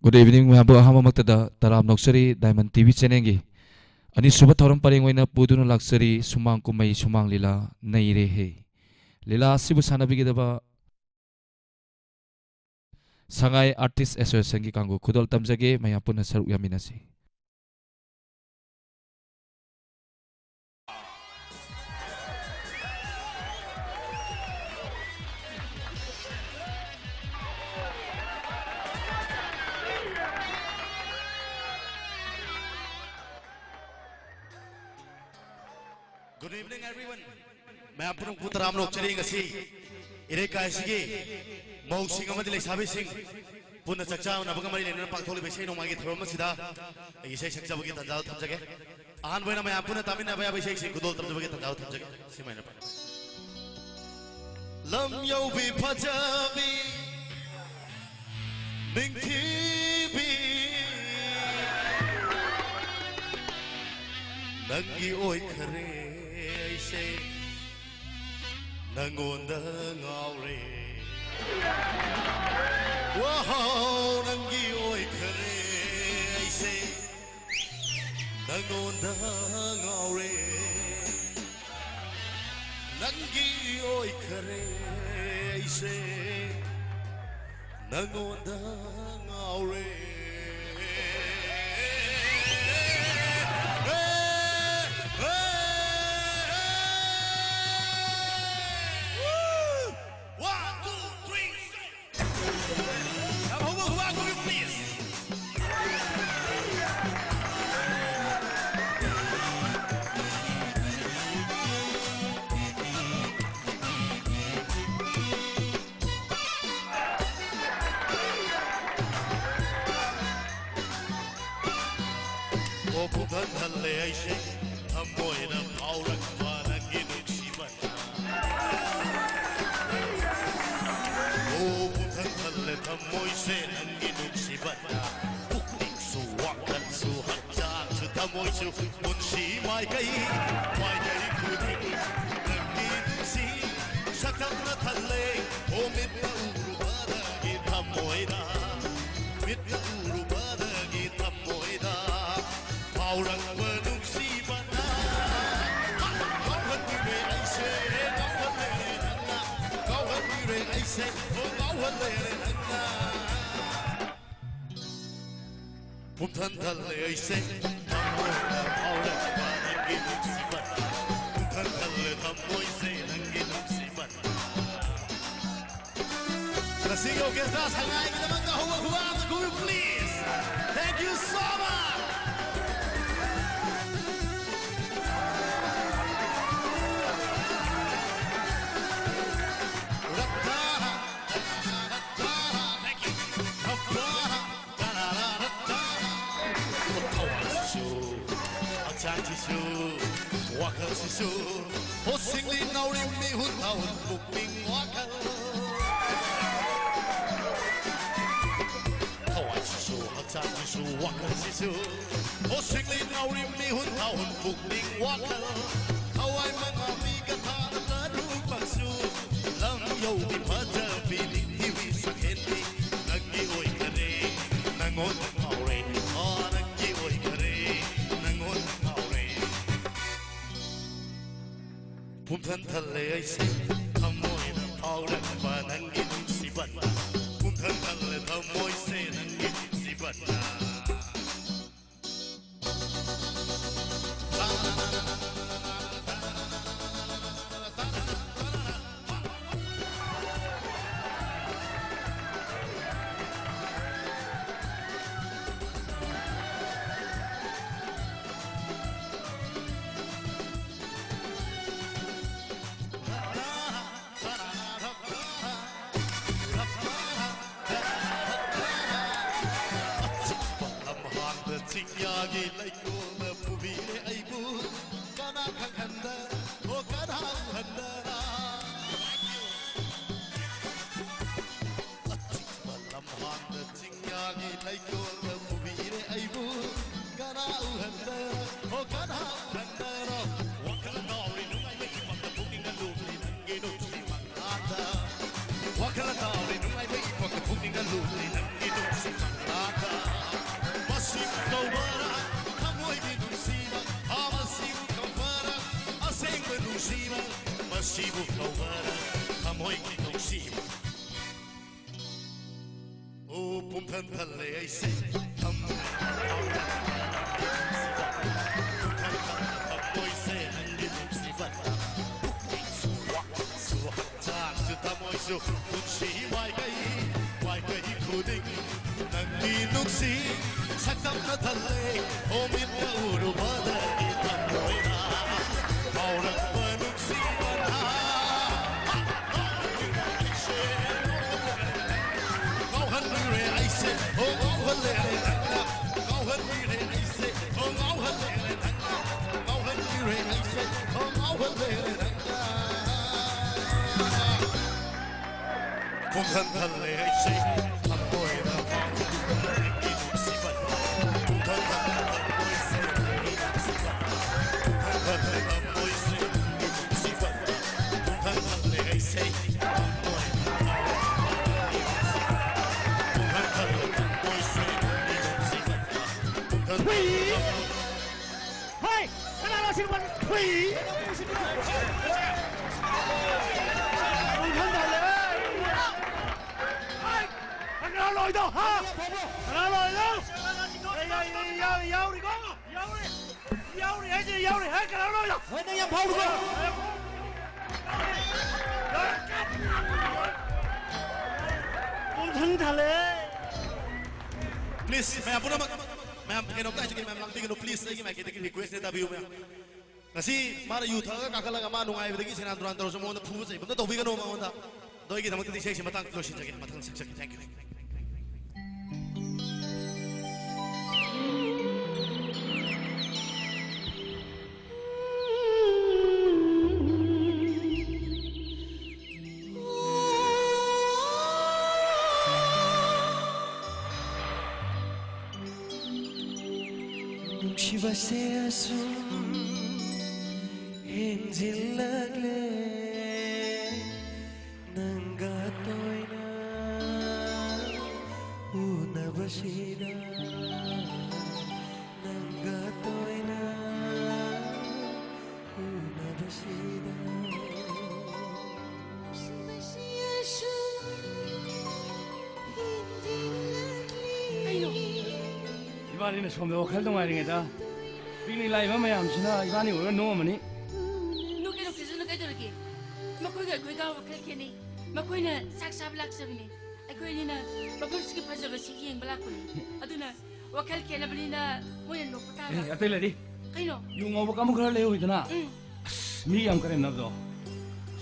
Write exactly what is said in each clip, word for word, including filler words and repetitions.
Good evening, ꯃꯌꯥꯝꯕꯨ ꯑꯍꯥꯟꯕꯃꯛꯇꯗ ꯇꯔꯥꯝꯅ ꯑꯣꯛꯆꯔꯤ꯫ Diamond T V channelꯒꯤ ꯑꯅꯤꯁꯨꯕ ꯊꯧꯔꯝ ꯄꯔꯦꯡ ꯑꯣꯏꯅ ꯄꯨꯗꯨꯅ ꯂꯥꯛꯆꯔꯤ ꯁꯨꯃꯥꯡ ꯀꯨꯝꯍꯩ ꯁꯨꯃꯥꯡ ꯂꯤꯂꯥ ꯅꯩꯔꯦ ꯍꯦ꯫ ꯂꯤꯂꯥ ꯑꯁꯤꯕꯨ ꯁꯥꯟꯅꯕꯤꯒꯗꯕ ꯁꯉꯥꯏ Artist Associationꯒꯤ ꯀꯥꯡꯕꯨ ꯈꯨꯗꯣꯜ ꯇꯝꯖꯒꯦ, ꯃꯌꯥꯝ ꯄꯨꯟꯅ ꯁꯔꯨꯛ ꯌꯥꯃꯤꯟꯅꯁꯤ꯫ Good evening, everyone. ꯃꯌꯥꯝ ꯄꯨꯝꯅꯃꯛꯄꯨ ꯇꯔꯥꯝꯅ ꯑꯣꯛꯆꯔꯤ꯫ ꯉꯁꯤ ꯏꯔꯩꯀꯥꯏ ꯑꯁꯤꯒꯤ ꯃꯧꯁꯤꯡ ꯑꯃꯗꯤ ꯂꯩꯁꯥꯕꯤꯁꯤꯡ ꯄꯨꯟꯅ ꯆꯥꯛ ꯆꯥꯃꯤꯟꯅꯕꯒ ꯃꯔꯤ ꯂꯩꯅꯅ ꯄꯥꯡꯊꯣꯛꯂꯤꯕ ꯏꯁꯩ ꯅꯣꯡꯃꯥꯏꯒꯤ ꯊꯧꯔꯝ ꯑꯁꯤꯗ ꯑꯩꯒꯤ ꯏꯁꯩ ꯁꯛꯆꯕꯒꯤ ꯇꯥꯟꯖꯥ ꯊꯝꯖꯒꯦ꯫ ꯑꯍꯥꯟꯕ ꯑꯣꯏꯅ ꯃꯌꯥꯝ ꯄꯨꯟꯅ ꯇꯥꯃꯤꯟꯅꯕ ꯌꯥꯕ ꯏꯁꯩꯁꯤꯡ ꯈꯨꯗꯣꯜ ꯇꯝꯖꯕꯒꯤ ꯇꯥꯟꯖꯥ ꯊꯝꯖꯒꯦ꯫ ꯁꯤꯃꯥꯏꯅ ꯄꯥꯡꯊꯣꯛ꯫ ꯂꯝ ꯌꯧꯕꯤ ꯐꯖꯕꯤ ꯅꯤꯡꯊꯤꯕꯤ, ꯅꯪꯒꯤ ꯑꯣꯏꯈꯔꯦ ꯑꯩꯁꯦ, ꯅꯪꯉꯣꯟꯗ ꯉꯥꯎꯔꯦ꯫ ꯋꯥꯍꯧ, ꯅꯪꯒꯤ ꯑꯣꯏꯈꯔꯦ ꯑꯩꯁꯦ, ꯅꯪꯉꯣꯟꯗ ꯉꯥꯎꯔꯦ꯫ ꯅꯪꯒꯤ ꯑꯣꯏꯈꯔꯦ ꯑꯩꯁꯦ, ꯅꯪꯉꯣꯟꯗ ꯉꯥꯎꯔꯦ꯫ One, two, three, six. ꯌꯥꯝ ꯍꯧꯕ ꯈꯨꯕꯥꯛ ꯈꯨꯕꯤꯌꯨ, please. ꯑꯣ, ꯄꯨꯊꯟꯍꯜꯂꯦ ꯑꯩꯁꯦ, ꯊꯃꯣꯏꯅ ꯐꯥꯎꯔꯛꯄ ꯅꯪꯒꯤ ꯅꯨꯡꯁꯤꯕꯅ꯫ ꯑꯣ, ꯄꯨꯊꯟꯍꯜꯂꯦ ꯊꯃꯣꯏꯁꯦ ꯅꯪꯒꯤ ꯅꯨꯡꯁꯤꯕꯅ꯫ ꯄꯨꯛꯅꯤꯡꯁꯨ, ꯋꯥꯈꯜꯁꯨ, ꯍꯛꯆꯥꯡꯁꯨ, ꯊꯃꯣꯏꯁꯨ, ꯄꯨꯟꯁꯤ ꯃꯥꯏꯀꯩ, ꯃꯥꯏꯀꯩ ꯈꯨꯗꯤꯡ ꯅꯪꯒꯤ ꯅꯨꯡꯁꯤ ꯁꯛꯇꯝꯅ ꯊꯜꯂꯦ꯫ ꯑꯣ, ꯃꯤꯠꯅ ꯎꯔꯨꯕ ꯅꯪꯒꯤ ꯊꯃꯣꯏꯅ, ꯃꯤꯠꯅ ꯎ ꯂꯩꯔꯦ ꯅꯪꯅ꯫ ꯄꯨꯝꯊꯟ ꯊꯜꯂꯦ ꯑꯩꯁꯦ ꯊꯃꯣꯏꯅ ꯐꯥꯎꯔꯛꯄ ꯅꯪꯒꯤ ꯅꯨꯡꯁꯤꯕ꯫ ꯄꯨꯝꯊꯟ ꯊꯜꯂꯦ ꯊꯃꯣꯏꯁꯦ ꯅꯪꯒꯤ ꯅꯨꯡꯁꯤꯕ꯫ ꯉꯁꯤꯒꯤ orchestra ꯁꯉꯥꯏꯒꯤꯗꯃꯛꯇ ꯍꯧꯕ ꯈꯨꯕꯥꯛ ꯑꯃ ꯈꯨꯕꯤꯌꯨ, please. Thank you so much. ꯊꯋꯥꯏꯁꯤꯁꯨ, ꯍꯛꯆꯥꯡꯁꯤꯁꯨ, ꯋꯥꯈꯜꯁꯤꯁꯨ, ꯍꯣ ꯁꯤꯡꯂꯤ ꯅꯥꯎꯔꯤ ꯃꯤꯍꯨꯠ ꯊꯥꯍꯨꯠ ꯄꯨꯛꯅꯤꯡ ꯋꯥꯈꯜ꯫ ꯊꯋꯥꯏꯁꯤꯁꯨ, ꯍꯛꯆꯥꯡꯁꯤꯁꯨ, ꯋꯥꯈꯜꯁꯤꯁꯨ, ꯍꯣ ꯁꯤꯡꯂꯤ ꯅꯥꯎꯔꯤ ꯃꯤꯍꯨꯠ ꯊꯥꯍꯨꯠ ꯄꯨꯛꯅꯤꯡ ꯋꯥꯈꯜ꯫ ꯊꯋꯥꯏ ꯃꯉꯥ ꯃꯤꯒ ꯊꯥꯅ ꯇꯔꯨꯛꯃꯛꯁꯨ, ꯂꯝ ꯌꯧꯕꯤ ꯐꯖꯕꯤ ꯅꯤꯡꯊꯤꯕꯤ ꯁꯛꯍꯦꯟꯕꯤ ꯅꯪꯒꯤ ꯑꯣꯏꯈꯔꯦ, ꯅꯪꯉꯣꯟꯗ ꯉꯥꯎꯔꯦ, ꯑꯥ, ꯅꯪꯒꯤ ꯑꯣꯏꯈꯔꯦ, ꯅꯪꯉꯣꯟꯗ ꯉꯥꯎꯔꯦ꯫ ꯄꯨꯝꯊꯟ ꯊꯜꯂꯦ ꯑꯩꯁꯦ ꯊꯃꯣꯏꯅ ꯐꯥꯎꯔꯛꯄ ꯅꯪꯒꯤ ꯅꯨꯡꯁꯤꯕꯅ꯫ ꯄꯨꯝꯊꯟ ꯊꯜꯂꯦ ꯊꯃꯣꯏꯁꯦ ꯅꯪꯒꯤ ꯅꯨꯡꯁꯤꯕꯅ꯫ ꯂꯝꯍꯥꯡꯗ ꯆꯤꯡꯌꯥꯒꯤ ꯂꯩꯀꯣꯜꯅ ꯄꯨꯕꯤꯔꯦ ꯑꯩꯕꯨ꯫ ꯀꯅꯥ ꯈꯪꯍꯟꯗꯅ, ꯑꯣ ꯀꯅꯥ ꯎꯍꯟꯗꯅ꯫ ꯑꯆꯤꯛꯄ ꯂꯝꯍꯥꯡꯗ ꯆꯤꯡꯌꯥꯒꯤ ꯂꯩꯀꯣꯜꯗ ꯄꯨꯕꯤꯔꯦ ꯑꯩꯕꯨ꯫ ꯀꯅꯥ ꯎꯍꯟꯗꯅ, ꯑꯣ ꯀꯅꯥ ꯎꯍꯟꯗꯅ꯫ ꯋꯥꯈꯜ ꯉꯥꯎꯔꯤ ꯅꯨꯡꯉꯥꯏꯕ ꯏꯄꯥꯛꯇ ꯄꯨꯛꯅꯤꯡꯅ ꯂꯨꯞꯂꯤ ꯅꯪꯒꯤ ꯅꯨꯡꯁꯤ ꯃꯉꯥꯗ꯫ ꯋꯥꯈꯜ ꯉꯥꯎꯔꯤ ꯅꯨꯡꯉꯥꯏꯕ ꯏꯄꯥꯛꯇ ꯄꯨꯛꯅꯤꯡꯅ ꯂꯨꯞꯂꯤ ꯅꯪꯒꯤ ꯅꯨꯡꯁꯤ ꯃꯉꯥꯗ꯫ ꯃꯁꯤꯕꯨ ꯀꯧꯕꯔ ꯊꯃꯣꯏꯒꯤ ꯅꯨꯡꯁꯤꯕ, ꯑꯥ, ꯃꯁꯤꯕꯨ ꯀꯧꯕꯔ ꯑꯁꯦꯡꯕ ꯅꯨꯡꯁꯤꯕ, ꯃꯁꯤꯕꯨ ꯀꯧꯕꯔ ꯊꯃꯣꯏꯒꯤ ꯅꯨꯡꯁꯤꯕ꯫ ꯄꯨꯝꯊꯟ ꯊꯜꯂꯦ ꯑꯩꯁꯦ ꯊꯝꯃꯣꯏ꯫ ꯄꯨꯝꯊꯟ ꯊꯜꯂꯦ ꯊꯝꯃꯣꯏꯁꯦ ꯅꯪꯒꯤ ꯅꯨꯡꯁꯤꯕꯅ꯫ ꯄꯨꯛꯅꯤꯡ ꯁꯨꯋꯥ ꯁꯨ ꯍꯛꯆꯥꯡꯁꯨ ꯊꯃꯣꯏꯁꯨ ꯄꯨꯟꯁꯤ ꯃꯥꯏꯀꯩ ꯃꯥꯏꯀꯩ ꯈꯨꯗꯤꯡ ꯅꯪꯒꯤ ꯅꯨꯡꯁꯤ ꯁꯛꯇꯝꯅ ꯊꯜꯂꯦ꯫ ꯑꯣ ꯃꯤꯠꯅ ꯎꯔꯨꯕꯗꯒꯤ ꯊꯃꯣꯏꯅ ꯐꯥꯎꯔꯛꯄ ꯅꯨꯡꯁꯤꯕꯅ꯫ ꯉꯥꯎꯍꯟꯕꯤꯔꯦ ꯑꯩꯁꯦ, ꯑꯣ ꯉꯥꯎꯍꯜꯂꯦ ꯅꯪꯅ꯫ ꯉꯥꯎꯍꯟꯕꯤꯔꯦ ꯑꯩꯁꯦ, ꯑꯣ ꯉꯥꯎꯍꯜꯂꯦ ꯅꯪꯅ꯫ ꯉꯥꯎꯍꯟꯕꯤꯔꯦ ꯑꯩꯁꯦ, ꯑꯣ ꯉꯥꯎꯍꯜꯂꯦ ꯅꯪꯅ꯫ ꯄꯨꯡꯍꯟ ꯍꯜꯂꯦ ꯑꯩꯁꯦ, ꯊꯃꯣꯏꯅ ꯅꯪꯒꯤ ꯅꯨꯡꯁꯤꯕꯅ꯫ ꯄꯨꯡꯍꯟ ꯍꯜꯂꯦ ꯊꯃꯣꯏꯁꯦ ꯅꯪꯒꯤ ꯅꯨꯡꯁꯤꯕꯅ꯫ ꯄꯨꯡꯍꯟ ꯍꯜꯂꯦ ꯊꯃꯣꯏꯁꯦ ꯅꯪꯒꯤ ꯅꯨꯡꯁꯤꯕꯅ꯫ ꯄꯨꯡꯍꯟ ꯍꯜꯂꯦ ꯑꯩꯁꯦ, ꯊꯃꯣꯏꯅ ꯄꯨꯡꯍꯟ ꯍꯜꯂꯦ ꯊꯃꯣꯏꯁꯦ ꯅꯪꯒꯤ ꯅꯨꯡꯁꯤꯕꯅ꯫ ꯄꯨꯡꯍꯟ ꯍꯜꯂꯦ ꯊꯃꯣꯏ ꯍꯩ! ꯀꯅꯥꯅꯣ ꯑꯁꯤ ꯅꯨꯄꯥꯁꯤ? ꯊꯨꯏ! ꯅꯪ ꯈꯪꯗꯍꯜꯂꯦ! ꯍꯩ! ꯀꯅꯥ ꯂꯣꯏꯗꯣ, ꯍꯥ? ꯀꯅꯥ ꯂꯣꯏꯗꯣ? ꯑꯩ, ꯑꯩ, ꯑꯩ ꯌꯥꯎ-, ꯌꯥꯎꯔꯤꯀꯣ? ꯌꯥꯎꯔꯤ! ꯌꯥꯎꯔꯤ ꯍꯥꯏꯁꯦ ꯌꯥꯎꯔꯤ! ꯍꯩ! ꯀꯅꯥ ꯂꯣꯏꯗꯣ? ꯍꯣꯏ, ꯅꯪ ꯌꯥꯝ ꯐꯥꯎꯔꯤꯀꯣ? ꯄꯨꯡꯊꯪ ꯊꯜꯂꯦ! Please, ꯃꯌꯥꯝ ꯄꯨꯝꯅꯃꯛ, ꯃꯌꯥꯝ ꯀꯩꯅꯣꯝꯇ ꯍꯥꯏꯖꯒꯦ, ꯃꯌꯥꯝ ꯂꯥꯡꯕꯤꯒꯅꯨ, please, ꯑꯩꯒꯤ ꯃꯥꯏꯀꯩꯗꯒꯤ request ꯅꯦ, ꯇꯥꯕꯤꯌꯨ, ꯃꯌꯥꯝ꯫ ꯉꯁꯤ ꯃꯥꯅ ꯌꯨ ꯊꯛꯑꯒ ꯀꯥꯈꯠꯂꯒ ꯃꯥ ꯅꯨꯡꯉꯥꯏꯕꯗꯒꯤ ꯁꯦꯔꯥꯟ ꯇꯨꯔꯥꯟ ꯇꯧꯔꯁꯨ ꯃꯉꯣꯟꯗ ꯐꯨꯕ ꯆꯩꯕ ꯑꯝꯇ ꯇꯧꯕꯤꯒꯅꯣ ꯃꯉꯣꯟꯗ꯫ ꯑꯗꯣ ꯑꯩꯒꯤꯗꯃꯛꯇꯗꯤ ꯏꯁꯩꯁꯤ ꯃꯇꯥꯡ ꯂꯣꯏꯁꯤꯟꯖꯒꯦ, ꯃꯊꯪ ꯁꯛꯆꯒꯦ꯫ Thank you. ꯅꯨꯡꯁꯤꯕꯁꯦ ꯑꯁꯨꯝ ꯍꯦꯟꯖꯤꯜꯂꯛꯂꯦ꯫ ꯅꯪꯒ ꯇꯣꯏꯅ ꯎꯅꯕꯁꯤꯗ, ꯅꯪꯒ ꯇꯣꯏꯅ ꯎꯅꯕꯁꯤꯗ꯫ ꯅꯨꯡꯁꯤꯕꯁꯤ ꯑꯁꯨꯝ ꯍꯦꯟꯖꯤꯜꯂꯛꯂꯦ꯫ ꯏꯕꯥꯅꯤꯅ ꯁꯣꯝꯗ ꯋꯥꯈꯜ ꯅꯨꯡꯉꯥꯏꯔꯤꯉꯩꯗ ꯄꯤꯛꯅꯤꯛ ꯂꯥꯛꯏꯕ ꯃꯌꯥꯝꯁꯤꯅ ꯏꯕꯥꯅꯤ ꯎꯔꯒ ꯅꯣꯛꯑꯝꯃꯅꯤ꯫ ꯅꯣꯛꯀꯦ ꯅꯣꯛꯆꯁꯅꯨ, ꯀꯩꯗꯧꯔꯒꯦ? ꯃꯈꯣꯏꯒ ꯑꯩꯈꯣꯏꯒ ꯋꯥꯈꯜ ꯈꯦꯠꯅꯩ꯫ ꯃꯈꯣꯏꯅ ꯆꯥꯛ ꯆꯥꯕ ꯂꯥꯛꯆꯕꯅꯤ, ꯑꯩꯈꯣꯏ ꯑꯅꯤꯅ ꯃꯐꯝꯁꯤꯒꯤ ꯐꯖꯕꯁꯤ ꯌꯦꯡꯕ ꯂꯥꯛꯄꯅꯤ꯫ ꯑꯗꯨꯅ ꯋꯥꯈꯜ ꯈꯦꯠꯅꯕꯅꯤꯅ ꯃꯣꯏꯅ ꯅꯣꯛꯄ ꯇꯥꯕ꯫ ꯑꯦ, ꯑꯇꯩ ꯂꯩꯔꯤ꯫ ꯀꯩꯅꯣ? ꯌꯨ ꯉꯥꯎꯕ ꯀꯥꯡꯕꯨ ꯈꯔ ꯂꯩꯍꯧꯏꯗꯅ꯫ ꯎꯝ꯫ ꯑꯁ, ꯃꯤ ꯌꯥꯝ ꯀꯔꯦꯝꯅꯕꯗꯣ꯫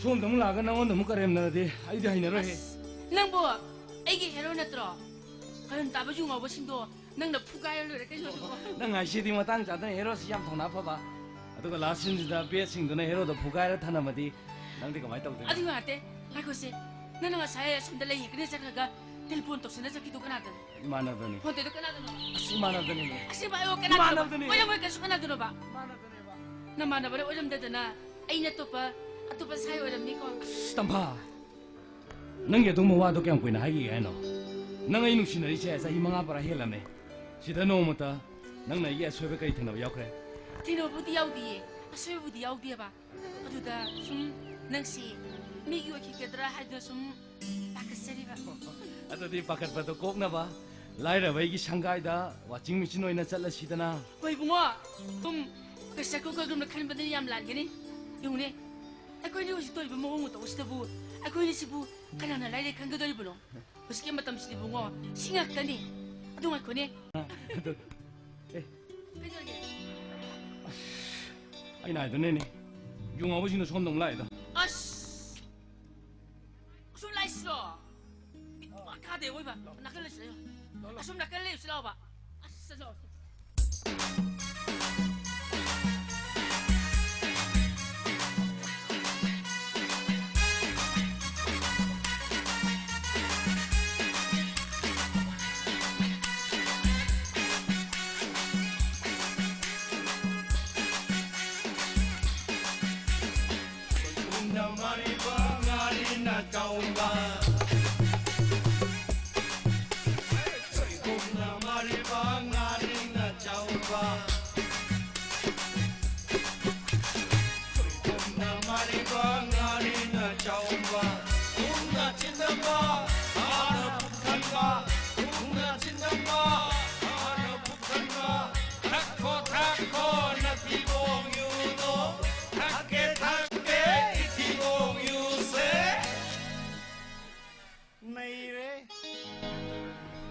ꯁꯣꯝꯗ ꯑꯃꯨꯛ ꯂꯥꯛꯑꯒ ꯅꯉꯣꯟꯗ ꯑꯃꯨꯛ ꯀꯔꯦꯝꯅꯔꯗꯤ ꯑꯩꯗꯤ ꯍꯩꯅꯔꯣꯏꯍꯦ꯫ ꯑꯁ, ꯅꯪꯕꯨ ꯑꯩꯒꯤ ꯍꯦꯔꯣ ꯅꯠꯇ꯭ꯔꯣ? ꯀꯔꯟ ꯇꯥꯕ ꯌꯨ ꯉꯥꯎꯕꯁꯤꯡꯗꯣ ꯅꯪꯅ ꯐꯨꯒꯥꯏꯔ ꯂꯣꯏꯔꯦ ꯀꯩꯅꯣ ꯑꯗꯨꯕꯣ꯫ ꯅꯪ ꯍꯥꯏꯁꯤꯗꯤ ꯃꯇꯥꯡ ꯆꯥꯗꯅ ꯍꯦꯔꯣꯁꯤ ꯌꯥꯝ ꯊꯧꯅꯥ ꯐꯕ꯫ ꯑꯗꯨꯒ ꯂꯥꯁ ꯁꯤꯟꯁꯤꯗ ꯕꯦꯠꯁꯤꯡꯗꯨꯅ ꯍꯦꯔꯣꯗꯣ ꯐꯨꯒꯥꯏꯔ ꯊꯅꯝꯃꯗꯤ ꯅꯪꯗꯤ ꯀꯃꯥꯏꯅ ꯇꯧꯗꯣꯏꯅꯣ? ꯑꯗꯨ ꯉꯥꯏꯍꯥꯛꯇꯦ, ꯉꯥꯏꯈꯣꯁꯦ꯫ ꯅꯪꯅ ꯉꯁꯥꯏ ꯑꯁꯣꯝꯗ ꯂꯩ ꯍꯦꯛꯀꯅꯦ ꯆꯠꯈ꯭ꯔꯒ ꯇꯦꯂꯤꯐꯣꯟ ꯇꯧꯁꯤꯟꯅ ꯆꯠꯈꯤꯗꯣ ꯀꯅꯥꯗꯅꯣ? ꯏꯃꯥꯟꯅꯕꯅꯤ꯫ ꯐꯣꯟ ꯇꯧꯔꯤꯗꯣ ꯀꯅꯥꯗꯅꯣ? ꯑꯁ, ꯏꯃꯥꯟꯅꯕꯗꯅꯤꯅꯦ꯫ ꯑꯁꯦꯡꯕ ꯍꯥꯏꯌꯣ, ꯀꯅꯥꯗꯅꯣ? ꯏꯃꯥꯟꯅꯕꯗꯅꯤ꯫ ꯑꯣꯏꯔꯝꯃꯣꯏ, ꯀꯩꯁꯨ ꯀꯅꯥꯗꯅꯣꯕ? ꯏꯃꯥꯟꯅꯕꯗꯅꯦꯕ꯫ ꯅꯃꯥꯟꯅꯕꯅ ꯑꯣꯏꯔꯝꯗꯗꯅ ꯑꯩꯅ ꯑꯇꯣꯞꯄ, ꯑꯇꯣꯞꯄ ꯁꯥꯏ ꯑꯣꯏꯔꯝꯅꯤꯀꯣ꯫ ꯑꯁ, ꯇꯝꯐꯥ꯫ ꯅꯪꯒꯤ ꯑꯗꯨꯒꯨꯝꯕ ꯋꯥꯗꯣ ꯀꯌꯥꯝ ꯀꯨꯏꯅ ꯍꯥꯏꯈꯤꯒꯦ ꯍꯥꯏꯅꯣ? ꯅꯪ ꯑꯩ ꯅꯨꯡꯁꯤꯅꯔꯤꯁꯦ ꯆꯍꯤ ꯃꯉꯥ ꯄꯨꯔꯥ ꯍꯦꯜꯂꯝꯃꯦ꯫ ꯁꯤꯗ ꯅꯣꯡꯃꯇ ꯅꯪꯅ ꯑꯩꯒꯤ ꯑꯁꯣꯏꯕ ꯀꯔꯤ ꯊꯦꯡꯅꯕ ꯌꯥꯎꯈ꯭ꯔꯦ? ꯊꯦꯡꯅꯕꯕꯨꯗꯤ ꯌꯥꯎꯗꯤꯌꯦ, ꯑꯁꯣꯏꯕꯕꯨꯗꯤ ꯌꯥꯎꯗꯦꯕ꯫ ꯑꯗꯨꯗ ꯁꯨꯝ ꯅꯪꯁꯤ ꯃꯤꯒꯤ ꯑꯣꯏꯈꯤꯒꯗ꯭ꯔꯥ ꯍꯥꯏꯗꯨꯅ ꯁꯨꯝ ꯄꯥꯈꯠꯆꯔꯤꯕ꯫ ꯑꯗꯨꯗꯤ ꯄꯥꯈꯠꯄꯗꯣ ꯀꯣꯛꯅꯕ ꯂꯥꯏꯔꯕ ꯑꯩꯒꯤ ꯁꯪꯒꯥꯏꯗ ꯋꯥꯆꯤꯡ ꯃꯦꯆꯤꯟ ꯑꯣꯏꯅ ꯆꯠꯂꯁꯤꯗꯅ꯫ ꯍꯣꯏ ꯏꯕꯨꯡꯉꯣ, ꯁꯨꯝ ꯄ꯭ꯔꯦꯁꯔ ꯀꯨꯀꯔꯒꯨꯝꯅ ꯈꯟꯕꯗꯨꯅ ꯌꯥꯝ ꯂꯥꯟꯒꯅꯤ꯫ ꯌꯦꯡꯉꯨꯅꯦ, ꯑꯩꯈꯣꯏꯅ ꯍꯧꯖꯤꯛ ꯇꯧꯔꯤꯕ ꯃꯑꯣꯡ ꯃꯇꯧ ꯑꯁꯤꯗꯕꯨ ꯑꯩꯈꯣꯏꯅ ꯁꯤꯕꯨ ꯀꯅꯥꯅ ꯂꯥꯏꯔꯩ ꯈꯟꯒꯗꯧꯔꯤꯕꯅꯣ? ꯍꯧꯖꯤꯛꯀꯤ ꯃꯇꯝꯁꯤꯗꯤ ꯏꯕꯨꯡꯉꯣ, ꯁꯤ ꯉꯥꯛꯇꯅꯤ꯫ ꯑꯗꯨ ꯉꯥꯏꯈꯣꯅꯦ꯫ ꯑꯗꯨ, ꯑꯦ꯫ ꯀꯩꯗꯧꯔꯒꯦ? ꯑꯁ, ꯑꯩꯅ ꯍꯥꯏꯗꯨꯅꯤꯅꯦ, ꯌꯨ ꯉꯥꯎꯕꯁꯤꯡꯅ ꯁꯣꯝꯗ ꯑꯃꯨꯛ ꯂꯥꯛꯑꯦꯗꯣ꯫ ꯑꯁ! ꯑꯁꯣꯝ ꯂꯥꯛꯏꯁꯤꯔꯣ? ꯃꯈꯥꯗ ꯑꯣꯏꯕ, ꯅꯥꯀꯜ ꯂꯩꯁꯤꯔꯣ? ꯑꯁꯣꯝ ꯅꯥꯀꯜ ꯂꯩꯔꯨꯁꯤ ꯂꯥꯛꯑꯣꯕ꯫ ꯑꯁ, ꯆꯠꯂꯣ꯫ ꯁꯣꯏꯕꯨꯝꯅ ꯃꯥꯔꯤꯕ ꯉꯥꯔꯤꯅ ꯆꯥꯎꯕ꯫ ꯁꯣꯏꯕꯨꯝꯅ ꯃꯥꯔꯤꯕ ꯉꯥꯔꯤꯅ ꯆꯥꯎꯕ꯫ ꯁꯣꯏꯕꯨꯝꯅ ꯃꯥꯔꯤꯕ ꯉꯥꯔꯤꯅ ꯆꯥꯎꯕ꯫ ꯊꯨꯝꯅ ꯆꯤꯟꯗꯝꯕ, ꯍꯥꯟꯅ ꯄꯨꯛ ꯊꯟꯕ꯫ ꯊꯨꯝꯅ ꯆꯤꯟꯗꯝꯕ, ꯍꯥꯟꯅ ꯄꯨꯛ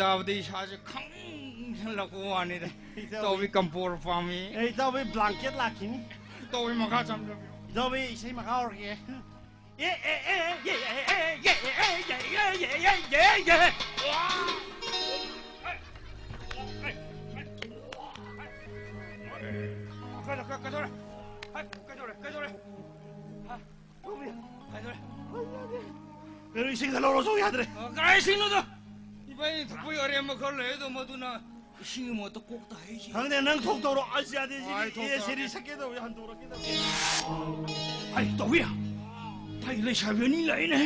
ꯇꯥꯕꯗ ꯏꯁꯥꯁꯦ ꯈꯪꯁꯜꯂꯛꯄ ꯋꯥꯅꯤꯗ꯫ ꯏꯇꯥꯎꯕꯤ꯫ ꯏꯇꯥꯎꯕꯤ ꯀꯝꯄꯣꯔ ꯄꯥꯝꯃꯤ꯫ ꯑꯦ, ꯏꯇꯥꯎꯕꯤ ꯕ꯭ꯂꯥꯡꯀꯦꯠ ꯂꯥꯛꯈꯤꯅꯤ꯫ ꯏꯇꯥꯎꯕꯤ ꯃꯈꯥ ꯆꯝꯊꯕꯤꯌꯨ꯫ ꯏꯇꯥꯎꯕꯤ ꯏꯁꯩ ꯃꯈꯥ ꯍꯧꯔꯛꯀꯦ꯫ ꯑꯦ, ꯑꯦ, ꯑꯦ, ꯑꯦ, ꯑꯦ, ꯑꯦ, ꯑꯦ, ꯑꯦ, ꯑꯦ, ꯑꯦ, ꯑꯦ, ꯑꯦ, ꯑꯦ, ꯑꯦ, ꯑꯦ, ꯑꯦ, ꯑꯦ꯫ ꯀꯩꯗꯧꯔꯦ? ꯀꯩꯗꯧꯔꯦ? ꯀꯩꯗꯧꯔꯦ? ꯀꯩꯗꯧꯔꯦ? ꯍꯥ? ꯀꯩꯗꯧꯔꯦ? ꯀꯩꯅꯣ, ꯏꯁꯤꯡ ꯈꯔ ꯂꯧꯔꯣ, ꯁꯣꯛ ꯌꯥꯗ꯭ꯔꯦ꯫ ꯑ, ꯀꯗꯥꯏ ꯏꯁꯤꯡꯅꯣꯗ? ꯏꯕꯥꯅꯤ ꯊꯛꯄꯒꯤ ꯑꯔꯦꯝꯕ ꯈꯔ ꯂꯩ, ꯑꯗꯣ ꯃꯗꯨꯅ ꯏꯁꯤꯡꯒꯤ ꯃꯍꯨꯠꯇ ꯀꯣꯛꯇ ꯍꯩꯁꯤ꯫ ꯈꯪꯗꯦ, ꯅꯪ ꯊꯣꯛ ꯇꯧꯔꯣ꯫ ꯑꯁ, ꯌꯥꯗꯦ, ꯁꯤꯗꯤ ꯑꯩ ꯊꯣꯛ ꯑꯦ, ꯇꯧꯔꯒꯦ꯫ ꯁꯦꯔꯤ ꯁꯛꯀꯦ ꯇꯧꯋꯦ, ꯍꯟꯗꯣꯔꯛꯀꯦ ꯇꯧꯋꯦ꯫ ꯍꯩ, ꯇꯧꯕꯤ꯫ ꯍꯩ, ꯂꯩꯁꯥꯕꯤ ꯑꯅꯤ ꯂꯥꯛꯏꯅꯦ꯫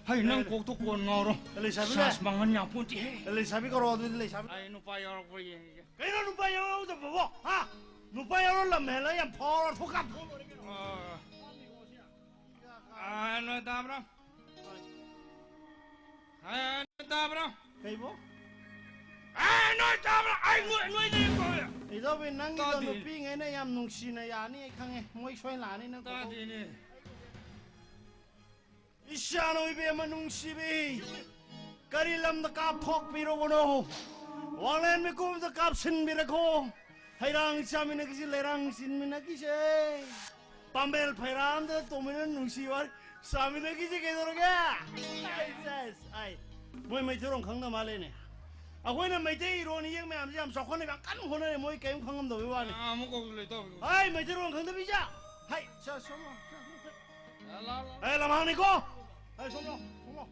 ꯍꯩ, ꯅꯪ ꯀꯣꯛꯇꯣ ꯀꯣꯟ ꯉꯥꯎꯔꯣ꯫ ꯂꯩꯁꯥꯕꯤ ꯁꯥꯁ ꯂꯥꯛꯑꯦ꯫ ꯃꯥꯡꯍꯟ ꯌꯥꯄꯣꯟꯇꯦ, ꯍꯩ꯫ ꯂꯩꯁꯥꯕꯤ ꯀꯧꯔꯣ, ꯑꯗꯨꯗꯤ ꯂꯩꯁꯥꯕꯤ꯫ ꯑꯩ ꯅꯨꯄꯥ ꯌꯥꯎꯔꯛꯄ꯭ꯔꯥ ꯌꯦꯡꯒꯦ꯫ ꯀꯩꯅꯣ ꯅꯨꯄꯥ ꯌꯥꯎꯔꯛꯇꯕꯕꯣ? ꯍꯥ? ꯅꯨꯄꯥ ꯌꯥꯎꯔ ꯂꯝ ꯍꯦꯜꯂ ꯌꯥꯝ ꯐꯥꯎꯔ ꯊꯣꯛ ꯀꯥꯞꯊꯣꯛ ꯂꯣꯏꯔꯦ ꯀꯩꯅꯣ꯫ ꯑ, ꯑ, ꯅꯣꯏ ꯇꯥꯕ꯭ꯔꯣ? ꯑ, ꯅꯣꯏ ꯇꯥꯕ꯭ꯔꯣ? ꯀꯩꯕꯣ? ꯑ, ꯅꯣꯏ ꯇꯥꯕ꯭ꯔꯣ? ꯑꯩ ꯅꯣꯏ, ꯅꯣꯏꯗ ꯌꯦꯡ ꯇꯧꯋꯦ꯫ ꯏꯇꯥꯎꯕꯤ, ꯅꯪꯒꯤꯗꯣ ꯇꯥꯗꯦ꯫ ꯅꯨꯄꯤꯉꯩꯅ ꯌꯥꯝ ꯅꯨꯡꯁꯤꯅ ꯌꯥꯅꯤ, ꯑꯩ ꯈꯪꯉꯦ꯫ ꯃꯣꯏ ꯁꯣꯏ ꯂꯥꯛꯑꯅꯤ ꯅꯪ ꯀꯣꯛ ꯇꯥꯗꯦꯅꯦ꯫ ꯏꯆꯥꯅ ꯏꯕꯦꯝꯃ ꯅꯨꯡꯁꯤꯕꯤ, ꯀꯔꯤ ꯂꯝꯗ ꯀꯥꯞꯊꯣꯛꯄꯤꯔꯨꯕꯅꯣ? ꯋꯥꯡꯂꯦꯟ ꯃꯤꯀꯨꯞꯇ ꯀꯥꯞꯁꯤꯟꯕꯤꯔꯈꯣ꯫ ꯍꯩꯔꯥꯡ ꯆꯥꯃꯤꯟꯅꯈꯤꯁꯤ, ꯂꯩꯔꯥꯡ ꯆꯤꯟꯃꯤꯟꯅꯈꯤꯁꯦ꯫ ꯄꯥꯝꯕꯦꯜ ꯐꯩꯔꯥꯝꯗ ꯇꯣꯡꯃꯤꯟꯅ ꯅꯨꯡꯁꯤ ꯋꯥꯔꯤ ꯁꯥꯃꯤꯟꯅꯈꯤꯁꯤ ꯀꯩꯗꯧꯔꯒꯦ? ꯑꯩ ꯁꯦꯁ, ꯑꯩ, ꯃꯣꯏ ꯃꯩꯇꯩꯔꯣꯟ ꯈꯪꯗ ꯃꯥꯜꯂꯦꯅꯦ꯫ ꯑꯩꯈꯣꯏꯅ ꯃꯩꯇꯩ ꯏꯔꯣꯟ ꯏꯌꯦꯛ ꯃꯌꯥꯝꯁꯦ ꯌꯥꯝ ꯆꯥꯎꯈꯠꯅꯕ ꯌꯥꯝ ꯀꯟꯅ ꯍꯣꯠꯅꯔꯦ, ꯃꯣꯏ ꯀꯔꯤꯝ ꯈꯪꯉꯝꯗꯕꯩ ꯋꯥꯅꯤ꯫ ꯑꯥ, ꯑꯃꯨꯛ ꯀꯧꯁꯤꯜꯂꯦ, ꯏꯇꯥꯎꯕꯤ꯫ ꯍꯥꯏ, ꯃꯩꯇꯩꯔꯣꯟ ꯈꯪꯗꯕꯤꯁꯦ꯫ ꯍꯥꯏ, ꯁꯦ, ꯁꯣꯝꯂꯣ, ꯁꯦ, ꯁꯣꯝꯂꯣ꯫ ꯑꯦ, ꯂꯥꯛꯑꯣ, ꯂꯥꯛꯑꯣ꯫ ꯑꯦ, ꯂꯝꯍꯥꯡꯅꯤꯀꯣ꯫ ꯑꯦ, ꯁꯣꯝꯂꯣ, ꯁꯣꯝꯂꯣ꯫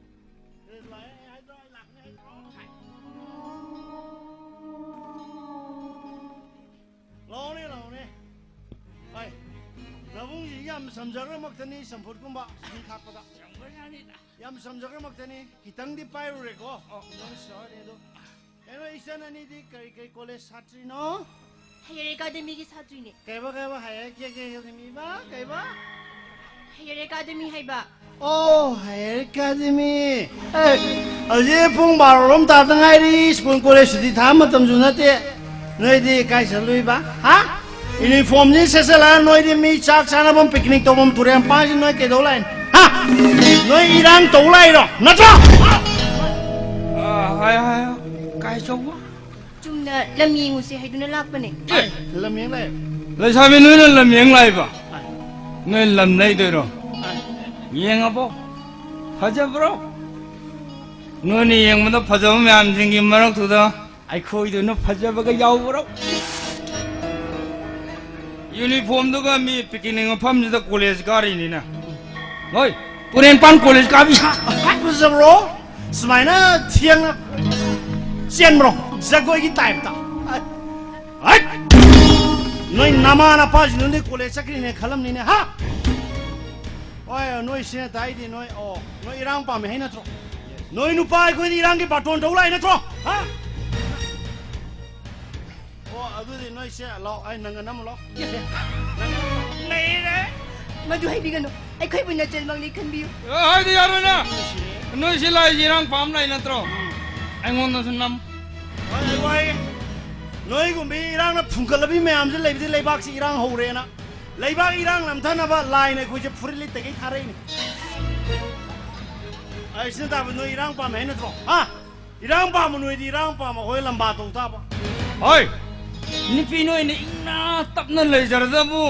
ꯑꯦ, ꯂꯥꯛꯑꯦ, ꯑꯩ ꯍꯥꯏꯗ꯭ꯔꯣ, ꯑꯩ ꯂꯥꯛꯀꯅꯤ ꯍꯥꯏꯗ꯭ꯔꯣ? ꯂꯥꯛꯑꯣꯅꯦ, ꯂꯥꯛꯑꯣꯅꯦ꯫ ꯍꯣꯏ꯫ ꯅꯕꯨꯡꯁꯤ ꯌꯥꯝ ꯆꯝꯖꯈ꯭ꯔꯃꯛꯇꯅꯤ, ꯆꯝꯐꯨꯠꯀꯨꯝꯕ ꯁꯨꯝ ꯊꯥꯛꯄꯗ꯫ ꯆꯝꯈ꯭ꯔꯖꯥꯠꯅꯤꯗ꯫ ꯌꯥꯝ ꯆꯝꯖꯈ꯭ꯔꯃꯛꯇꯅꯤ꯫ ꯈꯤꯇꯪꯗꯤ ꯄꯥꯏꯔꯨꯔꯦꯀꯣ꯫ ꯑꯣ꯫ ꯈꯤꯇꯪ ꯁꯣꯏꯔꯦ ꯑꯗꯣ꯫ ꯀꯩꯅꯣ, ꯏꯆꯟ ꯑꯅꯤꯗꯤ ꯀꯔꯤ ꯀꯔꯤ ꯀꯣꯂꯦꯖ ꯁꯥꯇ꯭ꯔꯤꯅꯣ? ꯍꯥꯌꯔ ꯑꯦꯀꯥꯗꯃꯤꯒꯤ ꯁꯥꯇ꯭ꯔꯤꯅꯦ꯫ ꯀꯩꯕ, ꯀꯩꯕ, ꯍꯥꯌꯔ ꯑꯦꯀꯥꯗꯃꯤ ꯏꯃꯥ, ꯀꯩꯕ? ꯍꯥꯌꯔ ꯑꯦꯀꯥꯗꯃꯤ ꯍꯥꯏꯕ꯫ ꯑꯣ, ꯍꯥꯌꯔ ꯑꯦꯀꯥꯗꯦꯃꯤ꯫ ꯑꯦ, ꯍꯧꯖꯤꯛ ꯄꯨꯡ ꯕꯥꯔꯣ ꯔꯣꯝ ꯇꯥꯗ ꯉꯥꯏꯔꯤ꯫ ꯁ꯭ꯀꯨꯜ ꯀꯣꯂꯦꯖ ꯁꯨꯇꯤ ꯊꯥꯕ ꯃꯇꯝꯁꯨ ꯅꯠꯇꯦ꯫ ꯅꯣꯏꯗꯤ ꯀꯥꯏ ꯆꯠꯂꯨꯏꯕ? ꯍꯥ? ꯌꯨꯅꯤꯐꯣꯔꯝꯁꯤ ꯁꯦꯠꯆꯜꯂꯒ ꯅꯣꯏꯗꯤ ꯃꯤ ꯆꯥꯛ ꯆꯥꯅꯐꯝ, ꯄꯤꯛꯅꯤꯛ ꯇꯧꯐꯝ ꯇꯨꯔꯦꯜ ꯃꯄꯥꯟꯁꯤ ꯅꯣꯏ ꯀꯩꯗꯧ ꯂꯥꯛꯏꯅꯣ? ꯍꯥ? ꯅꯣꯏ ꯏꯔꯥꯡ ꯇꯧ ꯂꯥꯛꯏꯔꯣ? ꯅꯠꯇ꯭ꯔꯣ? ꯑꯥ, ꯍꯥꯏꯌꯣ, ꯍꯥꯏꯌꯣ꯫ ꯀꯥꯏ ꯆꯧꯕ? ꯆꯨꯝꯅ ꯂꯝ ꯌꯦꯡꯉꯨꯁꯦ ꯍꯥꯏꯗꯨꯅ ꯂꯥꯛꯄꯅꯦ꯫ ꯑꯦ, ꯂꯝ ꯌꯦꯡ ꯂꯥꯛꯑꯦ꯫ ꯂꯩꯁꯥꯕꯤ, ꯅꯣꯏꯅ ꯂꯝ ꯌꯦꯡ ꯂꯥꯛꯏꯕ? ꯑꯥ꯫ ꯅꯣꯏ ꯂꯝ ꯂꯩꯗꯣꯏꯔꯣ? ꯑꯥ꯫ ꯌꯦꯡꯉꯕꯣ? ꯐꯖꯕ꯭ꯔꯣ? ꯅꯣꯏꯅ ꯌꯦꯡꯕꯗ ꯐꯖꯕ ꯃꯌꯥꯝꯁꯤꯡꯒꯤ ꯃꯔꯛꯇꯨꯗ ꯑꯩꯈꯣꯏꯗꯨꯅ ꯐꯖꯕꯒ ꯌꯥꯎꯕ꯭ꯔꯣ? ꯌꯨꯅꯤꯐꯣꯔꯝꯗꯨꯒ ꯃꯤ ꯄꯤꯛꯅꯤꯛ ꯃꯐꯝꯁꯤꯗ ꯀꯣꯂꯦꯖ ꯀꯥꯔꯤꯅꯤꯅ꯫ ꯍꯣꯏ, ꯇꯨꯔꯦꯟꯄꯥꯟ ꯀꯣꯂꯦꯖ ꯀꯥꯕꯤ꯫ ꯐꯖꯕ꯭ꯔꯣ? ꯁꯨꯃꯥꯏꯅ ꯊꯦꯡꯅ ꯆꯦꯟꯕ꯭ꯔꯣ? ꯖꯒꯣꯏꯒꯤ ꯇꯥꯏꯞꯇ꯫ ꯍꯩꯠ! ꯅꯣꯏ ꯅꯃꯥ ꯅꯄꯥꯁꯤꯡꯗꯨꯗꯤ ꯀꯣꯂꯦꯖ ꯆꯠꯈ꯭ꯔꯤꯅꯦ ꯈꯜꯂꯝꯅꯤꯅꯦ, ꯍꯥ? ꯍꯣꯏ, ꯅꯣꯏ ꯁꯤꯅ ꯇꯥꯛꯏꯗꯤ ꯅꯣꯏ, ꯑꯣ, ꯅꯣꯏ ꯏꯔꯥꯡ ꯄꯥꯝꯃꯦ ꯍꯥꯏ ꯅꯠꯇ꯭ꯔꯣ? ꯅꯣꯏ ꯅꯨꯄꯥ ꯑꯩꯈꯣꯏꯗꯤ ꯏꯔꯥꯡꯒꯤ ꯕꯥꯇꯣꯟ ꯇꯧ ꯂꯥꯛꯏ ꯅꯠꯇ꯭ꯔꯣ? ꯍꯥ? ꯑꯣ, ꯑꯗꯨꯗꯤ ꯅꯣꯏꯁꯦ ꯂꯥꯛꯑꯣ, ꯑꯩ ꯅꯪꯒ ꯅꯝꯃꯨ ꯂꯥꯛꯑꯣ꯫ ꯅꯪꯒ ꯅꯝꯃꯨ ꯂꯥꯛꯑꯣ꯫ ꯂꯩꯔꯦ꯫ ꯃꯗꯨ ꯍꯥꯏꯕꯤꯒꯅꯨ꯫ ꯑꯩꯈꯣꯏꯕꯨ ꯅꯆꯜꯃꯛꯅꯤ ꯈꯟꯕꯤꯌꯨ꯫ ꯑꯦ, ꯍꯥꯏꯗꯤ ꯌꯥꯔꯣꯏꯅ꯫ ꯅꯣꯏ ꯁꯤ ꯂꯥꯛꯏꯁꯤ ꯏꯔꯥꯡ ꯄꯥꯝ ꯂꯥꯛꯏ ꯅꯠꯇ꯭ꯔꯣ? ꯑꯩꯉꯣꯟꯗꯁꯨ ꯅꯝ꯫ ꯍꯣꯏ, ꯍꯣꯏ, ꯍꯣꯏ꯫ ꯅꯣꯏꯒꯨꯝꯕꯤ ꯏꯔꯥꯡꯅ ꯐꯨꯝꯒꯠꯂꯕꯤ ꯃꯌꯥꯝꯁꯤ ꯂꯩꯕꯗꯤ ꯂꯩꯕꯥꯛꯁꯤ ꯏꯔꯥꯡ ꯍꯧꯔꯦꯅ꯫ ꯂꯩꯕꯥꯛ ꯏꯔꯥꯡ ꯅꯝꯊꯅꯕ ꯂꯥꯏꯅ ꯑꯩꯈꯣꯏꯁꯦ ꯐꯨꯔꯤꯠ ꯂꯤꯠꯇꯒꯩ ꯊꯥꯔꯛꯏꯅꯤ꯫ ꯑꯩ ꯁꯤꯅ ꯇꯥꯕ ꯅꯣꯏ ꯏꯔꯥꯡ ꯄꯥꯝꯃꯦ ꯍꯥꯏ ꯅꯠꯇ꯭ꯔꯣ? ꯍꯥ? ꯏꯔꯥꯡ ꯄꯥꯝꯕ ꯅꯣꯏꯗꯤ ꯏꯔꯥꯡ ꯄꯥꯝꯕ ꯑꯩꯈꯣꯏ ꯂꯝꯕꯥ ꯇꯧ ꯇꯥꯕ꯫ ꯍꯣꯏ! ꯅꯨꯄꯤ ꯅꯣꯏꯅ ꯏꯪꯅ ꯇꯞꯅ ꯂꯩꯖꯔꯗꯕꯨ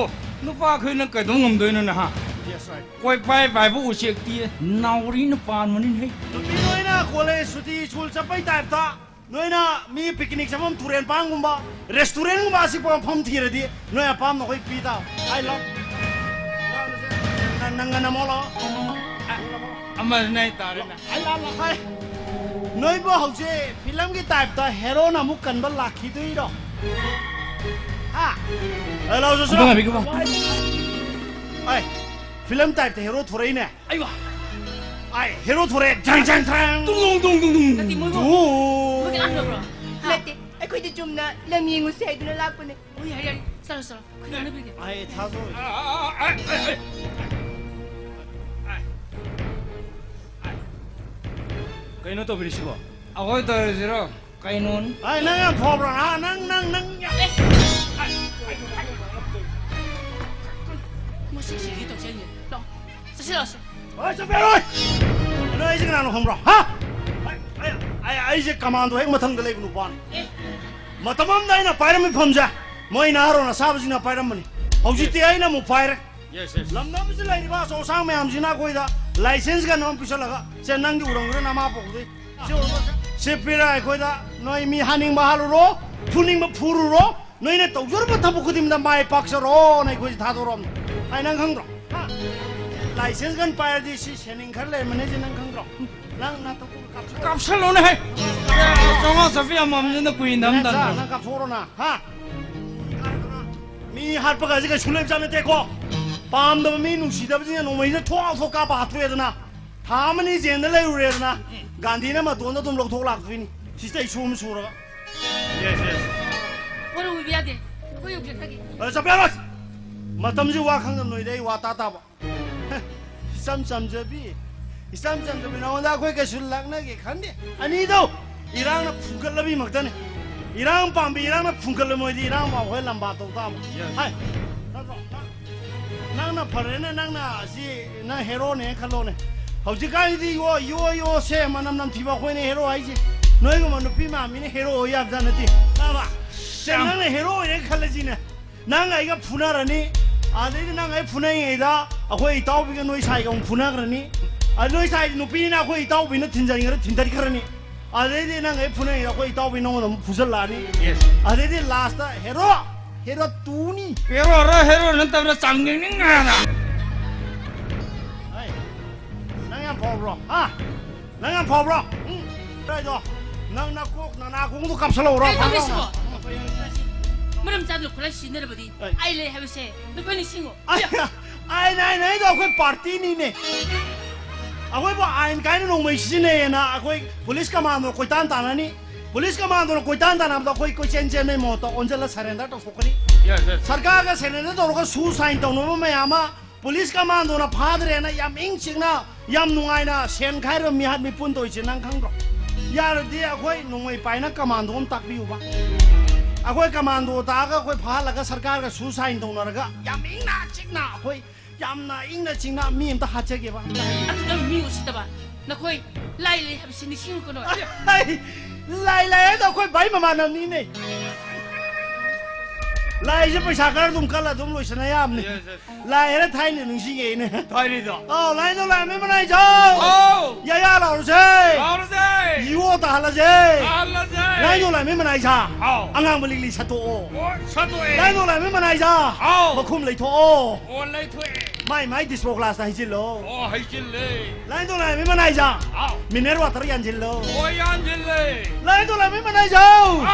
ꯅꯨꯄꯥ ꯑꯩꯈꯣꯏꯅ ꯀꯩꯗꯧ ꯉꯝꯗꯣꯏꯅꯣꯅꯦ, ꯍꯥ? Yes, right. ꯀꯣꯏ ꯄꯥꯏ ꯄꯥꯏꯕ ꯎꯆꯦꯛꯇꯤ ꯅꯥꯎꯔꯤꯅ ꯄꯥꯟꯕꯅꯤꯅꯦ꯫ ꯅꯨꯄꯤ ꯅꯣꯏꯅ ꯀꯣꯂꯦꯖ ꯁꯨꯇꯤ ꯁ꯭ꯀꯨꯜ ꯆꯠꯄꯩ ꯇꯥꯏꯞꯇ ꯅꯣꯏꯅ ꯃꯤ ꯄꯤꯛꯅꯤꯛ ꯆꯠꯐꯝ ꯇꯨꯔꯦꯟ ꯄꯥꯟꯒꯨꯝꯕ, ꯔꯦꯁꯇꯨꯔꯦꯟꯒꯨꯝꯕ ꯑꯁꯤꯄ ꯃꯐꯝ ꯊꯤꯔꯗꯤ ꯅꯣꯏ ꯑꯄꯥꯝꯕ ꯑꯩꯈꯣꯏ ꯄꯤ ꯇꯥꯕ꯫ I love꯫ ꯅꯪ, ꯅꯪ ꯉꯟꯅ ꯃꯣꯠꯂꯣ꯫ ꯑꯃꯁꯤꯅ ꯑꯩ ꯇꯥꯔꯦꯅꯦ꯫ ꯑꯩ ꯂꯥꯛ, ꯂꯥꯛ, ꯍꯥꯏ꯫ ꯅꯣꯏꯕꯨ ꯍꯧꯖꯤꯛ ꯐꯤꯂꯝꯒꯤ ꯇꯥꯏꯞꯇ ꯍꯦꯔꯣꯅ ꯑꯃꯨꯛ ꯀꯟꯕ ꯂꯥꯛꯈꯤꯗꯣꯏꯔꯣ? ꯍꯥ? ꯑꯩ ꯂꯥꯛꯑꯣ, ꯆꯠꯁꯤꯔꯣ? ꯑꯝꯇ ꯉꯥꯏꯕꯤꯈꯣ꯫ ꯑꯩ, ꯐꯤꯂꯝ ꯇꯥꯏꯞꯇ ꯍꯦꯔꯣ ꯊꯣꯔꯛꯏꯅꯦ꯫ ꯑꯩ ꯋꯥ꯫ ꯑꯩ ꯍꯦꯔꯣ ꯊꯣꯔꯛꯑꯦ꯫ ꯖꯪ, ꯖꯪ, ꯖꯪ꯫ ꯇꯨꯡ, ꯇꯨꯡ, ꯇꯨꯡ, ꯇꯨꯡ꯫ ꯅꯠꯇꯦ, ꯃꯣꯏꯕꯨ꯫ ꯇꯨ꯫ ꯃꯣꯏ ꯀꯅꯥꯝ ꯎꯗꯕ꯭ꯔꯣ? ꯍꯥ? ꯅꯠꯇꯦ, ꯑꯩꯈꯣꯏꯗꯤ ꯆꯨꯝꯅ ꯂꯝ ꯌꯦꯡꯉꯨꯁꯦ ꯍꯥꯏꯗꯨꯅ ꯂꯥꯛꯄꯅꯦ꯫ ꯍꯣꯏ, ꯌꯥꯔꯦ, ꯌꯥꯔꯦ꯫ ꯆꯠꯂꯣ, ꯆꯠꯂꯣ꯫ ꯑꯩꯈꯣꯏ ꯉꯥꯡꯅꯕꯤꯔꯒꯦ꯫ ꯑꯩ ꯊꯥꯖꯧ꯫ ꯑ, ꯑ, ꯑ, ꯑ, ꯑ, ꯑ, ꯑ꯫ ꯀꯩꯅꯣ ꯇꯧꯕꯤꯔꯤꯁꯤꯕꯣ? ꯑꯩꯈꯣꯏ ꯇꯧꯔꯤꯁꯤꯔꯣ? ꯀꯩꯅꯣꯅꯤ? ꯑꯩ ꯅꯪ ꯌꯥꯝ ꯐꯕ꯭ꯔꯣ? ꯍꯥ? ꯅꯪ, ꯅꯪ, ꯅꯪ ꯌꯥꯝ ꯃꯁꯤꯁꯤꯒꯤ ꯇꯧꯁꯦ ꯑꯩꯅꯦ꯫ ꯂꯥꯛꯑꯣ꯫ ꯆꯠꯁꯤ, ꯂꯥꯛꯑꯣꯁꯦ꯫ ꯍꯣꯏ, ꯆꯠꯄ ꯌꯥꯔꯣꯏ! ꯅꯪ ꯑꯩꯁꯦ ꯀꯅꯥꯅꯣ ꯈꯪꯕ꯭ꯔꯣ? ꯍꯥ? ꯑꯩ, ꯑꯩ, ꯑꯩ, ꯑꯩꯁꯦ ꯀꯃꯥꯟꯗꯣ ꯍꯦꯛ ꯃꯊꯪꯗ ꯂꯩꯕ ꯅꯨꯄꯥꯅꯤ꯫ ꯑꯦ꯫ ꯃꯇꯝ ꯑꯃꯗ ꯑꯩꯅ ꯄꯥꯏꯔꯝꯕ ꯐꯝꯁꯦ ꯃꯣꯏ ꯅꯍꯥꯔꯣꯟ ꯑꯁꯥꯕꯁꯤꯡꯅ ꯄꯥꯏꯔꯝꯕꯅꯤ꯫ ꯍꯧꯖꯤꯛꯇꯤ ꯑꯩꯅ ꯑꯃꯨꯛ ꯄꯥꯏꯔꯦ꯫ Yes, yes. ꯂꯝꯗꯝꯁꯤꯗ ꯂꯩꯔꯤꯕ ꯑꯆꯧ ꯑꯁꯥꯡ ꯃꯌꯥꯝꯁꯤꯅ ꯑꯩꯈꯣꯏꯗ ꯂꯥꯏꯁꯦꯟꯁ ꯀꯩꯅꯣ ꯑꯃ ꯄꯤꯁꯜꯂꯒ, "ꯁꯦ, ꯅꯪꯗꯤ ꯎꯔꯝꯒꯅꯤ, ꯅꯃꯥ ꯄꯣꯛꯄꯗꯩ꯫ ꯁꯤ ꯎꯔꯕ? ꯁꯤ ꯄꯤꯔ ꯑꯩꯈꯣꯏꯗ ꯅꯣꯏ ꯃꯤ ꯍꯥꯠꯅꯤꯡꯕ ꯍꯥꯠꯂꯨꯔꯣ, ꯐꯨꯅꯤꯡꯕ ꯐꯨꯔꯨꯔꯣ, ꯅꯣꯏꯅ ꯇꯧꯖꯔꯨꯕ ꯊꯕꯛ ꯈꯨꯗꯤꯡꯗ ꯃꯥꯏ ꯄꯥꯛꯆꯔꯣꯅ ꯑꯩꯈꯣꯏꯁꯦ ꯊꯥꯗꯣꯔꯛꯑꯕꯅꯤ꯫ ꯑꯩ ꯅꯪ ꯈꯪꯗ꯭ꯔꯣ? ꯍꯥ? ꯂꯥꯏꯁꯦꯟꯁ ꯀꯟ ꯄꯥꯏꯔꯗꯤ ꯁꯤ ꯁꯦꯅꯤꯡ ꯈꯔ ꯂꯩꯔꯝꯃꯅꯤ, ꯁꯤ ꯅꯪ ꯈꯪꯗ꯭ꯔꯣ? ꯅꯪ ꯅꯥꯊꯣꯛꯄ ꯀꯥꯞꯁꯤ꯫ ꯀꯥꯞꯁꯜꯂꯣꯅꯦ, ꯍꯦ꯫ ꯆꯥꯝꯃꯉꯥ ꯆꯥꯄꯤ ꯑꯃꯃꯝꯁꯤꯅ ꯀꯨꯏꯅ ꯅꯪ ꯅꯝꯗꯅ꯫ ꯆꯥ, ꯅꯪ ꯀꯥꯞꯊꯣꯛꯑꯣꯔꯣ ꯅꯪ, ꯍꯥ? ꯃꯤ ꯍꯥꯠꯄꯒꯁꯦ ꯀꯩꯁꯨ ꯂꯩꯕꯖꯥꯠ ꯅꯠꯇꯦꯀꯣ꯫ ꯄꯥꯝꯗꯕ ꯃꯤ ꯅꯨꯡꯁꯤꯗꯕꯁꯤꯡꯅ ꯅꯣꯡꯃꯩꯁꯤꯅ ꯊꯣꯛ ꯊꯣꯛ ꯀꯥꯞꯄ ꯍꯥꯠꯇꯣꯛꯑꯦꯗꯅ꯫ ꯊꯥ ꯑꯃꯅꯤ ꯖꯦꯜꯗ ꯂꯩꯔꯨꯔꯦꯗꯅ꯫ ꯒꯥꯟꯙꯤꯅ ꯃꯇꯣꯟꯗ ꯑꯗꯨꯝ ꯂꯧꯊꯣꯛ ꯂꯥꯛꯇꯣꯏꯅꯤ꯫ ꯁꯤꯁꯇ ꯏꯁꯨ ꯑꯃ ꯁꯨꯔꯒ꯫ Yes, yes. ꯋꯥꯔꯧꯕꯤꯕ ꯌꯥꯗꯦ꯫ ꯑꯩꯈꯣꯏ ꯎꯕꯤꯔꯛꯇꯒꯦ꯫ ꯑ, ꯆꯠꯄ ꯌꯥꯔꯣꯏ! ꯃꯇꯝꯁꯤ ꯋꯥ ꯈꯪꯗꯕ ꯅꯣꯏꯗ ꯑꯩ ꯋꯥ ꯇꯥ ꯇꯥꯕ꯫ ꯏꯆꯝ ꯆꯝꯖꯕꯤ, ꯏꯆꯝ ꯆꯝꯖꯕꯤ, ꯅꯉꯣꯟꯗ ꯑꯩꯈꯣꯏ ꯀꯩꯁꯨ ꯂꯥꯛꯅꯒꯦ ꯈꯟꯗꯦ꯫ ꯑꯅꯤꯗꯣ ꯏꯔꯥꯡꯅ ꯐꯨꯒꯠꯂꯕꯤꯃꯛꯇꯅꯤ꯫ ꯏꯔꯥꯡ ꯄꯥꯝꯕꯤ ꯏꯔꯥꯡꯅ ꯐꯨꯒꯠꯂ ꯃꯣꯏꯗꯤ ꯏꯔꯥꯡ ꯄꯥꯝꯕ ꯑꯩꯈꯣꯏ ꯂꯝꯕꯥ ꯇꯧ ꯇꯥꯕ꯫ Yes. ꯍꯥꯏ, ꯅꯠꯇ꯭ꯔꯣ? ꯅꯪ, ꯅꯪꯅ ꯐꯔꯦꯅꯦ, ꯅꯪꯅ ꯑꯁꯤ ꯅꯪ ꯍꯦꯔꯣꯅꯦ ꯈꯜꯂꯣꯅꯦ꯫ ꯍꯧꯖꯤꯛꯀꯥꯟꯒꯤꯗꯤ ꯌꯣ, ꯌꯣ, ꯌꯣ ꯁꯦ ꯃꯅꯝ ꯅꯝꯊꯤꯕ ꯑꯩꯈꯣꯏꯅ ꯍꯦꯔꯣ ꯍꯥꯏꯁꯦ꯫ ꯅꯣꯏꯒꯨꯝꯕ ꯅꯨꯄꯤ ꯃꯥꯟꯕꯤꯅ ꯍꯦꯔꯣ ꯑꯣꯏ ꯌꯥꯕꯖꯥꯠ ꯅꯠꯇꯦ꯫ ꯇꯥꯕ? ꯁꯦ, ꯌꯥꯝ ꯅꯪꯅ ꯍꯦꯔꯣ ꯑꯣꯏꯔꯦ ꯈꯜꯂꯁꯤꯅꯦ꯫ ꯅꯪ ꯑꯩꯒ ꯐꯨꯅꯔꯅꯤ, ꯑꯗꯩꯗꯤ ꯅꯪ ꯑꯩ ꯐꯨꯅꯔꯤꯉꯩꯗ ꯑꯩꯈꯣꯏ ꯏꯇꯥꯎꯕꯤꯒ ꯅꯣꯏ ꯁꯥꯏꯒ ꯑꯃꯨꯛ ꯐꯨꯅꯈ꯭ꯔꯅꯤ꯫ ꯑꯗ ꯅꯣꯏ ꯁꯥꯏ ꯅꯨꯄꯤꯅ ꯑꯩꯈꯣꯏ ꯏꯇꯥꯎꯕꯤꯅ ꯊꯤꯟꯖꯟꯈ꯭ꯔ-, ꯊꯤꯟꯗꯠꯈ꯭ꯔꯅꯤ꯫ ꯑꯗꯩꯗꯤ ꯅꯪ ꯑꯩ ꯐꯨꯅꯔꯤꯉꯩꯗ ꯑꯩꯈꯣꯏ ꯏꯇꯥꯎꯕꯤ ꯅꯉꯣꯟꯗ ꯑꯃꯨꯛ ꯐꯨꯖꯜꯂꯛꯑꯅꯤ꯫ Yes. ꯑꯗꯩꯗꯤ ꯂꯥꯁꯇ ꯍꯦꯔꯣ, ꯍꯦꯔꯣ ꯇꯨꯅꯤ꯫ ꯍꯦꯔꯣꯔ ꯍꯦꯔꯣ ꯅꯠꯇꯕ꯭ꯔꯥ ꯆꯥꯡꯗꯤꯡꯅꯤꯡ ꯉꯥꯅ꯫ ꯍꯩ, ꯅꯪ ꯌꯥꯝ ꯐꯥꯎꯕ꯭ꯔꯣ? ꯍꯥ? ꯅꯪ ꯌꯥꯝ ꯐꯥꯎꯕ꯭ꯔꯣ? ꯎꯝ? ꯀꯩꯗꯣ? ꯅꯪ ꯅꯀꯣꯛ ꯅꯅꯥꯀꯣꯡꯗꯣ ꯀꯥꯞꯁꯜꯂꯛꯎꯔꯣ? ꯀꯩ ꯇꯧꯒꯦ ꯁꯤꯕꯣ? ꯃꯔꯝ ꯆꯥꯗꯅ ꯈꯨꯠꯂꯥꯏ ꯁꯤꯖꯤꯟꯅꯔꯕꯗꯤ ꯑꯩ ꯑꯩ ꯂꯩ ꯍꯥꯏꯕꯁꯦ ꯅꯈꯣꯏ ꯅꯤꯡꯁꯤꯡꯉꯣ꯫ ꯑꯩ, ꯑꯩꯅ, ꯑꯩꯅ, ꯑꯩꯗꯣ ꯑꯩꯈꯣꯏ ꯄꯥꯔꯇꯤꯅꯤꯅꯦ꯫ ꯑꯩꯈꯣꯏꯕꯨ ꯑꯥꯏꯟ ꯀꯥꯏꯅ ꯅꯣꯡꯃꯩ ꯁꯤꯖꯤꯟꯅꯩꯌꯦꯅ ꯑꯩꯈꯣꯏ ꯄꯨꯂꯤꯁ ꯀꯃꯥꯟꯗꯣ ꯀꯣꯏꯇꯥꯟ ꯇꯥꯟꯅꯅꯤ꯫ ꯄꯨꯂꯤꯁ ꯀꯃꯥꯟꯗꯣꯅ ꯀꯣꯏꯇꯥꯟ ꯇꯥꯟꯅꯕꯗ ꯑꯩꯈꯣꯏ ꯀꯣꯏꯆꯦꯟ ꯆꯦꯟꯕꯩ ꯃꯍꯨꯠꯇ ꯑꯣꯟꯁꯤꯜꯂ surrender ꯇꯧꯊꯣꯛꯀꯅꯤ꯫ Yes, yes. ꯁꯔꯀꯥꯔꯒ surrender ꯇꯧꯔꯒ ꯁꯨ ꯁꯥꯏꯟ ꯇꯧꯅꯕ ꯃꯌꯥꯝ ꯑꯃ ꯄꯨꯂꯤꯁ ꯀꯃꯥꯟꯗꯣꯅ ꯐꯥꯗ꯭ꯔꯦꯅ ꯌꯥꯝ ꯏꯪ ꯆꯤꯛꯅ, ꯌꯥꯝ ꯅꯨꯡꯉꯥꯏꯅ ꯁꯦꯟ ꯈꯥꯏꯔꯕ ꯃꯤꯍꯥꯠ ꯃꯤꯄꯨꯟ ꯇꯧꯔꯤꯁꯦ ꯅꯪ ꯈꯪꯗ꯭ꯔꯣ? ꯌꯥꯔꯗꯤ ꯑꯩꯈꯣꯏ ꯅꯣꯡꯃꯩ ꯄꯥꯏꯅ ꯀꯃꯥꯟꯗꯣ ꯑꯃ ꯇꯥꯛꯄꯤꯌꯨꯕ꯫ ꯑꯩꯈꯣꯏ ꯀꯃꯥꯟꯗꯣ ꯇꯥꯛꯑꯒ ꯑꯩꯈꯣꯏ ꯐꯥꯍꯜꯂꯒ ꯁꯔꯀꯥꯔꯒ ꯁꯨ ꯁꯥꯏꯟ ꯇꯧꯅꯔꯒ ꯌꯥꯝ ꯏꯪꯅ ꯆꯤꯛꯅ ꯑꯩꯈꯣꯏ ꯌꯥꯝꯅ ꯏꯪꯅ ꯆꯤꯛꯅ ꯃꯤ ꯑꯝꯇ ꯍꯥꯠꯆꯒꯦꯕ꯫ ꯑꯗꯨꯗ ꯃꯤ ꯎꯁꯤꯠꯇꯕ ꯅꯈꯣꯏ ꯂꯥꯏ ꯂꯩ ꯍꯥꯏꯕꯁꯤ ꯅꯤꯡꯁꯤꯡꯉꯨꯀꯅꯣ꯫ ꯑꯩ ꯂꯥꯏ ꯂꯩ ꯍꯥꯏꯗꯣ ꯑꯩꯈꯣꯏ ꯚꯥꯏ ꯃꯃꯥꯟꯅꯕꯅꯤꯅꯦ꯫ ꯂꯥꯏꯁꯦ ꯄꯩꯁꯥ ꯈꯔ ꯑꯗꯨꯝ ꯀꯜꯂ ꯑꯗꯨꯝ ꯂꯣꯏꯁꯟꯅ ꯌꯥꯕꯅꯤ꯫ ꯂꯥꯏ ꯍꯥꯏꯔ ꯊꯥꯏꯅ ꯅꯤꯡꯁꯤꯡꯉꯛꯏꯅꯦ꯫ ꯊꯥꯏꯅꯗꯣ꯫ ꯑꯧ, ꯂꯥꯏꯅꯤꯡꯊꯧ ꯂꯥꯏꯔꯦꯝꯕꯤ ꯃꯅꯥꯏ ꯁꯥ꯫ ꯑꯧ꯫ ꯌꯥꯌꯥ ꯂꯥꯎꯔꯁꯦ꯫ ꯂꯥꯎꯔꯁꯦ꯫ ꯌꯨ ꯑꯣ ꯇꯥꯍꯜꯂꯁꯦ꯫ ꯇꯥꯍꯜꯂꯁꯦ꯫ ꯂꯥꯏꯅꯤꯡꯊꯧ ꯂꯥꯏꯔꯦꯝꯕꯤ ꯃꯅꯥꯏ ꯁꯥ꯫ ꯑꯧ꯫ ꯑꯉꯥꯡꯕ ꯂꯤꯛꯂꯤ ꯁꯠꯇꯣꯛꯑꯣ꯫ ꯑꯣ, ꯁꯠꯇꯣꯛꯑꯦ꯫ ꯂꯥꯏꯅꯤꯡꯊꯧ ꯂꯥꯏꯔꯦꯝꯕꯤ ꯃꯅꯥꯏ ꯁꯥ꯫ ꯑꯧ꯫ ꯃꯈꯨꯝ ꯂꯩꯊꯣꯛꯑꯣ꯫ ꯑꯣ, ꯂꯩꯊꯣꯛꯑꯦ꯫ ꯃꯥꯏ ꯃꯥꯏ ꯗꯤꯁꯄꯣ ꯒ꯭ꯂꯥꯁꯇ ꯍꯩꯖꯤꯜꯂꯣ꯫ ꯑꯣ, ꯍꯩꯖꯤꯜꯂꯦ꯫ ꯂꯥꯏꯅꯤꯡꯊꯧ ꯂꯥꯏꯔꯦꯝꯕꯤ ꯃꯅꯥꯏ ꯁꯥ꯫ ꯑꯧ꯫ ꯃꯤꯅꯔꯦꯜ ꯋꯥꯇꯔ ꯌꯥꯟꯁꯤꯜꯂꯣ꯫ ꯑꯣ, ꯌꯥꯟꯁꯤꯜꯂꯦ꯫ ꯂꯥꯏꯅꯤꯡꯊꯧ ꯂꯥꯏꯔꯦꯝꯕꯤ ꯃꯅꯥꯏ ꯁꯥ꯫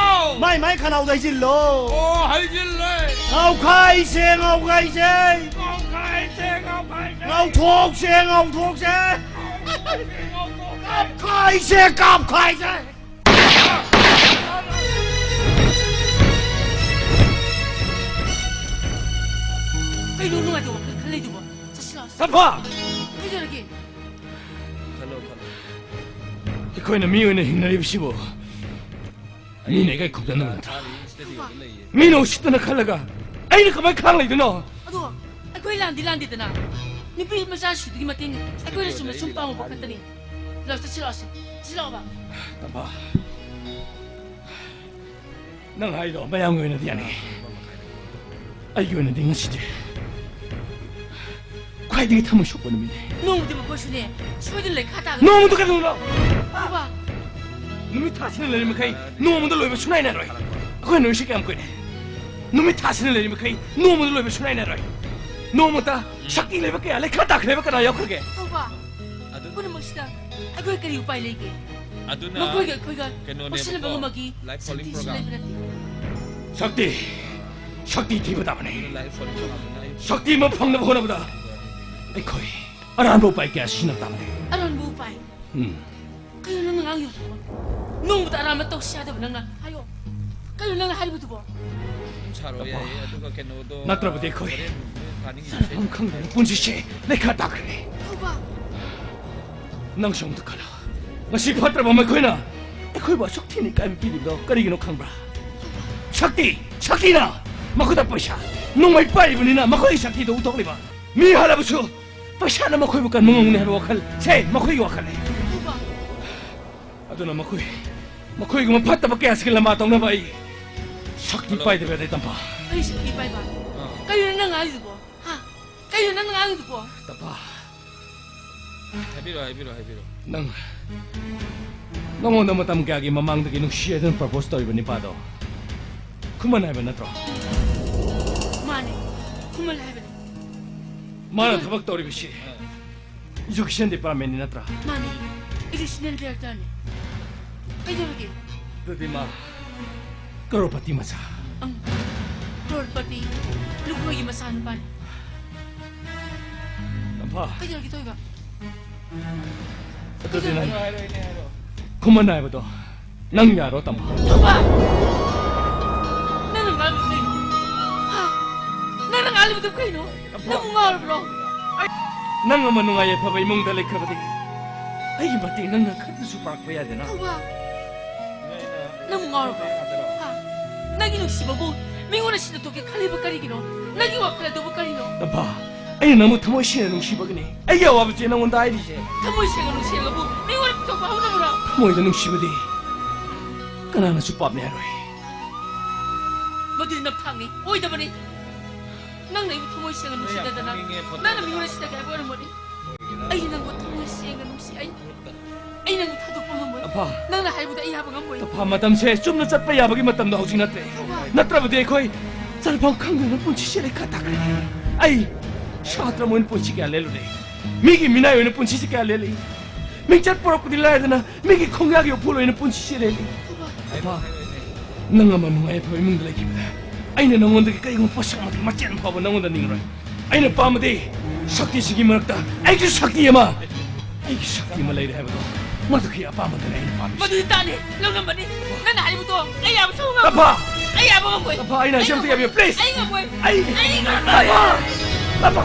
ꯑꯧ꯫ ꯃꯥꯏ ꯃꯥꯏ ꯈꯅꯥꯎꯗ ꯍꯩꯖꯤꯜꯂꯣ꯫ ꯑꯣ, ꯍꯩꯖꯤꯜꯂꯦ꯫ ꯉꯥꯎꯈꯥꯏꯁꯦ, ꯉꯥꯎꯈꯥꯏꯁꯦ꯫ ꯉꯥꯎꯈꯥꯏꯁꯦ, ꯉꯥꯎꯈꯥꯏꯁꯦ꯫ ꯉꯥꯎꯊꯣꯛꯁꯦ, ꯉꯥꯎꯊꯣꯛꯁꯦ꯫ ꯉꯥꯎꯈꯥꯏꯁꯦ, ꯉꯥꯎꯈꯥꯏꯁꯦ꯫ ꯀꯥꯞꯈꯥꯏꯁꯦ, ꯀꯥꯞꯈꯥꯏꯁꯦ꯫ ꯀꯩꯅꯣ ꯅꯨꯡꯉꯥꯏꯇꯕ ꯋꯥꯈꯜ ꯈꯜꯂꯤꯗꯨꯕꯣ? ꯆꯠꯁꯤ ꯂꯥꯛꯑꯣ꯫ ꯇꯝꯐꯥ! ꯀꯩꯗꯧꯔꯒꯦ? ꯈꯜꯂꯣ, ꯈꯜꯂꯣ꯫ ꯑꯩꯈꯣꯏꯅ ꯃꯤ ꯑꯣꯏꯅ ꯍꯤꯡꯅꯔꯤꯕꯁꯤꯕꯨ ꯃꯤꯅ ꯑꯩꯒ ꯈꯨꯝꯖꯟꯅꯕ ꯅꯠꯇ꯭ꯔꯥ? ꯃꯤꯅ ꯎꯁꯤꯠꯇꯅ ꯈꯜꯂꯒ ꯑꯩꯅ ꯀꯃꯥꯏꯅ ꯈꯥꯡ ꯂꯩꯗꯣꯏꯅꯣ? ꯑꯗꯣ ꯑꯩꯈꯣꯏ ꯂꯥꯟꯗꯤ ꯂꯥꯟꯗꯦꯗꯅ꯫ ꯅꯨꯄꯤ ꯃꯆꯥꯁꯤꯗꯨꯒꯤ ꯃꯇꯦꯡ ꯑꯩꯈꯣꯏꯅ ꯆꯨꯝꯅ ꯁꯨꯝ ꯄꯥꯡꯉꯨꯕ ꯈꯛꯇꯅꯤ꯫ ꯂꯥꯛꯑꯣ, ꯆꯠꯁꯤ ꯂꯥꯛꯑꯣꯁꯦ꯫ ꯆꯠꯁꯤ ꯂꯥꯛꯑꯣꯕ꯫ ꯇꯝꯐꯥ, ꯅꯪ ꯍꯥꯏꯗꯣ ꯃꯌꯥꯝꯒꯤ ꯑꯣꯏꯅꯗꯤ ꯌꯥꯅꯤꯡꯉꯤ꯫ ꯑꯩꯒꯤ ꯑꯣꯏꯅꯗꯤ ꯉꯁꯤꯗꯤ ꯈ꯭ꯋꯥꯏꯗꯒꯤ ꯊꯃꯣꯏ ꯁꯣꯛꯄ ꯅꯨꯃꯤꯠꯅꯤ꯫ ꯅꯣꯡꯃꯗꯤ ꯃꯈꯣꯏꯁꯨꯅꯦ ꯁꯣꯏꯗꯅ ꯂꯩꯈꯥ ꯇꯥꯒꯅꯤ꯫ ꯅꯣꯡꯃꯗ ꯀꯩꯗꯧꯅꯣ? ꯕꯥꯕꯥ! ꯅꯨꯃꯤꯠ ꯊꯥꯁꯤꯅ ꯂꯩꯔꯤ ꯃꯈꯩ ꯅꯣꯡꯃꯗ ꯂꯣꯏꯕ ꯁꯨꯡꯅꯥꯏ ꯅꯥꯏꯔꯣꯏ꯫ ꯑꯩꯈꯣꯏ ꯅꯣꯏꯁꯤ ꯀꯌꯥꯝ ꯀꯨꯏꯔꯦ? ꯅꯨꯃꯤꯠ ꯊꯥꯁꯤꯅ ꯂꯩꯔꯤ ꯃꯈꯩ ꯅꯣꯡꯃꯗ ꯂꯣꯏꯕ ꯁꯨꯡꯅꯥꯏ ꯅꯥꯏꯔꯣꯏ꯫ ꯅꯣꯡꯃꯇ ꯁꯛꯇꯤ ꯂꯩꯕ ꯀꯌꯥ, ꯂꯩꯈꯥ ꯇꯥꯈ꯭ꯔꯦꯕ ꯀꯌꯥ ꯌꯥꯎꯈ꯭ꯔꯒꯦ? ꯕꯥꯕꯥ! ꯄꯨꯝꯅꯃꯛꯁꯤꯗ ꯑꯩꯈꯣꯏ ꯀꯔꯤ ꯎꯄꯥꯏ ꯂꯩꯒꯦ? ꯑꯗꯨꯅ ꯃꯈꯣꯏꯒ ꯑꯩꯈꯣꯏꯒ ꯀꯩꯅꯣꯅꯦꯕꯀꯣ, ꯄꯨꯟꯁꯤꯟꯅꯕ ꯉꯝꯕꯒꯤ live calling ꯁꯛꯇꯤꯁꯨ program꯫ ꯂꯩꯕ ꯅꯠꯇꯦ꯫ ꯁꯛꯇꯤ, ꯁꯛꯇꯤ ꯊꯤꯕ ꯇꯥꯕꯅꯤ꯫ ꯑꯗꯨꯅ live calling program ꯅꯤꯅ ꯑꯩ ꯁꯛꯇꯤ ꯑꯃ ꯐꯪꯅꯕ ꯍꯣꯠꯅꯕꯗ ꯑꯩꯈꯣꯏ ꯑꯔꯥꯟꯕ ꯎꯄꯥꯏ ꯀꯌꯥ ꯁꯤꯖꯤꯟꯅꯕ ꯇꯥꯕꯅꯤ꯫ ꯑꯔꯥꯟꯕ ꯎꯄꯥꯏ? ꯎꯝ꯫ ꯀꯩꯅꯣ ꯅꯪꯅ ꯉꯥꯡꯉꯤꯕꯗꯨꯕꯣ? ꯅꯣꯡꯃꯇ ꯑꯔꯥꯟꯕ ꯇꯧꯁꯤ ꯌꯥꯗꯕ ꯅꯪꯅ ꯍꯥꯏꯌꯣ꯫ ꯀꯩꯅꯣ ꯅꯪꯅ ꯍꯥꯏꯔꯤꯕꯗꯨꯕꯣ? ꯑꯗꯨꯝ ꯁꯥꯔꯛꯑꯣ, ꯇꯞꯄꯣ꯫ ꯌꯥꯏꯌꯦ꯫ ꯑꯗꯨꯒ ꯀꯩꯅꯣꯗꯣ, ꯅꯠꯇ꯭ꯔꯕꯗꯤ ꯑꯩꯈꯣꯏ ꯍꯣꯔꯦꯟ ꯆꯥꯅꯤꯡꯉꯤꯁꯦ꯫ ꯆꯥꯐꯝ ꯈꯪꯗꯅ ꯄꯨꯟꯁꯤꯁꯦ ꯂꯩꯈꯥ ꯇꯥꯈ꯭ꯔꯦ꯫ ꯊꯧꯕ꯫ ꯅꯪꯁꯨ ꯑꯃꯨꯛꯇ ꯈꯜꯂꯣ꯫ ꯉꯁꯤ ꯐꯠꯇ꯭ꯔꯕ ꯃꯈꯣꯏꯅ ꯑꯩꯈꯣꯏꯕꯨ ꯑꯁꯨꯛ ꯊꯤꯅ ꯏꯀꯥꯏꯕ ꯄꯤꯔꯤꯕꯗꯣ ꯀꯔꯤꯒꯤꯅꯣ ꯈꯪꯕ꯭ꯔꯥ? ꯁꯛꯇꯤ! ꯁꯛꯇꯤꯅ! ꯃꯈꯨꯠꯇ ꯄꯩꯁꯥ, ꯅꯣꯡꯃꯩ ꯄꯥꯏꯔꯤꯕꯅꯤꯅ ꯃꯈꯣꯏꯒꯤ ꯁꯛꯇꯤꯗꯨ ꯎꯠꯊꯣꯛꯂꯤꯕ꯫ ꯃꯤ ꯍꯜꯂꯕꯁꯨ ꯄꯩꯁꯥꯅ ꯃꯈꯣꯏꯕꯨ ꯀꯟꯕ ꯉꯝꯒꯅꯤ ꯍꯥꯏꯕ ꯋꯥꯈꯜ, ꯁꯦ, ꯃꯈꯣꯏꯒꯤ ꯋꯥꯈꯜꯅꯤ꯫ ꯊꯧꯕ꯫ ꯑꯗꯨꯅ ꯃꯈꯣꯏ, ꯃꯈꯣꯏꯒꯨꯝꯕ ꯐꯠꯇꯕ ꯀꯌꯥꯁꯤꯒꯤ ꯂꯝꯕꯥ ꯇꯧꯅꯕ ꯑꯩ ꯁꯛꯇꯤ ꯍꯜꯂꯣ꯫ ꯄꯥꯏꯗꯕ ꯌꯥꯗꯦ, ꯇꯝꯐꯥ꯫ ꯑꯩ ꯁꯛꯇꯤ ꯄꯥꯏꯕ? ꯑꯥ꯫ ꯀꯩꯅꯣ ꯅꯪ ꯉꯥꯡꯉꯤꯗꯨꯕꯣ? ꯍꯥ? ꯀꯩꯅꯣ ꯅꯪ ꯉꯥꯡꯉꯤꯗꯨꯕꯣ? ꯇꯝꯐꯥ꯫ ꯍꯥꯏꯕꯤꯔꯣ, ꯍꯥꯏꯕꯤꯔꯣ, ꯍꯥꯏꯕꯤꯔꯣ꯫ ꯅꯪ, ꯅꯉꯣꯟꯗ ꯃꯇꯝ ꯀꯌꯥꯒꯤ ꯃꯃꯥꯡꯗꯒꯤ ꯅꯨꯡꯁꯤ ꯍꯥꯏꯗꯨꯅ propose ꯇꯧꯔꯤꯕ ꯅꯤꯄꯥꯗꯣ ꯈꯨꯃꯟ ꯍꯥꯏꯕ ꯅꯠꯇ꯭ꯔꯣ? ꯃꯥꯅꯦ, ꯈꯨꯃꯟ ꯍꯥꯏꯕꯅꯦ꯫ ꯃꯥꯅ ꯈꯨꯃꯟ꯫ ꯊꯕꯛ ꯇꯧꯔꯤꯕꯁꯤ ꯑꯥ꯫ Education Departmentꯅꯤ ꯅꯠꯇ꯭ꯔꯥ? ꯃꯥꯅꯦ, Additional Directorꯅꯦ꯫ ꯀꯩꯗꯧꯔꯒꯦ? ꯑꯗꯨꯗꯤ ꯃꯥ ꯀꯔꯣꯔꯄꯇꯤ ꯃꯆꯥ꯫ ꯑꯪ, ꯀꯔꯣꯔꯄꯇꯤ ꯂꯨꯈ꯭ꯔꯣꯏꯒꯤ ꯃꯆꯥꯅꯨꯄꯥꯅꯦ꯫ ꯇꯝꯐꯥ꯫ ꯀꯩꯗꯧꯔꯒꯦ ꯇꯧꯏꯕ? ꯑꯗꯨꯗꯤ ꯅꯪ ꯈꯨꯃꯟ ꯍꯥꯏꯕꯗꯣ ꯅꯪ ꯌꯥꯔꯣ, ꯇꯝꯐꯥ? ꯊꯧꯕ! ꯅꯪꯅ ꯉꯥꯡꯂꯤꯕꯗꯨ ꯀꯩꯅꯣ? ꯍꯥ? ꯅꯪꯅ ꯉꯥꯡꯂꯤꯕꯗꯨ ꯀꯩꯅꯣ? ꯅꯪꯕꯨ ꯉꯥꯎꯔꯕ꯭ꯔꯣ? ꯅꯪ ꯑꯃ ꯅꯨꯡꯉꯥꯏ ꯌꯥꯏꯐꯕ ꯏꯃꯨꯡꯗ ꯂꯩꯈ꯭ꯔꯕꯗꯤ ꯑꯩꯒꯤ ꯃꯇꯦꯡ ꯅꯪꯅ ꯈꯔꯗꯁꯨ ꯄꯥꯡꯂꯛꯄ ꯌꯥꯗꯦꯅ? ꯊꯧꯕ! ꯅꯪꯕꯨ ꯉꯥꯎꯔꯕ꯭ꯔꯣ? ꯍꯥ? ꯅꯪꯒꯤ ꯅꯨꯡꯁꯤꯕꯕꯨ ꯃꯤꯉꯣꯟꯗ ꯁꯤꯟꯅꯊꯣꯛꯀꯦ ꯈꯜꯂꯤꯕ ꯀꯔꯤꯒꯤꯅꯣ? ꯅꯪꯒꯤ ꯋꯥꯈꯜ ꯑꯗꯨꯕꯨ ꯀꯔꯤꯅꯣ? ꯇꯝꯐꯥ, ꯑꯩꯅ ꯅꯪꯕꯨ ꯊꯃꯣꯏ ꯁꯦꯡꯅ ꯅꯨꯡꯁꯤꯕꯒꯤꯅꯤ ꯑꯩꯒꯤ ꯑꯋꯥꯕꯁꯦ ꯅꯪꯉꯣꯟꯗ ꯍꯥꯏꯔꯤꯁꯦ꯫ ꯊꯃꯣꯏ ꯁꯦꯡꯅ ꯅꯨꯡꯁꯤꯔꯒꯕꯨ ꯃꯤꯉꯣꯟꯗ ꯄꯤꯊꯣꯛꯄ ꯍꯧꯅꯕ꯭ꯔꯣ? ꯊꯃꯣꯏꯗ ꯅꯨꯡꯁꯤꯕꯗꯤ ꯀꯅꯥꯅꯁꯨ ꯄꯥꯞꯅꯤ ꯍꯥꯏꯔꯣꯏ꯫ ꯃꯗꯨꯗꯤ ꯅꯝꯊꯥꯛꯅꯤ, ꯑꯣꯏꯗꯕꯅꯤ꯫ ꯅꯪꯅ ꯑꯩꯕꯨ ꯊꯃꯣꯏ ꯁꯦꯡꯅ ꯅꯨꯡꯁꯤꯅꯗꯅ ꯅꯪꯅ ꯃꯤꯉꯣꯟꯗ ꯁꯤꯟꯅꯒꯦ ꯍꯥꯏꯕ ꯑꯣꯏꯔꯝꯒꯅꯤ꯫ ꯑꯩ ꯅꯪꯕꯨ ꯊꯃꯣꯏ ꯁꯦꯡꯅ ꯅꯨꯡꯁꯤ꯫ ꯑꯩ, ꯑꯩ ꯅꯪꯕꯨ ꯊꯥꯗꯣꯛꯄ ꯉꯝꯃꯣꯏ꯫ ꯇꯝꯐꯥ꯫ ꯅꯪꯅ ꯍꯥꯏꯕꯗ ꯑꯩ ꯌꯥꯕ ꯉꯝꯃꯣꯏ꯫ ꯇꯝꯐꯥ, ꯃꯇꯝꯁꯦ ꯆꯨꯝꯅ ꯆꯠꯄ ꯌꯥꯕꯒꯤ ꯃꯇꯝꯗꯣ ꯍꯧꯖꯤꯛ ꯅꯠꯇ꯭ꯔꯦ꯫ ꯇꯝꯐꯥ꯫ ꯅꯠꯇ꯭ꯔꯕꯗꯤ ꯑꯩꯈꯣꯏ ꯆꯠꯐꯝ ꯈꯪꯗꯅ ꯄꯨꯟꯁꯤꯁꯦ ꯂꯩꯈꯥ ꯇꯥꯈ꯭ꯔꯦ꯫ ꯑꯩ ꯁꯥꯇ꯭ꯔ ꯑꯃ ꯑꯣꯏꯅ ꯄꯨꯟꯁꯤ ꯀꯌꯥ ꯂꯦꯜꯂꯨꯔꯦ꯫ ꯃꯤꯒꯤ ꯃꯤꯅꯥꯏ ꯑꯣꯏꯅ ꯄꯨꯟꯁꯤꯁꯦ ꯀꯌꯥ ꯂꯦꯜꯂꯤ꯫ ꯃꯤꯡꯆꯠ ꯄꯨꯔꯛꯄꯗꯤ ꯂꯥꯏꯔꯗꯅ ꯃꯤꯒꯤ ꯈꯣꯡꯌꯥꯒꯤ ꯎꯐꯨꯜ ꯑꯣꯏꯅ ꯄꯨꯟꯁꯤꯁꯦ ꯂꯦꯜꯂꯤ꯫ ꯇꯝꯐꯥ, ꯅꯪ ꯑꯃ ꯅꯨꯡꯉꯥꯏ ꯌꯥꯏꯐꯕ ꯏꯃꯨꯡꯗ ꯂꯩꯈꯤꯕꯗ ꯑꯩꯅ ꯅꯉꯣꯟꯗꯒꯤ ꯀꯔꯤꯒꯨꯝꯕ ꯄꯣꯠꯁꯛ ꯑꯃꯗꯤ ꯃꯆꯦꯠ ꯑꯃ ꯐꯥꯎꯕ ꯅꯉꯣꯟꯗ ꯅꯤꯡꯉꯔꯣꯏ꯫ ꯑꯩꯅ ꯄꯥꯝꯕꯗꯤ ꯁꯛꯇꯤꯁꯤꯡꯒꯤ ꯃꯔꯛꯇ ꯑꯩꯒꯤ ꯁꯛꯇꯤ ꯑꯃ, ꯑꯩꯒꯤ ꯁꯛꯇꯤ ꯑꯃ ꯂꯩꯔꯦ ꯍꯥꯏꯕꯗꯣ, ꯃꯗꯨꯒꯤ ꯑꯄꯥꯝꯕꯗꯨꯅꯤ ꯑꯩꯅ ꯄꯥꯝꯃꯤꯁꯦ꯫ ꯃꯗꯨꯗꯤ ꯇꯥꯅꯤ, ꯂꯧꯅꯝꯕꯅꯤ꯫ ꯅꯪꯅ ꯍꯥꯏꯔꯤꯕꯗꯣ ꯑꯩ ꯌꯥꯕ ꯁꯨꯡꯉꯝ ꯉꯝꯃꯣꯏ꯫ ꯇꯝꯐꯥ! ꯑꯩ ꯌꯥꯕ ꯉꯝꯃꯣꯏ꯫ ꯇꯝꯐꯥ, ꯑꯩꯅ ꯍꯥꯏꯁꯦ ꯑꯝꯇ ꯌꯥꯕꯤꯌꯨ, please꯫ ꯑꯩ ꯉꯝꯃꯣꯏ꯫ ꯑꯩ ꯑꯩ ꯉꯝꯃꯣꯏ꯫ ꯇꯝꯐꯥ! ꯇꯥꯕ꯫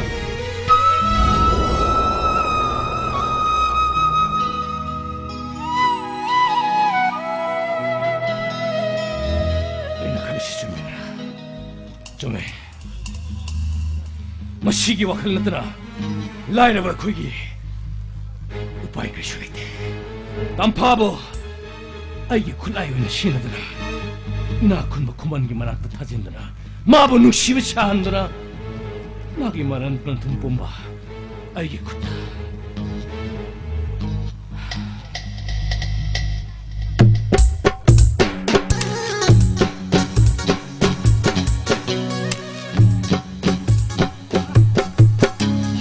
ꯑꯩꯅ ꯈꯜꯂꯤꯁꯤ ꯆꯨꯝꯃꯤꯅ? ꯆꯨꯝꯃꯦ꯫ ꯃꯁꯤꯒꯤ ꯋꯥꯈꯜ ꯅꯠꯇꯅ ꯂꯥꯏꯔꯕ ꯑꯩꯈꯣꯏꯒꯤ ꯎꯄꯥꯏ ꯀꯔꯤꯁꯨ ꯂꯩꯇꯦ꯫ ꯇꯝꯐꯥꯕꯨ ꯑꯩꯒꯤ ꯈꯨꯠꯂꯥꯏ ꯑꯣꯏꯅ ꯁꯤꯖꯤꯟꯅꯗꯨꯅ, ꯏꯅꯥꯛ ꯈꯨꯟꯕ ꯈꯨꯃꯟꯒꯤ ꯃꯅꯥꯛꯇ ꯊꯥꯖꯤꯟꯗꯨꯅ, ꯃꯥꯕꯨ ꯅꯨꯡꯁꯤꯕ ꯁꯥꯍꯟꯗꯨꯅ, ꯃꯥꯒꯤ ꯃꯔꯟ ꯃꯊꯨꯝ ꯄꯨꯝꯕ ꯑꯩꯒꯤ ꯈꯨꯠꯇ꯫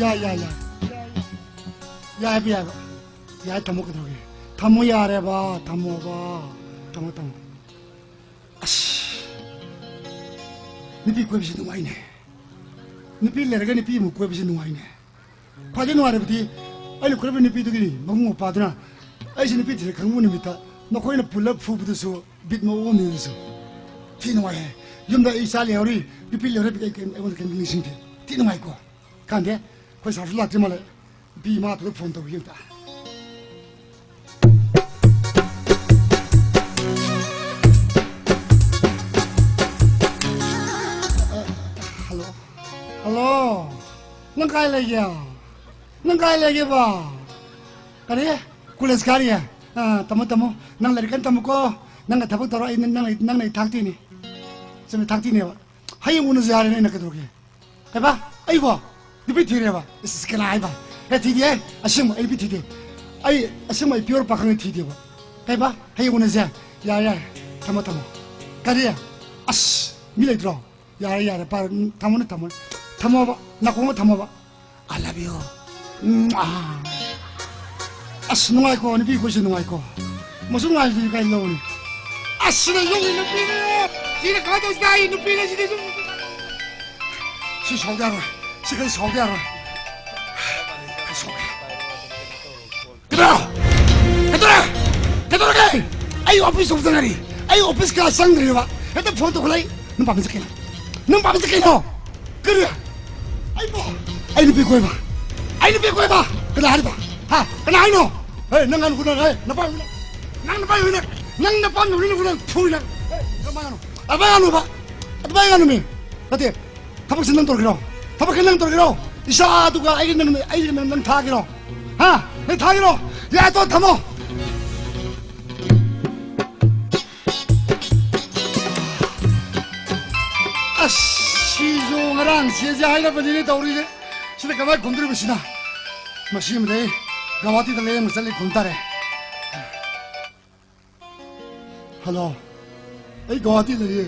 ꯌꯥꯏ, ꯌꯥꯏ, ꯌꯥꯏ꯫ ꯌꯥꯏ ꯍꯥꯏꯕ ꯌꯥꯏꯕ꯫ ꯌꯥꯏ, ꯊꯝꯃꯣ, ꯀꯩꯗꯧꯔꯒꯦ? ꯊꯝꯃꯣ, ꯌꯥꯔꯦꯕ, ꯊꯝꯃꯣꯕ꯫ ꯊꯝꯃꯣ, ꯊꯝꯃꯣ꯫ ꯑꯁ, ꯅꯨꯄꯤ ꯀꯣꯏꯕꯁꯤ ꯅꯨꯡꯉꯥꯏꯅꯦ꯫ ꯅꯨꯄꯤ ꯂꯩꯔꯒ ꯅꯨꯄꯤ ꯑꯃꯨꯛ ꯀꯣꯏꯕꯁꯤ ꯅꯨꯡꯉꯥꯏꯅꯦ꯫ ꯈ꯭ꯋꯥꯏꯗꯒꯤ ꯅꯨꯡꯉꯥꯏꯔꯕꯗꯤ, ꯑꯩꯅ ꯀꯣꯏꯔꯝꯕ ꯅꯨꯄꯤꯗꯨꯒꯤ ꯃꯕꯨꯡ ꯃꯧꯄ꯭ꯋꯥꯗꯨꯅ ꯑꯩꯁꯦ ꯅꯨꯄꯤ ꯊꯤꯔꯦ ꯈꯪꯕ ꯅꯨꯃꯤꯠꯇ ꯃꯈꯣꯏꯅ ꯄꯨꯜꯂꯞ ꯐꯨꯕꯗꯨꯁꯨ ꯕꯤꯠ ꯃꯑꯣꯡ ꯑꯃꯅꯤ ꯑꯗꯨꯁꯨ꯫ ꯊꯤ ꯅꯨꯡꯉꯥꯏꯍꯦ꯫ ꯌꯨꯝꯗ ꯑꯩ ꯏꯆꯥ ꯂꯩꯍꯧꯔꯤ, ꯅꯨꯄꯤ ꯂꯩꯍꯧꯔꯤ, ꯑꯩ ꯀꯩꯝ-, ꯑꯩꯉꯣꯟꯗ ꯀꯩꯝꯇ ꯅꯤꯡꯁꯤꯡꯗꯦ꯫ ꯊꯤ ꯅꯨꯡꯉꯥꯏꯀꯣ꯫ ꯀꯥꯟꯗꯦ, ꯑꯩꯈꯣꯏ ꯁꯥꯔꯁꯨ ꯂꯥꯛꯇ꯭ꯔꯤ ꯃꯥꯜꯂꯦ꯫ ꯅꯨꯄꯤ ꯏꯃꯥꯗꯨꯗ ꯐꯣꯟ ꯇꯧꯈꯤꯒꯦ ꯑꯝꯇ꯫ ꯍꯜꯂꯣ꯫ ꯍꯜꯂꯣ꯫ ꯅꯪ ꯀꯥꯏ ꯂꯩꯒꯦ? ꯅꯪ ꯀꯥꯏ ꯂꯩꯒꯦꯕ? ꯀꯔꯤ? ꯀꯣꯂꯦꯖ ꯀꯥꯔꯤꯌꯦ? ꯑꯥ, ꯇꯝꯃꯣ, ꯇꯝꯃꯣ꯫ ꯅꯪ ꯂꯥꯏꯔꯤꯛ ꯀꯟꯅ ꯇꯝꯃꯨꯀꯣ꯫ ꯅꯪꯅ ꯊꯕꯛ ꯇꯧꯔꯣ, ꯑꯩ ꯅꯪ, ꯅꯪ, ꯅꯪ ꯑꯩ ꯊꯥꯛꯇꯣꯏꯅꯤ꯫ ꯆꯨꯝꯃꯤ, ꯊꯥꯛꯇꯣꯏꯅꯦꯕ꯫ ꯍꯌꯦꯡ ꯎꯅꯁꯦ ꯍꯥꯏꯔꯦꯅꯦ ꯑꯩꯅ, ꯀꯩꯗꯧꯔꯒꯦ? ꯀꯩꯕꯥ? ꯑꯩꯕꯣ? ꯅꯨꯄꯤ ꯊꯤꯔꯦꯕ? ꯏꯁ, ꯀꯅꯥ ꯍꯥꯏꯕ? ꯑꯦ, ꯊꯤꯗꯦꯍꯦ꯫ ꯑꯁꯦꯡꯕ ꯑꯩ ꯅꯨꯄꯤ ꯊꯤꯗꯦ꯫ ꯑꯩ ꯑꯁꯦꯡꯕ ꯑꯩ pure ꯄꯥꯈꯪꯅ ꯊꯤꯗꯦꯕ꯫ ꯀꯩꯕꯥ? ꯍꯌꯦꯡ ꯎꯅꯁꯦ꯫ ꯌꯥꯔꯦ, ꯌꯥꯔꯦ꯫ ꯊꯝꯃꯣ, ꯊꯝꯃꯣ꯫ ꯀꯔꯤ? ꯑꯁ, ꯃꯤ ꯂꯩꯇ꯭ꯔꯣ? ꯌꯥꯔꯦ, ꯌꯥꯔꯦ, ꯄꯥꯔ-, ꯊꯝꯃꯣꯅꯦ, ꯊꯝꯃꯣꯅꯦ꯫ ꯊꯝꯃꯣꯕ, ꯅꯥꯀꯣꯡꯗ ꯊꯝꯃꯣꯕ꯫ I love you. ꯎꯝ, ꯑꯥ꯫ ꯑꯁ, ꯅꯨꯡꯉꯥꯏꯀꯣ, ꯅꯨꯄꯤ ꯑꯩꯈꯣꯏꯁꯨ ꯅꯨꯡꯉꯥꯏꯀꯣ꯫ ꯃꯁꯨ ꯅꯨꯡꯉꯥꯏꯕꯁꯤꯗꯤ ꯀꯥꯏ ꯂꯧꯅꯤ? ꯑꯁ, ꯁꯤꯗ ꯌꯨꯝꯒꯤ ꯅꯨꯄꯤꯅꯦ꯫ ꯁꯤꯅ ꯀꯃꯥꯏꯅ ꯇꯧꯁꯤꯗ ꯑꯩ ꯅꯨꯄꯤꯅꯦ ꯁꯤꯗꯤ ꯁꯨꯝ꯫ ꯁꯤ ꯁꯥꯎꯗ ꯌꯥꯔꯣꯏ꯫ ꯁꯤ ꯈꯔ ꯁꯥꯎꯗ ꯌꯥꯔꯣꯏ꯫ ꯈꯔ ꯁꯥꯎꯒꯦ꯫ ꯀꯩꯗꯧꯔꯦ? ꯀꯩꯗꯧꯔꯦ? ꯀꯩꯗꯧꯔꯒꯦ? ꯑꯩ ꯑꯣꯐꯤꯁ ꯌꯧꯕꯗ ꯉꯥꯏꯔꯤ꯫ ꯑꯩ ꯑꯣꯐꯤꯁ ꯀꯌꯥ ꯆꯪꯗ꯭ꯔꯤꯕ꯫ ꯍꯦꯛꯇ ꯐꯣꯟ ꯇꯧꯈꯠꯂꯛꯏ꯫ ꯅꯪ ꯄꯥꯝꯃꯤꯁꯦ ꯀꯩꯅꯣ? ꯅꯪ ꯄꯥꯝꯃꯤꯁꯦ ꯀꯩꯅꯣ? ꯀꯔꯤ? ꯑꯩꯕꯣ? ꯑꯩ ꯅꯨꯄꯤ ꯀꯣꯏꯕ? ꯑꯩ ꯅꯨꯄꯤ ꯀꯣꯏꯕ? ꯀꯅꯥ ꯍꯥꯏꯔꯤꯕ? ꯍꯥ? ꯀꯅꯥ ꯍꯥꯏꯅꯣ? ꯍꯦ, ꯅꯪ ꯉꯥꯅꯨ ꯈꯨꯅꯪ, ꯍꯦ, ꯅꯄꯥ ꯍꯨꯏꯅ, ꯅꯪ ꯅꯄꯥ ꯍꯨꯏꯅ, ꯅꯪ ꯅꯄꯥ ꯅꯨꯔꯤꯅ ꯈꯨꯅꯪ ꯐꯨꯏꯅ꯫ ꯍꯦ, ꯅꯄꯥ ꯉꯥꯅꯨ, ꯅꯄꯥ ꯉꯥꯅꯨꯕ, ꯅꯄꯥ ꯉꯥꯅꯨꯃꯤ꯫ ꯅꯠꯇꯦ, ꯊꯕꯛꯁꯤ ꯅꯪ ꯇꯧꯔꯒꯦꯔꯣ? ꯊꯕꯛꯁꯤ ꯅꯪ ꯇꯧꯔꯒꯦꯔꯣ? ꯏꯆꯥꯗꯨꯒ ꯑꯩꯒꯤ ꯅꯪ, ꯑꯩꯒꯤ ꯅꯪ, ꯅꯪ ꯊꯥꯒꯦꯔꯣ? ꯍꯥ? ꯅꯪ ꯊꯥꯒꯦꯔꯣ? ꯌꯥꯏ, ꯇꯣ, ꯊꯝꯃꯣ꯫ ꯑꯁ, ꯁꯤꯁꯨ ꯉꯔꯥꯡ ꯆꯦꯁꯦ ꯍꯥꯏꯅꯕꯅꯤꯅꯦ ꯇꯧꯔꯤꯁꯦ꯫ ꯁꯤꯗ ꯀꯃꯥꯏ ꯈꯨꯝꯗꯣꯔꯤꯕ ꯁꯤꯅ? ꯃꯁꯤ ꯑꯃꯗꯤ ꯒꯧꯍꯥꯇꯤꯗ ꯂꯥꯌꯦꯡꯕ ꯆꯠꯂꯤ ꯈꯨꯝ ꯇꯥꯔꯦ꯫ ꯍꯜꯂꯣ, ꯑꯩ ꯒꯧꯍꯥꯇꯤ ꯂꯩꯌꯦ꯫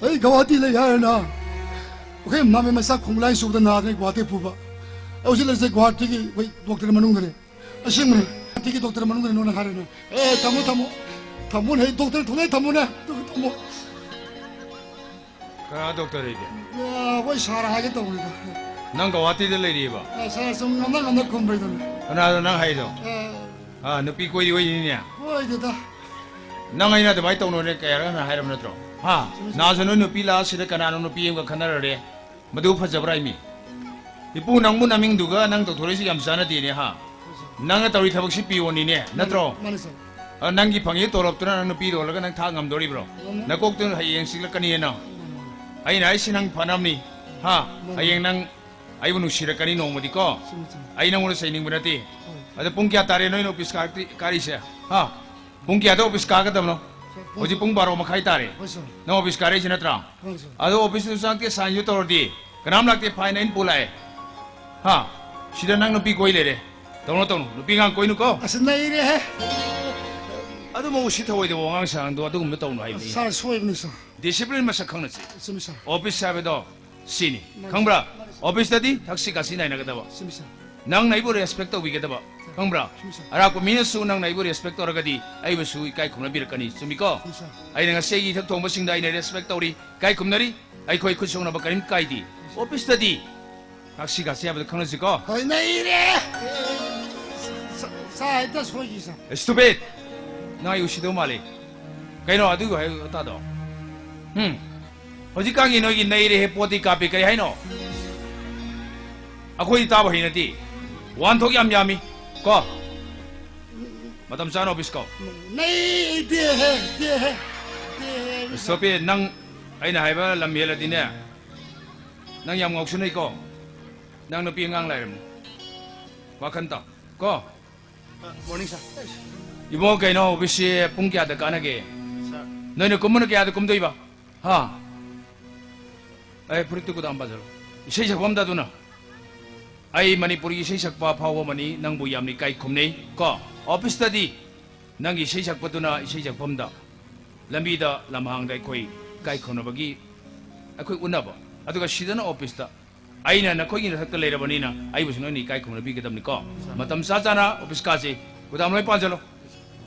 ꯑꯩ ꯒꯧꯍꯥꯇꯤ ꯂꯩ ꯍꯥꯏꯔꯅ ꯑꯩꯈꯣꯏ ꯃꯥꯃꯦ ꯃꯆꯥ ꯈꯣꯡꯂꯥꯏ ꯁꯨꯕꯗ ꯅꯥꯗꯅ ꯒꯧꯍꯥꯇꯤ ꯄꯨꯕ꯫ ꯑꯩ ꯍꯧꯖꯤꯛ ꯂꯩꯔꯤꯁꯦ ꯒꯧꯍꯥꯇꯤꯒꯤ ꯑꯩꯈꯣꯏ ꯗꯣꯛꯇꯔ ꯃꯅꯨꯡꯗꯅꯦ꯫ ꯑꯁꯦꯡꯕꯅꯦ꯫ ꯒꯧꯍꯥꯇꯤꯒꯤ ꯗꯣꯛꯇꯔ ꯃꯅꯨꯡꯗꯅꯦ ꯅꯣꯏꯅ ꯍꯥꯏꯔꯅ꯫ ꯑꯦ, ꯊꯝꯃꯣ, ꯊꯝꯃꯣ꯫ ꯊꯝꯃꯣꯅꯦ, ꯗꯣꯛꯇꯔ ꯊꯣꯛꯂꯛꯑꯦ, ꯊꯝꯃꯣꯅꯦ꯫ ꯑꯗꯨꯒ ꯊꯝꯃꯣ꯫ ꯀꯅꯥ ꯗꯣꯛꯇꯔ ꯂꯩꯒꯦ? ꯑꯦ, ꯑꯩꯈꯣꯏ ꯁꯥꯔ ꯍꯥꯏꯒꯦ ꯇꯧꯕꯅꯤꯗ꯫ ꯅꯪ ꯒꯧꯍꯥꯇꯤꯗ ꯂꯩꯔꯤꯕ? ꯑꯦ, ꯁꯥꯔ, ꯁꯨꯝ ꯉꯝꯅ ꯉꯝꯅ ꯈꯨꯝꯕꯩꯗꯨꯅꯤ꯫ ꯀꯅꯥꯅꯣ ꯅꯪ ꯍꯥꯏꯗꯣ? ꯑꯦ꯫ ꯑꯥ, ꯅꯨꯄꯤ ꯀꯣꯏꯗꯤ ꯑꯣꯏꯅꯤꯅꯦ? ꯑꯣꯏꯗꯦꯗ꯫ ꯅꯪ ꯑꯩꯅ ꯑꯗꯨꯃꯥꯏꯅ ꯇꯧꯅꯣꯅꯦ ꯀꯌꯥꯔꯛ ꯍꯟꯅ ꯍꯥꯏꯔꯕ ꯅꯠꯇ꯭ꯔꯣ? ꯍꯥ? ꯆꯨꯝꯃꯤ, ꯆꯨꯝꯃꯤ꯫ ꯅꯍꯥꯟꯁꯨ ꯅꯣꯏ ꯅꯨꯄꯤ ꯂꯥꯛꯑ ꯁꯤꯗ ꯀꯅꯥꯅꯣ ꯅꯨꯄꯤ ꯑꯃꯒ ꯈꯟꯅꯔꯔꯦ? ꯃꯗꯨ ꯐꯖꯕ꯭ꯔꯥ ꯍꯥꯏꯃꯤ? ꯏꯄꯨ, ꯅꯪꯕꯨ ꯅꯃꯤꯡꯗꯨꯒ ꯅꯪ ꯇꯧꯊꯣꯔꯛꯏꯁꯤ ꯌꯥꯝ ꯆꯥꯟꯅꯗꯦꯅꯦ, ꯍꯥ? ꯅꯪꯅ ꯇꯧꯔꯤ ꯊꯕꯛꯁꯤ ꯄꯤꯌꯣꯟꯅꯤꯅꯦ, ꯅꯠꯇ꯭ꯔꯣ? ꯃꯥꯅꯤ, ꯁꯥꯔ꯫ ꯑ, ꯅꯪꯒꯤ ꯐꯪꯉꯤ ꯇꯣꯂꯣꯞꯇꯨꯅ ꯅꯪ ꯅꯨꯄꯤ ꯌꯣꯜꯂꯒ ꯅꯪ ꯊꯥꯛ ꯉꯝꯗꯣꯔꯤꯕ꯭ꯔꯣ? ꯉꯝꯃꯣꯏ꯫ ꯅꯀꯣꯛꯇꯨ ꯍꯌꯦꯡ ꯆꯤꯛꯂꯛꯀꯅꯤꯌꯦ ꯅꯪ꯫ ꯃꯥꯅꯤ, ꯃꯥꯅꯤ꯫ ꯑꯩꯅ ꯍꯥꯏꯁꯤ ꯅꯪ ꯐꯅꯕꯅꯤ, ꯍꯥ? ꯃꯥꯅꯤ꯫ ꯍꯌꯦꯡ ꯅꯪ ꯑꯩꯕꯨ ꯅꯨꯡꯁꯤꯔꯛꯀꯅꯤ ꯅꯣꯡꯃꯗꯤꯀꯣ꯫ ꯆꯨꯝꯃꯤ, ꯆꯨꯝꯃꯤ꯫ ꯑꯩ ꯅꯪꯉꯣꯟꯗ ꯆꯩꯅꯤꯡꯕ ꯅꯠꯇꯦ꯫ ꯍꯣꯏ꯫ ꯑꯗꯣ ꯄꯨꯡ ꯀꯌꯥ ꯇꯥꯔꯦ ꯅꯣꯏꯅ ꯑꯣꯐꯤꯁ ꯀꯥꯔꯛꯇꯤ-, ꯀꯥꯔꯤꯁꯦ? ꯍꯥ? ꯄꯨꯡ ꯀꯌꯥꯗ ꯑꯣꯐꯤꯁ ꯀꯥꯒꯗꯕꯅꯣ? ꯁꯥꯔ, ꯄꯨꯡ ꯍꯧꯖꯤꯛ ꯄꯨꯡ ꯕꯥꯔꯣ ꯃꯈꯥꯏ ꯇꯥꯔꯦ꯫ ꯍꯣꯏ, ꯁꯥꯔ꯫ ꯅꯪ ꯑꯣꯐꯤꯁ ꯀꯥꯔꯛꯏꯁꯤ ꯅꯠꯇ꯭ꯔꯥ? ꯍꯣꯏ, ꯁꯥꯔ꯫ ꯑꯗꯣ ꯑꯣꯐꯤꯁꯇꯨ ꯆꯪꯉꯛꯇꯦ, ꯁꯥꯏꯟꯁꯨ ꯇꯧꯔꯗꯤ, ꯀꯅꯥꯝ ꯂꯥꯛꯇꯦ, ꯐꯥꯏꯟ ꯑꯩꯅ ꯄꯨ ꯂꯥꯛꯑꯦ꯫ ꯍꯥ? ꯁꯤꯗ ꯅꯪ ꯅꯨꯄꯤ ꯀꯣꯏ ꯂꯩꯔꯦ꯫ ꯇꯧꯅꯣ, ꯇꯧꯅꯣ꯫ ꯅꯨꯄꯤ ꯑꯉꯥꯡ ꯀꯣꯏꯅꯨꯀꯣ꯫ ꯑꯁ, ꯅꯩꯔꯦꯍꯦ꯫ ꯑꯗꯨꯝꯕ ꯎꯁꯤꯠ ꯊꯑꯣꯏꯗꯕ ꯋꯥꯉꯥꯡ ꯁꯉꯥꯡꯗꯣ ꯑꯗꯨꯒꯨꯝꯕ ꯇꯧꯅꯨ ꯍꯥꯏꯕꯅꯤ꯫ ꯁꯥꯔ, ꯁꯣꯏꯕꯅꯤ, ꯁꯥꯔ꯫ ꯗꯤꯁꯤꯄ꯭ꯂꯤꯟ ꯃꯁꯛ ꯈꯪꯅꯁꯤ꯫ ꯆꯨꯝꯃꯤ, ꯁꯥꯔ꯫ ꯑꯣꯐꯤꯁ ꯍꯥꯏꯕꯗꯣ ꯁꯤꯅꯤ꯫ ꯃꯥꯅꯤ꯫ ꯈꯪꯕ꯭ꯔꯥ? ꯃꯥꯅꯤ, ꯁꯥꯔ꯫ ꯑꯣꯐꯤꯁꯇꯗꯤ ꯊꯛꯁꯤ ꯈꯥꯁꯤ ꯅꯥꯏꯅꯒꯗꯕ꯫ ꯆꯨꯝꯃꯤ, ꯁꯥꯔ꯫ ꯅꯪꯅ ꯑꯩꯕꯨ ꯔꯦꯁꯄꯦꯛ ꯇꯧꯕꯤꯒꯗꯕ꯫ ꯈꯪꯕ꯭ꯔꯥ? ꯆꯨꯝꯃꯤ, ꯁꯥꯔ꯫ ꯑꯔꯥꯛꯄ ꯃꯤꯅꯁꯨ ꯅꯪꯅ ꯑꯩꯕꯨ ꯔꯦꯁꯄꯦꯛ ꯇꯧꯔꯒꯗꯤ ꯑꯩꯕꯨꯁꯨ ꯏꯀꯥꯏ ꯈꯨꯝꯅꯕꯤꯔꯛꯀꯅꯤ꯫ ꯆꯨꯝꯃꯤꯀꯣ? ꯆꯨꯝꯃꯤ, ꯁꯥꯔ꯫ ꯑꯩꯅ ꯉꯁꯤ ꯑꯩꯒꯤ ꯏꯊꯛ ꯊꯣꯡꯕꯁꯤꯡꯗ ꯑꯩꯅ ꯔꯦꯁꯄꯦꯛ ꯇꯧꯔꯤ, ꯏꯀꯥꯏ ꯈꯨꯝꯅꯔꯤ꯫ ꯑꯩꯈꯣꯏ ꯈꯨꯠ ꯁꯣꯛꯅꯕ ꯀꯔꯤꯝ ꯀꯥꯏꯗꯦ꯫ ꯑꯣꯐꯤꯁꯇꯗꯤ ꯊꯛꯁꯤ ꯈꯥꯁꯤ ꯍꯥꯏꯕꯗꯣ ꯈꯪꯅꯁꯤꯀꯣ? ꯍꯣꯏ, ꯅꯩꯔꯦ꯫ ꯁꯥ-, ꯁꯥꯔ, ꯍꯦꯛꯇ ꯁꯣꯏꯈꯤ, ꯁꯥꯔ꯫ Stupid! ꯅꯪ ꯑꯩ ꯎꯁꯤꯠꯇꯕ ꯃꯥꯜꯂꯤ꯫ ꯀꯩꯅꯣ ꯑꯗꯨꯒꯤ ꯋꯥꯍꯩ ꯋꯥꯇꯥꯗꯣ? ꯍꯨꯝ? ꯍꯧꯖꯤꯛꯀꯥꯟꯒꯤ ꯅꯣꯏꯒꯤ ꯅꯩꯔꯦ ꯍꯦ ꯄꯣꯠꯇꯤ ꯀꯥꯞꯄꯤ ꯀꯔꯤ ꯍꯥꯏꯅꯣ? ꯑꯩꯈꯣꯏꯗꯤ ꯇꯥꯕ ꯍꯩꯅꯗꯦ꯫ ꯋꯥꯍꯟꯊꯣꯛ ꯌꯥꯝ ꯌꯥꯝꯃꯤ꯫ ꯀꯣ? ꯃꯇꯝ ꯆꯥꯅ ꯑꯣꯐꯤꯁ ꯀꯥꯎ꯫ ꯅꯩ, ꯗꯦꯍꯦ, ꯗꯦꯍꯦ, ꯗꯦꯍꯦ꯫ ꯁꯣꯄꯤ, ꯅꯪ ꯑꯩꯅ ꯍꯥꯏꯕ ꯂꯝ ꯍꯦꯜꯂꯗꯤꯅꯦ, ꯅꯪ ꯌꯥꯝ ꯉꯥꯎꯁꯤꯟꯅꯩꯀꯣ꯫ ꯅꯪ ꯅꯨꯄꯤ ꯑꯉꯥꯡ ꯂꯩꯔꯝꯅꯤ꯫ ꯋꯥꯈꯟ ꯇꯥꯎ꯫ ꯀꯣ? ꯑ, morning, sir꯫ ꯏꯕꯨꯡꯉꯣ, ꯀꯩꯅꯣ, ꯑꯣꯐꯤꯁꯁꯤ ꯄꯨꯡ ꯀꯌꯥꯗ ꯀꯥꯟꯅꯒꯦ? Sir꯫ ꯅꯣꯏꯅ ꯀꯨꯝꯕꯅ ꯀꯌꯥꯗ ꯀꯨꯝꯗꯣꯏꯕ? ꯍꯥ? ꯑꯦ, ꯐꯨꯔꯤꯠꯇꯨ ꯀꯗꯥꯝ ꯄꯥꯖꯔꯣ꯫ ꯏꯁꯩ ꯁꯛꯐꯝꯗ ꯑꯗꯨꯅ꯫ ꯑꯩ ꯃꯅꯤꯄꯨꯔꯒꯤ ꯏꯁꯩ ꯁꯛꯄ ꯑꯐꯥꯎꯕ ꯑꯃꯅꯤ, ꯅꯪꯕꯨ ꯌꯥꯝꯅ ꯏꯀꯥꯏ ꯈꯨꯝꯅꯩ꯫ ꯀꯣ? ꯑꯣꯐꯤꯁꯇꯗꯤ ꯅꯪꯒꯤ ꯏꯁꯩ ꯁꯛꯄꯗꯨꯅ ꯏꯁꯩ ꯁꯛꯐꯝꯗ, ꯂꯝꯕꯤꯗ, ꯂꯝꯍꯥꯡꯗ ꯑꯩꯈꯣꯏ ꯏꯀꯥꯏ ꯈꯨꯝꯅꯕꯒꯤ ꯑꯩꯈꯣꯏ ꯎꯠꯅꯕ꯫ ꯑꯗꯨꯒ ꯁꯤꯗꯅ ꯑꯣꯐꯤꯁꯇ ꯑꯩꯅ ꯅꯈꯣꯏꯒꯤ ꯅꯊꯛꯇ ꯂꯩꯔꯕꯅꯤꯅ ꯑꯩꯕꯨꯁꯨ ꯅꯣꯏꯅ ꯏꯀꯥꯏ ꯈꯨꯝꯅꯕꯤꯒꯗꯕꯅꯤꯀꯣ꯫ ꯃꯇꯝ ꯆꯥ ꯆꯥꯅ ꯑꯣꯐꯤꯁ ꯀꯥꯁꯤ꯫ ꯒꯣꯗꯥꯝ ꯂꯣꯏ ꯄꯥꯟꯁꯤꯜꯂꯣ꯫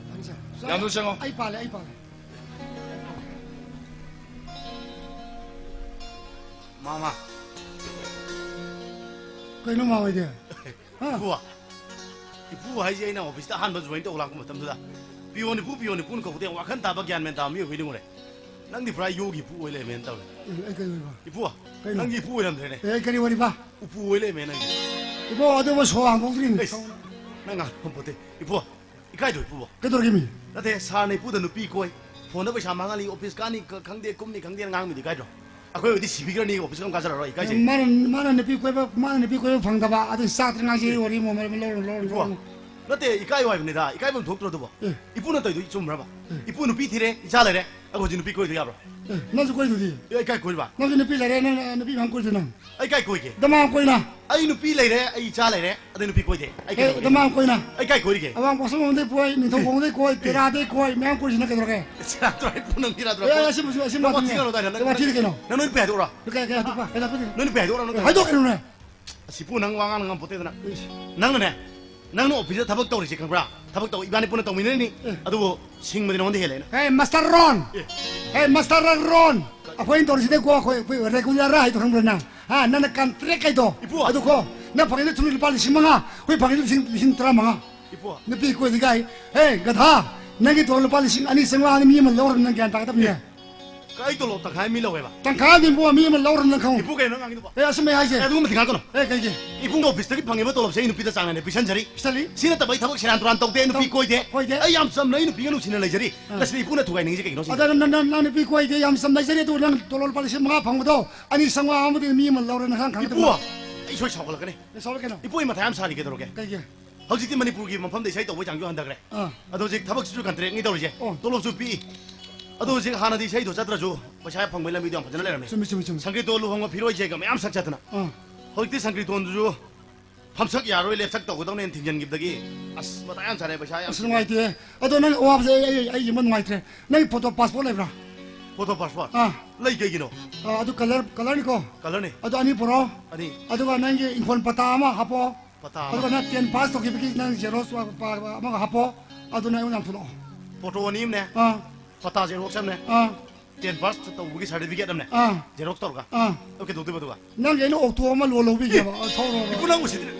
ꯌꯥꯝꯗꯨ ꯆꯪꯉꯣ꯫ ꯑꯩ ꯄꯥꯜꯂꯦ, ꯑꯩ ꯄꯥꯜꯂꯦ꯫ ꯃꯥꯃ꯫ ꯀꯩꯅꯣ ꯃꯥ ꯍꯣꯏꯗꯤ? ꯍꯥ? ꯏꯄꯨ, ꯏꯄꯨ ꯍꯥꯏꯁꯦ ꯑꯩꯅ ꯑꯣꯐꯤꯁꯇ ꯑꯍꯥꯟꯕ ꯖꯣꯏꯟ ꯇꯧꯕ ꯂꯥꯛꯄ ꯃꯇꯝꯗꯨꯗ ꯄꯤꯌꯣꯟ ꯏꯄꯨ, ꯄꯤꯌꯣꯟ ꯏꯄꯨꯅ ꯀꯧꯗꯦ, ꯋꯥꯈꯜ ꯇꯥꯕ ꯒ꯭ꯌꯥꯟ ꯃꯦꯟ ꯇꯥꯕ ꯃꯤꯑꯣꯏ ꯑꯣꯏ ꯅꯤꯡꯉꯨꯔꯦ꯫ ꯅꯪꯗꯤ ꯄꯨꯔꯥ ꯌꯣꯒꯤ ꯏꯄꯨ ꯑꯣꯏ ꯂꯩꯔꯝꯃꯦꯅ ꯇꯧꯔꯦ꯫ ꯑꯦ, ꯑꯩ ꯀꯩ ꯑꯣꯏꯕ? ꯏꯄꯨ, ꯀꯩꯅꯣ? ꯅꯪꯒꯤ ꯏꯄꯨ ꯑꯣꯏꯔꯝꯗ꯭ꯔꯦꯅꯦ꯫ ꯑꯦ, ꯑꯩ ꯀꯔꯤ ꯑꯣꯏꯔꯤꯕ? ꯎꯄꯨ ꯑꯣꯏ ꯂꯩꯔꯝꯃꯦ ꯅꯪꯒꯤ꯫ ꯏꯕꯣ, ꯑꯗꯨꯕꯨ ꯁꯣ ꯍꯥꯡꯗꯣꯛꯇ꯭ꯔꯤꯅꯤ꯫ ꯑꯩꯁ, ꯅꯪ ꯉꯥꯡꯐꯝ ꯄꯣꯠꯇꯦ꯫ ꯏꯄꯨ, ꯏꯀꯥꯏꯗ꯭ꯔꯣ ꯏꯄꯨꯕꯣ? ꯀꯩꯗꯧꯔꯒꯦ ꯃꯤ? ꯅꯠꯇꯦ, ꯁꯥꯔꯅ ꯏꯄꯨꯗ ꯅꯨꯄꯤ ꯀꯣꯏ, ꯐꯣꯟꯗ ꯄꯩꯁꯥ ꯃꯥꯡꯍꯜꯂꯤ, ꯑꯣꯐꯤꯁ ꯀꯥꯅꯤ ꯈ-, ꯈꯪꯗꯦ, ꯀꯨꯝꯅꯤ ꯈꯪꯗꯦꯅ ꯉꯥꯡꯕꯗꯤ ꯏꯀꯥꯏꯗ꯭ꯔꯣ? ꯑꯩꯈꯣꯏ ꯑꯣꯏꯗꯤ ꯁꯤꯕꯤꯈ꯭ꯔꯅꯤ, ꯑꯣꯐꯤꯁ ꯀꯝ ꯀꯥꯖꯔꯔꯣꯏ, ꯏꯀꯥꯏꯖꯩ꯫ ꯃꯥꯅ, ꯃꯥꯅ ꯅꯨꯄꯤ ꯀꯣꯏꯕ, ꯃꯥꯅ ꯅꯨꯄꯤ ꯀꯣꯏꯕ ꯐꯪꯗꯕ, ꯑꯗꯨ ꯆꯥꯛꯇ ꯉꯥꯡꯁꯤ ꯋꯥꯔꯤ ꯑꯃ ꯑꯃ ꯂꯧꯔꯣ, ꯂꯧꯔꯣ, ꯏꯄꯨ, ꯂꯧꯔꯣ꯫ ꯅꯠꯇꯦ, ꯏꯀꯥꯏꯌꯣ ꯍꯥꯏꯕꯅꯤꯗ, ꯏꯀꯥꯏꯐꯝ ꯊꯣꯛꯇ꯭ꯔꯣ ꯑꯗꯨꯕꯣ? ꯑꯦ꯫ ꯏꯄꯨꯅ ꯇꯧꯔꯤꯗꯣ ꯆꯨꯝꯕ꯭ꯔꯕ? ꯑꯦ꯫ ꯏꯄꯨ ꯅꯨꯄꯤ ꯊꯤꯔꯦ, ꯏꯆꯥ ꯂꯩꯔꯦ, ꯑꯗꯨꯒ ꯍꯧꯖꯤꯛ ꯅꯨꯄꯤ ꯀꯣꯏꯗꯣ ꯌꯥꯕ꯭ꯔꯣ? ꯑꯦ, ꯅꯪꯁꯨ ꯀꯣꯏꯗꯨꯗꯤ? ꯑꯦ, ꯑꯩ ꯀꯥꯏ ꯀꯣꯏꯔꯤꯕ? ꯅꯪꯁꯨ ꯅꯨꯄꯤ ꯂꯩꯔꯦ, ꯅꯪ ꯅꯨꯄꯤ ꯃꯌꯥꯝ ꯀꯣꯏꯗꯨ ꯅꯪ? ꯑꯩ ꯀꯥꯏ ꯀꯣꯏꯒꯦ? ꯗꯃꯥ ꯀꯣꯏꯅ꯫ ꯑꯩ ꯅꯨꯄꯤ ꯂꯩꯔꯦ, ꯑꯩ ꯏꯆꯥ ꯂꯩꯔꯦ, ꯑꯗꯩ ꯅꯨꯄꯤ ꯀꯣꯏꯗꯦ꯫ ꯑꯩ ꯑꯦ, ꯀꯩꯗꯧꯔꯒꯦ? ꯗꯃꯥ ꯀꯣꯏꯅ꯫ ꯑꯩ ꯀꯥꯏ ꯀꯣꯏꯔꯤꯒꯦ? ꯑꯋꯥꯡ ꯄꯣꯠꯁꯪꯕꯝꯗꯩ ꯀꯣꯏ, ꯅꯤꯡꯊꯧꯈꯣꯡꯗꯩ ꯀꯣꯏ, ꯇꯦꯔꯥꯗꯩ ꯀꯣꯏ, ꯃꯌꯥꯝ ꯀꯣꯏꯁꯤꯅ ꯀꯩꯗꯧꯔꯒꯦ? ꯁꯦꯔꯥꯟ ꯇꯨꯔꯥꯟ ꯏꯄꯨ ꯅꯪ ꯊꯤꯔꯥꯗ꯭ꯔꯣ? ꯑꯦ, ꯑꯁꯤ ꯃꯁꯤ, ꯑꯁꯤ ꯅꯪ ꯃꯥ ꯋꯥꯊꯤ ꯊꯤꯔꯦ꯫ ꯉꯥꯡꯅꯨ ꯇꯥꯏꯅꯦ, ꯅꯪ ꯅꯪ ꯋꯥꯊꯤ ꯊꯤꯔꯦ ꯀꯩꯅꯣ? ꯅꯪ ꯅꯣꯏ ꯅꯨꯄꯤ ꯍꯥꯏꯗꯣꯛꯎꯔꯣ? ꯀꯩ, ꯀꯩ ꯍꯥꯏꯗꯣꯛꯄ? ꯀꯩ ꯍꯥꯏꯗꯣꯛꯄ? ꯅꯣꯏ ꯅꯨꯄꯤ ꯍꯥꯏꯗꯣꯛꯎꯔꯣ, ꯅꯪ ꯑꯦ, ꯍꯥꯏꯗꯣꯛꯀꯅꯨꯅꯦ꯫ ꯑꯁ, ꯏꯄꯨ ꯅꯪ ꯋꯥ ꯉꯥꯡ ꯉꯝꯄꯣꯠꯇꯦꯗꯅ꯫ ꯏꯁ꯫ ꯅꯪꯅꯅꯦ, ꯅꯪꯅ ꯑꯣꯐꯤꯁꯇ ꯊꯕꯛ ꯇꯧꯔꯤꯁꯦ ꯈꯪꯕ꯭ꯔꯥ? ꯊꯕꯛ ꯇꯧ, ꯏꯕꯥꯅꯤ ꯄꯨꯟꯅ ꯇꯧꯃꯤꯟꯅꯔꯤꯅꯤ꯫ ꯑꯦ꯫ ꯑꯗꯨꯕꯨ ꯁꯤꯡꯕꯗꯤ ꯅꯉꯣꯟꯗ ꯍꯦꯜꯂꯦꯅ꯫ ꯍꯦ, ꯃꯥꯁꯇꯔ ꯔꯣꯟ! ꯑꯦ꯫ ꯍꯦ, ꯃꯥꯁꯇꯔ ꯔꯣꯟ! ꯑꯩꯈꯣꯏꯅ ꯇꯧꯔꯤꯁꯤꯗꯤꯀꯣ, ꯑꯩꯈꯣꯏ, ꯑꯩꯈꯣꯏ ꯔꯦꯒꯨꯂꯔ ꯍꯥꯏꯗꯣ ꯈꯪꯕ꯭ꯔꯥ ꯅꯪ? ꯍꯥ, ꯅꯪꯅ ꯀꯟꯇ꯭ꯔꯦꯛ ꯍꯥꯏꯗꯣ? ꯏꯄꯨ! ꯑꯗꯨꯀꯣ, ꯅꯪ ꯐꯪꯉꯤꯗꯣ ꯆꯨꯝꯅ ꯂꯨꯄꯥ ꯂꯤꯁꯤꯡ ꯃꯉꯥ, ꯑꯩꯈꯣꯏ ꯐꯪꯉꯤꯗꯣ ꯂꯤꯁꯤꯡ, ꯂꯤꯁꯤꯡ ꯇꯔꯥꯃꯉꯥ꯫ ꯏꯄꯨ! ꯅꯨꯄꯤ ꯀꯣꯏꯗꯤ ꯀꯥꯏ? ꯍꯦ, ꯒꯙꯥ! ꯅꯪꯒꯤ ꯇꯣꯂꯣꯞ ꯂꯨꯄꯥ ꯂꯤꯁꯤꯡ ꯑꯅꯤ ꯆꯥꯝꯃꯉꯥꯅꯤ, ꯃꯤ ꯑꯃ ꯂꯧꯔꯒ ꯅꯪ ꯒ꯭ꯌꯥꯟ ꯇꯥꯒꯗꯕꯅꯦ꯫ ꯑꯦ꯫ ꯑꯩ ꯇꯣꯂꯣꯞ ꯇꯪꯈꯥꯏ ꯃꯤ ꯂꯧꯋꯦꯕ꯫ ꯇꯪꯈꯥꯏ ꯑꯃ ꯃꯤ ꯑꯃ ꯂꯧꯔ ꯅꯪ ꯈꯪꯉꯨ꯫ ꯏꯄꯨ, ꯀꯩꯅꯣ ꯅꯪ ꯉꯥꯡꯉꯤꯗꯨꯕꯣ? ꯑꯦ, ꯑꯁꯨꯝꯃꯥꯏ ꯍꯥꯏꯁꯦ꯫ ꯑꯦ, ꯑꯗꯨꯒꯨꯝꯕꯗꯤ ꯉꯥꯡꯒꯅꯨ꯫ ꯑꯦ, ꯀꯩꯒꯤ? ꯏꯄꯨ, ꯑꯣꯐꯤꯁꯇꯒꯤ ꯐꯪꯉꯤꯕ ꯇꯣꯂꯣꯞꯁꯦ ꯑꯩ ꯅꯨꯄꯤꯗ ꯆꯥꯡ ꯅꯥꯏꯅ ꯄꯤꯁꯟꯖꯔꯤ꯫ ꯄꯤꯁꯜꯂꯤ꯫ ꯁꯤ ꯅꯠꯇꯕ ꯑꯩ ꯊꯕꯛ ꯁꯦꯔꯥꯟ ꯇꯨꯔꯥꯟ ꯇꯧꯗꯦ, ꯑꯩ ꯅꯨꯄꯤ ꯇꯧ-, ꯀꯣꯏꯗꯦ꯫ ꯀꯣꯏꯗꯦ꯫ ꯑꯩ ꯌꯥꯝ ꯆꯝꯅ ꯑꯩ ꯅꯨꯄꯤꯒ ꯅꯨꯡꯁꯤꯅ ꯂꯩꯖꯔꯤ꯫ ꯑꯥ꯫ ꯂꯛꯁꯃꯤ, ꯏꯄꯨꯅ ꯊꯨꯒꯥꯏꯅꯤꯡꯉꯤꯁꯦ ꯀꯩꯒꯤꯅꯣ ꯁꯤꯅꯤ? ꯑꯗ ꯅꯪ, ꯅꯪ, ꯅꯪ ꯅꯨꯄꯤ ꯀꯣꯏꯗꯦ, ꯌꯥꯝ ꯆꯝꯅ ꯂꯩꯖꯔꯤ, ꯑꯗꯨ ꯅꯪ ꯇꯣꯂꯣꯞ ꯂꯨꯄꯥ ꯂꯤꯁꯤꯡ ꯃꯉꯥ ꯐꯪꯕꯗꯣ ꯑꯅꯤ ꯆꯥꯝꯃꯉꯥ ꯑꯃꯗꯤ ꯃꯤ ꯑꯃ ꯂꯧꯔꯦ ꯅꯪ ꯈꯪꯗꯕ꯫ ꯏꯄꯨ, ꯑꯩ ꯁꯣꯏ ꯁꯥꯎꯒꯠꯂꯛꯀꯅꯤ꯫ ꯑꯦ, ꯁꯥꯎꯔꯛꯀꯅꯣ꯫ ꯏꯄꯨ, ꯑꯩ ꯃꯊꯥ ꯌꯥꯝ ꯁꯥꯔꯤ, ꯀꯩꯗꯧꯔꯒꯦ? ꯀꯩꯒꯤ? ꯍꯧꯖꯤꯛꯇꯤ ꯃꯅꯤꯄꯨꯔꯒꯤ ꯃꯐꯝꯗ ꯏꯁꯩ ꯇꯧꯕꯒꯤ ꯆꯥꯡꯁꯨ ꯍꯟꯊꯈ꯭ꯔꯦ꯫ ꯑꯥ꯫ ꯑꯗꯣ ꯍꯧꯖꯤꯛ ꯊꯕꯛꯁꯤꯁꯨ ꯀꯟꯇ꯭ꯔꯦꯛꯅꯤ ꯇꯧꯔꯤꯁꯦ꯫ ꯑꯣ꯫ ꯇꯣꯂꯣꯞꯁꯨ ꯄꯤꯛꯏ꯫ ꯑꯗꯣ ꯍꯧꯖꯤꯛ ꯍꯥꯟꯅꯗꯤ ꯏꯁꯩꯗꯣ ꯆꯠꯇ꯭ꯔꯁꯨ ꯄꯩꯁꯥ ꯐꯪꯕꯒꯤ ꯂꯝꯕꯤꯗꯣ ꯌꯥꯝ ꯐꯖꯅ ꯂꯩꯔꯝꯃꯦ꯫ ꯆꯨꯝꯃꯤ, ꯆꯨꯝꯃꯤ, ꯆꯨꯝꯃꯤ꯫ ꯁꯪꯀ꯭ꯔꯤꯇꯣꯟ ꯂꯨꯍꯣꯡꯕ ꯐꯤꯔꯣꯏ ꯖꯦꯒ ꯃꯌꯥꯝ ꯁꯛ ꯆꯠꯇꯅ꯫ ꯑꯥ꯫ ꯍꯧꯖꯤꯛꯇꯤ ꯁꯪꯀ꯭ꯔꯤꯇꯣꯟꯗꯨꯁꯨ ꯐꯝꯁꯛ ꯌꯥꯔꯣꯏ, ꯂꯦꯞꯁꯛ ꯇꯧꯒꯗꯧꯅꯦꯅ ꯊꯤꯡꯖꯤꯟꯈꯤꯕꯗꯒꯤ ꯑꯁ, ꯃꯊꯥ ꯌꯥꯝ ꯁꯥꯔꯦ, ꯄꯩꯁꯥ ꯌꯥꯝ ꯑꯁ, ꯅꯨꯡꯉꯥꯏꯇꯦ꯫ ꯑꯗꯣ ꯅꯪ ꯑꯋꯥꯕꯁꯦ ꯑꯩ, ꯑꯩ, ꯑꯩ ꯌꯦꯡꯕ ꯅꯨꯡꯉꯥꯏꯇ꯭ꯔꯦ꯫ ꯅꯪꯒꯤ ꯐꯣꯇꯣ ꯄꯥꯁꯄꯣꯔꯠ ꯂꯩꯕ꯭ꯔꯥ? Photo passport? ꯑꯥ꯫ ꯂꯩ, ꯀꯩꯒꯤꯅꯣ? ꯑꯥ, ꯑꯗꯨ ꯀꯂꯔ, ꯀꯂꯔꯅꯤꯀꯣ? ꯀꯂꯔꯅꯤ꯫ ꯑꯗꯣ ꯑꯅꯤ ꯄꯨꯔꯛꯑꯣ꯫ ꯑꯅꯤ꯫ ꯑꯗꯨꯒ ꯅꯪꯒꯤ ꯏꯪꯈꯣꯜ ꯄꯇꯥ ꯑꯃ ꯍꯥꯞꯄꯣ꯫ ꯄꯇꯥ ꯑꯃ꯫ ꯑꯗꯨꯒ ꯅꯪ ꯇꯦꯟ ꯄꯥꯁ ꯇꯧꯈꯤꯕꯒꯤ ꯅꯪ ꯖꯦꯔꯣꯛꯁ ꯑꯃꯒ ꯍꯥꯞꯄꯣ꯫ ꯑꯗꯨ ꯅꯪ ꯑꯩꯉꯣꯟꯗ ꯌꯥꯝ ꯊꯨꯂꯛꯑꯣ꯫ ꯐꯣꯇꯣ ꯑꯅꯤ ꯑꯃꯅꯦ꯫ ꯑꯥ꯫ ꯄꯇꯥ ꯖꯦꯔꯣꯛꯁ ꯑꯃꯅꯦ꯫ ꯑꯥ꯫ ꯇꯦꯟ ꯄꯥꯁ ꯇꯧꯕꯒꯤ ꯁꯥꯔꯇꯤꯐꯤꯀꯦꯠ ꯑꯃꯅꯦ꯫ ꯑꯥ꯫ ꯖꯦꯔꯣꯛꯁ ꯇꯧꯔꯒ꯫ ꯑꯥ꯫ ꯑꯗꯨ ꯀꯩꯗꯧꯗꯣꯏꯕ ꯑꯗꯨꯒ? ꯅꯪꯒꯤ ꯑꯩꯅ ꯑꯣꯛꯇꯣ ꯑꯃ ꯂꯣꯟ ꯂꯧꯕꯤꯒꯦꯕ꯫ ꯑꯦ! ꯑ, ꯊꯧꯔꯣ, ꯊꯧꯔꯣ꯫ ꯏꯄꯨ, ꯅꯪ ꯎꯁꯤꯠꯇ꯭ꯔꯤ-,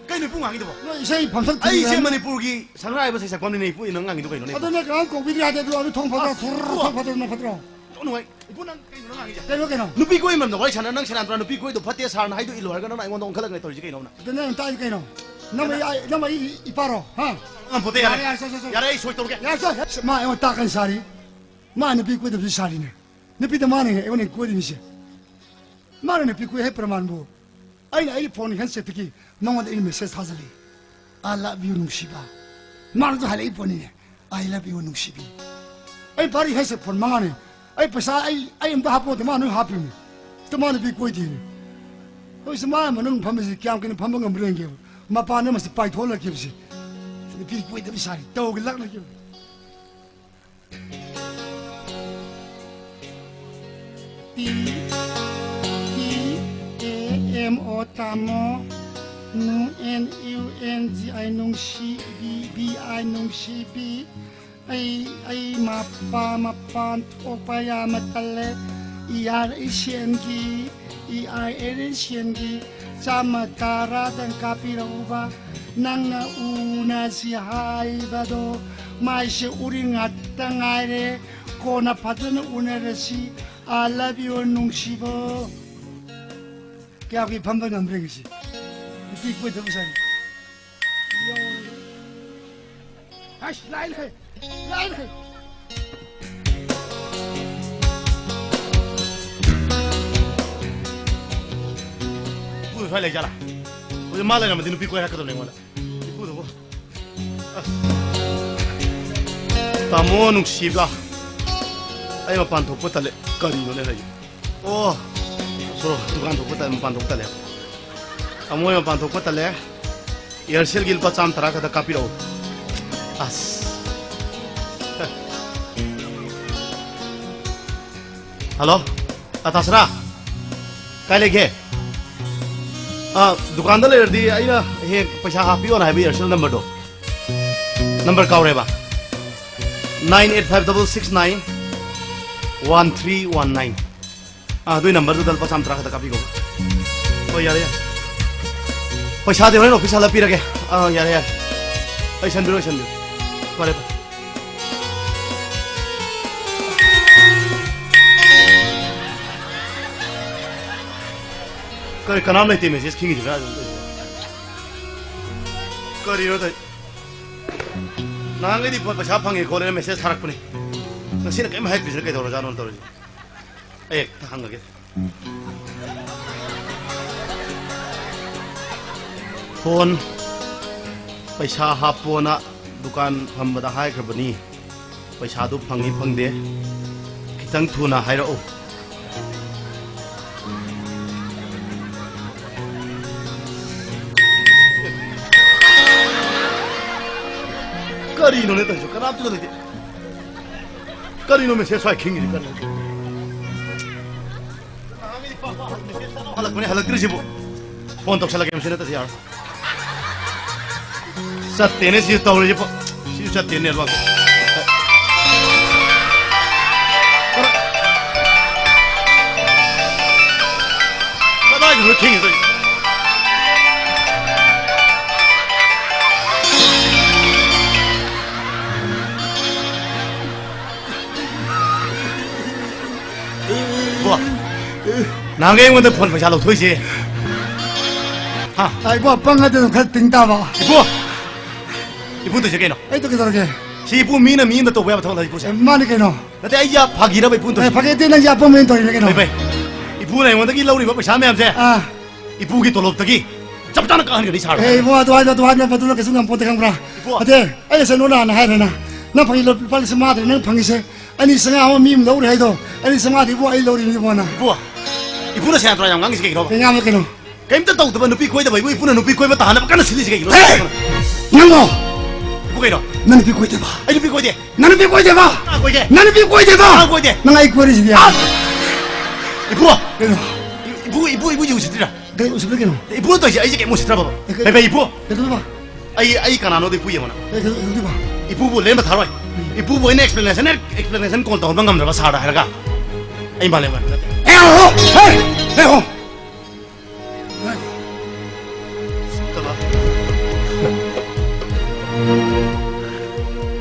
ꯀꯩꯅꯣ ꯏꯄꯨ ꯉꯥꯡꯉꯤꯗꯨꯕꯣ? ꯅꯣꯏ ꯏꯁꯩ ꯐꯝꯁꯛ ꯊꯤꯔꯤ ꯑꯩꯁꯦ ꯍꯥꯏꯕ꯫ ꯃꯅꯤꯄꯨꯔꯒꯤ ꯁꯪꯒꯥꯏꯕ ꯁꯩꯁꯛꯄꯝꯅꯤꯅꯦ ꯏꯄꯨ, ꯅꯪ ꯉꯥꯡꯉꯤꯗꯣ ꯀꯩꯅꯣꯅꯦ ꯏꯄꯨ? ꯑꯗꯨꯅ ꯀꯅꯥꯝ ꯀꯧꯕꯤꯗ꯭ꯔꯦ ꯍꯥꯏꯗꯤ ꯑꯗꯨ, ꯑꯗꯨ ꯊꯣꯡ ꯐꯠꯇ꯭ꯔꯣ? ꯑꯁ, ꯊꯨꯔ ꯏꯄꯨ! ꯊꯣꯡ ꯐꯠꯇ꯭ꯔꯣ, ꯅꯪ ꯐꯠꯇ꯭ꯔꯣ? ꯌꯥꯝ ꯅꯨꯡꯉꯥꯏ꯫ ꯏꯄꯨ, ꯅꯪ ꯀꯩꯅꯣ ꯅꯪ ꯉꯥꯡꯉꯤꯁꯦ? ꯀꯩꯅꯣ, ꯀꯩꯅꯣ? ꯅꯨꯄꯤ ꯀꯣꯏꯕ ꯃꯔꯝꯗ ꯋꯥꯔꯤ ꯁꯥꯟꯅ, ꯅꯪ ꯁꯦꯔꯥꯟ ꯇꯨꯔꯥꯟ ꯅꯨꯄꯤ ꯀꯣꯏꯗꯣ ꯐꯠꯇꯦ ꯁꯥꯔꯅ ꯍꯥꯏꯗꯣ ꯏꯜꯂꯣ ꯍꯥꯏꯔꯒ ꯅꯪꯅ ꯑꯩꯉꯣꯟꯗ ꯑꯣꯟꯈꯠꯂꯛꯅꯦ ꯇꯧꯔꯤꯁꯦ ꯀꯩꯅꯣꯕ ꯅꯪ? ꯑꯗꯨ ꯅꯪ ꯇꯥꯛꯏ ꯀꯩꯅꯣ? ꯅꯪ ꯌꯥꯔꯦ꯫ ꯑꯩ, ꯅꯪ ꯑꯩ ꯏꯄꯥꯔꯣ? ꯍꯥ? ꯉꯝꯄꯣꯠꯇꯦ, ꯌꯥꯔꯦ꯫ ꯌꯥꯔꯦ, ꯌꯥꯔꯦ, ꯁꯣꯏ, ꯁꯣꯏ, ꯁꯣꯏ꯫ ꯌꯥꯔꯦ, ꯑꯩ ꯁꯣꯏ ꯇꯧꯔꯒꯦ꯫ ꯌꯥꯔꯦ, ꯁꯣꯏ꯫ ꯃꯥ ꯑꯩꯉꯣꯟꯗ ꯇꯥꯛꯀꯅꯤ ꯁꯥꯔꯤ꯫ ꯃꯥ ꯅꯨꯄꯤ ꯀꯣꯏꯗꯕꯁꯨ ꯁꯥꯔꯤꯅꯦ꯫ ꯅꯨꯄꯤꯗ ꯃꯥꯅ ꯑꯩꯉꯣꯟꯗ ꯀꯣꯏꯔꯤꯃꯤꯁꯦ꯫ ꯃꯥꯅ ꯅꯨꯄꯤ ꯀꯣꯏ ꯍꯥꯏ ꯄ꯭ꯔꯃꯥꯟꯕꯨ ꯑꯩꯅ ꯑꯩꯒꯤ ꯐꯣꯟ ꯍꯦꯟꯁꯦꯠꯇꯒꯤ ꯃꯉꯣꯟꯗ ꯑꯩꯅ ꯃꯦꯁꯦꯖ ꯊꯥꯖꯤꯜꯂꯤ꯫ "I love you, ꯅꯨꯡꯁꯤꯕ"꯫ ꯃꯥꯅꯁꯨ ꯍꯥꯏꯔꯛꯏ ꯄꯣꯠꯅꯤꯅꯦ, "I love you, ꯅꯨꯡꯁꯤꯕꯤ"꯫ ꯑꯩ ꯄꯥꯔꯤ ꯍꯦꯟꯁꯦꯠ ꯐꯣꯟ ꯃꯉꯥꯅꯤ꯫ ꯑꯩ ꯄꯩꯁꯥ ꯑꯩ, ꯑꯩ ꯑꯝꯇ ꯍꯥꯞꯄꯣꯗꯦ, ꯃꯥ ꯂꯣꯏ ꯍꯥꯞꯄꯤꯅꯤ꯫ ꯑꯗꯨ ꯃꯥ ꯅꯨꯄꯤ ꯀꯣꯏꯗꯦꯅꯦ꯫ ꯍꯧꯖꯤꯛꯁꯦ ꯃꯥ ꯃꯅꯨꯡ ꯐꯝꯕꯁꯤ ꯀꯌꯥꯝ ꯀꯨꯏꯅ ꯐꯝꯕ ꯉꯝꯕ꯭ꯔꯥ ꯌꯦꯡꯒꯦꯕ꯫ ꯃꯄꯥꯟꯗ ꯃꯁꯤ ꯄꯥꯏꯊꯣꯛꯍꯜꯂꯛꯈꯤꯕꯁꯤ꯫ ꯅꯨꯄꯤ ꯀꯣꯏꯗꯕ ꯁꯥꯔꯤ, ꯇꯧꯒꯦ ꯂꯥꯛꯅꯈꯤꯕ꯫ T, T, A, M, O, ꯇꯥꯃꯣ꯫ ꯅꯨ, N, U, N, G, I, ꯅꯨꯡꯁꯤ꯫ B, B, I, ꯅꯨꯡꯁꯤꯕꯤ꯫ ꯑꯩ, ꯑꯩ ꯃꯄꯥ, ꯃꯄꯥꯟ ꯊꯣꯛꯄ ꯌꯥꯝꯅ ꯇꯜꯂꯦ꯫ E, R, A, ꯁꯦꯟꯒꯤ꯫ E, I, N, N, ꯁꯦꯟꯒꯤ꯫ ꯆꯥꯝꯃ ꯇꯔꯥꯗꯪ ꯀꯥꯞꯄꯤꯔꯛꯎꯕ꯫ ꯅꯪꯅ ꯎꯅꯁꯤ ꯍꯥꯏꯕꯗꯣ ꯃꯥꯏꯁꯦ ꯎꯔꯤꯡ ꯉꯥꯛꯇ ꯉꯥꯏꯔꯦ꯫ ꯀꯣꯟꯅ ꯐꯖꯅ ꯎꯅꯔꯁꯤ꯫ I love you, ꯅꯨꯡꯁꯤꯕ꯫ ꯀꯌꯥꯒꯤ ꯐꯝꯕ ꯉꯝꯗ꯭ꯔꯦ ꯉꯁꯤ꯫ ꯅꯨꯄꯤ ꯀꯣꯏꯗꯕ ꯁꯥꯏ꯫ ꯑꯁ, ꯂꯥꯏ ꯂꯩ, ꯂꯥꯏ ꯂꯩ꯫ ꯄꯨ ꯁ꯭ꯋꯥꯏ ꯂꯩꯖꯥꯠꯂꯥ? ꯍꯧꯖꯤꯛ ꯃꯥ ꯂꯩꯔꯝꯃꯗꯤ ꯅꯨꯄꯤ ꯀꯣꯏ ꯍꯥꯏꯔꯛꯀꯗꯧꯅꯦ ꯑꯩꯉꯣꯟꯗ꯫ ꯏꯄꯨꯗꯨꯕꯨ꯫ ꯑꯁ꯫ ꯇꯥꯃꯣ ꯅꯨꯡꯁꯤꯕ꯫ ꯑꯩ ꯃꯄꯥꯟ ꯊꯣꯛꯄ ꯇꯜꯂꯦ꯫ ꯀꯔꯤꯅꯣꯅꯦ ꯍꯥꯏꯁꯦ? ꯑꯣ꯫ ꯁꯣ, ꯗꯨꯀꯥꯟ ꯊꯣꯛꯄ ꯇꯜꯂꯦ, ꯃꯄꯥꯟ ꯊꯣꯛꯄ ꯇꯜꯂꯦ꯫ ꯇꯥꯃꯣ ꯍꯣꯏ ꯃꯄꯥꯟ ꯊꯣꯛꯄ ꯇꯜꯂꯦ꯫ Aircel ꯒꯤ ꯂꯨꯄꯥ ꯆꯥꯝ ꯇꯔꯥ ꯈꯛꯇ ꯀꯥꯞꯄꯤꯔꯛꯎ꯫ ꯑꯁ꯫ ꯍꯜꯂꯣ꯫ ꯑ, ꯇꯥꯁꯔꯥ꯫ ꯀꯥꯏ ꯂꯩꯒꯦ? ꯑ, ꯗꯨꯀꯥꯟꯗ ꯂꯩꯔꯗꯤ ꯑꯩꯅ ꯍꯦꯛ ꯄꯩꯁꯥ ꯍꯥꯞꯄꯤꯌꯣꯅ ꯍꯥꯏꯕ Aircel number ꯗꯣ꯫ Number ꯀꯥꯎꯔꯦꯕ꯫ Nine eight five double six nine one three one nine꯫ ꯑꯥ, ꯑꯗꯨꯏ number ꯗꯨꯗ ꯂꯨꯄꯥ ꯆꯥꯝ ꯇꯔꯥ ꯈꯛꯇ ꯀꯥꯞꯄꯤꯈꯣ꯫ ꯍꯣꯏ, ꯌꯥꯔꯦ, ꯌꯥꯔꯦ꯫ ꯄꯩꯁꯥꯗꯤ ꯍꯣꯔꯦꯟ office ꯍꯜꯂ ꯄꯤꯔꯒꯦ꯫ ꯑꯥ, ꯌꯥꯔꯦ, ꯌꯥꯔꯦ꯫ ꯑꯩ ꯁꯟꯕꯤꯔꯣ, ꯑꯩ ꯁꯟꯕꯤꯔꯣ꯫ ꯐꯔꯦ, ꯐꯔꯦ꯫ ꯀꯔꯤ, ꯀꯅꯥꯝ ꯂꯩꯇꯦ message ꯈꯤꯡꯉꯤꯁꯤꯅ ꯑꯗꯨꯝ ꯇꯧꯔꯤꯁꯦ꯫ ꯀꯔꯤꯅꯣ ꯇꯧꯔꯤ-, ꯅꯍꯥꯟꯈꯩꯗꯤ ꯐꯣꯟ ꯄꯩꯁꯥ ꯐꯪꯉꯦ ꯈꯣꯠꯂꯦꯅ message ꯊꯥꯔꯛꯄꯅꯤ꯫ ꯉꯁꯤꯅ ꯀꯔꯤꯝ ꯍꯥꯏꯔꯛꯇ꯭ꯔꯤꯁꯤꯅ ꯀꯩꯗꯧꯔꯖꯥꯠꯅꯣ ꯇꯧꯔꯤꯁꯦ꯫ ꯑꯩ ꯍꯦꯛꯇ ꯍꯪꯉꯒꯦ꯫ ꯐꯣꯟ ꯄꯩꯁꯥ ꯍꯥꯞꯄꯣꯅ ꯗꯨꯀꯥꯟ ꯐꯝꯕꯗ ꯍꯥꯏꯈ꯭ꯔꯕꯅꯤ꯫ ꯄꯩꯁꯥꯗꯨ ꯐꯪꯉꯤ ꯐꯪꯗꯦ ꯈꯤꯇꯪ ꯊꯨꯅ ꯍꯥꯏꯔꯛꯎ꯫ ꯀꯔꯤꯅꯣꯅꯦ ꯇꯧꯔꯤꯁꯤꯕꯣ? ꯀꯅꯥꯝꯇ ꯂꯩꯇꯦ꯫ ꯀꯔꯤꯅꯣ message ꯁ꯭ꯋꯥꯏ ꯈꯤꯡꯉꯤꯁꯤ ꯀꯔꯤꯅꯣ? ꯍꯜꯂꯛꯄꯅꯦ, ꯍꯜꯂꯛꯇ꯭ꯔꯤꯁꯤꯕꯨ꯫ ꯐꯣꯟ ꯇꯧꯁꯜꯂꯒꯦ, ꯃꯁꯤ ꯅꯠꯇ꯭ꯔꯗꯤ ꯌꯥꯔꯣꯏ꯫ ꯆꯠꯇꯦꯅꯦ ꯁꯤ ꯇꯧꯔꯤꯁꯤꯕꯨ꯫ ꯁꯤ ꯆꯠꯇꯦ network꯫ ꯀꯗꯥꯏꯗꯅꯣ ꯈꯤꯡꯉꯤꯗꯣ? ꯅꯍꯥꯟꯒꯩ ꯑꯩꯉꯣꯟꯗ ꯐꯣꯟ ꯄꯩꯁꯥ ꯂꯧꯊꯣꯛꯏꯁꯦ꯫ ꯍꯥ? ꯑꯥ, ꯏꯕꯣ, ꯄꯪꯉꯗꯤ ꯑꯗꯨꯝ ꯈꯔ ꯇꯤꯡ ꯇꯥꯕ꯫ ꯏꯕꯣ! ꯏꯕꯨ ꯇꯧꯏꯁꯦ ꯀꯩꯅꯣ? ꯑꯩ ꯇꯧꯒꯦ ꯇꯧꯔꯒꯦ꯫ ꯁꯤ ꯏꯕꯨ, ꯃꯤꯅ ꯃꯤ ꯑꯃꯗ ꯇꯧꯕ ꯌꯥꯕ ꯊꯕꯛ ꯅꯠꯇꯦ, ꯏꯕꯨꯁꯦ꯫ ꯑꯦ, ꯃꯥꯅꯦ ꯀꯩꯅꯣ? ꯅꯠꯇꯦ, ꯑꯩ ꯌꯥ ꯐꯥꯒꯤꯔꯕ ꯏꯕꯨꯅ ꯑꯦ, ꯇꯧꯏꯁꯦ? ꯐꯥꯒꯤ ꯅꯠꯇꯦ, ꯅꯪ ꯌꯥꯄꯪꯕꯅ ꯇꯧꯔꯤꯅꯦ ꯀꯩꯅꯣ? ꯐꯩ, ꯐꯩ꯫ ꯏꯕꯨꯅ ꯑꯩꯉꯣꯟꯗꯒꯤ ꯂꯧꯔꯤꯕ ꯄꯩꯁꯥ ꯃꯌꯥꯝꯁꯦ ꯑꯥ꯫ ꯏꯕꯨꯒꯤ ꯇꯣꯂꯣꯞꯇꯒꯤ ꯆꯞ ꯆꯥꯅ ꯀꯛꯍꯟꯒꯅꯤ ꯁꯥꯔꯗ꯫ ꯑꯦ, ꯏꯕꯨ, ꯑꯗꯨ ꯍꯥꯏꯅ, ꯑꯗꯨꯅ ꯀꯩꯁꯨ ꯉꯝꯄꯣꯠꯇꯦ ꯈꯪꯕ꯭ꯔꯥ? ꯏꯕꯨ꯫ ꯅꯠꯇꯦ, ꯑꯩ ꯉꯁꯥꯏ ꯅꯉꯣꯟꯗ ꯍꯥꯟꯅ ꯍꯥꯏꯔꯦꯅ꯫ ꯅꯪ ꯐꯪꯉꯤ ꯂꯨꯄꯥ ꯂꯤꯁꯤꯡ ꯃꯉꯥꯗꯨꯅ ꯅꯪ ꯐꯪꯉꯤꯁꯦ꯫ ꯑꯅꯤ ꯆꯥꯝꯃꯉꯥ ꯑꯃ ꯃꯤ ꯑꯃ ꯂꯧꯔꯦ ꯍꯥꯏꯗꯣ, ꯑꯅꯤ ꯆꯥꯝꯃꯉꯥꯗꯤ ꯏꯕꯨ ꯑꯩ ꯂꯧꯔꯤꯅꯤ ꯏꯕꯨ ꯅꯪ꯫ ꯏꯕꯨ, ꯏꯕꯨꯅ ꯁꯦꯔꯥꯟ ꯇꯨꯔꯥꯟ ꯌꯥꯝ ꯉꯥꯡꯉꯤꯁꯤ ꯀꯩꯒꯤꯅꯣ? ꯀꯩ ꯉꯥꯡꯕ ꯀꯩꯅꯣ? ꯀꯩꯝꯇ ꯇꯧꯗꯕ ꯅꯨꯄꯤ ꯀꯣꯏꯗꯕ ꯏꯕꯨ, ꯏꯄꯨꯅ ꯅꯨꯄꯤ ꯀꯣꯏꯕ ꯇꯥꯍꯟꯅꯕ ꯀꯟꯅ ꯁꯤꯜꯂꯤꯁꯤ ꯀꯩꯒꯤꯅꯣ? ꯍꯦ! ꯅꯪꯕꯣ! ꯏꯕꯨ ꯀꯩꯅꯣ? ꯅꯪ ꯅꯨꯄꯤ ꯀꯣꯏꯗꯦꯕ? ꯑꯩ ꯅꯨꯄꯤ ꯀꯣꯏꯗꯦ꯫ ꯅꯪ ꯅꯨꯄꯤ ꯀꯣꯏꯗꯦꯕ? ꯀꯅꯥ ꯀꯣꯏꯒꯦ? ꯅꯪ ꯅꯨꯄꯤ ꯀꯣꯏꯗꯦꯕ? ꯀꯅꯥ ꯀꯣꯏꯒꯦ? ꯅꯪ ꯑꯩ ꯀꯣꯏꯔꯤꯁꯤꯗꯤ꯫ ꯑ! ꯏꯕꯨ! ꯀꯩꯅꯣ? ꯏꯕꯨ, ꯏꯕꯨ, ꯏꯕꯨ ꯎꯁꯤꯠꯇ꯭ꯔꯤꯔꯥ? ꯀꯩ ꯎꯁꯤꯠꯇ꯭ꯔꯤ ꯀꯩꯅꯣ? ꯏꯕꯨ ꯇꯧꯔꯤꯁꯦ ꯑꯩꯁꯦ ꯀꯩꯝ ꯎꯁꯤꯠꯇ꯭ꯔꯕꯕ? ꯑꯦ, ꯀꯩ ꯐꯩ, ꯐꯩ, ꯏꯕꯨ꯫ ꯀꯩꯗꯧꯗꯣꯏꯕ? ꯑꯩ, ꯑꯩ ꯀꯅꯥꯅꯣꯗꯤ ꯏꯄꯨ ꯌꯦꯡꯉꯣ ꯅꯪ꯫ ꯑꯦ, ꯀꯩꯗꯧ-, ꯀꯩꯗꯧꯗꯣꯏꯕ? ꯏꯄꯨꯕꯨ ꯂꯦꯝꯕ ꯊꯥꯔꯣꯏ꯫ ꯎꯝ꯫ ꯏꯄꯨꯕꯨ ꯑꯩꯅ explanation, explanation call ꯇꯧꯍꯟꯕ ꯉꯝꯗ꯭ꯔꯕ ꯁꯥꯔꯗ ꯍꯥꯏꯔꯒ? ꯑꯩ ꯃꯥꯂꯦꯝ ꯉꯥꯟꯕ ꯅꯠꯇꯦ꯫ ꯑꯦ, ꯍꯣ, ꯍꯦ! ꯍꯦ, ꯍꯣ! ꯉꯥꯏꯈꯣ꯫ ꯎꯁꯤꯠꯇꯕ꯫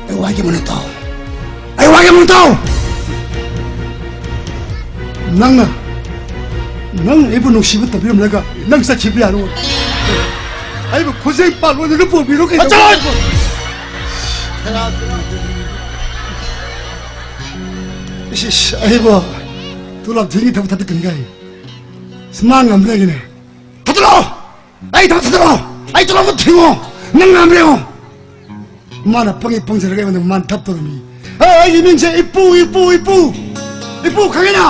ꯑꯩ ꯋꯥ ꯍꯥꯏꯒꯦ ꯃꯨꯟꯅ ꯇꯥꯎ꯫ ꯑꯩ ꯋꯥ ꯍꯥꯏꯒꯦ ꯃꯨꯟꯅ ꯇꯥꯎ꯫ ꯅꯪꯅ, ꯅꯪ ꯑꯩꯕꯨ ꯅꯨꯡꯁꯤꯕ ꯇꯝꯕꯤꯔꯝꯂꯒ ꯅꯪ ꯆꯠꯈꯤꯕ ꯌꯥꯔꯣꯏ꯫ ꯑꯩꯕꯨ ꯈꯨꯖꯩ ꯄꯥꯜ ꯑꯣꯏꯅ ꯄꯨꯕꯤꯔꯣ ꯀꯩꯗꯧꯕ? ꯆꯠꯂꯣ! ꯏꯁ, ꯏꯁ, ꯑꯩꯕꯨ ꯇꯨꯂꯞ ꯊꯤꯡꯒꯤ ꯊꯕꯛ ꯊꯥꯗꯣꯛꯀꯅꯤ ꯀꯥꯏ꯫ ꯁꯨꯃꯥꯡ ꯑꯃꯗꯒꯤꯅꯦ꯫ ꯊꯥꯗꯣꯛꯑꯣ! ꯑꯩ ꯊꯕꯛ ꯊꯥꯗꯣꯛꯑꯣ! ꯑꯩ ꯇꯣꯂꯣꯞꯇꯣ ꯊꯤꯡꯉꯣ! ꯅꯪ ꯉꯝꯕ꯭ꯔ ꯌꯦꯡꯉꯣ! ꯃꯥꯅ ꯄꯪꯉꯤ ꯄꯪꯖꯔꯒ ꯑꯩꯉꯣꯟꯗ ꯃꯥꯅ ꯊꯕꯛ ꯇꯧꯔꯝꯃꯤ꯫ ꯑꯦ, ꯑꯩꯒꯤ ꯃꯤꯡꯁꯦ ꯏꯄꯨ, ꯏꯄꯨ, ꯏꯄꯨ! ꯏꯄꯨ ꯈꯪꯉꯤꯅ?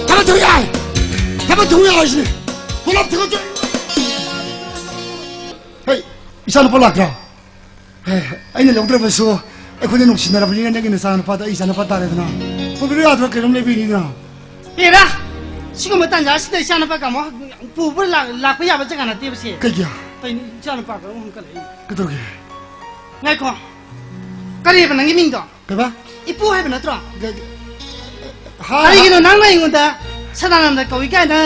ꯊꯕꯛ ꯇꯧ ꯌꯥꯏ! ꯊꯕꯛ ꯇꯧ ꯌꯥꯏ ꯍꯥꯏꯁꯤꯅꯤ! ꯇꯣꯂꯣꯞ ꯊꯤꯡꯉꯣ! ꯍꯩ, ꯏꯆꯥꯅꯨꯄꯥ ꯂꯥꯛꯇ꯭ꯔꯣ? ꯍꯦ, ꯑꯩꯅ ꯂꯧꯗ꯭ꯔꯕꯁꯨ ꯑꯩꯈꯣꯏꯅ ꯅꯨꯡꯁꯤꯅꯔꯕꯅꯤꯅ ꯅꯪꯒꯤ ꯅꯆꯥꯅꯨꯄꯥꯗꯣ ꯑꯩ ꯏꯆꯥꯅꯨꯄꯥ ꯇꯥꯔꯦꯗꯅ꯫ ꯄꯨꯕꯤꯔꯣ ꯌꯥꯗ꯭ꯔꯣ? ꯀꯩꯅꯣꯝ ꯂꯩꯕꯤꯅꯤꯗꯅ꯫ ꯑꯦꯔꯥ! ꯁꯤꯒꯨꯝꯕ ꯇꯥꯟꯖꯥꯁꯤꯗ ꯏꯆꯥꯅꯨꯄꯥ ꯀꯥꯃꯣ ꯄꯨꯕ ꯂꯥꯛ-, ꯂꯥꯛꯄ ꯌꯥꯕ ꯖꯒꯥ ꯅꯠꯇꯦꯕ ꯁꯤ꯫ ꯀꯩꯒꯤ? ꯀꯩꯅꯣ ꯏꯆꯥꯅꯨꯄꯥꯒ ꯑꯃꯨꯛ ꯍꯟꯀꯠꯂꯛꯏ? ꯀꯩꯗꯧꯔꯒꯦ? ꯉꯥꯏꯈꯣ꯫ ꯀꯔꯤꯕ ꯅꯪꯒꯤ ꯃꯤꯡꯗꯣ? ꯀꯩꯕ? ꯏꯄꯨ ꯍꯥꯏꯕ ꯅꯠꯇ꯭ꯔꯣ? ꯒ-, ꯒ-, ꯍꯥ? ꯀꯔꯤꯒꯤꯅꯣ ꯅꯪꯅ ꯑꯩꯉꯣꯟꯗ ꯁꯗꯥꯅꯟꯗ ꯀꯧꯏ ꯀꯥꯏꯅ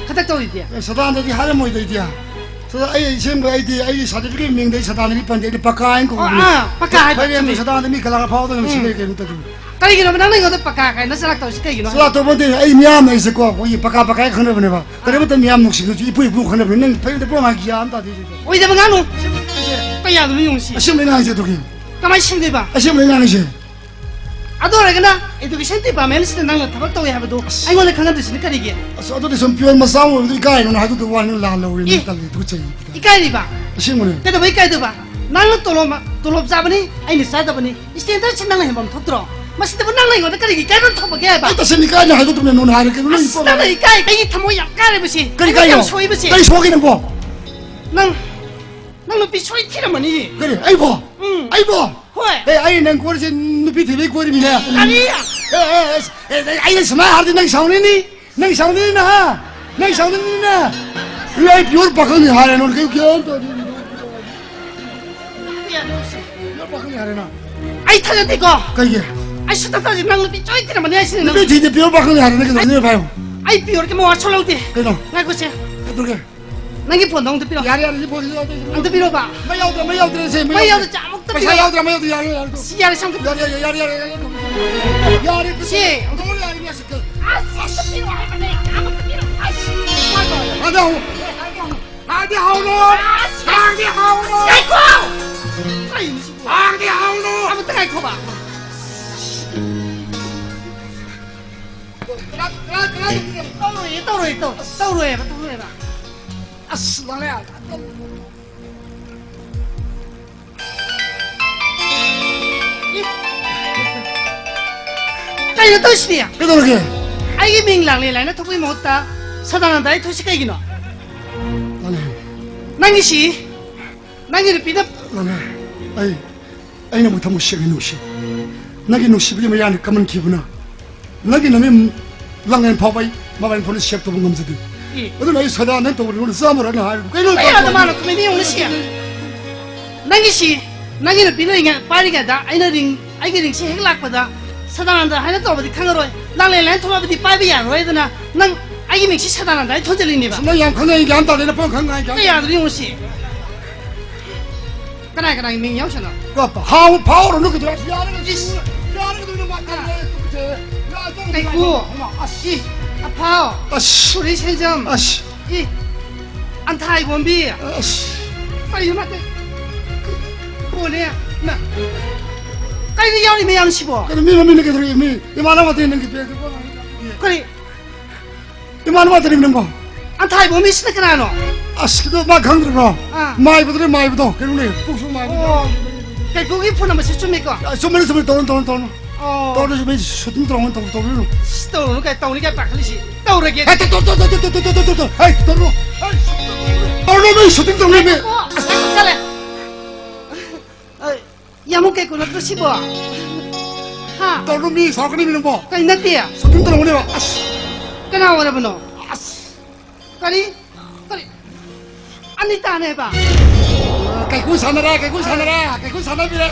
ꯈꯗꯛ ꯇꯧꯔꯤꯗꯤ? ꯑꯦ, ꯁꯗꯥꯅꯟꯗꯗꯤ ꯍꯥꯏꯔꯝꯃꯣꯏꯗ ꯑꯩꯗꯤ꯫ ꯁꯗꯥ, ꯑꯩ ꯁꯦꯝꯕ, ꯑꯩꯗꯤ ꯑꯩꯒꯤ ꯁꯥꯔꯇꯤꯐꯤꯀꯦꯠ ꯃꯤꯡꯗ ꯑꯩ ꯁꯗꯥꯅꯟꯗꯤ ꯄꯟꯗꯦ, ꯑꯩꯗꯤ ꯄꯀꯥ ꯍꯥꯏꯅ ꯑꯣ, ꯀꯧꯕꯅꯤ꯫ ꯑꯥ, ꯄꯀꯥ ꯍꯥꯏꯕ, ꯐꯔꯦ, ꯆꯨꯝꯃꯤ꯫ ꯁꯗꯥꯅꯟꯗ ꯃꯤ ꯀꯂꯥ ꯑꯐꯥꯎꯕꯗ ꯅꯨꯡꯁꯤ ꯎꯝ꯫ ꯂꯩ, ꯀꯩꯅꯣ ꯇꯧꯗꯣꯏꯅꯣ? ꯀꯔꯤꯒꯤꯅꯣꯕ ꯅꯪꯅ ꯑꯩꯉꯣꯟꯗ ꯄꯀꯥ ꯀꯥꯏꯅ ꯆꯂꯥꯛ ꯇꯧꯔꯤꯁꯤ ꯀꯩꯒꯤꯅꯣ ꯍꯥꯏꯕ? ꯆꯂꯥꯛ ꯇꯧꯕ ꯅꯠꯇꯦ, ꯑꯩ ꯃꯤꯌꯥꯝꯅ ꯑꯩꯁꯦꯀꯣ, ꯑꯩꯈꯣꯏꯒꯤ ꯄꯀꯥ ꯄꯀꯥ ꯈꯪꯅꯕꯅꯦꯕ꯫ ꯀꯔꯤꯃꯠꯇ ꯃꯤꯌꯥꯝ ꯅꯨꯡꯁꯤꯕꯁꯨ ꯏꯄꯨ ꯏꯄꯨ ꯈꯪꯅꯕꯅꯤ꯫ ꯅꯪ ꯐꯩꯗ ꯄꯨꯔꯥ ꯃꯥꯒꯤ ꯒ꯭ꯌꯥꯟ ꯑꯃ ꯇꯥꯗꯦ꯫ ꯑꯣꯏꯗꯕ ꯉꯥꯡꯅꯨ꯫ ꯀꯌꯥꯗꯣ ꯃꯤ ꯅꯨꯡꯁꯤ꯫ ꯑꯁꯦꯡꯕꯩ ꯉꯥꯡꯉꯤꯁꯦ ꯑꯗꯨꯒꯤ꯫ ꯀꯃꯥꯏꯅ ꯁꯤꯡꯗꯣꯏꯕ? ꯑꯁꯦꯡꯕꯩ ꯉꯥꯡꯉꯤꯁꯦ꯫ ꯑꯗꯨ ꯑꯣꯏꯔꯒꯅ education department ꯁꯤꯗ ꯅꯪꯅ ꯊꯕꯛ ꯇꯧꯋꯦ ꯍꯥꯏꯕꯗꯨ ꯑꯁ꯫ ꯑꯩꯉꯣꯟꯗ ꯈꯪꯍꯟꯗ꯭ꯔꯤꯁꯤꯅ ꯀꯔꯤꯒꯤ? ꯑꯁ, ꯑꯗꯨꯗꯤ ꯁꯨꯝ peon ꯃꯆꯥ ꯑꯃ ꯑꯣꯏꯕꯗꯨ ꯏꯀꯥꯏꯅ ꯍꯥꯏꯗꯣꯛꯇꯕ ꯋꯥꯅꯤ, ꯂꯥꯟ ꯂꯧꯔꯦ, ꯅꯪ ꯑꯦ꯫ ꯇꯜꯂꯦ, ꯇꯨꯀꯠꯆꯩ꯫ ꯏꯀꯥꯏꯔꯤꯕ? ꯑꯁꯦꯡꯕꯅꯦ꯫ ꯀꯩꯗꯧꯕꯩ ꯏꯀꯥꯏꯗꯣꯏꯕ? ꯅꯪꯅ ꯇꯣꯂꯣꯞ ꯃ-, ꯇꯣꯂꯣꯞ ꯆꯥꯕꯅꯤ, ꯑꯩꯅ ꯆꯥꯗꯕꯅꯤ꯫ Standard ꯁꯤ ꯅꯪꯅ ꯍꯦꯟꯕꯝ ꯊꯣꯛꯇ꯭ꯔꯣ? ꯃꯁꯤꯗꯕꯨ ꯅꯪꯅ ꯑꯩꯉꯣꯟꯗ ꯀꯔꯤꯒꯤ ꯏꯀꯥꯏꯕꯝ ꯊꯣꯛꯄꯒꯦ ꯍꯥꯏꯕ? ꯑꯩ ꯇꯁꯦꯡꯅ ꯏꯀꯥꯏꯅ ꯍꯥꯏꯗꯣꯛꯇꯕꯅꯦ, ꯅꯉꯣꯟꯗ ꯍꯥꯏꯔꯒꯦ, ꯅꯪ ꯑꯁ, ꯏꯄꯣ ꯅꯪꯅ ꯏꯀꯥꯏ, ꯑꯩꯒꯤ ꯊꯃꯣꯏ ꯌꯥꯝ ꯀꯥꯏꯔꯦ ꯃꯁꯤ꯫ ꯀꯔꯤ ꯑꯩꯉꯣꯟꯗ ꯌꯥꯝ ꯀꯥꯏꯅꯣ? ꯁꯣꯛꯏ ꯃꯁꯤ꯫ ꯀꯔꯤ ꯁꯣꯛꯑꯒꯦ ꯅꯪꯕꯣ? ꯅꯪ, ꯅꯪ ꯅꯨꯄꯤ ꯁꯣꯏ ꯊꯤꯔꯝꯃꯅꯤ꯫ ꯀꯔꯤ? ꯑꯩꯕꯣ? ꯎꯝ꯫ ꯑꯩꯕꯣ? ꯍꯣꯏ꯫ ꯑꯦ, ꯑꯩ ꯅꯪ ꯀꯣꯏꯔꯤꯁꯦ ꯅꯨꯄꯤ ꯊꯤꯕꯩ ꯀꯣꯏꯔꯤꯃꯤꯅꯦ꯫ ꯀꯔꯤ? ꯑꯦ, ꯑꯦ, ꯑꯦ, ꯑꯦ, ꯑꯩꯅ ꯁꯨꯃꯥꯏꯅ ꯍꯥꯏꯔꯗꯤ ꯅꯪ ꯁꯥꯎꯅꯤꯡꯅꯤ꯫ ꯅꯪ ꯁꯥꯎꯅꯤꯡꯅꯤꯅ, ꯍꯥ? ꯅꯪ ꯁꯥꯎꯅꯤꯡꯅꯤꯅ꯫ ꯑꯦ, ꯑꯩ peon ꯄꯥꯈꯪꯅꯤ ꯍꯥꯏꯔꯦ, ꯅꯉꯣꯟꯗ ꯀꯩ ꯒ꯭ꯌꯥꯟ ꯇꯥꯗꯦ꯫ Peon ꯄꯥꯈꯪꯅꯤ ꯍꯥꯏꯔꯦ ꯅꯪ꯫ ꯑꯩ ꯊꯥꯖꯗꯦꯀꯣ꯫ ꯀꯩꯒꯤ? ꯑꯩ ꯁꯨꯡꯊꯥ ꯊꯥꯖꯗꯦ꯫ ꯅꯪ ꯅꯨꯄꯤ ꯁꯣꯏ ꯊꯤꯔꯝꯃꯅꯤ ꯍꯥꯏꯁꯤꯅꯤ ꯅꯪ꯫ ꯅꯨꯄꯤ ꯊꯤꯗꯦ, peon ꯄꯥꯈꯪꯅꯤ ꯍꯥꯏꯔꯦ, ꯅꯪ ꯀꯩꯗꯧꯔꯒꯦ ꯍꯥꯏꯌꯣ? ꯑꯩ peon ꯒꯤ ꯃꯋꯥ ꯁꯣꯛꯍꯧꯗꯦ꯫ ꯀꯩꯅꯣ? ꯉꯥꯏꯈꯣꯁꯦ꯫ ꯀꯩꯗꯧꯔꯒꯦ? ꯅꯪꯒꯤ phone ꯗꯣ ꯑꯝꯇ ꯄꯤꯔꯛꯑꯣ꯫ ꯌꯥꯔꯦ, ꯌꯥꯔꯦ, ꯁꯤ phone ꯁꯤ ꯌꯥꯎꯗꯦ, ꯁꯤ ꯑꯝꯇ ꯄꯤꯔꯛꯑꯣ꯫ ꯃꯩ ꯌꯥꯎꯗ꯭ꯔꯦ, ꯃꯩ ꯌꯥꯎꯗ꯭ꯔꯦ, ꯁꯦ, ꯃꯩ ꯃꯩ ꯌꯥꯎꯗ꯭ꯔꯦ꯫ ꯌꯥꯎꯗ꯭ꯔꯦ, ꯑꯃꯨꯛꯇ ꯄꯩꯁꯥ ꯄꯤꯔꯛꯑꯣ꯫ ꯌꯥꯎꯗ꯭ꯔꯦ, ꯃꯩ ꯌꯥꯎꯗ꯭ꯔꯦ, ꯌꯥꯔꯦ, ꯌꯥꯔꯦ꯫ ꯁꯤ ꯌꯥꯔꯦ, ꯁꯤ ꯑꯝꯇ ꯌꯥꯔꯦ, ꯌꯥꯔꯦ, ꯌꯥꯔꯦ, ꯌꯥꯔꯦ, ꯌꯥꯔꯦ, ꯌꯥꯔꯦ꯫ ꯌꯥꯔꯦ, ꯁꯤ꯫ ꯌꯥꯔꯦ, ꯌꯥꯔꯦ, ꯌꯥꯔꯦ, ꯌꯥꯔꯦ꯫ ꯑꯁ, ꯑꯝꯇ ꯄꯤꯔꯛꯑꯣ ꯍꯥꯏꯕꯅꯦ, ꯑꯃꯇ ꯄꯤꯔꯛꯑꯣ꯫ ꯑꯁ꯫ ꯍꯥꯟꯅ ꯍꯧ-, ꯍꯥꯟꯅ ꯍꯧꯔꯣ꯫ ꯑꯁ꯫ ꯍꯥꯟꯅ ꯍꯧꯔꯣ꯫ ꯉꯥꯏꯈꯣ꯫ ꯀꯩꯅꯣ ꯁꯤꯕꯨ? ꯍꯥꯟꯅ ꯍꯧꯔꯣ꯫ ꯑꯃꯇ ꯉꯥꯏꯈꯣꯕ꯫ ꯀꯅꯥ, ꯀꯅꯥ, ꯀꯅꯥ? ꯇꯧꯔꯣꯏꯌꯦ, ꯇꯧꯔꯣꯏꯌꯦ, ꯇꯧ-, ꯇꯧꯔꯣꯏꯌꯦꯕ, ꯇꯧꯔꯣꯏꯌꯦꯕ꯫ ꯑꯁ, ꯂꯥꯡꯂꯦ꯫ ꯀꯩꯅꯣ ꯇꯧꯔꯤꯁꯤꯗꯤ? ꯀꯩꯗꯧꯔꯒꯦ? ꯑꯩꯒꯤ ꯃꯤꯡ ꯂꯥꯡꯂꯦꯟ ꯍꯥꯏꯅ ꯊꯣꯛꯄꯒꯤ ꯃꯍꯨꯠꯇ ꯁꯗꯥꯅꯟꯗ ꯍꯥꯏ ꯊꯣꯛꯏꯁꯤ ꯀꯩꯒꯤꯅꯣ? ꯂꯥꯡꯂꯦꯟ꯫ ꯅꯪꯒꯤꯁꯤ, ꯅꯪꯒꯤ ꯅꯨꯄꯤꯅ ꯂꯥꯡꯂꯦꯟ, ꯑꯩ, ꯑꯩ ꯅꯪꯕꯨ ꯊꯃꯣꯏ ꯁꯦꯡꯅ ꯅꯨꯡꯁꯤ꯫ ꯅꯪꯒꯤ ꯅꯨꯡꯁꯤꯕꯒꯤ ꯃꯌꯥꯅ ꯀꯝꯍꯟꯈꯤꯕꯅ ꯅꯪꯒꯤ ꯅꯃꯤꯡ ꯂꯥꯡꯂꯦꯟ ꯐꯥꯎꯕ ꯑꯩ ꯃꯣꯕꯥꯏꯜ ꯐꯣꯟꯗ save ꯇꯧꯕ ꯉꯝꯖꯗꯦ꯫ ꯑꯦ꯫ ꯑꯗꯨꯅ ꯑꯩ ꯁꯗꯥꯅꯟꯗ ꯇꯧꯕ ꯅꯉꯣꯟꯗ ꯆꯥꯝꯃꯔꯛꯅ ꯍꯥꯏꯔꯤꯕ꯫ ꯀꯩꯅꯣ ꯑꯩ ꯑꯗꯨ ꯃꯥꯅ ꯀꯨꯝꯃꯩꯅ ꯌꯦꯡꯉꯨꯅꯦ ꯁꯤ꯫ ꯅꯪꯒꯤ ꯁꯤ, ꯅꯪꯒꯤ ꯅꯨꯄꯤ ꯂꯩꯔꯤꯉꯩ-, ꯄꯥꯏꯔꯤꯉꯩꯗ ꯑꯩꯅ ring, ꯑꯩꯒꯤ ringꯁꯦ ꯍꯦꯛ ꯂꯥꯛꯄꯗ ꯁꯗꯥꯅꯟꯗ ꯍꯥꯏꯅ ꯇꯧꯔꯕꯗꯤ ꯈꯪꯉꯔꯣꯏ꯫ ꯂꯥꯡꯂꯦꯟ ꯍꯥꯏꯅ ꯊꯣꯛꯂꯛꯑꯕꯗꯤ ꯄꯥꯏꯕ ꯌꯥꯔꯔꯣꯏꯗꯅ꯫ ꯅꯪ ꯑꯩꯒꯤ ꯃꯤꯡꯁꯤ ꯁꯗꯥꯅꯟꯗ ꯍꯥꯏꯅ ꯊꯣꯟꯖꯜꯂꯤꯅꯦꯕ꯫ ꯅꯪ ꯌꯥꯝ ꯈꯪꯅ ꯑꯩ ꯒ꯭ꯌꯥꯟ ꯇꯥꯗꯦ꯫ ꯅꯪ ꯄꯪꯈꯪ ꯉꯥꯡꯉꯤ ꯒ꯭ꯌꯥꯟ ꯀꯌꯥꯗꯅꯣ ꯌꯦꯡꯉꯨꯁꯤ꯫ ꯀꯅꯥ ꯀꯅꯥꯒꯤ ꯃꯤꯡ ꯌꯥꯎꯁꯅꯣ? ꯍꯥꯎ ꯐꯥꯎꯔꯅꯨ ꯀꯩꯗꯧꯔꯦ? ꯌꯥꯔꯒ ꯏꯁ꯫ ꯌꯥꯔꯒ ꯑꯗꯨꯝ ꯃꯥ ꯀꯩꯅꯣ ꯇꯨꯀꯠꯆꯩ꯫ ꯀꯩꯀꯨ꯫ ꯑꯁ꯫ ꯏ꯫ ꯑꯐꯥꯎ꯫ ꯑꯁ꯫ ꯁꯣꯔꯤ ꯁꯦꯟꯖꯝ꯫ ꯑꯁ꯫ ꯏ꯫ ꯑꯟꯊꯥꯏ ꯕꯣꯝꯕꯤ꯫ ꯑꯁ꯫ ꯀꯔꯤꯅꯣ ꯅꯠꯇꯦ꯫ ꯀꯣꯅꯦ꯫ ꯅ꯫ ꯀꯩꯅꯣ ꯌꯥꯎꯔꯤ ꯃꯌꯥꯝꯁꯤꯕꯣ? ꯀꯩꯅꯣ ꯃꯤ ꯃꯃꯤꯡꯅ ꯀꯩꯗꯧꯔꯒꯦ? ꯃꯤ ꯏꯃꯥꯟꯅꯕ ꯑꯇꯩ ꯅꯪꯒꯤ ꯕꯦꯒꯇꯨ ꯀꯣꯟꯅ ꯀꯔꯤ? ꯏꯃꯥꯟꯅꯕ ꯑꯇꯩ ꯅꯪꯕꯣ? ꯑꯟꯊꯥꯏ ꯕꯣꯝꯕꯤꯁꯤꯅ ꯀꯅꯥꯅꯣ? ꯑꯁ ꯀꯩꯅꯣ ꯃꯥ ꯈꯪꯗ꯭ꯔꯤꯕ꯭ꯔꯣ? ꯑꯥ꯫ ꯃꯥꯏꯕꯗꯨꯅꯦ ꯃꯥꯏꯕꯗꯣ ꯀꯩꯅꯣꯅꯦ ꯄꯨꯛꯁꯨ ꯃꯥꯏꯕꯗꯣ꯫ ꯑꯣ꯫ ꯀꯩꯀꯨꯒꯤ ꯐꯣꯟ ꯅꯝꯕꯔꯁꯤ ꯆꯨꯝꯃꯤꯀꯣ? ꯑ, ꯆꯨꯝꯃꯅꯤ ꯆꯨꯝꯃꯅꯤ ꯇꯧꯔꯅꯤ ꯇꯧꯔꯅꯤ ꯇꯧꯔꯅꯤ꯫ ꯑꯣ꯫ ꯇꯧꯔꯅꯤ ꯃꯤ ꯁꯨꯇꯤꯡ ꯇꯧꯔꯝꯒꯅꯤ ꯇꯧꯔꯅꯤ ꯇꯧꯔꯅꯤ꯫ ꯏꯁ, ꯇꯧꯔꯨꯅꯨ ꯀꯥꯏ ꯇꯧꯅꯤ ꯀꯥꯏ ꯄꯥꯈꯠꯂꯤꯁꯤ꯫ ꯇꯧꯔꯒꯦ꯫ ꯍꯦ ꯇꯧ ꯇꯧ ꯇꯧ ꯇꯧ ꯇꯧ ꯇꯧ ꯇꯧ ꯇꯧ꯫ ꯍꯦ ꯇꯧꯔꯅꯨ꯫ ꯍꯦ ꯇꯧꯔꯅꯨ ꯃꯤ ꯁꯨꯇꯤꯡ ꯇꯧꯅꯤ ꯃꯤ꯫ ꯑꯣ, ꯑꯁ, ꯆꯠꯂꯦ꯫ ꯑ, ꯌꯥꯝꯕꯨꯡ ꯀꯩꯀꯨ ꯅꯠꯇ꯭ꯔꯣ ꯁꯤꯕꯣ? ꯍꯥ? ꯇꯧꯔꯅꯨ ꯃꯤ ꯁꯥꯎꯔꯛꯀꯅꯤ ꯃꯤ ꯅꯪꯕꯣ꯫ ꯀꯩ ꯅꯠꯇꯦ꯫ ꯁꯨꯇꯤꯡ ꯇꯧꯔꯝꯒꯅꯦꯕ꯫ ꯑꯁ꯫ ꯀꯅꯥ ꯑꯣꯏꯔꯕꯅꯣ? ꯑꯁ꯫ ꯀꯔꯤ? ꯀꯔꯤ? ꯑꯅꯤꯇꯥꯅꯦꯕ? ꯀꯩꯀꯨ ꯁꯥꯟꯅꯔꯦ ꯀꯩꯀꯨ ꯁꯥꯟꯅꯔꯦ ꯀꯩꯀꯨ ꯁꯥꯟꯅꯕꯤꯔꯦ꯫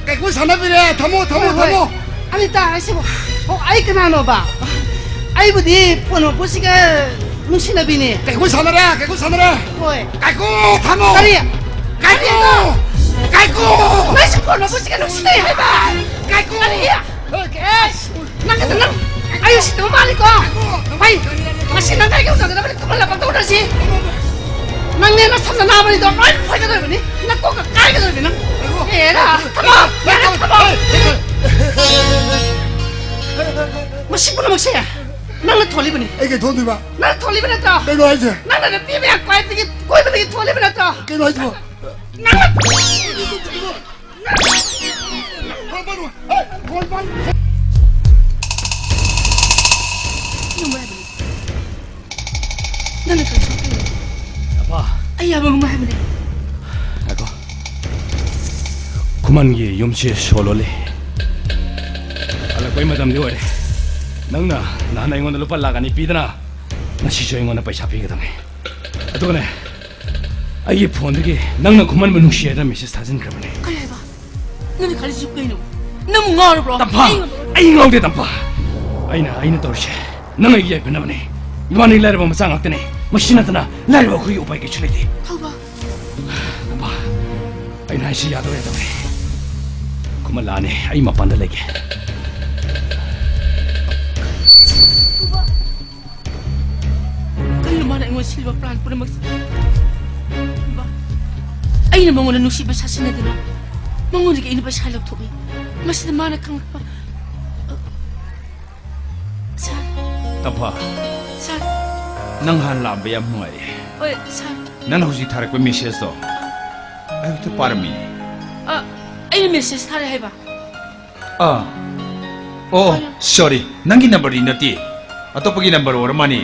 ꯀꯩꯀꯨ ꯁꯥꯟꯅꯕꯤꯔꯦ ꯊꯝꯃꯣ ꯊꯝꯃꯣ ꯍꯣꯏ, ꯍꯣꯏ꯫ ꯊꯝꯃꯣ꯫ ꯑꯅꯤꯇꯥ ꯍꯥꯏꯁꯤꯕꯨ? ꯑꯣ, ꯑꯩ ꯀꯅꯥꯅꯣꯕ? ꯑꯩꯕꯨꯗꯤ ꯄꯣꯟ ꯃꯄꯨꯁꯤꯒ ꯅꯨꯡꯁꯤꯅꯕꯤꯅꯦ꯫ ꯀꯩꯀꯨ ꯁꯥꯟꯅꯔꯦ ꯀꯩꯀꯨ ꯁꯥꯟꯅꯔꯦ꯫ ꯍꯣꯏ꯫ ꯀꯩꯀꯨ ꯊꯝꯃꯣ꯫ ꯀꯔꯤ? ꯀꯩꯀꯨ꯫ ꯀꯩꯀꯨ꯫ ꯅꯪꯁꯨ ꯄꯣꯟ ꯃꯄꯨꯁꯤꯒ ꯅꯨꯡꯁꯤꯅꯩ ꯍꯥꯏꯕ? ꯀꯩꯀꯨ꯫ ꯀꯔꯤ? ꯑꯦ, ꯅꯪ ꯈꯛꯇ ꯅꯪ ꯑꯩ ꯎꯁꯤꯠꯇꯕ ꯃꯥꯜꯂꯤꯀꯣ? ꯍꯩ, ꯉꯁꯤ ꯅꯪ ꯑꯩꯒ ꯎꯅꯒꯗꯕꯅꯤ, ꯈꯨꯃꯟ ꯂꯝꯄꯥꯛꯇ ꯎꯅꯁꯤ꯫ ꯅꯪꯅꯦ ꯅꯁꯝ ꯅꯅꯥꯕꯅꯤꯗꯣ ꯂꯣꯏ ꯐꯣꯏꯒꯗꯧꯔꯤꯕꯅꯤ, ꯅꯀꯣꯛꯀ ꯀꯥꯏꯒꯗꯧꯔꯤꯕꯅꯤ ꯅꯪ꯫ ꯑꯦꯔꯥ, ꯊꯝꯃꯣ, ꯌꯥꯔꯦ, ꯊꯝꯃꯣ꯫ ꯃꯁꯤ ꯄꯨꯝꯅꯃꯛꯁꯦ ꯅꯪꯅ ꯊꯣꯜꯂꯤꯕꯅꯤ꯫ ꯑꯩ ꯀꯩ ꯊꯣꯟꯗꯣꯏꯕ? ꯅꯪꯅ ꯊꯣꯜꯂꯤꯕ ꯅꯠꯇ꯭ꯔꯣ? ꯀꯩꯅꯣ ꯍꯥꯏꯁꯦ? ꯅꯪꯅ ꯅꯨꯄꯤ ꯃꯌꯥꯝ ꯀꯣꯏꯕꯗꯒꯤ, ꯀꯣꯏꯕꯗꯒꯤ ꯊꯣꯜꯂꯤꯕ ꯅꯠꯇ꯭ꯔꯣ? ꯀꯩꯅꯣ ꯍꯥꯏꯁꯤꯕꯣ? ꯅꯪꯅ ꯅꯪꯅ ꯀꯔꯤ ꯁꯣꯛꯄꯤꯔꯦ? ꯑꯄꯥ, ꯑꯩ ꯌꯥꯕ ꯉꯝꯃꯣꯏ ꯍꯥꯏꯕꯅꯦ꯫ ꯉꯥꯏꯈꯣ꯫ ꯈꯨꯃꯟꯒꯤ ꯌꯨꯝꯁꯤ ꯁꯣ ꯂꯣꯜꯂꯤ꯫ ꯍꯜꯂꯛꯄꯩ ꯃꯇꯝꯗꯤ ꯑꯣꯏꯔꯦ꯫ ꯅꯪꯅ ꯅꯍꯥꯟ ꯑꯩꯉꯣꯟꯗ ꯂꯨꯄꯥ ꯂꯥꯛ ꯑꯅꯤ ꯄꯤꯗꯅ, ꯉꯁꯤꯁꯨ ꯑꯩꯉꯣꯟꯗ ꯄꯩꯁꯥ ꯄꯤꯒꯗꯕꯅꯤ꯫ ꯑꯗꯨꯒꯅꯦ, ꯑꯩꯒꯤ ꯐꯣꯟꯗꯒꯤ ꯅꯪꯅ ꯈꯨꯃꯟꯕꯨ ꯅꯨꯡꯁꯤ ꯍꯥꯏꯗꯅ ꯃꯦꯁꯦꯖ ꯊꯥꯖꯤꯟꯈ꯭ꯔꯕꯅꯦ꯫ ꯀꯔꯤ ꯍꯥꯏꯕ? ꯅꯪꯅ ꯈꯜꯂꯤꯁꯤ ꯀꯩꯅꯣ? ꯅꯪꯕꯨ ꯉꯥꯎꯔꯕ꯭ꯔꯣ? ꯇꯝꯐꯥ! ꯑꯩ ꯉꯝꯃꯔꯣꯏ꯫ ꯑꯩ ꯉꯥꯎꯗꯦ, ꯇꯝꯐꯥ꯫ ꯑꯩꯅ, ꯑꯩꯅ ꯇꯧꯔꯤꯁꯦ ꯅꯪ ꯑꯩꯒꯤ ꯌꯥꯏꯐꯅꯕꯅꯦ꯫ ꯏꯕꯥꯅꯤ ꯂꯥꯏꯔꯕ ꯃꯆꯥ ꯉꯥꯛꯇꯅꯦ꯫ ꯃꯁꯤ ꯅꯠꯇꯅ ꯂꯥꯏꯔꯕ ꯑꯩꯈꯣꯏꯒꯤ ꯎꯄꯥꯏ ꯀꯩꯁꯨ ꯂꯩꯇꯦ꯫ ꯊꯧꯕ꯫ ꯊꯧꯕ, ꯑꯩꯅ ꯍꯥꯏꯁꯤ ꯌꯥꯗꯧꯔꯦ, ꯌꯥꯗꯧꯔꯦ꯫ ꯀꯨꯝꯍꯜꯂꯛꯑꯅꯤ, ꯑꯩ ꯃꯄꯥꯟꯗ ꯂꯩꯒꯦ꯫ ꯊꯧꯕ꯫ ꯀꯩꯅꯣ ꯃꯥꯅ ꯑꯩꯉꯣꯟꯗ ꯁꯤꯜꯂꯤꯕ plan ꯄꯨꯝꯅꯃꯛꯁꯦ? ꯊꯧꯕ꯫ ꯑꯩꯅ ꯃꯉꯣꯟꯗ ꯅꯨꯡꯁꯤꯕ ꯁꯥꯁꯤꯟꯅꯗꯅ ꯃꯉꯣꯟꯗꯒꯤ ꯑꯩꯅ ꯄꯩꯁꯥ ꯂꯧꯊꯣꯛꯏ꯫ ꯃꯁꯤꯗ ꯃꯥꯅ ꯈꯪꯂꯛꯄ꯫ ꯁꯥꯔ꯫ ꯇꯝꯐꯥ꯫ ꯁꯥꯔ꯫ ꯅꯪ ꯍꯥꯟꯅ ꯂꯥꯛꯑꯝꯕ ꯌꯥꯝ ꯅꯨꯡꯉꯥꯏꯔꯦ꯫ ꯍꯣꯏ, ꯁꯥꯔ꯫ ꯅꯪꯅ ꯍꯧꯖꯤꯛ ꯊꯥꯔꯛꯄ message ꯇꯣ ꯑꯩ ꯍꯧꯖꯤꯛꯇ ꯄꯥꯔꯝꯃꯤꯅꯦ꯫ ꯑ, ꯑꯩꯅ message ꯊꯥꯔꯦ ꯍꯥꯏꯕ? ꯑꯥ꯫ ꯑꯣ, ꯑꯣ, sorry꯫ ꯅꯪꯒꯤ number ꯗꯤ ꯅꯠꯇꯦ꯫ ꯑꯇꯣꯞꯄꯒꯤ number ꯑꯣꯏꯔ ꯃꯥꯅꯤ꯫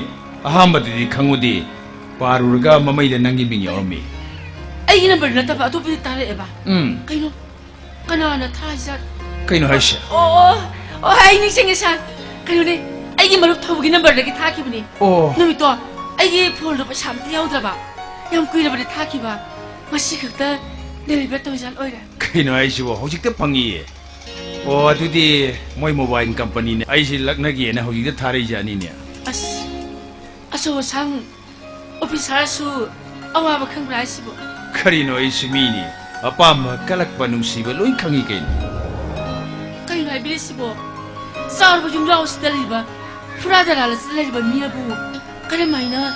ꯑꯍꯥꯟꯕꯗꯗꯤ ꯈꯪꯉꯨꯗꯦ꯫ ꯄꯥꯔꯨꯔꯒ ꯃꯃꯩꯗ ꯅꯪꯒꯤ ꯃꯤꯡ ꯌꯥꯎꯔꯝꯃꯤ꯫ ꯑꯩꯒꯤ number ꯅꯠꯇꯕ ꯑꯇꯣꯞꯄꯗꯤ ꯊꯥꯔꯛꯑꯦꯕ? ꯎꯝ꯫ ꯀꯩꯅꯣ? ꯀꯅꯥꯅ ꯊꯥꯔꯤꯖꯥꯠ? ꯀꯩꯅꯣ ꯍꯥꯏꯁꯦ? ꯑꯣ, ꯑꯣ, ꯑꯣ, ꯑꯩ ꯅꯤꯡꯁꯤꯡꯉꯦ, ꯁꯥꯔ꯫ ꯀꯩꯅꯣꯅꯦ, ꯑꯩꯒꯤ ꯃꯔꯨꯞ ꯊꯧꯕꯒꯤ number ꯗꯒꯤ ꯊꯥꯈꯤꯕꯅꯦ꯫ ꯑꯣ꯫ ꯅꯨꯃꯤꯠꯇꯣ ꯑꯩꯒꯤ phone ꯗꯣ ꯄꯩꯁꯥ ꯑꯝꯇ ꯌꯥꯎꯗ꯭ꯔꯕ꯫ ꯌꯥꯝ ꯀꯨꯏꯔꯕꯅꯦ ꯊꯥꯈꯤꯕ꯫ ꯉꯁꯤ ꯈꯛꯇ deliver ꯇꯧꯔꯤꯖꯥꯠ ꯑꯣꯏꯔꯦ꯫ ꯀꯩꯅꯣ ꯍꯥꯏꯁꯤꯕꯣ? ꯍꯧꯖꯤꯛꯇ ꯐꯪꯉꯤꯌꯦ꯫ ꯑꯣ, ꯑꯗꯨꯗꯤ ꯃꯣꯏ mobile company ꯅ ꯑꯩꯁꯤ ꯂꯛꯅꯒꯦꯅ ꯍꯧꯖꯤꯛꯇ ꯊꯥꯔꯛꯏꯖꯥꯠꯅꯤꯅꯦ꯫ ꯑꯁ, ꯑꯆꯧ ꯑꯁꯥꯡ officer ꯁꯨ ꯑꯋꯥꯕ ꯈꯪꯕ꯭ꯔꯥ ꯍꯥꯏꯁꯤꯕꯣ? ꯀꯔꯤꯅꯣ, ꯑꯩꯁꯨ ꯃꯤꯅꯤ꯫ ꯑꯄꯥꯝꯕ, ꯀꯜꯂꯛꯄ, ꯅꯨꯡꯁꯤꯕ ꯂꯣꯏ ꯈꯪꯉꯤ ꯀꯩꯅꯣ꯫ ꯀꯩꯅꯣ ꯍꯥꯏꯕꯤꯔꯤꯁꯤꯕꯣ? ꯆꯥꯎꯔꯕ ꯌꯨꯝꯖꯥꯎ ꯑꯁꯤꯗ ꯂꯩꯔꯤꯕ ꯐꯨꯔꯥ ꯗꯂꯥꯜ ꯑꯁꯤꯗ ꯂꯩꯔꯤꯕ ꯃꯤ ꯑꯕꯨ ꯀꯔꯝꯍꯥꯏꯅ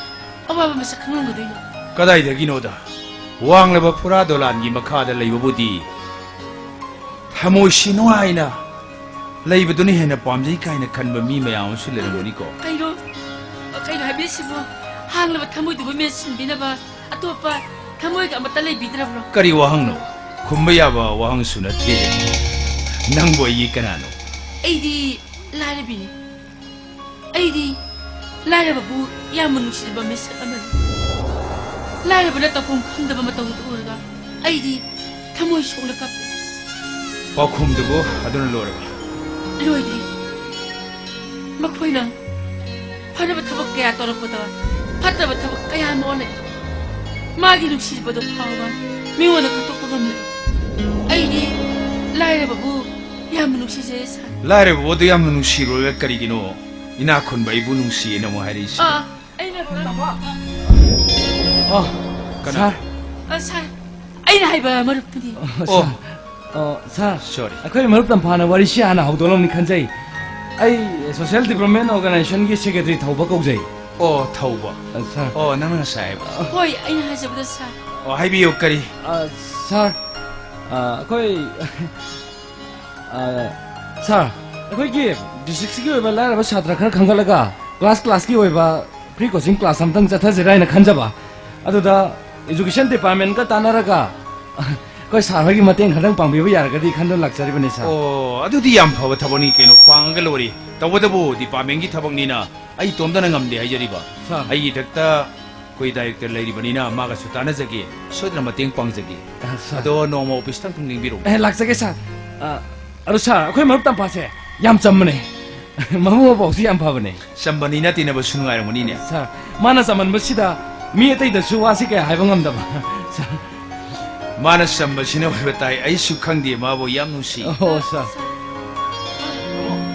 ꯑꯋꯥꯕ ꯃꯁꯛ ꯈꯪꯂꯝꯒꯗꯣꯏꯅꯣ? ꯀꯗꯥꯏꯗꯒꯤꯅꯣꯗ? ꯋꯥꯡꯂꯕ ꯐꯨꯔꯥ ꯗꯣꯂꯥꯟꯒꯤ ꯃꯈꯥꯗ ꯂꯩꯕꯕꯨꯗꯤ ꯊꯃꯣꯏꯁꯤ ꯅꯨꯡꯉꯥꯏꯅ ꯂꯩꯕꯗꯨꯅ ꯍꯦꯟꯅ ꯄꯥꯝꯖꯩ ꯀꯥꯏꯅ ꯈꯟꯕ ꯃꯤ ꯃꯌꯥꯝ ꯑꯃꯁꯨ ꯂꯩꯔꯝꯒꯅꯤꯀꯣ꯫ ꯀꯩꯅꯣ? ꯀꯩꯅꯣ ꯍꯥꯏꯕꯤꯔꯤꯁꯤꯕꯣ? ꯍꯥꯡꯂꯕ ꯊꯃꯣꯏꯗꯨꯕꯨ ꯃꯦꯟꯁꯤꯟꯕꯤꯅꯕ ꯑꯇꯣꯞꯄ ꯊꯃꯣꯏꯒ ꯑꯃꯠꯇ ꯂꯩꯕꯤꯗ꯭ꯔꯕ꯭ꯔꯣ? ꯀꯔꯤ ꯋꯥꯍꯪꯅꯣ? ꯈꯨꯝꯕ ꯌꯥꯕ ꯋꯥꯍꯪꯁꯨ ꯅꯠꯇꯦ꯫ ꯅꯪꯕꯨ ꯑꯩꯒꯤ ꯀꯅꯥꯅꯣ? ꯑꯩꯗꯤ ꯂꯥꯏꯔꯕꯤꯅꯤ꯫ ꯑꯩꯗꯤ ꯂꯥꯏꯔꯕꯕꯨ ꯌꯥꯝꯅ ꯅꯨꯡꯁꯤꯖꯕ ꯃꯤꯁꯛ ꯑꯃꯅꯤ꯫ ꯂꯥꯏꯔꯕꯅ ꯇꯧꯐꯝ ꯈꯪꯗꯕ ꯃꯇꯧꯗꯨ ꯎꯔꯒ ꯑꯩꯗꯤ ꯊꯃꯣꯏ ꯁꯣꯛꯅ ꯀꯞꯄꯤ꯫ ꯄꯥꯎꯈꯨꯝꯗꯨꯕꯨ ꯑꯗꯨꯅ ꯂꯣꯏꯔꯕ? ꯂꯣꯏꯗ꯭ꯔꯤ꯫ ꯃꯈꯣꯏꯅ ꯐꯅꯕ ꯊꯕꯛ ꯀꯌꯥ ꯇꯧꯔꯛꯄꯗ ꯐꯠꯇꯕ ꯊꯕꯛ ꯀꯌꯥ ꯑꯃ ꯑꯣꯜꯂꯛꯏ꯫ ꯃꯥꯒꯤ ꯅꯨꯡꯁꯤꯕꯗꯨ ꯐꯥꯎꯕ ꯃꯤꯉꯣꯟꯗ ꯈꯪꯗꯣꯛꯄ ꯉꯝꯂꯦ꯫ ꯑꯩꯗꯤ ꯂꯥꯏꯔꯕꯕꯨ ꯌꯥꯝꯅ ꯅꯨꯡꯁꯤꯖꯩ, ꯁꯥꯔ꯫ ꯂꯥꯏꯔꯕꯕꯨ ꯑꯗꯨ ꯌꯥꯝꯅ ꯅꯨꯡꯁꯤꯔꯣꯏꯕ ꯀꯔꯤꯒꯤꯅꯣ? ꯏꯅꯥꯛ ꯈꯨꯟꯕ ꯑꯩꯕꯨ ꯅꯨꯡꯁꯤꯌꯦꯅ ꯑꯃꯨꯛ ꯍꯥꯏꯔꯛꯏꯁꯦ꯫ ꯑꯥ, ꯑꯩꯅ ꯑꯣ, ꯀꯅꯥ? ꯁꯥꯔ꯫ ꯑ, ꯁꯥꯔ, ꯑꯩꯅ ꯍꯥꯏꯕ ꯃꯔꯨꯞꯇꯨꯗꯤ꯫ ꯑꯣ, ꯑꯣ꯫ ꯁꯥꯔ꯫ ꯑꯣ, ꯁꯥꯔ꯫ Sorry꯫ ꯑꯩꯈꯣꯏ ꯃꯔꯨꯞ ꯇꯝꯐꯥꯅ ꯋꯥꯔꯤꯁꯤ ꯍꯥꯟꯅ ꯍꯧꯗꯣꯛꯂꯝꯅꯤ ꯈꯟꯖꯩ꯫ ꯑꯩ Social Development Organizationꯒꯤ Secretary ꯊꯧꯕ ꯀꯧꯖꯩ꯫ ꯑꯣ, ꯊꯧꯕ꯫ ꯑ, ꯁꯥꯔ꯫ ꯑꯣ, ꯅꯪꯅ ꯉꯁꯥꯏ ꯍꯥꯏꯕ꯫ ꯍꯣꯏ, ꯑꯩꯅ ꯍꯥꯏꯖꯕꯗꯣ, ꯁꯥꯔ꯫ ꯑꯣ, ꯍꯥꯏꯕꯤꯌꯨ, ꯀꯔꯤ? ꯑ, ꯁꯥꯔ, ꯑ, ꯑꯩꯈꯣꯏ ꯑ, ꯁꯥꯔ, ꯑꯩꯈꯣꯏꯒꯤ districtꯁꯤꯒꯤ ꯑꯣꯏꯕ ꯂꯥꯏꯔꯕ ꯁꯥꯇ꯭ꯔ ꯈꯔ ꯈꯟꯒꯠꯂꯒ class classꯀꯤ ꯑꯣꯏꯕ free coaching class ꯑꯝꯇꯪ ꯆꯠꯊꯁꯤꯔꯥ ꯍꯥꯏꯅ ꯈꯟꯖꯕ꯫ ꯑꯗꯨꯗ Education Departmentꯀ ꯇꯥꯟꯅꯔꯒ ꯑꯩꯈꯣꯏ ꯁꯥꯔ ꯍꯣꯏꯒꯤ ꯃꯇꯦꯡ ꯈꯔꯗꯪ ꯄꯥꯡꯕꯤꯕ ꯌꯥꯔꯒꯗꯤ ꯈꯟꯗꯨꯅ ꯂꯥꯛꯆꯔꯤꯕꯅꯤ, ꯁꯥꯔ꯫ ꯑꯣ, ꯑꯗꯨꯗꯤ ꯌꯥꯝ ꯐꯕ ꯊꯕꯛꯅꯤ ꯀꯩꯅꯣ, ꯄꯥꯡꯉꯒ ꯂꯣꯏꯔꯦ꯫ ꯇꯧꯕꯇꯕꯨ departmentꯀꯤ ꯊꯕꯛꯅꯤꯅ ꯑꯩ ꯏꯇꯣꯝꯇꯅ ꯉꯝꯗꯦ ꯍꯥꯏꯖꯔꯤꯕ꯫ ꯁꯥꯔ꯫ ꯑꯩꯒꯤ ꯏꯊꯛꯇ ꯑꯩꯈꯣꯏ director ꯂꯩꯔꯤꯕꯅꯤꯅ ꯃꯥꯒꯁꯨ ꯇꯥꯟꯅꯖꯒꯦ, ꯁꯣꯏꯗꯅ ꯃꯇꯦꯡ ꯄꯥꯡꯖꯒꯦ꯫ ꯑ, ꯁꯥꯔ꯫ ꯑꯗꯣ ꯅꯣꯡꯃ officeꯇ ꯑꯃꯨꯛꯇꯪ ꯂꯦꯡꯕꯤꯔꯛꯎ꯫ ꯑꯦ, ꯂꯥꯛꯆꯒꯦ, ꯁꯥꯔ꯫ ꯑ, ꯑꯗꯣ, ꯁꯥꯔ, ꯑꯩꯈꯣꯏ ꯃꯔꯨꯞ ꯇꯝꯐꯥꯁꯦ ꯌꯥꯝ ꯆꯝꯕꯅꯦ꯫ ꯃꯕꯨꯛ ꯃꯄꯥꯎꯁꯨ ꯌꯥꯝ ꯐꯕꯅꯦ꯫ ꯆꯝꯕꯅꯤꯅ ꯇꯤꯟꯅꯕꯁꯨ ꯅꯨꯡꯉꯥꯏꯔꯝꯒꯅꯤꯅꯦ꯫ ꯁꯥꯔ, ꯃꯥꯅ ꯆꯝꯃꯟꯕꯁꯤꯗ ꯃꯤ ꯑꯇꯩꯗꯁꯨ ꯋꯥꯁꯤ ꯀꯌꯥ ꯍꯥꯏꯕ ꯉꯝꯗꯕ꯫ ꯁꯥꯔ꯫ ꯃꯥꯅ ꯆꯝꯕꯁꯤꯅ ꯑꯣꯏꯕ ꯇꯥꯏ, ꯑꯩꯁꯨ ꯈꯪꯗꯦ ꯃꯥꯕꯨ ꯌꯥꯝ ꯅꯨꯡꯁꯤ꯫ ꯑꯣ, ꯁꯥꯔ꯫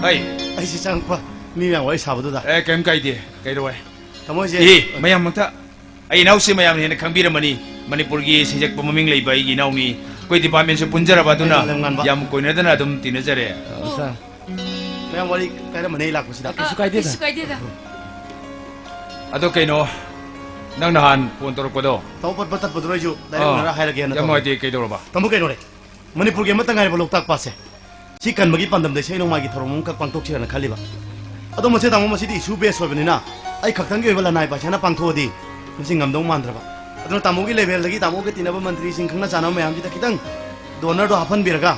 ꯍꯩ꯫ ꯑꯩꯁꯤ ꯆꯪꯉꯛꯄ ꯃꯤ ꯃꯌꯥꯝ ꯋꯥꯔꯤ ꯁꯥꯕꯗꯨꯗ꯫ ꯑꯦ, ꯀꯩꯝ ꯀꯥꯏꯗꯦ, ꯀꯩꯗꯧꯋꯦ? ꯇꯥꯃꯣ, ꯑꯩꯁꯦ ꯑꯦ, ꯃꯌꯥꯝ ꯃꯛꯇ ꯑꯩ ꯏꯅꯥꯎꯁꯤ ꯃꯌꯥꯝꯅ ꯍꯦꯟꯅ ꯈꯪꯕꯤꯔꯝꯃꯅꯤ꯫ ꯃꯅꯤꯄꯨꯔꯒꯤ ꯁꯩꯁꯛꯄ ꯃꯃꯤꯡ ꯂꯩꯕ ꯑꯩꯒꯤ ꯏꯅꯥꯎꯅꯤ꯫ ꯑꯩꯈꯣꯏ departmentꯁꯨ ꯄꯨꯟꯖꯔꯕ ꯑꯗꯨꯅ ꯑꯩ ꯂꯝ ꯉꯥꯟꯕ꯫ ꯌꯥꯝ ꯀꯣꯏꯅꯗꯅ ꯑꯗꯨꯝ ꯇꯤꯟꯅꯖꯔꯦ꯫ ꯑ, ꯁꯥꯔ꯫ ꯃꯌꯥꯝ ꯋꯥꯔꯤ ꯀꯥꯏꯔꯝꯃꯅꯤ ꯑꯩ ꯂꯥꯛꯄꯁꯤꯗ꯫ ꯀꯩꯁꯨ ꯀꯥꯏꯗꯦꯗ꯫ ꯀꯩꯁꯨ ꯀꯥꯏꯗꯦꯗ꯫ ꯑꯗꯣ ꯀꯩꯅꯣ, ꯅꯪ ꯅꯍꯥꯟ phone ꯇꯧꯔꯛꯄꯗꯣ? ꯇꯥꯃꯣ, ꯄꯠ ꯄꯠ ꯇꯠꯄꯗꯨꯗ ꯑꯩꯁꯨ direct ꯑꯥ, ꯎꯅꯔ ꯍꯥꯏꯔꯒꯦꯅ ꯌꯥꯝ ꯇꯧꯕꯅꯤ꯫ ꯅꯨꯡꯉꯥꯏꯇꯦ, ꯀꯩꯗꯧꯔꯕ? ꯇꯥꯃꯣ, ꯀꯩꯅꯣꯅꯦ, ꯃꯅꯤꯄꯨꯔꯒꯤ ꯑꯃꯠꯇ ꯉꯥꯏꯔꯕ ꯂꯣꯛꯇꯥꯛ ꯄꯥꯠꯁꯦ ꯁꯤ ꯀꯟꯕꯒꯤ ꯄꯥꯟꯗꯝꯗ ꯏꯁꯩ ꯅꯣꯡꯃꯥꯏꯒꯤ ꯊꯧꯔꯝ ꯑꯃꯈꯛ ꯄꯥꯡꯊꯣꯛꯁꯤꯔꯅ ꯈꯜꯂꯤꯕ꯫ ꯑꯗꯣ ꯃꯁꯤ, ꯇꯥꯃꯣ, ꯃꯁꯤꯗꯤ issue base ꯑꯣꯏꯕꯅꯤꯅ ꯑꯩ ꯈꯛꯇꯪꯒꯤ ꯑꯣꯏꯕ ꯂꯅꯥꯏ ꯄꯥꯏꯁꯥꯅ ꯄꯥꯡꯊꯣꯛꯑꯗꯤ ꯃꯁꯤ ꯉꯝꯗꯧ ꯃꯥꯟꯗ꯭ꯔꯕ꯫ ꯑꯗꯨꯅ ꯇꯥꯃꯣꯒꯤ levelꯗꯒꯤ ꯇꯥꯃꯣꯒ ꯇꯤꯟꯅꯕ ꯃꯟꯇ꯭ꯔꯤꯁꯤꯡ, ꯈꯪꯅ ꯆꯥꯟꯅꯕ ꯃꯌꯥꯝꯁꯤꯗ ꯈꯤꯇꯪ donorꯗꯣ ꯍꯥꯞꯍꯟꯕꯤꯔꯒ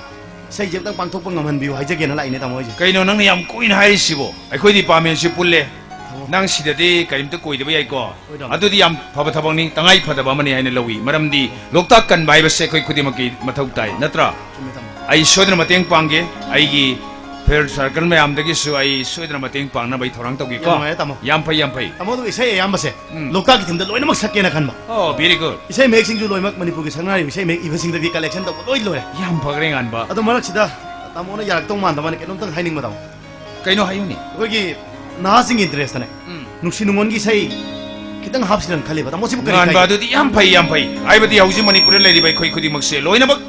ꯏꯁꯩꯁꯦ ꯑꯝꯇꯪ ꯄꯥꯡꯊꯣꯛꯄ ꯉꯝꯍꯟꯕꯤꯌꯨ ꯍꯥꯏꯖꯒꯦꯅ ꯂꯥꯛꯏꯅꯦ, ꯇꯥꯃꯣ, ꯑꯩꯁꯦ꯫ ꯀꯩꯅꯣ ꯅꯪꯅ ꯌꯥꯝ ꯀꯨꯏꯅ ꯍꯥꯏꯔꯤꯁꯤꯕꯣ? ꯑꯩꯈꯣꯏ departmentꯁꯤ ꯄꯨꯜꯂꯦ꯫ ꯇꯥꯃꯣ꯫ ꯅꯪ ꯁꯤꯗꯗꯤ ꯀꯔꯤꯝꯇ ꯀꯣꯏꯗꯕ ꯌꯥꯏꯀꯣ? ꯍꯣꯏ, ꯇꯥꯃꯣ꯫ ꯑꯗꯨꯗꯤ ꯌꯥꯝ ꯐꯕ ꯊꯕꯛꯅꯤ, ꯇꯉꯥꯏ ꯐꯗꯕ ꯑꯃꯅꯤ ꯍꯥꯏꯅ ꯂꯧꯏ꯫ ꯃꯔꯝꯗꯤ ꯂꯣꯛꯇꯥꯛ ꯀꯟꯕ ꯍꯥꯏꯕꯁꯦ ꯑꯩꯈꯣꯏ ꯈꯨꯗꯤꯡꯃꯛꯀꯤ ꯃꯊꯧ ꯇꯥꯏ, ꯅꯠꯇ꯭ꯔꯥ? ꯆꯨꯝꯃꯦ, ꯇꯥꯃꯣ꯫ ꯑꯩ ꯁꯣꯏꯗꯅ ꯃꯇꯦꯡ ꯄꯥꯡꯒꯦ꯫ ꯑꯩꯒꯤ friend circle ꯃꯌꯥꯝꯗꯒꯤꯁꯨ ꯑꯩ ꯁꯣꯏꯗꯅ ꯃꯇꯦꯡ ꯄꯥꯡꯅꯕ ꯑꯩ ꯊꯧꯔꯥꯡ ꯇꯧꯒꯦꯀꯣ꯫ ꯌꯥꯝ ꯅꯨꯡꯉꯥꯏꯔꯦ, ꯇꯥꯃꯣ꯫ ꯌꯥꯝ ꯐꯩ, ꯌꯥꯝ ꯐꯩ꯫ ꯇꯥꯃꯣ, ꯑꯗꯨꯒ ꯏꯁꯩ ꯑꯌꯥꯝꯕꯁꯦ ꯎꯝ꯫ ꯂꯣꯛꯇꯥꯛꯀꯤ themeꯗ ꯂꯣꯏꯅꯃꯛ ꯁꯛꯀꯦꯅ ꯈꯟꯕ꯫ Oh, very good꯫ ꯏꯁꯩ ꯃꯌꯦꯛꯁꯤꯡꯁꯨ ꯂꯣꯏꯅꯃꯛ ꯃꯅꯤꯄꯨꯔꯒꯤ ꯁꯛꯅꯥꯏꯔꯤꯕ ꯏꯁꯩ ꯃꯌꯦꯛ ꯏꯕꯁꯤꯡꯗꯒꯤ collection ꯇꯧꯕ ꯂꯣꯏ ꯂꯣꯏꯔꯦ꯫ ꯌꯥꯝ ꯐꯈ꯭ꯔꯦ, ꯉꯥꯟꯕ꯫ ꯑꯗꯣ ꯃꯔꯛꯁꯤꯗ ꯇꯥꯃꯣꯅ ꯌꯥꯔꯛꯇꯧ ꯃꯥꯟꯗꯕꯅ ꯀꯩꯅꯣꯝꯇꯪ ꯍꯥꯏꯅꯤꯡꯕ, ꯇꯥꯃꯣ꯫ ꯀꯩꯅꯣ ꯍꯥꯏꯌꯨꯅꯦ꯫ ꯑꯩꯈꯣꯏꯒꯤ ꯅꯍꯥꯁꯤꯡꯒꯤ ꯏꯟꯇꯔꯦꯁꯇꯅꯦ, ꯎꯝ, ꯅꯨꯡꯁꯤ ꯅꯨꯡꯉꯣꯟꯒꯤ ꯏꯁꯩ ꯈꯤꯇꯪ ꯍꯥꯞꯁꯤꯔꯅ ꯈꯜꯂꯤꯕ꯫ ꯇꯥꯃꯣ, ꯁꯤꯕꯨ ꯀꯔꯤ ꯉꯥꯟꯕ ꯀꯥꯏꯒꯦ? ꯑꯗꯨꯗꯤ ꯌꯥꯝ ꯐꯩ, ꯌꯥꯝ ꯐꯩ꯫ ꯍꯥꯏꯕꯗꯤ ꯍꯧꯖꯤꯛ ꯃꯅꯤꯄꯨꯔꯗ ꯂꯩꯔꯤꯕ ꯑꯩꯈꯣꯏ ꯈꯨꯗꯤꯡꯃꯛꯁꯦ ꯂꯣꯏꯅꯃꯛ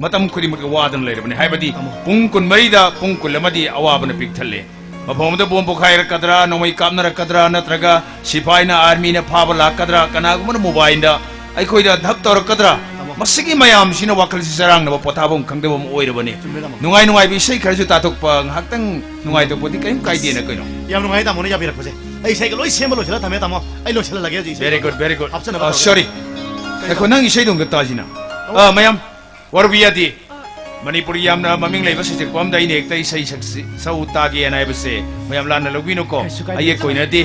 ꯃꯇꯝ ꯈꯨꯗꯤꯡꯃꯛꯀꯤ ꯋꯥꯗꯨꯅ ꯂꯩꯔꯕꯅꯤ꯫ ꯍꯥꯏꯕꯗꯤ ꯇꯥꯃꯣ, ꯄꯨꯡ ꯀꯨꯟꯃꯔꯤꯗ ꯄꯨꯡ ꯀꯨꯟ ꯑꯃꯗꯤ ꯑꯋꯥꯕꯅ ꯄꯤꯛ ꯊꯜꯂꯦ꯫ ꯃꯐꯝ ꯑꯃꯗ ꯕꯣꯝ ꯄꯣꯈꯥꯏꯔꯛꯀꯗ꯭ꯔꯥ, ꯅꯣꯡꯃꯩ ꯀꯥꯞꯅꯔꯛꯀꯗ꯭ꯔꯥ, ꯅꯠꯇ꯭ꯔꯒ ꯁꯤꯐꯥꯏꯅ, ꯑꯥꯔꯃꯤꯅ ꯐꯥꯕ ꯂꯥꯛꯀꯗ꯭ꯔꯥ, ꯀꯅꯥꯒꯨꯝꯕꯅ ꯃꯣꯕꯥꯏꯜꯗ ꯑꯩꯈꯣꯏꯗ ꯙꯞ ꯇꯧꯔꯛꯀꯗ꯭ꯔꯥ, ꯇꯥꯃꯣ, ꯃꯁꯤꯒꯤ ꯃꯌꯥꯝꯁꯤꯅ ꯋꯥꯈꯜꯁꯤ ꯆꯔꯥꯡꯅꯕ, ꯄꯣꯊꯥꯐꯝ ꯈꯪꯗꯕ ꯑꯃ ꯑꯣꯏꯔꯕꯅꯤ꯫ ꯆꯨꯝꯃꯦ, ꯇꯥꯃꯣ꯫ ꯅꯨꯡꯉꯥꯏ ꯅꯨꯡꯉꯥꯏꯕ ꯏꯁꯩ ꯈꯔꯁꯨ ꯇꯥꯊꯣꯛꯄ, ꯉꯥꯏꯍꯥꯛꯇꯪ ꯅꯨꯡꯉꯥꯏꯊꯣꯛꯄꯗꯤ ꯀꯔꯤꯝ ꯀꯥꯏꯗꯦꯅ ꯀꯩꯅꯣ꯫ ꯌꯥꯝ ꯅꯨꯡꯉꯥꯏ ꯇꯥꯃꯣꯅ ꯌꯥꯕꯤꯔꯛꯄꯁꯦ꯫ ꯑꯩ ꯏꯁꯩꯒ ꯂꯣꯏ ꯁꯦꯝꯕ ꯂꯣꯏꯁꯤꯜꯂ ꯊꯝꯃꯦ, ꯇꯥꯃꯣ꯫ ꯑꯩ ꯂꯣꯏꯁꯤꯜꯍꯜꯂꯒꯦ ꯍꯧꯖꯤꯛ ꯏꯁꯩ꯫ Very good, very good. ꯍꯥꯞꯆꯅꯕ ꯑ, ꯇꯧꯔꯒꯦ꯫ Sorry. ꯀꯩꯅꯣ? ꯉꯥꯏꯈꯣ, ꯅꯪ ꯏꯁꯩꯗꯣ ꯑꯝꯇ ꯇꯥꯁꯤꯅ꯫ ꯇꯥꯃꯣ꯫ ꯑ, ꯃꯌꯥꯝ, ꯋꯥꯔꯨꯕꯤ ꯌꯥꯗꯦ꯫ ꯑ꯫ ꯃꯅꯤꯄꯨꯔꯒꯤ ꯌꯥꯝꯅ ꯃꯃꯤꯡ ꯂꯩꯕ ꯁꯩꯁꯛꯄ ꯑꯃꯗ ꯑꯩꯅ ꯍꯦꯛꯇ ꯏꯁꯩ ꯁꯛꯁꯤ-, ꯁꯛꯎ ꯇꯥꯒꯦꯅ ꯍꯥꯏꯕꯁꯦ ꯃꯌꯥꯝ ꯂꯥꯟꯅ ꯂꯧꯕꯤꯅꯨꯀꯣ꯫ ꯀꯩꯁꯨ ꯀꯥꯏꯗꯦ꯫ ꯑꯩ ꯌꯦꯛ ꯀꯣꯏꯅꯗꯦ꯫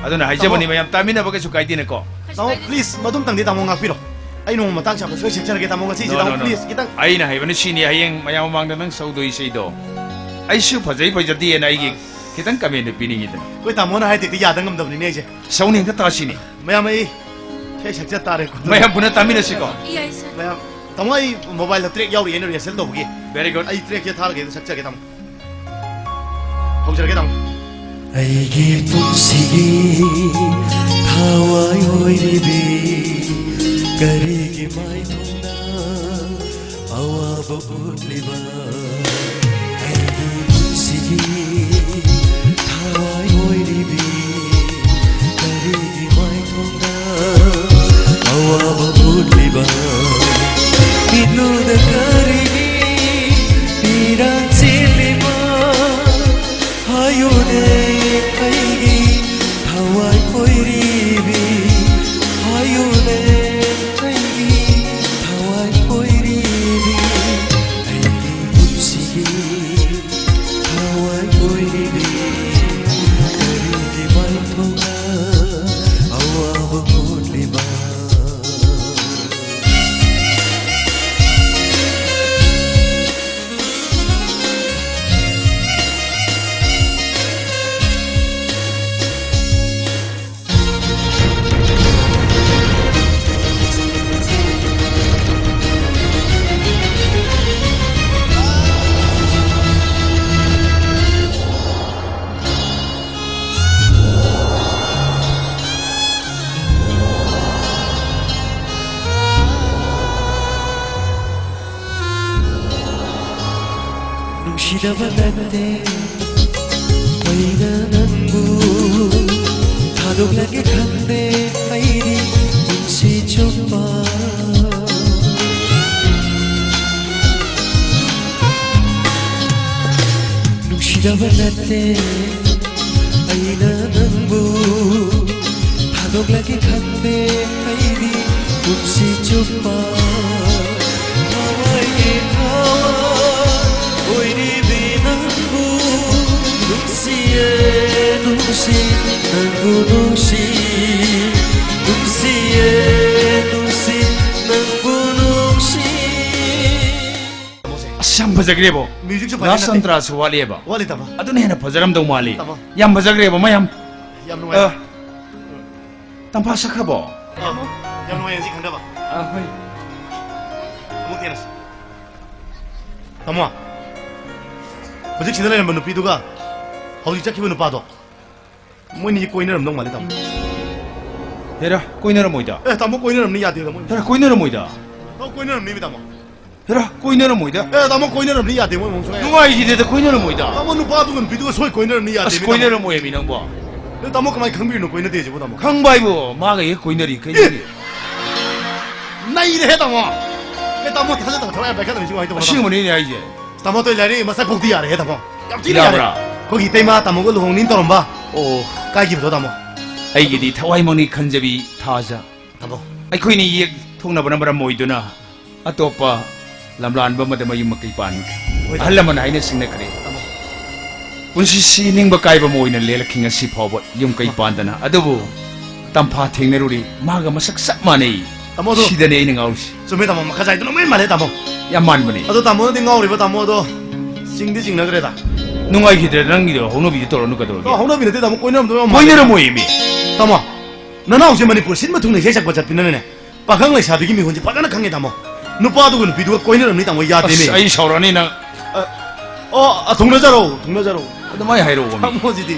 ꯑꯗꯨꯅ ꯍꯥꯏꯖꯕꯅꯤ ꯇꯥꯃꯣ꯫ ꯃꯌꯥꯝ, ꯇꯥꯃꯤꯟꯅꯕ ꯀꯩꯁꯨ ꯀꯥꯏꯗꯦꯅꯀꯣ꯫ ꯇꯥꯃꯣ, please, ꯃꯗꯨꯝꯇꯪꯗꯤ ꯇꯥꯃꯣ ꯉꯥꯛꯄꯤꯔꯣ꯫ ꯑꯩ ꯅꯣꯡꯃ ꯃꯇꯥꯡ ꯆꯥꯕꯗ ꯁꯣꯏ ꯁꯦꯝꯖꯔꯒꯦ, ꯇꯥꯃꯣ꯫ ꯉꯁꯤꯁꯦ, No, ꯇꯥꯃꯣ, no, no. Please, ꯈꯤꯇꯪ꯫ ꯑꯩꯅ ꯍꯥꯏꯕꯅ ꯁꯤꯅꯤ, ꯍꯌꯦꯡ ꯃꯌꯥꯝ ꯃꯃꯥꯡꯗ ꯅꯪ ꯁꯛꯎꯗꯣꯏ ꯏꯁꯩꯗꯣ ꯑꯩꯁꯨ ꯐꯖꯩ ꯐꯖꯗꯦꯅ ꯑꯩꯒꯤ ꯈꯤꯇꯪ comment ꯄꯤꯅꯤꯡꯉꯤꯗꯅ꯫ ꯑꯩꯈꯣꯏ ꯇꯥꯃꯣꯅ ꯍꯥꯏꯗꯦꯛꯇ ꯌꯥꯗ ꯉꯝꯗꯕꯅꯤꯅꯦ ꯑꯩꯁꯦ꯫ ꯁꯛꯎꯅꯦ, ꯍꯦꯛꯇ ꯇꯥꯁꯤꯅꯦ꯫ ꯃꯌꯥꯝ, ꯑꯩ ꯏꯁꯩ ꯁꯛꯆ ꯇꯥꯔꯦꯀꯣ꯫ ꯃꯌꯥꯝ ꯄꯨꯟꯅ ꯇꯥꯃꯤꯟꯅꯁꯤꯀꯣ꯫ ꯌꯥꯏ, ꯁꯥꯔ꯫ ꯃꯌꯥꯝ, ꯇꯥꯃꯣ, ꯑꯩ ꯃꯣꯕꯥꯏꯜꯗ track ꯌꯥꯎꯔꯤ, ꯑꯩꯅ rehearsal ꯇꯧꯕꯒꯤ꯫ Very good. ꯑꯩ trackꯁꯦ ꯊꯥꯔꯒꯦ, ꯑꯗꯨ ꯁꯛꯆꯒꯦ, ꯇꯥꯃꯣ꯫ ꯍꯧꯖꯔꯒꯦ, ꯇꯥꯃꯣ꯫ ꯑꯩꯒꯤ ꯄꯨꯟꯁꯤꯒꯤ ꯊꯋꯥꯏ ꯑꯣꯏꯔꯤꯕꯤ, ꯀꯔꯤꯒꯤ ꯃꯥꯏꯊꯣꯡꯗ ꯑꯋꯥꯕ ꯎꯠꯂꯤꯕ? ꯑꯩꯒꯤ ꯄꯨꯟꯁꯤꯒꯤ ꯊꯋꯥꯏ ꯑꯣꯏꯔꯤꯕꯤ, ꯀꯔꯤꯒꯤ ꯃꯥꯏꯊꯣꯡꯗ ꯑꯋꯥꯕ ꯎꯠꯂꯤꯕ? ꯃꯤꯠꯅꯨꯗ ꯀꯔꯤꯒꯤ ꯄꯤꯔꯥꯡ ꯆꯦꯜꯂꯤꯕ? ꯍꯥꯏꯌꯨꯅꯦ ꯑꯩꯒꯤ ꯊꯋꯥꯏ ꯅꯠꯇꯦ, ꯑꯩꯅ ꯅꯪꯕꯨ ꯊꯥꯗꯣꯛꯂꯒꯦ ꯈꯟꯗꯦ ꯑꯩꯗꯤ ꯄꯨꯟꯁꯤ ꯆꯨꯞꯄ꯫ ꯅꯨꯡꯁꯤꯗꯕ ꯅꯠꯇꯦ, ꯑꯩꯅ ꯅꯪꯕꯨ ꯊꯥꯗꯣꯛꯂꯒꯦ ꯈꯟꯗꯦ ꯑꯩꯗꯤ ꯄꯨꯟꯁꯤ ꯆꯨꯞꯄ꯫ ꯊꯋꯥꯏꯒꯤ ꯊꯋꯥꯏ ꯑꯣꯏꯔꯤꯕꯤ ꯅꯪꯕꯨ ꯅꯨꯡꯁꯤꯌꯦ, ꯅꯨꯡꯁꯤ, ꯅꯪꯕꯨ ꯅꯨꯡꯁꯤ, ꯅꯨꯡꯁꯤꯌꯦ, ꯅꯨꯡꯁꯤ, ꯅꯪꯕꯨ ꯅꯨꯡꯁꯤ꯫ ꯑꯁ, ꯌꯥꯝ ꯐꯖꯈ꯭ꯔꯦꯕꯣ꯫ Musicꯁꯨ ꯐꯖꯅ ꯂꯥꯁ ꯅꯠꯇꯦ꯫ ꯑꯟꯇ꯭ꯔꯥꯁꯨ ꯋꯥꯠꯂꯤꯑꯕ꯫ ꯋꯥꯠꯂꯤ, ꯇꯥꯃꯣ꯫ ꯑꯗꯨꯅ ꯍꯦꯟꯅ ꯐꯖꯔꯝꯗꯧ ꯃꯥꯜꯂꯤ꯫ ꯇꯥꯃꯣ꯫ ꯌꯥꯝ ꯐꯖꯈ꯭ꯔꯦꯕ, ꯃꯌꯥꯝ꯫ ꯌꯥꯝ ꯅꯨꯡꯉꯥꯏ꯫ ꯑ, ꯇꯝꯐꯥ ꯁꯛꯈ꯭ꯔꯕꯣ? ꯑ, ꯌꯥꯝ ꯅꯨꯡꯉꯥꯏ ꯉꯁꯤ ꯈꯪꯅꯕ꯫ ꯑ, ꯍꯣꯏ꯫ ꯑꯃꯨꯛ ꯊꯦꯡꯅꯁꯤ꯫ ꯇꯥꯃꯣ, ꯍꯧꯖꯤꯛ ꯁꯤꯗ ꯂꯩꯔꯝꯕ ꯅꯨꯄꯤꯗꯨꯒ ꯍꯧꯖꯤꯛ ꯆꯠꯈꯤꯕ ꯅꯨꯄꯥꯗꯣ, ꯃꯣꯏꯅꯤ ꯀꯣꯏꯅꯔꯝꯗꯧ ꯃꯥꯜꯂꯦ, ꯇꯥꯃꯣ꯫ ꯍꯦꯔꯥ, ꯀꯣꯏꯅꯔꯝꯃꯣꯏꯗ꯫ ꯑꯦ, ꯇꯥꯃꯣ, ꯀꯣꯏꯅꯔꯝꯅꯤ ꯌꯥꯗꯦ, ꯇꯥꯃꯣ꯫ ꯍꯦꯔꯥ, ꯀꯣꯏꯅꯔꯝꯃꯣꯏꯗ꯫ ꯇꯥꯃꯣ, ꯀꯣꯏꯅꯔꯝꯅꯤ, ꯇꯥꯃꯣ꯫ ꯍꯦꯔꯥ, ꯀꯣꯏꯅꯔꯝꯃꯣꯏꯗ꯫ ꯑꯦ, ꯇꯥꯃꯣ, ꯀꯣꯏꯅꯔꯝꯅꯤ ꯌꯥꯗꯦ, ꯃꯣꯏ ꯃꯑꯣꯡ ꯁꯨꯡꯌꯥ ꯌꯥꯗꯦ꯫ ꯅꯨꯡꯉꯥꯏꯈꯤꯗꯦꯗ, ꯀꯣꯏꯅꯔꯝꯃꯣꯏꯗ꯫ ꯇꯥꯃꯣ, ꯅꯨꯄꯥꯗꯨꯒ ꯅꯨꯄꯤꯗꯨꯒ ꯁꯣꯏ ꯀꯣꯏꯅꯔꯝꯅꯤ ꯌꯥꯗꯦ, ꯑꯁ, ꯇꯥꯃꯣ꯫ ꯀꯣꯏꯅꯔꯝꯃꯣꯏꯃꯤ ꯅꯪꯕꯣ꯫ ꯑꯦ, ꯇꯥꯃꯣ, ꯀꯃꯥꯏꯅ ꯈꯪꯕꯤꯔꯤꯅꯣ ꯀꯣꯏꯅꯗꯦꯁꯤꯕꯣ, ꯇꯥꯃꯣ? ꯈꯪꯕ ꯍꯥꯏꯕꯨ ꯃꯥꯒ ꯍꯦꯛ ꯀꯣꯏꯅꯔꯤ, ꯀꯩꯅꯣ? ꯑꯦ! ꯅꯩꯔꯦꯍꯦ, ꯇꯥꯃꯣ꯫ ꯑꯦ, ꯇꯥꯃꯣ, ꯊꯥꯖꯗꯕ ꯊꯋꯥꯏ ꯌꯥꯝ ꯄꯥꯏꯈꯠꯂꯝꯃꯤꯁꯤ ꯀꯃꯥꯏꯅ ꯇꯧꯕꯅꯣ, ꯇꯥꯃꯣ? ꯑꯁꯦꯡꯕꯅꯤꯅꯦ ꯍꯥꯏꯁꯦ꯫ ꯇꯥꯃꯣ, ꯇꯣꯏ ꯂꯥꯏꯔꯤ ꯃꯁꯛ ꯐꯥꯎꯗꯤ ꯌꯥꯔꯦꯍꯦ, ꯇꯥꯃꯣ꯫ ꯌꯥꯝ ꯊꯤꯅ ꯌꯥꯔꯦ꯫ ꯌꯥꯕ꯭ꯔꯥ? ꯑꯩꯈꯣꯏꯒꯤ ꯏꯇꯩꯃ ꯇꯥꯃꯣꯒ ꯂꯨꯍꯣꯡꯅꯤꯅ ꯇꯧꯔꯝꯕ꯫ ꯑꯣ꯫ ꯀꯥꯏꯈꯤꯕꯗꯣ, ꯇꯥꯃꯣ꯫ ꯑꯩꯒꯤꯗꯤ ꯊꯋꯥꯏꯃꯛꯅꯤ ꯈꯟꯖꯕꯤ ꯊꯥꯖ꯫ ꯇꯥꯃꯣ꯫ ꯑꯩꯈꯣꯏꯅꯤ ꯌꯦꯛ ꯊꯣꯛꯅꯕꯅ ꯃꯔꯝ ꯑꯣꯏꯗꯨꯅ ꯑꯇꯣꯞꯄ ꯂꯝꯂꯥꯟꯕ ꯑꯃꯗ ꯃꯌꯨꯝ ꯃꯀꯩ ꯄꯥꯟꯈ꯭ꯔꯦ꯫ ꯍꯣꯏ, ꯇꯥꯃꯣ꯫ ꯑꯍꯜ ꯂꯃꯟ ꯍꯥꯏꯅ ꯁꯤꯡꯅꯈ꯭ꯔꯦ꯫ ꯇꯥꯃꯣ꯫ ꯄꯨꯟꯁꯤꯁꯤ ꯅꯤꯡꯕ ꯀꯥꯏꯕ ꯑꯃ ꯑꯣꯏꯅ ꯂꯦꯜꯂꯛꯈꯤ ꯉꯁꯤ ꯐꯥꯎꯕ ꯌꯨꯝ ꯀꯩ ꯄꯥꯟꯗꯅ꯫ ꯑꯗꯨꯕꯨ ꯇꯝꯐꯥ ꯊꯦꯡꯅꯔꯨꯔꯤ, ꯃꯥꯒ ꯃꯁꯛ ꯆꯞ ꯃꯥꯟꯅꯩ꯫ ꯇꯥꯃꯣ, ꯑꯗꯣ ꯁꯤꯗꯅꯦ ꯑꯩꯅ ꯉꯥꯎꯔꯤꯁꯦ꯫ ꯆꯨꯝꯃꯦ, ꯇꯥꯃꯣ, ꯃꯈꯥ ꯆꯥꯏꯗꯨꯅ ꯂꯣꯏ ꯃꯥꯜꯂꯦ, ꯇꯥꯃꯣ꯫ ꯌꯥꯝ ꯃꯥꯟꯕꯅꯦ꯫ ꯑꯗꯣ ꯇꯥꯃꯣꯅꯗꯤ ꯉꯥꯎꯔꯤꯕ, ꯇꯥꯃꯣ, ꯑꯗꯣ ꯆꯤꯡꯗꯤ ꯆꯤꯡꯅꯈ꯭ꯔꯦꯗ꯫ ꯅꯨꯡꯉꯥꯏꯈꯤꯗ꯭ꯔꯦ ꯅꯪꯒꯤꯗꯣ, ꯍꯧꯅꯕꯤꯗ ꯇꯧꯔꯅꯨ ꯀꯩꯗꯧꯔꯒꯦ? ꯑꯣ, ꯍꯧꯅꯕꯤ ꯅꯠꯇꯦ, ꯇꯥꯃꯣ, ꯀꯣꯏꯅꯔꯝꯗꯣꯏ ꯌꯥꯝ ꯃꯥꯜꯂꯦ꯫ ꯀꯣꯏꯅꯔꯝꯃꯣꯏꯃꯤ꯫ ꯇꯥꯃꯣ, ꯅꯅꯥꯎꯁꯦ ꯃꯅꯤꯄꯨꯔ ꯁꯤꯟꯕ ꯊꯨꯡꯅ ꯏꯁꯩ ꯁꯛꯄ ꯆꯠꯄꯅꯤꯅꯅꯦ, ꯄꯥꯈꯪ ꯂꯩꯁꯥꯕꯤꯒꯤ ꯃꯤꯍꯨꯟꯁꯦ ꯐꯖꯅ ꯈꯪꯉꯦ, ꯇꯥꯃꯣ꯫ ꯅꯨꯄꯥꯗꯨꯒ ꯅꯨꯄꯤꯗꯨꯒ ꯀꯣꯏꯅꯔꯝꯅꯤ, ꯇꯥꯃꯣ, ꯌꯥꯗꯦꯅꯦ꯫ ꯑꯁ, ꯑꯩ ꯁꯥꯎꯔꯛꯑꯅꯤ ꯅꯪ꯫ ꯑ, ꯑꯣ, ꯑ, ꯊꯨꯡꯅꯖꯔꯣ, ꯊꯨꯡꯅꯖꯔꯣ꯫ ꯑꯗꯨꯃꯥꯏꯅ ꯍꯥꯏꯔꯛꯑꯣ꯫ ꯇꯥꯃꯣꯁꯤꯗꯤ,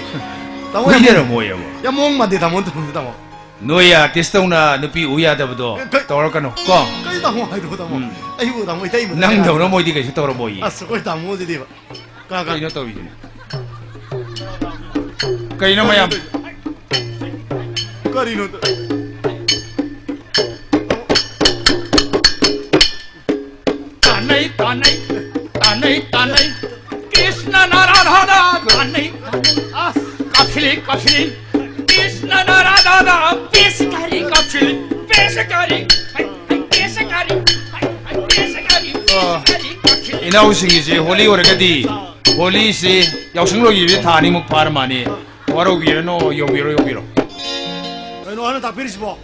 ꯇꯥꯃꯣ, ꯌꯥꯝ, ꯀꯣꯏꯅꯔꯝꯃꯣꯏꯌꯦꯕ꯫ ꯌꯥꯝ ꯃꯑꯣꯡ ꯃꯥꯟꯗꯦ, ꯇꯥꯃꯣ, ꯊꯨꯡꯅ, ꯇꯥꯃꯣ꯫ ꯅꯣꯏ ꯑꯥꯔꯇꯤꯁ ꯇꯧꯅ ꯅꯨꯄꯤ ꯎ ꯌꯥꯗꯕꯗꯣ ꯑꯦ, ꯀꯩ-, ꯇꯧꯔꯛꯀꯅꯨ ꯀꯣ꯫ ꯀꯩ ꯇꯥꯃꯣ ꯍꯥꯏꯗꯣ, ꯇꯥꯃꯣ? ꯎꯝ꯫ ꯑꯩꯕꯨ ꯇꯥꯃꯣ ꯏꯇꯩꯃ ꯅꯪꯗꯧꯅ ꯃꯣꯏꯗꯤ ꯀꯩꯁꯨ ꯇꯧꯔꯝꯃꯣꯏꯌꯦ꯫ ꯑꯁ, ꯑꯩꯈꯣꯏ ꯇꯥꯃꯣꯁꯤꯗꯤꯕ꯫ ꯀꯩꯅꯣ ꯇꯧꯔꯤꯗꯨꯅ? ꯀꯩꯅꯣ ꯃꯌꯥꯝ? ꯀꯔꯤꯅꯣ? ꯇꯥꯟꯅꯩ, ꯇꯥꯟꯅꯩ, ꯇꯥꯟꯅꯩ, ꯇꯥꯟꯅꯩ꯫ ꯀ꯭ꯔꯤꯁꯅꯅ ꯔꯥꯙꯥꯗ ꯇꯥꯟꯅꯩ, ꯇꯥꯟꯅꯩ꯫ ꯑꯁ! ꯀꯥꯞꯁꯤꯜꯂꯤ, ꯀꯥꯞꯁꯤꯜꯂꯤ꯫ ꯀ꯭ꯔꯤꯁꯅꯅ ꯔꯥꯙꯥꯗ ꯄꯦꯁꯀꯥꯔꯤ ꯀꯥꯞꯁꯤꯜꯂꯤ, ꯄꯦꯁꯀꯥꯔꯤ꯫ ꯍꯩ, ꯍꯩ, ꯄꯦꯁꯀꯥꯔꯤ꯫ ꯍꯩ, ꯍꯩ, ꯄꯦꯁꯀꯥꯔꯤ, ꯑ, ꯄꯦꯁꯀꯥꯔꯤ ꯀꯥꯞꯁꯤꯜꯂꯤ꯫ ꯏꯅꯥꯎꯁꯤꯡꯒꯤꯁꯦ ꯍꯣꯂꯤ ꯑꯣꯏꯔꯒꯗꯤ ꯍꯣꯂꯤꯁꯤ ꯌꯥꯎꯁꯪ ꯂꯣꯏꯈꯤꯕꯁꯦ ꯊꯥ ꯑꯅꯤꯃꯨꯛ ꯐꯥꯔ ꯃꯥꯜꯂꯦ꯫ ꯋꯥꯔꯧꯕꯤꯔꯅꯣ, ꯌꯧꯕꯤꯔꯣ, ꯌꯧꯕꯤꯔꯣ꯫ ꯀꯩꯅꯣ ꯍꯥꯟꯅ ꯇꯥꯛꯄꯤꯔꯤꯁꯤꯕꯣ?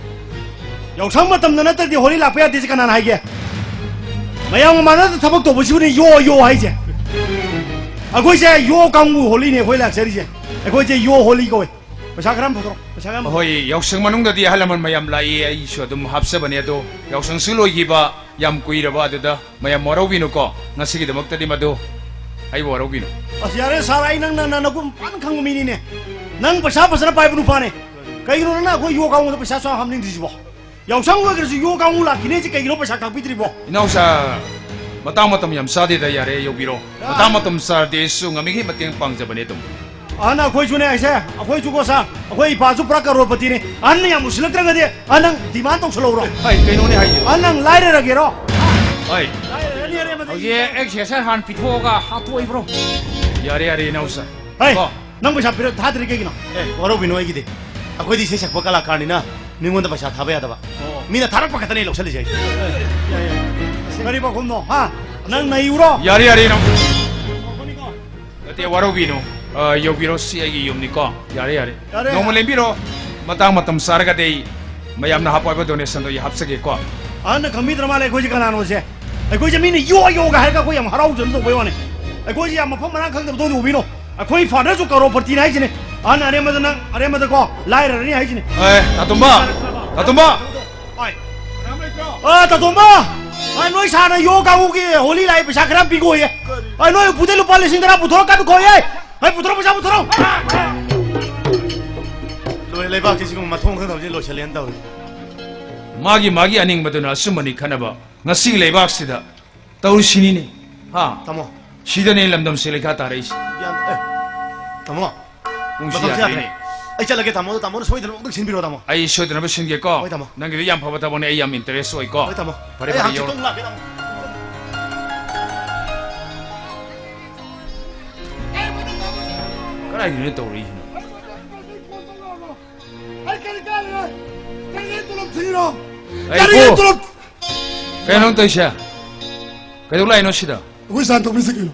ꯌꯥꯎꯁꯪ ꯃꯇꯝꯗ ꯅꯠꯇ꯭ꯔꯗꯤ ꯍꯣꯂꯤ ꯂꯥꯛꯄ ꯌꯥꯗꯦꯁꯦ ꯀꯅꯥꯅ ꯍꯥꯏꯒꯦ? ꯃꯌꯥꯝꯒ ꯃꯥꯟꯅꯗ ꯊꯕꯛ ꯇꯧꯕꯁꯤꯕꯨꯅꯦ ꯌꯣ ꯌꯣ ꯍꯥꯏꯁꯦ꯫ ꯑꯩꯈꯣꯏꯁꯦ ꯌꯣ ꯀꯥꯡꯕꯨ ꯍꯣꯂꯤꯅꯦ ꯑꯩꯈꯣꯏ ꯂꯥꯛꯆꯔꯤꯁꯦ꯫ ꯑꯩꯈꯣꯏꯁꯦ ꯌꯣ ꯍꯣꯂꯤ ꯀꯧꯋꯦ꯫ ꯄꯩꯁꯥ ꯈꯔ ꯑꯃ ꯄꯨꯊꯣꯔꯛꯑꯣ, ꯄꯩꯁꯥ ꯈꯔ ꯑꯃ꯫ ꯍꯣꯏ, ꯌꯥꯎꯁꯪ ꯃꯅꯨꯡꯗꯗꯤ ꯑꯍꯜ ꯂꯃꯟ ꯃꯌꯥꯝ ꯂꯥꯛꯏ, ꯑꯩꯁꯨ ꯑꯗꯨꯝ ꯍꯥꯞꯆꯕꯅꯦ, ꯑꯗꯣ ꯌꯥꯎꯁꯪꯁꯨ ꯂꯣꯏꯈꯤꯕ ꯌꯥꯝ ꯀꯨꯏꯔꯕ, ꯑꯗꯨꯗ ꯃꯌꯥꯝ ꯋꯥꯔꯧꯕꯤꯅꯨꯀꯣ, ꯉꯁꯤꯒꯤꯗꯃꯛꯇꯗꯤ ꯃꯗꯨ ꯑꯩꯕꯨ ꯋꯥꯔꯧꯕꯤꯅꯨ꯫ ꯑꯁ, ꯌꯥꯔꯦ ꯁꯥꯔ, ꯑꯩ ꯅꯪ, ꯅꯪ, ꯅꯪ ꯅꯒꯨꯟ ꯐꯖꯅ ꯈꯪꯕ ꯃꯤꯅꯤꯅꯦ꯫ ꯅꯪ ꯄꯩꯁꯥ ꯐꯖꯅ ꯄꯥꯏꯕ ꯅꯨꯄꯥꯅꯦ꯫ ꯀꯩꯒꯤꯅꯣ ꯅꯪꯅ ꯑꯩꯈꯣꯏ ꯌꯣ ꯀꯥꯡꯕꯨꯗ ꯄꯩꯁꯥ ꯁꯨꯡꯍꯥꯞ ꯍꯥꯞꯅꯤꯡꯗ꯭ꯔꯤꯁꯤꯕꯣ? ꯌꯥꯎꯁꯪ ꯂꯣꯏꯈ꯭ꯔꯁꯨ ꯌꯣ ꯀꯥꯡꯕꯨ ꯂꯥꯛꯈꯤꯅꯦꯁꯦ ꯀꯩꯒꯤꯅꯣ ꯄꯩꯁꯥ ꯈꯥꯛꯄꯤꯗ꯭ꯔꯤꯕꯣ? ꯏꯅꯥꯎꯁꯥ, ꯃꯇꯥꯡ ꯃꯇꯝ ꯌꯥꯝ ꯆꯥꯗꯦꯗ, ꯌꯥꯔꯦ, ꯌꯧꯕꯤꯔꯣ꯫ ꯌꯥ꯫ ꯃꯇꯥꯡ ꯃꯇꯝ ꯆꯥꯔꯗꯤ ꯑꯩꯁꯨ ꯉꯝꯃꯤꯈꯩ ꯃꯇꯦꯡ ꯄꯥꯡꯖꯕꯅꯦ ꯑꯗꯨꯝ꯫ ꯑꯍꯟ ꯑꯩꯈꯣꯏꯁꯨꯅꯦ ꯑꯩꯁꯦ, ꯑꯩꯈꯣꯏꯁꯨꯀꯣ ꯁꯥꯔ, ꯑꯩꯈꯣꯏ ꯏꯄꯥꯁꯨ ꯄꯨꯔꯥ ꯀꯔꯣꯔꯄꯇꯤꯅꯦ꯫ ꯑꯍꯟꯅ ꯌꯥꯝ ꯎꯁꯤꯜꯂꯛꯇ꯭ꯔꯒꯗꯤ ꯑꯍꯟ ꯅꯪ ꯗꯤꯃꯥꯟ ꯇꯧꯁꯜꯂꯧꯔꯣ꯫ ꯍꯥꯏ, ꯀꯩꯅꯣꯅꯦ ꯍꯥꯏꯁꯦ? ꯑꯍꯟ ꯅꯪ ꯂꯥꯏꯔꯔꯒꯦꯔꯣ? ꯍꯥꯏ꯫ ꯂꯥꯏꯔꯔꯅꯤ, ꯑꯔꯦꯝꯕꯗ꯫ ꯍꯧꯖꯤꯛ ꯑꯦꯛꯁꯦꯁꯔ ꯍꯥꯟꯅ ꯄꯤꯊꯣꯛꯑꯒ ꯍꯥꯠꯇꯣꯛꯏꯕ꯭ꯔꯣ? ꯌꯥꯔꯦ, ꯌꯥꯔꯦ, ꯏꯅꯥꯎꯁꯥ꯫ ꯍꯥꯏ, ꯀꯣ? ꯅꯪ ꯄꯩꯁꯥ ꯄꯤꯔ ꯊꯥꯗ꯭ꯔꯤ ꯀꯩꯒꯤꯅꯣ? ꯑꯦ, ꯋꯥꯔꯧꯕꯤꯅꯨ ꯑꯩꯒꯤꯗꯤ꯫ ꯑꯩꯈꯣꯏꯗꯤ ꯏꯁꯩ ꯁꯛꯄ ꯀꯂꯥꯀꯥꯔꯅꯤꯅ ꯃꯤꯉꯣꯟꯗ ꯄꯩꯁꯥ ꯊꯥꯕ ꯌꯥꯗꯕ꯫ ꯑꯣ꯫ ꯃꯤꯅ ꯊꯥꯔꯛꯄ ꯈꯛꯇꯅꯦ ꯑꯩ ꯂꯧꯁꯜꯂꯤꯁꯦ ꯑꯩ꯫ ꯀꯔꯤ ꯄꯥꯎꯈꯨꯝꯅꯣ? ꯍꯥ? ꯅꯪ ꯅꯩꯌꯨꯔꯣ? ꯌꯥꯔꯦ, ꯌꯥꯔꯦ, ꯏꯅꯥꯎ꯫ ꯅꯠꯇꯦ, ꯋꯥꯔꯧꯕꯤꯅꯨ꯫ ꯑ, ꯌꯧꯕꯤꯔꯣ, ꯁꯤ ꯑꯩꯒꯤ ꯌꯨꯝꯅꯤꯀꯣ꯫ ꯌꯥꯔꯦ, ꯌꯥꯔꯦ꯫ ꯌꯥꯔꯦ꯫ ꯅꯣꯡꯃ ꯂꯦꯡꯕꯤꯔꯣ꯫ ꯃꯇꯥꯡ ꯃꯇꯝ ꯆꯥꯔꯒꯗꯤ ꯑꯩ ꯃꯌꯥꯝꯅ ꯍꯥꯞꯄ ꯍꯥꯏꯕ ꯗꯣꯅꯦꯁꯟꯗꯣ ꯑꯩ ꯍꯥꯞꯆꯒꯦꯀꯣ꯫ ꯑꯍꯟꯅ ꯈꯪꯕꯤꯗ꯭ꯔ ꯃꯥꯜꯂꯦ ꯑꯩꯈꯣꯏꯁꯦ ꯀꯅꯥꯅꯣꯁꯦ꯫ ꯑꯩꯈꯣꯏꯁꯦ ꯃꯤꯅ ꯌꯣ ꯌꯣꯒ ꯍꯥꯏꯔꯒ ꯑꯩꯈꯣꯏ ꯌꯥꯝ ꯍꯔꯥꯎꯖꯅ ꯇꯧꯕꯩ ꯋꯥꯅꯤ꯫ ꯑꯩꯈꯣꯏꯁꯦ ꯌꯥꯝ ꯃꯐꯝ ꯃꯔꯥꯡ ꯈꯪꯗꯕꯗꯧꯅ ꯎꯕꯤꯅꯣ꯫ ꯑꯩꯈꯣꯏ ꯐꯥꯗꯔꯁꯨ ꯀꯔꯣꯔꯄꯇꯤꯅꯤ ꯍꯥꯏꯁꯤꯅꯦ꯫ ꯑꯍꯟ ꯑꯔꯦꯝꯕꯗ ꯅꯪ, ꯑꯔꯦꯝꯕꯗꯀꯣ ꯂꯥꯏꯔꯔꯅꯤ ꯍꯥꯏꯁꯤꯅꯦ꯫ ꯑꯦ, ꯇꯥꯇꯣꯝꯕ! ꯇꯥꯇꯣꯝꯕ! ꯍꯣꯏ꯫ ꯑ, ꯇꯥꯇꯣꯝꯕ! ꯑ, ꯅꯣꯏ ꯁꯥꯔꯅ ꯌꯣ ꯀꯥꯡꯕꯨꯒꯤ ꯍꯣꯂꯤ ꯂꯥꯛꯑꯦ, ꯄꯩꯁꯥ ꯈꯔ ꯄꯤꯈꯣꯌꯦ꯫ ꯑ, ꯅꯣꯏ ꯎꯄꯨꯗꯩ ꯂꯨꯄꯥ ꯂꯤꯁꯤꯡ ꯇꯔꯥ ꯄꯨꯊꯣꯔꯛꯀꯥꯟꯗ ꯈꯣꯌꯦ꯫ ꯍꯩ, ꯄꯨꯊꯣꯔꯛꯑꯣ, ꯄꯩꯁꯥ ꯄꯨꯊꯣꯔꯛꯑꯣ! ꯂꯣꯏꯔꯦ, ꯂꯩꯕꯥꯛꯁꯤ ꯁꯤꯒꯨꯝꯕ ꯃꯊꯣꯡ ꯈꯪꯗꯕꯁꯤ ꯂꯣꯏꯁꯤꯜꯂꯦꯅ ꯇꯧꯔꯤ꯫ ꯃꯥꯒꯤ, ꯃꯥꯒꯤ ꯑꯅꯤꯡꯕꯗꯨꯅ ꯑꯆꯨꯝꯕꯅꯤ ꯈꯟꯅꯕ ꯉꯁꯤꯒꯤ ꯂꯩꯕꯥꯛꯁꯤꯗ ꯇꯧꯔꯤꯁꯤꯅꯤꯅꯦ꯫ ꯍꯥ? ꯇꯥꯃꯣ, ꯁꯤꯗꯅꯦ ꯂꯝꯗꯝꯁꯦ ꯂꯩꯈꯥ ꯇꯥꯔꯛꯏꯁꯦ꯫ ꯒ꯭ꯌꯥꯟ-, ꯑꯦ, ꯇꯥꯃꯣ, ꯄꯨꯡꯁꯤ ꯃꯇꯝꯁꯦ ꯌꯥꯗ꯭ꯔꯦꯅꯦ꯫ ꯌꯥꯗ꯭ꯔꯦ꯫ ꯑꯩ ꯆꯠꯂꯒꯦ, ꯇꯥꯃꯣ꯫ ꯑꯗꯣ ꯇꯥꯃꯣꯅ ꯁꯣꯏꯗꯅꯕ ꯑꯝꯇꯪ ꯁꯤꯟꯕꯤꯔꯣ, ꯇꯥꯃꯣ꯫ ꯑꯩ ꯁꯣꯏꯗꯅꯕ ꯁꯤꯟꯒꯦꯀꯣ꯫ ꯍꯣꯏ, ꯇꯥꯃꯣ꯫ ꯅꯪꯒꯤꯗꯣ ꯌꯥꯝ ꯐꯕ ꯊꯕꯛꯅꯦ, ꯑꯩ ꯌꯥꯝ interest ꯑꯣꯏꯀꯣ꯫ ꯍꯣꯏ, ꯇꯥꯃꯣ꯫ ꯐꯔꯦ, ꯑꯩ ꯐꯔꯦ, ꯍꯧꯖꯤꯛ ꯌꯧꯔꯣ꯫ ꯑꯃꯨꯛ ꯂꯥꯛꯀꯦ, ꯇꯥꯃꯣ꯫ ꯀꯗꯥꯏꯗꯅꯣ ꯇꯧꯔꯛꯏꯁꯤꯅ? ꯑꯩ ꯀꯔꯤ ꯀꯥꯟꯅꯔꯦ? ꯀꯔꯤꯒꯤ ꯇꯣꯂꯣꯞ ꯊꯤꯔꯤꯅꯣ? ꯑꯩ ꯀꯔꯤꯒꯤ ꯏꯄꯨ! ꯇꯣꯂꯣꯞ? ꯀꯩꯅꯣ ꯅꯪ ꯇꯧꯔꯤꯁꯦ? ꯀꯩꯗꯧ ꯂꯥꯛꯏꯅꯣ ꯁꯤꯗ? ꯑꯩꯈꯣꯏ ꯁꯥꯔ ꯇꯧꯕꯤꯁꯦ ꯀꯩꯅꯣ?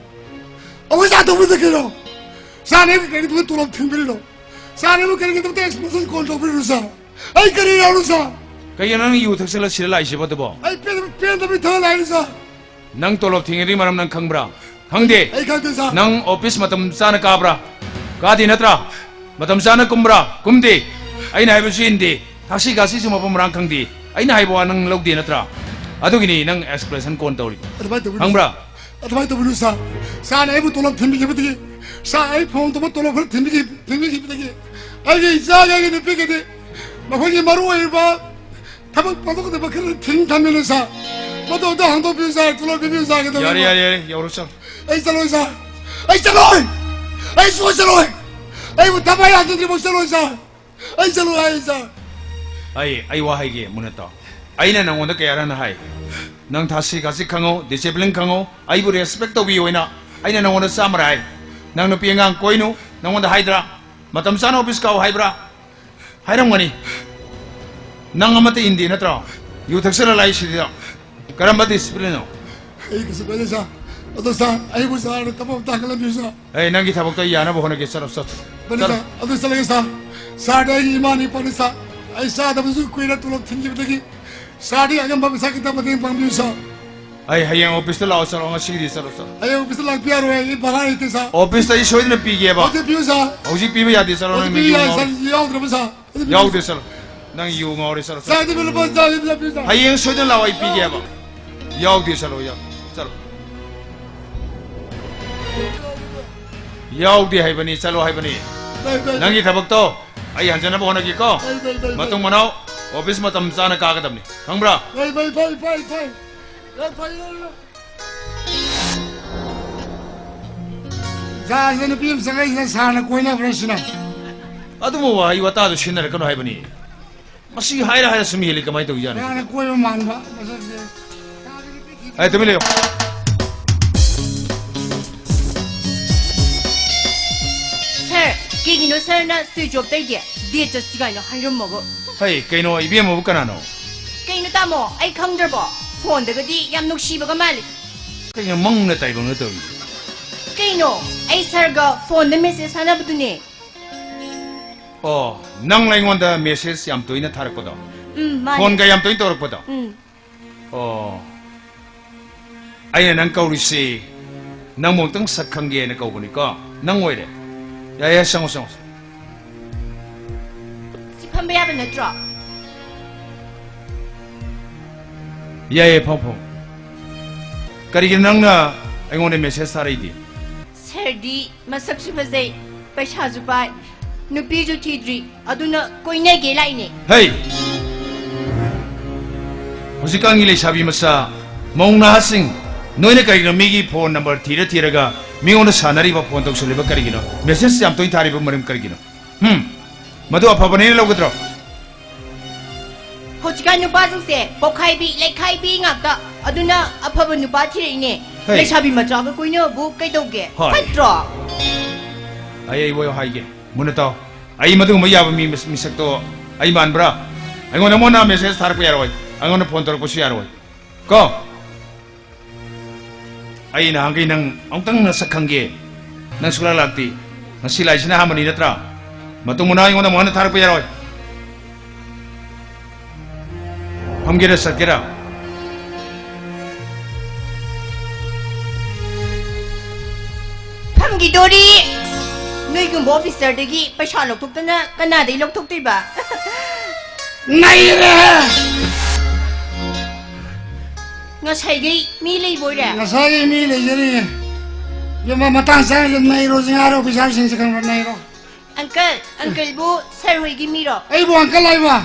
ꯑꯩꯈꯣꯏ ꯁꯥꯔ ꯇꯧꯕꯤꯁꯦ ꯀꯩꯅꯣ? ꯁꯥꯔꯅ ꯑꯩꯕꯨ ꯀꯔꯤꯒꯤꯗꯃꯛ ꯇꯣꯂꯣꯞ ꯊꯤꯡꯕꯤꯔꯤꯅꯣ? ꯁꯥꯔꯅ ꯑꯩꯕꯨ ꯀꯔꯤꯒꯤꯗꯃꯛꯇ expulsion call ꯇꯧꯕꯤꯔꯤꯅꯣ, ꯁꯥꯔ? ꯑꯩ ꯀꯔꯤ ꯌꯥꯎꯅꯣ, ꯁꯥꯔ? ꯀꯩꯒꯤꯅꯣ ꯅꯪ ꯌꯨ ꯊꯛꯆꯜꯂ ꯁꯤꯗ ꯂꯥꯛꯏꯁꯤꯕꯣ ꯑꯗꯨꯕꯣ? ꯑꯩ ꯄꯦꯟꯗꯕ, ꯄꯦꯟꯗꯕꯩ ꯊꯛꯑ ꯂꯥꯛꯏꯅꯤ, ꯁꯥꯔ꯫ ꯅꯪ ꯇꯣꯂꯣꯞ ꯊꯤꯡꯉꯤꯗꯨꯒꯤ ꯃꯔꯝ ꯅꯪ ꯈꯪꯕ꯭ꯔꯥ? ꯈꯪꯗꯦ꯫ ꯑꯩ ꯈꯪꯗꯦ, ꯁꯥꯔ꯫ ꯅꯪ ꯑꯣꯐꯤꯁ ꯃꯇꯝ ꯆꯥꯅ ꯀꯥꯕ꯭ꯔꯥ? ꯀꯥꯗꯦ ꯅꯠꯇ꯭ꯔꯥ? ꯃꯇꯝ ꯆꯥꯅ ꯀꯨꯝꯕ꯭ꯔꯥ? ꯀꯨꯝꯗꯦ꯫ ꯑꯩꯅ ꯍꯥꯏꯕꯁꯨ ꯏꯟꯗꯦ꯫ ꯊꯛꯁꯤ ꯈꯥꯁꯤꯁꯨ ꯃꯐꯝ ꯃꯔꯥꯡ ꯈꯪꯗꯦ꯫ ꯑꯩꯅ ꯍꯥꯏꯕ ꯋꯥ ꯅꯪ ꯂꯧꯗꯦ ꯅꯠꯇ꯭ꯔꯥ? ꯑꯗꯨꯒꯤꯅꯤ ꯅꯪ expulsion call ꯇꯧꯔꯤꯗꯣ꯫ ꯑꯗꯨꯃꯥꯏꯅ ꯇꯧꯕꯤꯅꯨ, ꯈꯪꯕ꯭ꯔꯥ? ꯁꯥꯔ꯫ ꯑꯗꯨꯃꯥꯏꯅ ꯇꯧꯕꯤꯅꯨ, ꯁꯥꯔ꯫ ꯁꯥꯔꯅ ꯑꯩꯕꯨ ꯇꯣꯂꯣꯞ ꯊꯤꯟꯕꯤꯈꯤꯕꯗꯒꯤ, ꯁꯥꯔ, ꯑꯩ ꯐꯪꯐꯝ ꯊꯣꯛꯄ ꯇꯣꯂꯣꯞ ꯈꯔ ꯊꯤꯟꯕꯤꯈꯤ-, ꯊꯤꯟꯕꯤꯈꯤꯕꯗꯒꯤ ꯑꯩꯒꯤ ꯏꯆꯥꯒꯤ, ꯑꯩꯒꯤ ꯅꯨꯄꯤꯒꯤꯗꯤ ꯃꯈꯣꯏꯒꯤ ꯃꯔꯨ ꯑꯣꯏꯔꯤꯕ ꯊꯕꯛ ꯄꯥꯡꯊꯣꯛꯀꯗꯕ ꯈꯔ ꯊꯤꯡ ꯊꯝꯃꯤꯅꯦ, ꯁꯥꯔ꯫ ꯃꯗꯨ ꯑꯝꯇ ꯍꯥꯡꯗꯣꯛꯄꯤꯌꯨ, ꯁꯥꯔ꯫ ꯇꯣꯂꯣꯞ ꯄꯤꯕꯤꯌꯨ, ꯁꯥꯔ, ꯀꯩꯗꯧꯕꯤꯌꯨ? ꯌꯥꯔꯦ, ꯌꯥꯔꯦ, ꯌꯥꯔꯦ, ꯌꯧꯔꯣ, ꯆꯠꯂꯣ꯫ ꯑꯩ ꯆꯠꯂꯣꯏ, ꯁꯥꯔ꯫ ꯑꯩ ꯆꯠꯂꯣꯏ꯫ ꯑꯩ ꯁꯨꯡꯆꯠ ꯆꯠꯂꯣꯏ꯫ ꯑꯩꯕꯨ ꯊꯕꯛ ꯌꯥꯟꯁꯤꯟꯗ꯭ꯔꯤꯐꯥꯎ ꯆꯠꯂꯣꯏ, ꯁꯥꯔ꯫ ꯑꯩ ꯆꯠꯂꯣꯏ ꯍꯥꯏ, ꯁꯥꯔ꯫ ꯑꯩ, ꯑꯩ ꯋꯥ ꯍꯥꯏꯒꯦ, ꯃꯨꯅꯠꯇꯣ꯫ ꯑꯩꯅ ꯅꯪꯉꯣꯟꯗ ꯀꯌꯥꯔꯛꯅ ꯍꯥꯏ? ꯅꯪ ꯊꯥꯁꯤ ꯈꯥꯁꯤ ꯈꯪꯉꯣ, discipline ꯈꯪꯉꯣ, ꯑꯩꯕꯨ respect ꯇꯧꯕꯤꯌꯣ ꯍꯥꯏꯅ ꯑꯩꯅ ꯅꯪꯉꯣꯟꯗ ꯆꯥꯝꯃꯔꯛ ꯍꯥꯏ꯫ ꯅꯪ ꯅꯨꯄꯤ ꯑꯉꯥꯡ ꯀꯣꯏꯅꯨ, ꯅꯪꯉꯣꯟꯗ ꯍꯥꯏꯗ꯭ꯔꯥ? ꯃꯇꯝ ꯆꯥꯅ ꯑꯣꯐꯤꯁ ꯀꯥꯎ ꯍꯥꯏꯕ꯭ꯔꯥ? ꯍꯥꯏꯔꯝꯒꯅꯤ꯫ ꯅꯪ ꯑꯃꯠꯇ ꯏꯟꯗꯦ ꯅꯠꯇ꯭ꯔꯣ? ꯌꯨ ꯊꯛꯆꯜꯂ ꯂꯥꯛꯏꯁꯤꯗ ꯀꯔꯝꯕ discipline ꯅꯣ? ꯑꯩ ꯀꯩꯁꯨ ꯀꯥꯏꯗꯦ, ꯁꯥꯔ꯫ ꯑꯗꯣ, ꯁꯥꯔ, ꯑꯩꯕꯨ ꯁꯥꯔꯅ ꯊꯕꯛ ꯑꯝꯇ ꯍꯥꯡꯒꯠꯂꯝꯕꯤꯌꯨ, ꯁꯥꯔ꯫ ꯑꯩ ꯅꯪꯒꯤ ꯊꯕꯛꯇꯣ ꯑꯩ ꯌꯥꯅꯕ ꯍꯣꯠꯅꯒꯦ꯫ ꯆꯠꯂꯣ, ꯆꯠꯂꯣ꯫ ꯐꯅꯤ, ꯆꯠꯂꯣ꯫ ꯁꯥꯔ꯫ ꯑꯗꯨ ꯆꯠꯂꯒꯦ, ꯁꯥꯔ꯫ ꯁꯥꯔꯗꯤ ꯑꯩꯒꯤ ꯏꯃꯥꯅꯤ ꯏꯄꯥꯅꯤ, ꯁꯥꯔ꯫ ꯑꯩ ꯆꯥꯗꯕꯁꯨ ꯀꯨꯏꯔꯦ, ꯇꯣꯂꯣꯞ ꯊꯤꯡꯈꯤꯕꯗꯒꯤ꯫ ꯁꯥꯔꯗꯤ ꯑꯉꯝꯕ ꯄꯩꯁꯥ ꯈꯤꯇꯪ ꯃꯇꯦꯡ ꯄꯥꯡꯕꯤꯌꯨ, ꯁꯥꯔ꯫ ꯑꯩ ꯍꯌꯦꯡ ꯑꯣꯐꯤꯁꯇ ꯂꯥꯛꯑꯣ, ꯆꯠꯂꯣ, ꯉꯁꯤꯒꯤꯗꯤ ꯆꯠꯂꯣ, ꯆꯠꯂꯣ꯫ ꯍꯌꯦꯡ ꯑꯣꯐꯤꯁꯇ ꯂꯥꯛꯄ ꯌꯥꯔꯣꯏ, ꯑꯩ ꯚꯔꯥ ꯂꯩꯇꯦ, ꯁꯥꯔ꯫ ꯑꯣꯐꯤꯁꯇ ꯑꯩ ꯁꯣꯏꯗꯅ ꯄꯤꯒꯦꯕ꯫ ꯍꯧꯖꯤꯛ ꯄꯤꯌꯨ, ꯁꯥꯔ꯫ ꯍꯧꯖꯤꯛ ꯄꯤꯕ ꯌꯥꯗꯦ, ꯆꯠꯂꯣ, ꯍꯧꯖꯤꯛ ꯅꯪ ꯄꯤꯕ ꯌꯨ ꯌꯥꯏ, ꯉꯥꯎꯔꯦ꯫ ꯁꯥꯔ, ꯌꯥꯎꯗ꯭ꯔꯕ, ꯁꯥꯔ? ꯍꯧꯖꯤꯛ ꯄꯤꯕ ꯌꯥꯎꯗꯦ, ꯆꯠꯂꯣ꯫ ꯅꯪ ꯌꯨ ꯉꯥꯎꯔꯦ, ꯆꯠꯂꯣ, ꯆꯠꯂꯣ꯫ ꯁꯥꯔ, ꯑꯗꯨ ꯂꯨꯄꯥ ꯆꯥꯝꯃ ꯄꯤꯕ ꯌꯥꯏ, ꯁꯥꯔ꯫ ꯍꯌꯦꯡ ꯁꯣꯏꯗꯅ ꯂꯥꯛꯑꯣ, ꯑꯩ ꯄꯤꯒꯦꯕ꯫ ꯌꯥꯎꯗꯦ, ꯆꯠꯂꯣ, ꯌꯥꯎ-, ꯆꯠꯂꯣ꯫ ꯌꯥꯎꯗꯦ ꯍꯥꯏꯕꯅꯤ, ꯆꯠꯂꯣ ꯍꯥꯏꯕꯅꯤ꯫ ꯇꯥꯏ, ꯇꯥꯏ, ꯇꯥꯏ꯫ ꯅꯪꯒꯤ ꯊꯕꯛꯇꯣ ꯑꯩ ꯍꯟꯖꯅꯕ ꯍꯣꯠꯅꯒꯦꯀꯣ꯫ ꯇꯥꯏ, ꯇꯥꯏ, ꯇꯥꯏ, ꯇꯥꯏ꯫ ꯃꯇꯨꯡ ꯃꯅꯥꯎ ꯑꯣꯐꯤꯁ ꯃꯇꯝ ꯆꯥꯅ ꯀꯥꯒꯗꯕꯅꯤ, ꯈꯪꯕ꯭ꯔꯥ? ꯐꯩ, ꯐꯩ, ꯐꯩ, ꯐꯩ, ꯐꯩ꯫ ꯌꯥꯝ ꯐꯩ, ꯌꯥꯝ ꯐꯩ꯫ ꯖꯍꯥꯖꯇ ꯅꯨꯄꯤ ꯑꯃ ꯆꯪꯉꯛꯏꯁꯤꯅ ꯁꯥꯔꯅ ꯀꯣꯏꯅꯕ꯭ꯔꯥ ꯁꯤꯅ? ꯑꯗꯨꯝꯕ ꯋꯥꯍꯩ ꯋꯥꯇꯥꯗꯣ ꯁꯤꯖꯤꯟꯅꯔꯛꯀꯅꯨ ꯍꯥꯏꯕꯅꯤ꯫ ꯃꯁꯤ ꯍꯥꯏꯔ ꯍꯥꯏꯔ ꯁꯨꯝ ꯍꯦꯜꯂꯤ, ꯀꯃꯥꯏꯅ ꯇꯧꯔꯤꯖꯥꯠꯅꯣ ꯁꯤꯗꯤ? ꯁꯥꯔꯅ ꯀꯣꯏꯕ ꯃꯥꯟꯕ ꯃꯁꯛꯁꯦ꯫ ꯑꯦ, ꯇꯨꯃꯤꯟ ꯂꯩꯌꯨ꯫ ꯁꯥꯔ, ꯀꯩꯒꯤꯅꯣ ꯁꯥꯔꯅ ꯁ꯭ꯋꯤꯆ ꯑꯣꯐ ꯇꯧꯔꯤꯗꯤ? ꯗꯦꯠ ꯆꯠꯁꯤ ꯀꯥꯏꯅ ꯍꯥꯏꯔꯝꯃꯒ꯫ ꯍꯩ, ꯀꯩꯅꯣ, ꯏꯕꯦꯝꯃꯕꯨ ꯀꯅꯥꯅꯣ? ꯀꯩꯅꯣ ꯇꯥꯃꯣ, ꯑꯩ ꯈꯪꯗ꯭ꯔꯕꯣ? ꯐꯣꯟꯗꯒꯗꯤ ꯌꯥꯝ ꯅꯨꯡꯁꯤꯕꯒ ꯃꯥꯜꯂꯤ꯫ ꯀꯩꯅꯣ ꯃꯪꯅ ꯇꯥꯏꯕꯪꯅ ꯇꯧꯔꯤꯁꯦ? ꯀꯩꯅꯣ, ꯑꯩ ꯁꯥꯔꯒ ꯐꯣꯟꯗ ꯃꯦꯁꯦꯖ ꯊꯥꯅꯕꯗꯨꯅꯦ꯫ ꯑꯣ, ꯅꯪ ꯑꯩꯉꯣꯟꯗ ꯃꯦꯁꯦꯖ ꯌꯥꯝ ꯇꯣꯏꯅ ꯊꯥꯔꯛꯄꯗꯣ? ꯎꯝ, ꯃꯥꯅꯦ꯫ ꯐꯣꯟꯒ ꯌꯥꯝ ꯇꯣꯏꯅ ꯇꯧꯔꯛꯄꯗꯣ? ꯎꯝ꯫ ꯑꯣ, ꯑꯩꯅ ꯅꯪ ꯀꯧꯔꯤꯁꯤ ꯅꯪꯕꯨ ꯑꯃꯨꯛꯇꯪ ꯁꯛ ꯈꯪꯒꯦꯅ ꯀꯧꯕꯅꯤꯀꯣ꯫ ꯅꯪ ꯑꯣꯏꯔꯦ꯫ ꯌꯥꯏ, ꯌꯥꯏ, ꯆꯪꯉꯣ, ꯆꯪꯉꯣ꯫ ꯁꯤ ꯐꯝꯕ ꯌꯥꯕ ꯅꯠꯇ꯭ꯔꯣ? ꯌꯥꯏꯌꯦ, ꯐꯝ, ꯐꯝ꯫ ꯀꯔꯤꯒꯤꯅꯣ ꯅꯪꯅ ꯑꯩꯉꯣꯟꯗ ꯃꯦꯁꯦꯖ ꯊꯥꯔꯛꯏꯗꯤ? ꯁꯥꯔꯗꯤ ꯃꯁꯛꯁꯨ ꯐꯖꯩ, ꯄꯩꯁꯥꯁꯨ ꯄꯥꯏ, ꯅꯨꯄꯤꯁꯨ ꯊꯤꯗ꯭ꯔꯤ, ꯑꯗꯨꯅ ꯀꯣꯏꯅꯒꯦ ꯂꯥꯛꯏꯅꯦ꯫ ꯍꯩ! ꯍꯧꯖꯤꯛꯀꯥꯟꯒꯤ ꯂꯩꯁꯥꯕꯤ ꯃꯆꯥ, ꯃꯧ ꯅꯍꯥꯁꯤꯡ, ꯅꯣꯏꯅ ꯀꯔꯤꯒꯤꯅꯣ ꯃꯤꯒꯤ ꯐꯣꯟ ꯅꯝꯕꯔ ꯊꯤꯔ ꯊꯤꯔꯒ ꯃꯤꯉꯣꯟꯗ ꯁꯥꯟꯅꯔꯤꯕ, ꯐꯣꯟ ꯇꯧꯁꯜꯂꯤꯕ ꯀꯔꯤꯒꯤꯅꯣ? ꯃꯦꯁꯦꯖ ꯌꯥꯝ ꯇꯣꯏꯅ ꯊꯥꯔꯤꯕ ꯃꯔꯝ ꯀꯔꯤꯒꯤꯅꯣ? ꯍꯨꯝ? ꯃꯗꯨ ꯑꯐꯕꯅꯦꯅ ꯂꯧꯒꯗ꯭ꯔꯣ? ꯍꯧꯖꯤꯛꯀꯥꯟ ꯅꯨꯄꯥꯁꯤꯡꯁꯦ ꯄꯣꯛꯈꯥꯏꯕꯤ, ꯂꯩꯈꯥꯏꯕꯤ ꯉꯥꯛꯇ꯫ ꯑꯗꯨꯅ ꯑꯐꯕ ꯅꯨꯄꯥ ꯊꯤꯔꯛꯏꯅꯦ꯫ ꯍꯩ꯫ ꯂꯩꯁꯥꯕꯤ ꯃꯆꯥꯒ ꯀꯣꯏꯅꯕꯕꯨ ꯀꯩꯗꯧꯒꯦ? ꯍꯣꯏ꯫ ꯐꯠꯇ꯭ꯔꯣ? ꯑꯩ, ꯑꯩ ꯋꯥ ꯍꯥꯏꯒꯦ꯫ ꯃꯨꯟꯅ ꯇꯥꯎ꯫ ꯑꯩ ꯃꯗꯨꯒꯨꯝꯕ ꯌꯥꯕ ꯃꯤ ꯃꯤꯁꯛꯇꯣ ꯑꯩ ꯃꯥꯟꯕ꯭ꯔꯥ? ꯑꯩꯉꯣꯟꯗ ꯑꯃꯨꯛ ꯍꯟꯅ ꯃꯦꯁꯦꯖ ꯊꯥꯔꯛꯄ ꯌꯥꯔꯣꯏ꯫ ꯑꯩꯉꯣꯟꯗ ꯐꯣꯟ ꯇꯧꯔꯛꯄꯁꯨ ꯌꯥꯔꯣꯏ꯫ ꯀꯣ? ꯑꯩ ꯅꯍꯥꯟꯈꯩ ꯅꯪ ꯑꯃꯨꯛꯇꯪ ꯅꯁꯛ ꯈꯪꯒꯦ꯫ ꯅꯪ ꯁꯨꯛꯂꯥꯛ ꯂꯥꯛꯇꯦ꯫ ꯉꯁꯤ ꯂꯥꯛꯏꯁꯤꯅ ꯑꯍꯥꯟꯕꯅꯤ ꯅꯠꯇ꯭ꯔꯥ? ꯃꯇꯨꯡ ꯃꯅꯥꯎ ꯑꯩꯉꯣꯟꯗ ꯑꯃꯨꯛ ꯍꯟꯅ ꯊꯥꯔꯛꯄ ꯌꯥꯔꯣꯏ꯫ ꯐꯝꯒꯦꯔꯥ ꯆꯠꯀꯦꯔꯥ? ꯐꯝꯈꯤꯗꯣꯔꯤ꯫ ꯅꯣꯏꯒꯨꯝꯕ ꯑꯣꯐꯤꯁꯔꯗꯒꯤ ꯄꯩꯁꯥ ꯂꯧꯊꯣꯛꯇꯅ ꯀꯅꯥꯗꯩ ꯂꯧꯊꯣꯛꯇꯣꯏꯕ? ꯅꯩꯔꯦꯍꯦ! ꯉꯁꯥꯏꯒꯩ ꯃꯤ ꯂꯩꯕꯣꯏꯔꯦ? ꯉꯁꯥꯏꯒꯩ ꯃꯤ ꯂꯩꯖꯔꯤꯌꯦ꯫ ꯏꯕꯦꯝꯃ, ꯃꯇꯥꯡ ꯆꯥꯅ ꯅꯩꯔꯣꯁꯤ ꯉꯥꯏꯔꯣ, ꯑꯣꯐꯤꯁꯥꯔꯁꯤꯡꯁꯦ ꯈꯪꯕ꯭ꯔꯥ? ꯅꯩꯔꯣ꯫ ꯑꯪꯀꯜ, ꯑꯪꯀꯜꯕꯨ ꯁꯥꯔ ꯍꯣꯏꯒꯤ ꯃꯤꯔꯣ? ꯑꯩꯕꯨ ꯑꯪꯀꯜ ꯍꯥꯏꯕ?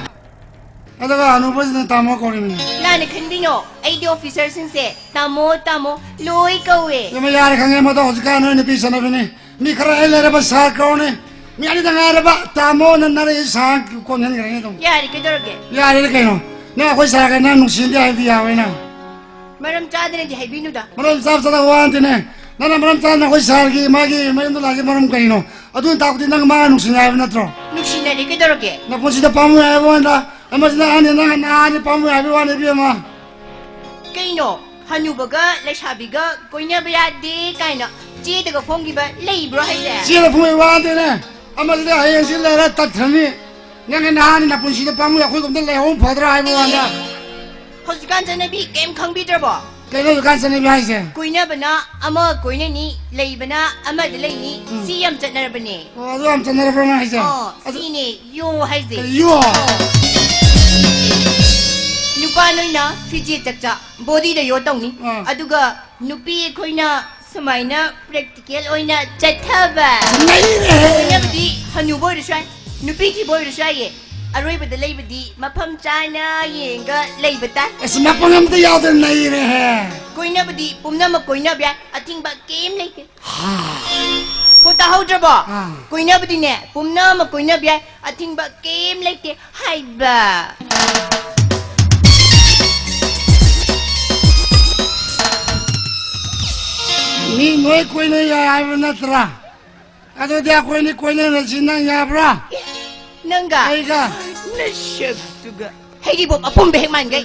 ꯑꯗꯨꯒ ꯍꯅꯨꯕꯁꯤꯅ ꯇꯥꯃꯣ ꯀꯧꯔꯤꯕꯅꯤ꯫ ꯂꯥꯟꯅ ꯈꯟꯕꯤꯅꯣ, ꯑꯩꯗꯤ ꯑꯣꯐꯤꯁꯔꯁꯤꯡꯁꯦ ꯇꯥꯃꯣ, ꯇꯥꯃꯣ ꯂꯣꯏ ꯀꯧꯋꯦ꯫ ꯏꯕꯦꯝꯃ, ꯌꯥꯔꯦ, ꯈꯪꯉꯦ, ꯃꯗꯣ ꯍꯧꯖꯤꯛꯀꯥꯟ ꯅꯣꯏ ꯅꯨꯄꯤ ꯆꯠꯅꯕꯤꯅꯤ꯫ ꯃꯤ ꯈꯔ ꯍꯦꯛ ꯂꯩꯔꯕ ꯁꯥꯔ ꯀꯧꯔꯅꯤ꯫ ꯃꯤ ꯑꯅꯤꯗ ꯉꯥꯏꯔꯕ ꯇꯥꯃꯣꯅ ꯅꯔꯛꯏ ꯁꯥꯔ ꯀꯣꯟꯍꯟꯈ꯭ꯔꯅꯤ ꯑꯗꯨꯝ꯫ ꯌꯥꯔꯦ, ꯀꯩꯗꯧꯔꯒꯦ? ꯌꯥꯔꯦ ꯀꯩꯅꯣ? ꯅꯪ ꯑꯩꯈꯣꯏ ꯁꯥꯔꯒ ꯅꯪ ꯅꯨꯡꯁꯤꯅꯗꯦ ꯍꯥꯏꯕꯗꯤ ꯌꯥꯔꯣꯏ ꯅꯪ꯫ ꯃꯔꯝ ꯆꯥꯗꯅꯗꯤ ꯍꯥꯏꯕꯤꯅꯨꯗ꯫ ꯃꯔꯝ ꯆꯥ ꯆꯥꯗꯕ ꯋꯥ ꯅꯠꯇꯦꯅꯦ꯫ ꯅꯪꯅ ꯃꯔꯝ ꯆꯥꯗꯅ ꯑꯩꯈꯣꯏ ꯁꯥꯔꯒꯤ ꯃꯥꯒꯤ ꯃꯌꯨꯝꯗ ꯂꯥꯛꯏꯁꯦ ꯃꯔꯝ ꯀꯔꯤꯅꯣ? ꯑꯗꯨꯅ ꯇꯥꯛꯄꯗꯤ ꯅꯪ ꯃꯥꯒ ꯅꯨꯡꯁꯤꯅꯩ ꯍꯥꯏꯕ ꯅꯠꯇ꯭ꯔꯣ? ꯅꯨꯡꯁꯤꯅꯔꯦ, ꯀꯩꯗꯧꯔꯒꯦ? ꯅꯄꯨꯟꯁꯤꯗ ꯄꯥꯝꯃꯨꯏ ꯍꯥꯏꯕ ꯋꯥꯅꯤꯗ꯫ ꯑꯃꯁꯤꯅ ꯑꯍꯟꯅꯤ, ꯅꯪꯅ ꯅꯍꯥꯅꯤ, ꯄꯥꯝꯃꯨꯏ ꯍꯥꯏꯕ ꯋꯥꯅꯤ, ꯏꯕꯦꯝꯃ꯫ ꯀꯩꯅꯣ? ꯍꯅꯨꯕꯒ ꯂꯩꯁꯥꯕꯤꯒ ꯀꯣꯏꯅꯕ ꯌꯥꯗꯦ ꯀꯥꯏꯅ ꯆꯦꯗꯒ ꯐꯣꯡꯈꯤꯕ ꯂꯩꯕ꯭ꯔꯣ ꯍꯥꯏꯁꯦ? ꯆꯦꯗ ꯐꯣꯡꯕꯩ ꯋꯥ ꯅꯠꯇꯦꯅꯦ꯫ ꯑꯃꯁꯤꯗ ꯍꯌꯦꯡꯁꯤ ꯂꯩꯔ ꯇꯠꯈ꯭ꯔꯅꯤ꯫ ꯅꯪꯒꯤ ꯅꯍꯥꯅꯤ, ꯅꯄꯨꯟꯁꯤꯗ ꯄꯥꯝꯃꯨꯏ, ꯑꯩꯈꯣꯏꯒꯨꯝꯕꯗ ꯂꯩꯍꯧ ꯐꯗ꯭ꯔꯥ ꯍꯥꯏꯕ ꯋꯥꯅꯤꯗ꯫ ꯍꯧꯖꯤꯛꯀꯥꯟ ꯆꯠꯅꯕꯤ ꯀꯩꯝ ꯈꯪꯕꯤꯗ꯭ꯔꯕꯣ? ꯀꯩꯅꯣ ꯍꯧꯖꯤꯛꯀꯥꯟ ꯆꯠꯅꯕꯤ ꯍꯥꯏꯁꯦ? ꯀꯣꯏꯅꯕꯅ ꯑꯃ ꯀꯣꯏꯅꯅꯤ, ꯂꯩꯕꯅ ꯑꯃꯗ ꯂꯩꯅꯤ, ꯎꯝ꯫ ꯁꯤ ꯌꯥꯝ ꯆꯠꯅꯔꯕꯅꯦ꯫ ꯑꯣ, ꯑꯗꯨ ꯌꯥꯝ ꯆꯠꯅꯔꯕ꯭ꯔꯣ ꯅꯪ ꯍꯥꯏꯁꯦ? ꯑꯣ, ꯑꯗꯨ ꯁꯤꯅꯦ ꯌꯣ ꯍꯥꯏꯁꯦ꯫ ꯀꯩ ꯌꯣ? ꯑꯣ꯫ ꯅꯨꯄꯥ ꯅꯣꯏꯅ ꯐꯤꯖꯦꯠ ꯆꯛꯆꯥ, ꯕꯣꯗꯤꯗ ꯌꯣ ꯇꯧꯅꯤ꯫ ꯑꯥ꯫ ꯑꯗꯨꯒ ꯅꯨꯄꯤ ꯑꯩꯈꯣꯏꯅ ꯁꯨꯃꯥꯏꯅ ꯄ꯭ꯔꯦꯛꯇꯤꯀꯦꯜ ꯑꯣꯏꯅ ꯆꯠꯊꯕ꯫ ꯅꯩꯔꯦꯍꯦ! ꯀꯣꯏꯅꯕꯗꯤ ꯍꯅꯨꯕ ꯑꯣꯏꯔꯁꯨ ꯌꯥꯏ, ꯅꯨꯄꯤ ꯊꯤꯕ ꯑꯣꯏꯔꯁꯨ ꯌꯥꯏꯌꯦ꯫ ꯑꯔꯣꯏꯕꯗ ꯂꯩꯕꯗꯤ ꯃꯐꯝ ꯆꯥꯅ ꯌꯦꯡꯉꯒ ꯂꯩꯕ ꯇꯥꯏ꯫ ꯑꯁ, ꯃꯄꯪ ꯑꯝꯇ ꯌꯥꯎꯗꯅ ꯅꯩꯔꯦꯍꯦ! ꯀꯣꯏꯅꯕꯗꯤ ꯄꯨꯝꯅꯃꯛ ꯀꯣꯏꯅꯕ ꯌꯥꯏ, ꯑꯊꯤꯡꯕ ꯀꯩꯝ ꯂꯩꯇꯦ꯫ ꯍꯥ꯫ ꯍꯣ, ꯇꯥꯍꯧꯗ꯭ꯔꯕꯣ? ꯑꯥ꯫ ꯀꯣꯏꯅꯕꯗꯤꯅꯦ ꯄꯨꯝꯅꯃꯛ ꯀꯣꯏꯅꯕ ꯌꯥꯏ, ꯑꯊꯤꯡꯕ ꯀꯩꯝ ꯂꯩꯇꯦ ꯍꯥꯏꯕ꯫ ꯃꯤ ꯂꯣꯏ ꯀꯣꯏꯅ ꯌꯥꯏ ꯍꯥꯏꯕ ꯅꯠꯇ꯭ꯔꯥ? ꯑꯗꯨꯗꯤ ꯑꯩꯈꯣꯏꯅꯤ ꯀꯣꯏꯅꯔꯁꯤ, ꯅꯪ ꯌꯥꯕ꯭ꯔꯥ? ꯅꯪꯒ? ꯑꯩꯒ? ꯅꯁꯛꯇꯨꯒ꯫ ꯍꯩꯔꯤꯕꯣꯞ ꯑꯄꯨꯝꯕ ꯍꯦꯛ ꯃꯥꯟꯒꯩ꯫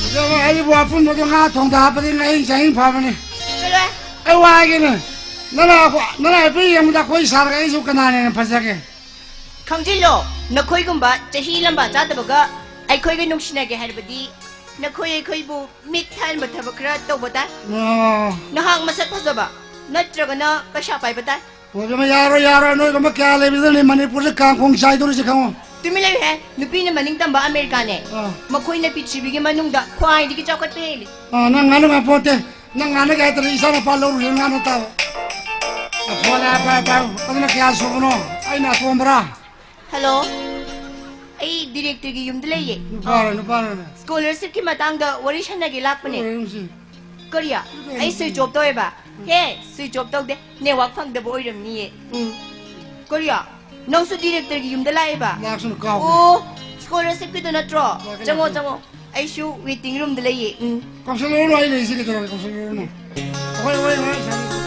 ꯏꯕꯦꯝꯃ, ꯍꯩꯔꯤꯕꯣꯞ ꯑꯄꯨꯝꯕꯗꯣ ꯉꯥ ꯊꯣꯡꯗ ꯍꯥꯞꯄꯗꯤ ꯉꯥꯍꯤꯡ ꯆꯥꯍꯤꯡ ꯐꯕꯅꯤ꯫ ꯆꯠꯂꯣꯍꯦ꯫ ꯑꯩ ꯋꯥ ꯍꯥꯏꯒꯦꯅꯦ, ꯅꯪꯅ ꯑꯩꯈꯣꯏ-, ꯅꯪꯅ ꯍꯥꯏꯐꯦꯠ ꯌꯦꯡꯕꯗ ꯑꯩꯈꯣꯏ ꯁꯥꯔꯒ ꯑꯩꯁꯨ ꯀꯅꯥꯅ ꯍꯦꯟꯅ ꯐꯖꯒꯦ? ꯈꯪꯖꯤꯜꯂꯣ, ꯅꯈꯣꯏꯒꯨꯝꯕ ꯆꯍꯤ ꯂꯝꯕꯥ ꯆꯥꯗꯕꯒ ꯑꯩꯈꯣꯏꯒ ꯅꯨꯡꯁꯤꯅꯒꯦ ꯍꯥꯏꯔꯕꯗꯤ ꯅꯈꯣꯏ ꯑꯩꯈꯣꯏꯕꯨ ꯃꯤꯠ ꯊꯛꯍꯟꯕ ꯊꯕꯛ ꯈꯔ ꯇꯧꯕ ꯇꯥꯏ꯫ ꯑꯣ꯫ ꯅꯍꯥꯛ ꯃꯁꯛ ꯐꯖꯕ ꯅꯠꯇ꯭ꯔꯒꯅ ꯄꯩꯁꯥ ꯄꯥꯏꯕ ꯇꯥꯏ꯫ ꯑꯣ, ꯏꯕꯦꯝꯃ, ꯌꯥꯔꯣꯏ, ꯌꯥꯔꯣꯏ, ꯅꯣꯏꯒꯨꯝꯕ ꯀꯌꯥ ꯂꯩꯕꯗꯨꯅꯅꯦ ꯃꯅꯤꯄꯨꯔꯁꯦ ꯀꯥꯡꯈꯣꯡ ꯆꯥꯏꯗꯧꯔꯤꯁꯦ, ꯈꯪꯉꯣ꯫ ꯇꯨꯃꯤꯟ ꯂꯩꯌꯨꯍꯦ, ꯅꯨꯄꯤꯅ ꯃꯅꯤꯡ ꯇꯝꯕ ꯑꯃꯦꯔꯤꯀꯥꯅꯦ꯫ ꯑꯥ꯫ ꯃꯈꯣꯏꯅ ꯄ꯭ꯔꯤꯊꯤꯕꯤꯒꯤ ꯃꯅꯨꯡꯗ ꯈ꯭ꯋꯥꯏꯗꯒꯤ ꯆꯥꯎꯈꯠꯄ ꯍꯦꯜꯂꯤ꯫ ꯑꯥ, ꯅꯪ ꯉꯥꯅꯨ ꯉꯥꯄꯣꯟꯇꯦ, ꯅꯪ ꯉꯥꯅꯨꯒꯦ ꯍꯥꯏꯇꯥꯔꯗꯤ ꯏꯆꯥ ꯅꯨꯄꯥ ꯂꯧꯔꯨꯁꯦ, ꯉꯥꯅꯨ ꯇꯥꯕ꯫ ꯐꯣꯟ ꯂꯥꯛꯑꯦ, ꯄꯥꯏꯌꯨ, ꯄꯥꯏꯌꯨ꯫ ꯑꯗꯨꯅ ꯀꯌꯥ ꯁꯨꯕꯅꯣ? ꯑꯩꯅ ꯑꯇꯣꯝꯕꯔꯥ? ꯍꯜꯂꯣ꯫ ꯑꯩ ꯗꯤꯔꯦꯛꯇꯔꯒꯤ ꯌꯨꯝꯗ ꯂꯩꯌꯦ꯫ ꯅꯨꯄꯥꯔꯣ, ꯅꯨꯄꯥꯔꯣꯅꯦ? ꯁ꯭ꯀꯣꯂꯔꯁꯤꯞꯀꯤ ꯃꯇꯥꯡꯗ ꯋꯥꯔꯤ ꯁꯥꯟꯅꯒꯦ ꯂꯥꯛꯄꯅꯦ꯫ ꯑꯣꯏꯔꯝꯁꯤ꯫ ꯀꯔꯤ? ꯑꯩ ꯁ꯭ꯋꯤꯆ ꯑꯣꯐ ꯇꯧꯋꯦꯕ꯫ ꯍꯦ, ꯁ꯭ꯋꯤꯆ ꯑꯣꯐ ꯇꯧꯗꯦ꯫ ꯅꯦꯠꯋꯥꯛ ꯐꯪꯗꯕ ꯑꯣꯏꯔꯝꯅꯤꯌꯦ꯫ ꯎꯝ꯫ ꯀꯔꯤ? ꯅꯪꯁꯨ ꯗꯤꯔꯦꯛꯇꯔꯒꯤ ꯌꯨꯝꯗ ꯂꯥꯛꯑꯦꯕ? ꯂꯥꯛꯁꯅꯨ, ꯀꯥꯎꯈ꯭ꯔꯦ꯫ ꯑꯣ, ꯁ꯭ꯀꯣꯂꯔꯁꯤꯞꯀꯤꯗꯣ ꯅꯠꯇ꯭ꯔꯣ? ꯂꯥꯛꯀꯦ, ꯆꯪꯉꯣ, ꯂꯥꯛꯀꯦ꯫ ꯆꯪꯉꯣ꯫ ꯑꯩꯁꯨ ꯋꯦꯇꯤꯡ ꯔꯨꯝꯗ ꯂꯩꯌꯦ꯫ ꯎꯝ꯫ ꯀꯥꯎꯁꯜꯂꯨꯔꯅꯨ, ꯑꯩ ꯂꯩꯔꯤꯁꯦ ꯀꯩꯗꯧꯔꯒꯦ? ꯀꯥꯎꯁꯜꯂꯨꯔꯅꯨ꯫ ꯑꯩꯈꯣꯏ ꯋꯥꯔꯤ ꯉꯥꯏꯍꯥꯛ ꯁꯥꯟꯅꯁꯤ꯫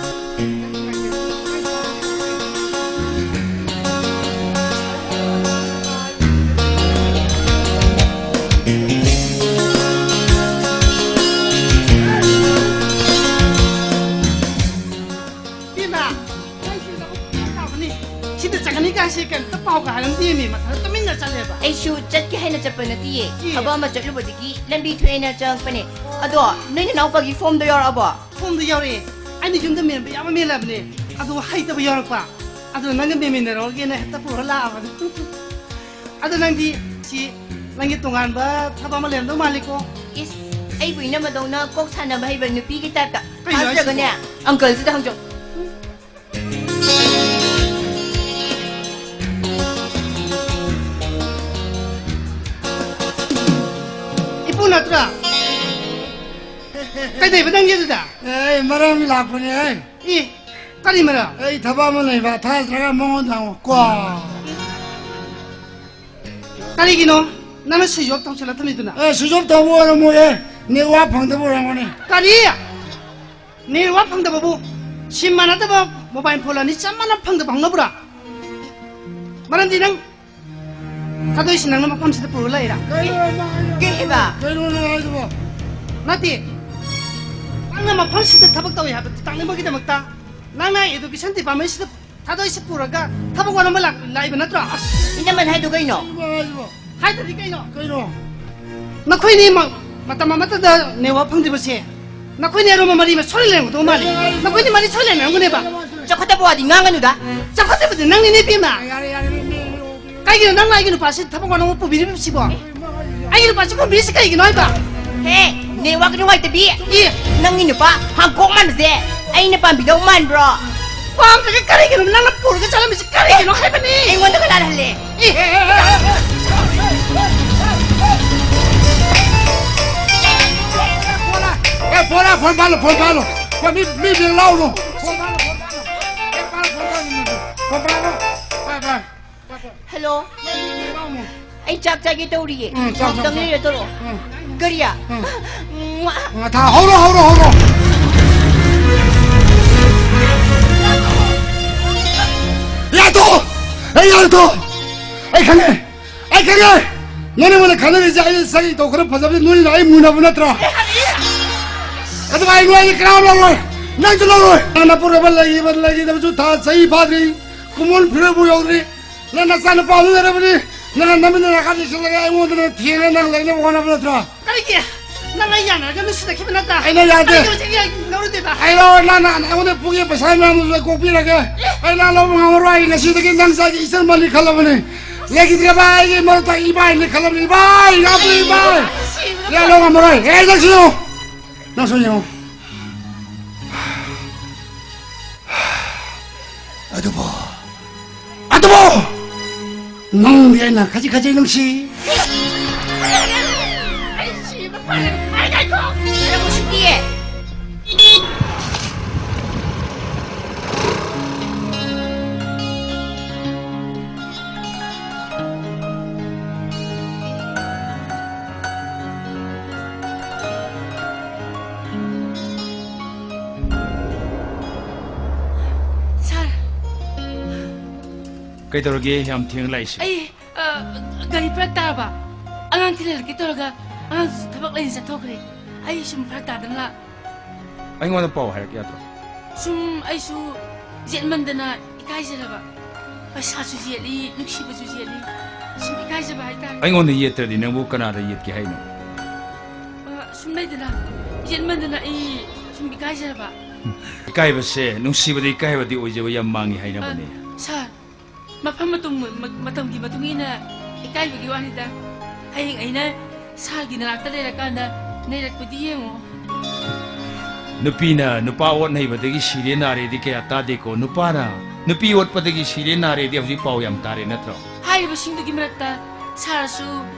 ꯏꯕꯦꯝꯃ, ꯅꯪꯁꯤ ꯂꯧꯕꯨꯛ ꯇꯥꯕꯅꯤ꯫ ꯁꯤꯗ ꯆꯠꯀꯅꯤ ꯀꯥꯏꯁꯦ ꯀꯩꯝꯇ ꯄꯥꯎꯒ ꯍꯥꯏꯔꯝꯗꯦꯃꯤ, ꯃꯊꯟꯇ ꯇꯨꯃꯤꯟꯅ ꯆꯠꯂꯦꯕ꯫ ꯑꯩꯁꯨ ꯆꯠꯀꯦ ꯍꯥꯏꯅ ꯆꯠꯄ ꯅꯠꯇꯤꯌꯦ꯫ ꯏ꯫ ꯊꯕꯛ ꯑꯃ ꯆꯠꯂꯨꯕꯗꯒꯤ ꯂꯝꯕꯤ ꯊꯣꯛꯑꯦꯅ ꯆꯪꯉꯛꯄꯅꯦ꯫ ꯑꯗꯣ, ꯅꯣꯏ ꯅꯅꯥꯎꯄꯥꯒꯤ ꯐꯣꯝꯗꯣ ꯌꯧꯔꯛꯑꯕꯣ? ꯐꯣꯝꯗꯣ ꯌꯧꯔꯛꯑꯦ꯫ ꯑꯩꯅ ꯌꯨꯝꯗ ꯃꯦꯟꯕ ꯌꯥꯕ ꯃꯦꯜꯂꯕꯅꯦ꯫ ꯑꯗꯣ ꯍꯩꯇꯕ ꯌꯥꯎꯔꯛꯄ꯫ ꯑꯗꯣ ꯅꯪꯒ ꯃꯦꯟꯃꯤꯟꯅꯔꯨꯔꯒꯦꯅ ꯍꯦꯛꯇ ꯄꯨꯔ ꯂꯥꯛꯑꯕꯅꯦ꯫ ꯑꯗꯣ ꯅꯪꯗꯤ ꯁꯤ ꯅꯪꯒꯤ ꯇꯣꯉꯥꯟꯕ ꯊꯕꯛ ꯑꯃ ꯂꯩꯔꯝꯗꯧ ꯃꯥꯜꯂꯤꯀꯣ? ꯏꯁ, ꯑꯩꯕꯨ ꯏꯅꯝꯃꯗꯧꯅ ꯀꯣꯛ ꯁꯥꯟꯅꯕ ꯍꯩꯕ ꯅꯨꯄꯤꯒꯤ ꯇꯥꯏꯞꯇ꯫ ꯀꯩꯅꯣ ꯍꯥꯏꯁꯤꯕꯣ? ꯐꯥꯁꯇ꯭ꯔꯒꯅꯦ, ꯑꯪꯀꯜꯁꯤꯗ ꯍꯪꯖꯧ꯫ ꯏꯄꯨ ꯅꯠꯇ꯭ꯔꯥ? ꯀꯩꯗꯧꯕ ꯅꯪꯒꯤ ꯑꯗꯨꯗ? ꯑꯦ, ꯑꯩ ꯃꯔꯝ ꯂꯥꯛꯄꯅꯦ, ꯑꯩ꯫ ꯏ, ꯀꯔꯤ ꯃꯔꯝ? ꯑꯩ ꯊꯕꯛ ꯑꯃ ꯂꯩꯕ, ꯊꯥꯖꯗ꯭ꯔꯒ ꯃꯉꯣꯟꯗ ꯍꯪꯉꯨ, ꯀꯣ꯫ ꯀꯔꯤꯒꯤꯅꯣ ꯅꯪꯅ switch of ꯊꯝꯖꯤꯜꯂ ꯊꯝꯃꯤꯗꯨꯅ? A, switch of ꯇꯧꯕ ꯑꯣꯏꯔꯝꯃꯣꯏꯌꯦ, ꯅꯦꯠꯋꯥꯛ ꯐꯪꯗꯕ ꯑꯣꯏꯔꯝꯒꯅꯤ꯫ ꯀꯔꯤ? ꯅꯦꯠꯋꯥꯛ ꯐꯪꯗꯕꯕꯨ? ꯁꯤꯝ ꯃꯥꯟꯅꯗꯕ ꯃꯣꯕꯥꯏꯜ ꯐꯣꯟ ꯑꯅꯤ ꯆꯞ ꯃꯥꯟꯅ ꯐꯪꯗꯕ ꯍꯧꯅꯕ꯭ꯔꯥ? ꯃꯔꯝꯗꯤ ꯅꯪ ꯊꯥꯗꯣꯏꯁꯤ ꯅꯪꯅ ꯃꯐꯝꯁꯤꯗ ꯄꯨꯔ ꯂꯩꯔꯥ? ꯀꯩꯅꯣ ꯅꯪ ꯍꯥꯏꯗꯨꯕꯣ? ꯀꯩ ꯍꯥꯏꯕ? ꯀꯩꯅꯣ ꯅꯪ ꯍꯥꯏꯗꯨꯕꯣ? ꯅꯠꯇꯦ꯫ ꯅꯪꯅ ꯃꯐꯝꯁꯤꯗ ꯊꯕꯛ ꯇꯧꯏ ꯍꯥꯏꯕꯗꯨ ꯇꯥꯛꯅꯕꯒꯤꯗꯃꯛꯇ ꯅꯪꯅ ꯏꯗꯨꯀꯦꯁꯟ ꯗꯤꯄꯥꯔꯠꯃꯦꯟꯁꯤꯗ ꯊꯥꯗꯣꯏꯁꯤ ꯄꯨꯔꯒ ꯊꯕꯛ ꯋꯥꯅꯣꯝꯕ ꯂꯥꯛ-, ꯂꯥꯛꯏꯕ ꯅꯠꯇ꯭ꯔꯣ? ꯑꯁ! ꯏꯅꯝꯃꯅ ꯍꯥꯏꯗꯣ ꯀꯩꯅꯣ? ꯀꯩꯅꯣ ꯍꯥꯏꯗꯨꯕꯣ? ꯍꯥꯏꯗ꯭ꯔꯗꯤ ꯀꯩꯅꯣ? ꯀꯩꯅꯣ? ꯅꯈꯣꯏꯅꯤ ꯃ-, ꯃꯇꯝ ꯑꯃꯠꯇꯗ ꯅꯦꯠꯋꯥꯛ ꯐꯪꯗ꯭ꯔꯤꯕꯁꯦ ꯅꯈꯣꯏꯅꯤ ꯑꯔꯣꯟꯕ ꯃꯔꯤ ꯑꯃ ꯁꯣꯏ ꯂꯩꯔꯝꯒꯗꯧꯕ ꯃꯥꯜꯂꯤ꯫ ꯅꯈꯣꯏꯅꯤ ꯃꯔꯤ ꯁꯣꯏ ꯂꯩꯅꯔꯝꯒꯅꯦꯕ꯫ ꯆꯥꯎꯈꯠꯇꯕ ꯋꯥꯗꯤ ꯉꯥꯡꯒꯅꯨꯗ꯫ ꯆꯥꯎꯈꯠꯇꯕꯗꯤ ꯅꯪꯅꯤꯅꯦ, ꯏꯕꯦꯝꯃ꯫ ꯌꯥꯔꯦ, ꯌꯥꯔꯦ, ꯏꯕꯦꯝꯃ, ꯏꯕꯦꯝꯃ, ꯏꯕꯦꯝꯃ꯫ ꯀꯩꯒꯤꯅꯣ ꯅꯪꯅ ꯑꯩꯒꯤ ꯅꯨꯄꯥꯁꯤ ꯊꯕꯛ ꯋꯥꯅꯣꯝꯕ ꯄꯨꯕꯤꯔꯤꯕꯁꯤꯕꯣ? ꯑꯩꯒꯤ ꯅꯨꯄꯥꯁꯤ ꯄꯨꯕꯤꯔꯤꯁꯤ ꯀꯩꯒꯤꯅꯣ ꯍꯥꯏꯕ? ꯍꯦ, ꯅꯦꯠꯋꯥꯛ ꯅꯨꯡꯉꯥꯏꯇꯕꯤ꯫ ꯏ! ꯅꯪꯒꯤ ꯅꯨꯄꯥ ꯍꯥꯡꯀꯣꯛ ꯃꯥꯟꯕꯁꯦ ꯑꯩꯅ ꯄꯥꯝꯕꯤꯗꯧ ꯃꯥꯟꯕ꯭ꯔꯣ? ꯄꯥꯝꯗ꯭ꯔꯒ ꯀꯔꯤꯒꯤꯅꯣ ꯅꯪꯅ ꯄꯨꯔꯒ ꯆꯠꯂꯝꯃꯤꯁꯤ ꯀꯔꯤꯒꯤꯅꯣ ꯍꯥꯏꯕꯅꯤ? ꯑꯩꯉꯣꯟꯗ ꯀꯅꯥꯅ ꯍꯜꯂꯦ? ꯏ! ꯐꯣꯟ ꯂꯥꯛ, ꯐꯣꯟ ꯄꯥꯜꯂꯣ, ꯐꯣꯟ ꯄꯥꯜꯂꯣ꯫ ꯐꯣꯟ ꯃꯤ, ꯃꯤ ꯕꯦꯡ ꯂꯥꯎꯅꯨ꯫ ꯐꯣꯟ ꯄꯥꯜꯂꯣ, ꯐꯣꯟ ꯄꯥꯜꯂꯣ꯫ ꯐꯣꯟ ꯄꯥꯜꯂꯣ, ꯐꯣꯟ ꯄꯥꯜꯂꯣ꯫ ꯐꯣꯟ ꯄꯥꯜꯂꯣ꯫ Bye, bye. ꯍꯦꯜꯂꯣ꯫ ꯅꯪ ꯃꯤ ꯕꯦꯡ ꯂꯥꯎꯅꯨ꯫ ꯑꯩ ꯆꯥꯛ ꯆꯥꯒꯦ ꯇꯧꯔꯤꯌꯦ꯫ ꯎꯝ, ꯆꯥꯛ, ꯆꯥꯛ, ꯉꯥꯛꯇꯪ ꯆꯥꯛ꯫ ꯂꯩꯔ ꯇꯧꯔꯛꯑꯣ꯫ ꯎꯝ꯫ ꯀꯔꯤ? ꯎꯝ꯫ ꯃ꯭ꯋꯥ꯫ ꯉꯥꯊꯥ, ꯍꯧꯔꯣ, ꯍꯧꯔꯣ, ꯍꯧꯔꯣ꯫ ꯌꯥꯗꯣ! ꯑꯩ ꯌꯥꯗꯣ! ꯑꯩ ꯈꯪꯉꯦ! ꯑꯩ ꯈꯪꯉꯦ! ꯅꯣꯏꯅ ꯑꯩꯉꯣꯟꯗ ꯈꯟꯅꯔꯤꯁꯦ ꯑꯩ ꯁꯛ ꯏꯇꯧ ꯈꯔ ꯐꯖꯕꯁꯦ ꯅꯣꯏꯅ ꯑꯩ ꯃꯨꯟꯅꯕ ꯅꯠꯇ꯭ꯔꯣ? ꯑꯗꯨꯒ ꯑꯩ ꯅꯣꯏ ꯀꯅꯥꯝ ꯂꯧꯔꯣꯏ! ꯅꯪꯁꯨ ꯂꯧꯔꯣꯏ! ꯅꯪ ꯅꯄꯨꯔꯣꯏꯕ ꯂꯩꯈꯤꯕ, ꯂꯩꯈꯤꯗꯕꯁꯨ ꯊꯥ ꯆꯍꯤ ꯐꯥꯗ꯭ꯔꯤ, ꯀꯨꯝꯑꯣꯟ ꯐꯤꯔꯣꯏꯕꯨ ꯌꯧꯗ꯭ꯔꯤ꯫ ꯅꯪ ꯅꯆꯥ ꯅꯨꯄꯥ ꯑꯃ ꯂꯩꯔꯕꯅꯤ, ꯅꯪ ꯅꯃꯤꯠ ꯅꯅꯥ ꯈꯔ ꯂꯤꯁꯤꯜꯂꯒ ꯑꯩꯉꯣꯟꯗ ꯅꯪ ꯊꯦꯡꯅ ꯅꯪ ꯂꯩꯅꯕ ꯍꯣꯠꯅꯕ ꯅꯠꯇ꯭ꯔꯣ? ꯀꯔꯤꯒꯤ? ꯅꯪ ꯑꯩ ꯌꯥꯅꯔꯒ ꯅꯨꯡꯁꯤꯅꯈꯤꯕ ꯅꯠꯇ꯭ꯔꯥ? ꯑꯩꯅ ꯌꯥꯗꯦ꯫ ꯑꯩ ꯍꯧꯖꯤꯛ ꯌꯥ-, ꯂꯧꯔꯨꯗꯣꯏꯕ? ꯑꯩ ꯂꯧꯔꯣꯏ, ꯅꯪ, ꯅꯪ ꯑꯩꯉꯣꯟꯗ ꯄꯨꯒꯦ ꯄꯩꯁꯥ ꯃꯌꯥꯝꯗꯨꯁꯨ ꯑꯩ ꯀꯣꯛꯄꯤꯔꯒꯦ꯫ ꯑꯩ ꯅꯪ ꯂꯧꯕ ꯉꯝꯃꯔꯣꯏ, ꯑꯩ ꯉꯁꯤꯗꯒꯤ ꯅꯪ ꯆꯥꯒꯤ ꯏꯆꯟ ꯃꯜꯂꯤ ꯈꯜꯂꯕꯅꯤ꯫ ꯂꯩꯈꯤꯗ꯭ꯔꯕ ꯑꯩꯒꯤ ꯃꯔꯛꯇ ꯏꯕꯥꯏꯅꯤ ꯈꯜꯂꯕꯅꯤ, ꯏꯕꯥꯏ, ꯉꯥꯄꯨ ꯏꯕꯥꯏ꯫ ꯅꯪ ꯂꯧ ꯉꯝꯃꯔꯣꯏ꯫ ꯑꯦ, ꯅꯪ ꯁꯤꯌꯣ꯫ ꯅꯪꯁꯨ ꯌꯦꯡꯉꯣ꯫ ꯑꯗꯨꯕꯨ, ꯑꯗꯨꯕꯨ ꯅꯪꯗꯤ ꯑꯩꯅ ꯈꯖꯤꯛ ꯈꯖꯤꯛ ꯅꯨꯡꯁꯤ꯫ ꯑꯩ ꯁꯤꯕ ꯐꯔꯦ꯫ ꯑꯩ ꯉꯥꯏꯈꯣ꯫ ꯑꯩ ꯎꯁꯤꯠꯇꯤꯌꯦ꯫ ꯁꯥꯔ꯫ ꯀꯩꯗꯧꯔꯒꯦ ꯌꯥꯝ ꯊꯦꯡꯅ ꯂꯥꯛꯏꯁꯦ? ꯑꯩ, ꯑ, ꯒꯥꯔꯤ ꯐꯔꯛ ꯇꯥꯔꯕ꯫ ꯑꯉꯥꯡ ꯊꯤꯜꯍꯜꯂꯛꯀꯦ ꯇꯧꯔꯒ ꯑꯉꯥꯡꯁꯨ ꯊꯕꯛ ꯂꯩꯅ ꯆꯠꯊꯣꯛꯈ꯭ꯔꯦ꯫ ꯑꯩ ꯁꯨꯝ ꯐꯔꯛ ꯇꯥꯗꯅ ꯂꯥꯛ-, ꯑꯩꯉꯣꯟꯗ ꯄꯥꯎ ꯍꯥꯏꯔꯛꯀꯦ ꯌꯥꯗ꯭ꯔꯣ? ꯁꯨꯝ ꯑꯩꯁꯨ ꯌꯦꯠꯃꯟꯗꯅ ꯏꯀꯥꯏꯖꯔꯕ꯫ ꯄꯩꯁꯥꯁꯨ ꯌꯦꯠꯂꯤ, ꯅꯨꯡꯁꯤꯕꯁꯨ ꯌꯦꯠꯂꯤ꯫ ꯁꯨꯝ ꯏꯀꯥꯏꯖꯕ ꯍꯥꯏꯇꯥꯔꯦ꯫ ꯑꯩꯉꯣꯟꯗ ꯌꯦꯠꯇ꯭ꯔꯗꯤ ꯅꯪꯕꯨ ꯀꯅꯥꯗ ꯌꯦꯠꯀꯦ ꯍꯥꯏꯅꯣ? ꯑ, ꯁꯨꯝ ꯂꯩꯗꯅ, ꯌꯦꯠꯃꯟꯗꯅ ꯑꯩ ꯁꯨꯝ ꯏꯀꯥꯏꯖꯔꯕ꯫ ꯏꯀꯥꯏꯕꯁꯦ, ꯅꯨꯡꯁꯤꯕꯗ ꯏꯀꯥꯏꯕꯗꯤ ꯑꯣꯏꯖꯕ ꯌꯥꯝ ꯃꯥꯡꯉꯤ ꯍꯥꯏꯅꯕꯅꯦ꯫ ꯑ, ꯁꯥꯔ, ꯃꯐꯝ ꯃꯇꯝ-, ꯃ-, ꯃꯇꯝꯒꯤ ꯃꯇꯨꯡ ꯏꯟꯅ ꯏꯀꯥꯏꯕꯒꯤ ꯋꯥꯅꯤꯗ꯫ ꯍꯌꯦꯡ ꯑꯩꯅ ꯁꯥꯔꯒꯤ ꯅꯅꯥꯛꯇ ꯂꯩꯔꯀꯥꯟꯗ ꯅꯩꯔꯛꯄꯗꯤ ꯌꯦꯡꯉꯣ꯫ ꯅꯨꯄꯤꯅ ꯅꯨꯄꯥ ꯑꯣꯠ ꯅꯩꯕꯗꯒꯤ ꯁꯤꯔꯦ ꯅꯥꯔꯦꯗꯤ ꯀꯌꯥ ꯇꯥꯗꯦꯀꯣ꯫ ꯅꯨꯄꯥꯅ ꯅꯨꯄꯤ ꯑꯣꯠꯄꯗꯒꯤ ꯁꯤꯔꯦ ꯅꯥꯔꯦꯗꯤ ꯍꯧꯖꯤꯛ ꯄꯥꯎ ꯌꯥꯝ ꯇꯥꯔꯦ ꯅꯠꯇ꯭ꯔꯣ? ꯍꯥꯏꯔꯤꯕꯁꯤꯡꯗꯨꯒꯤ ꯃꯔꯛꯇ ꯁꯥꯔꯁꯨ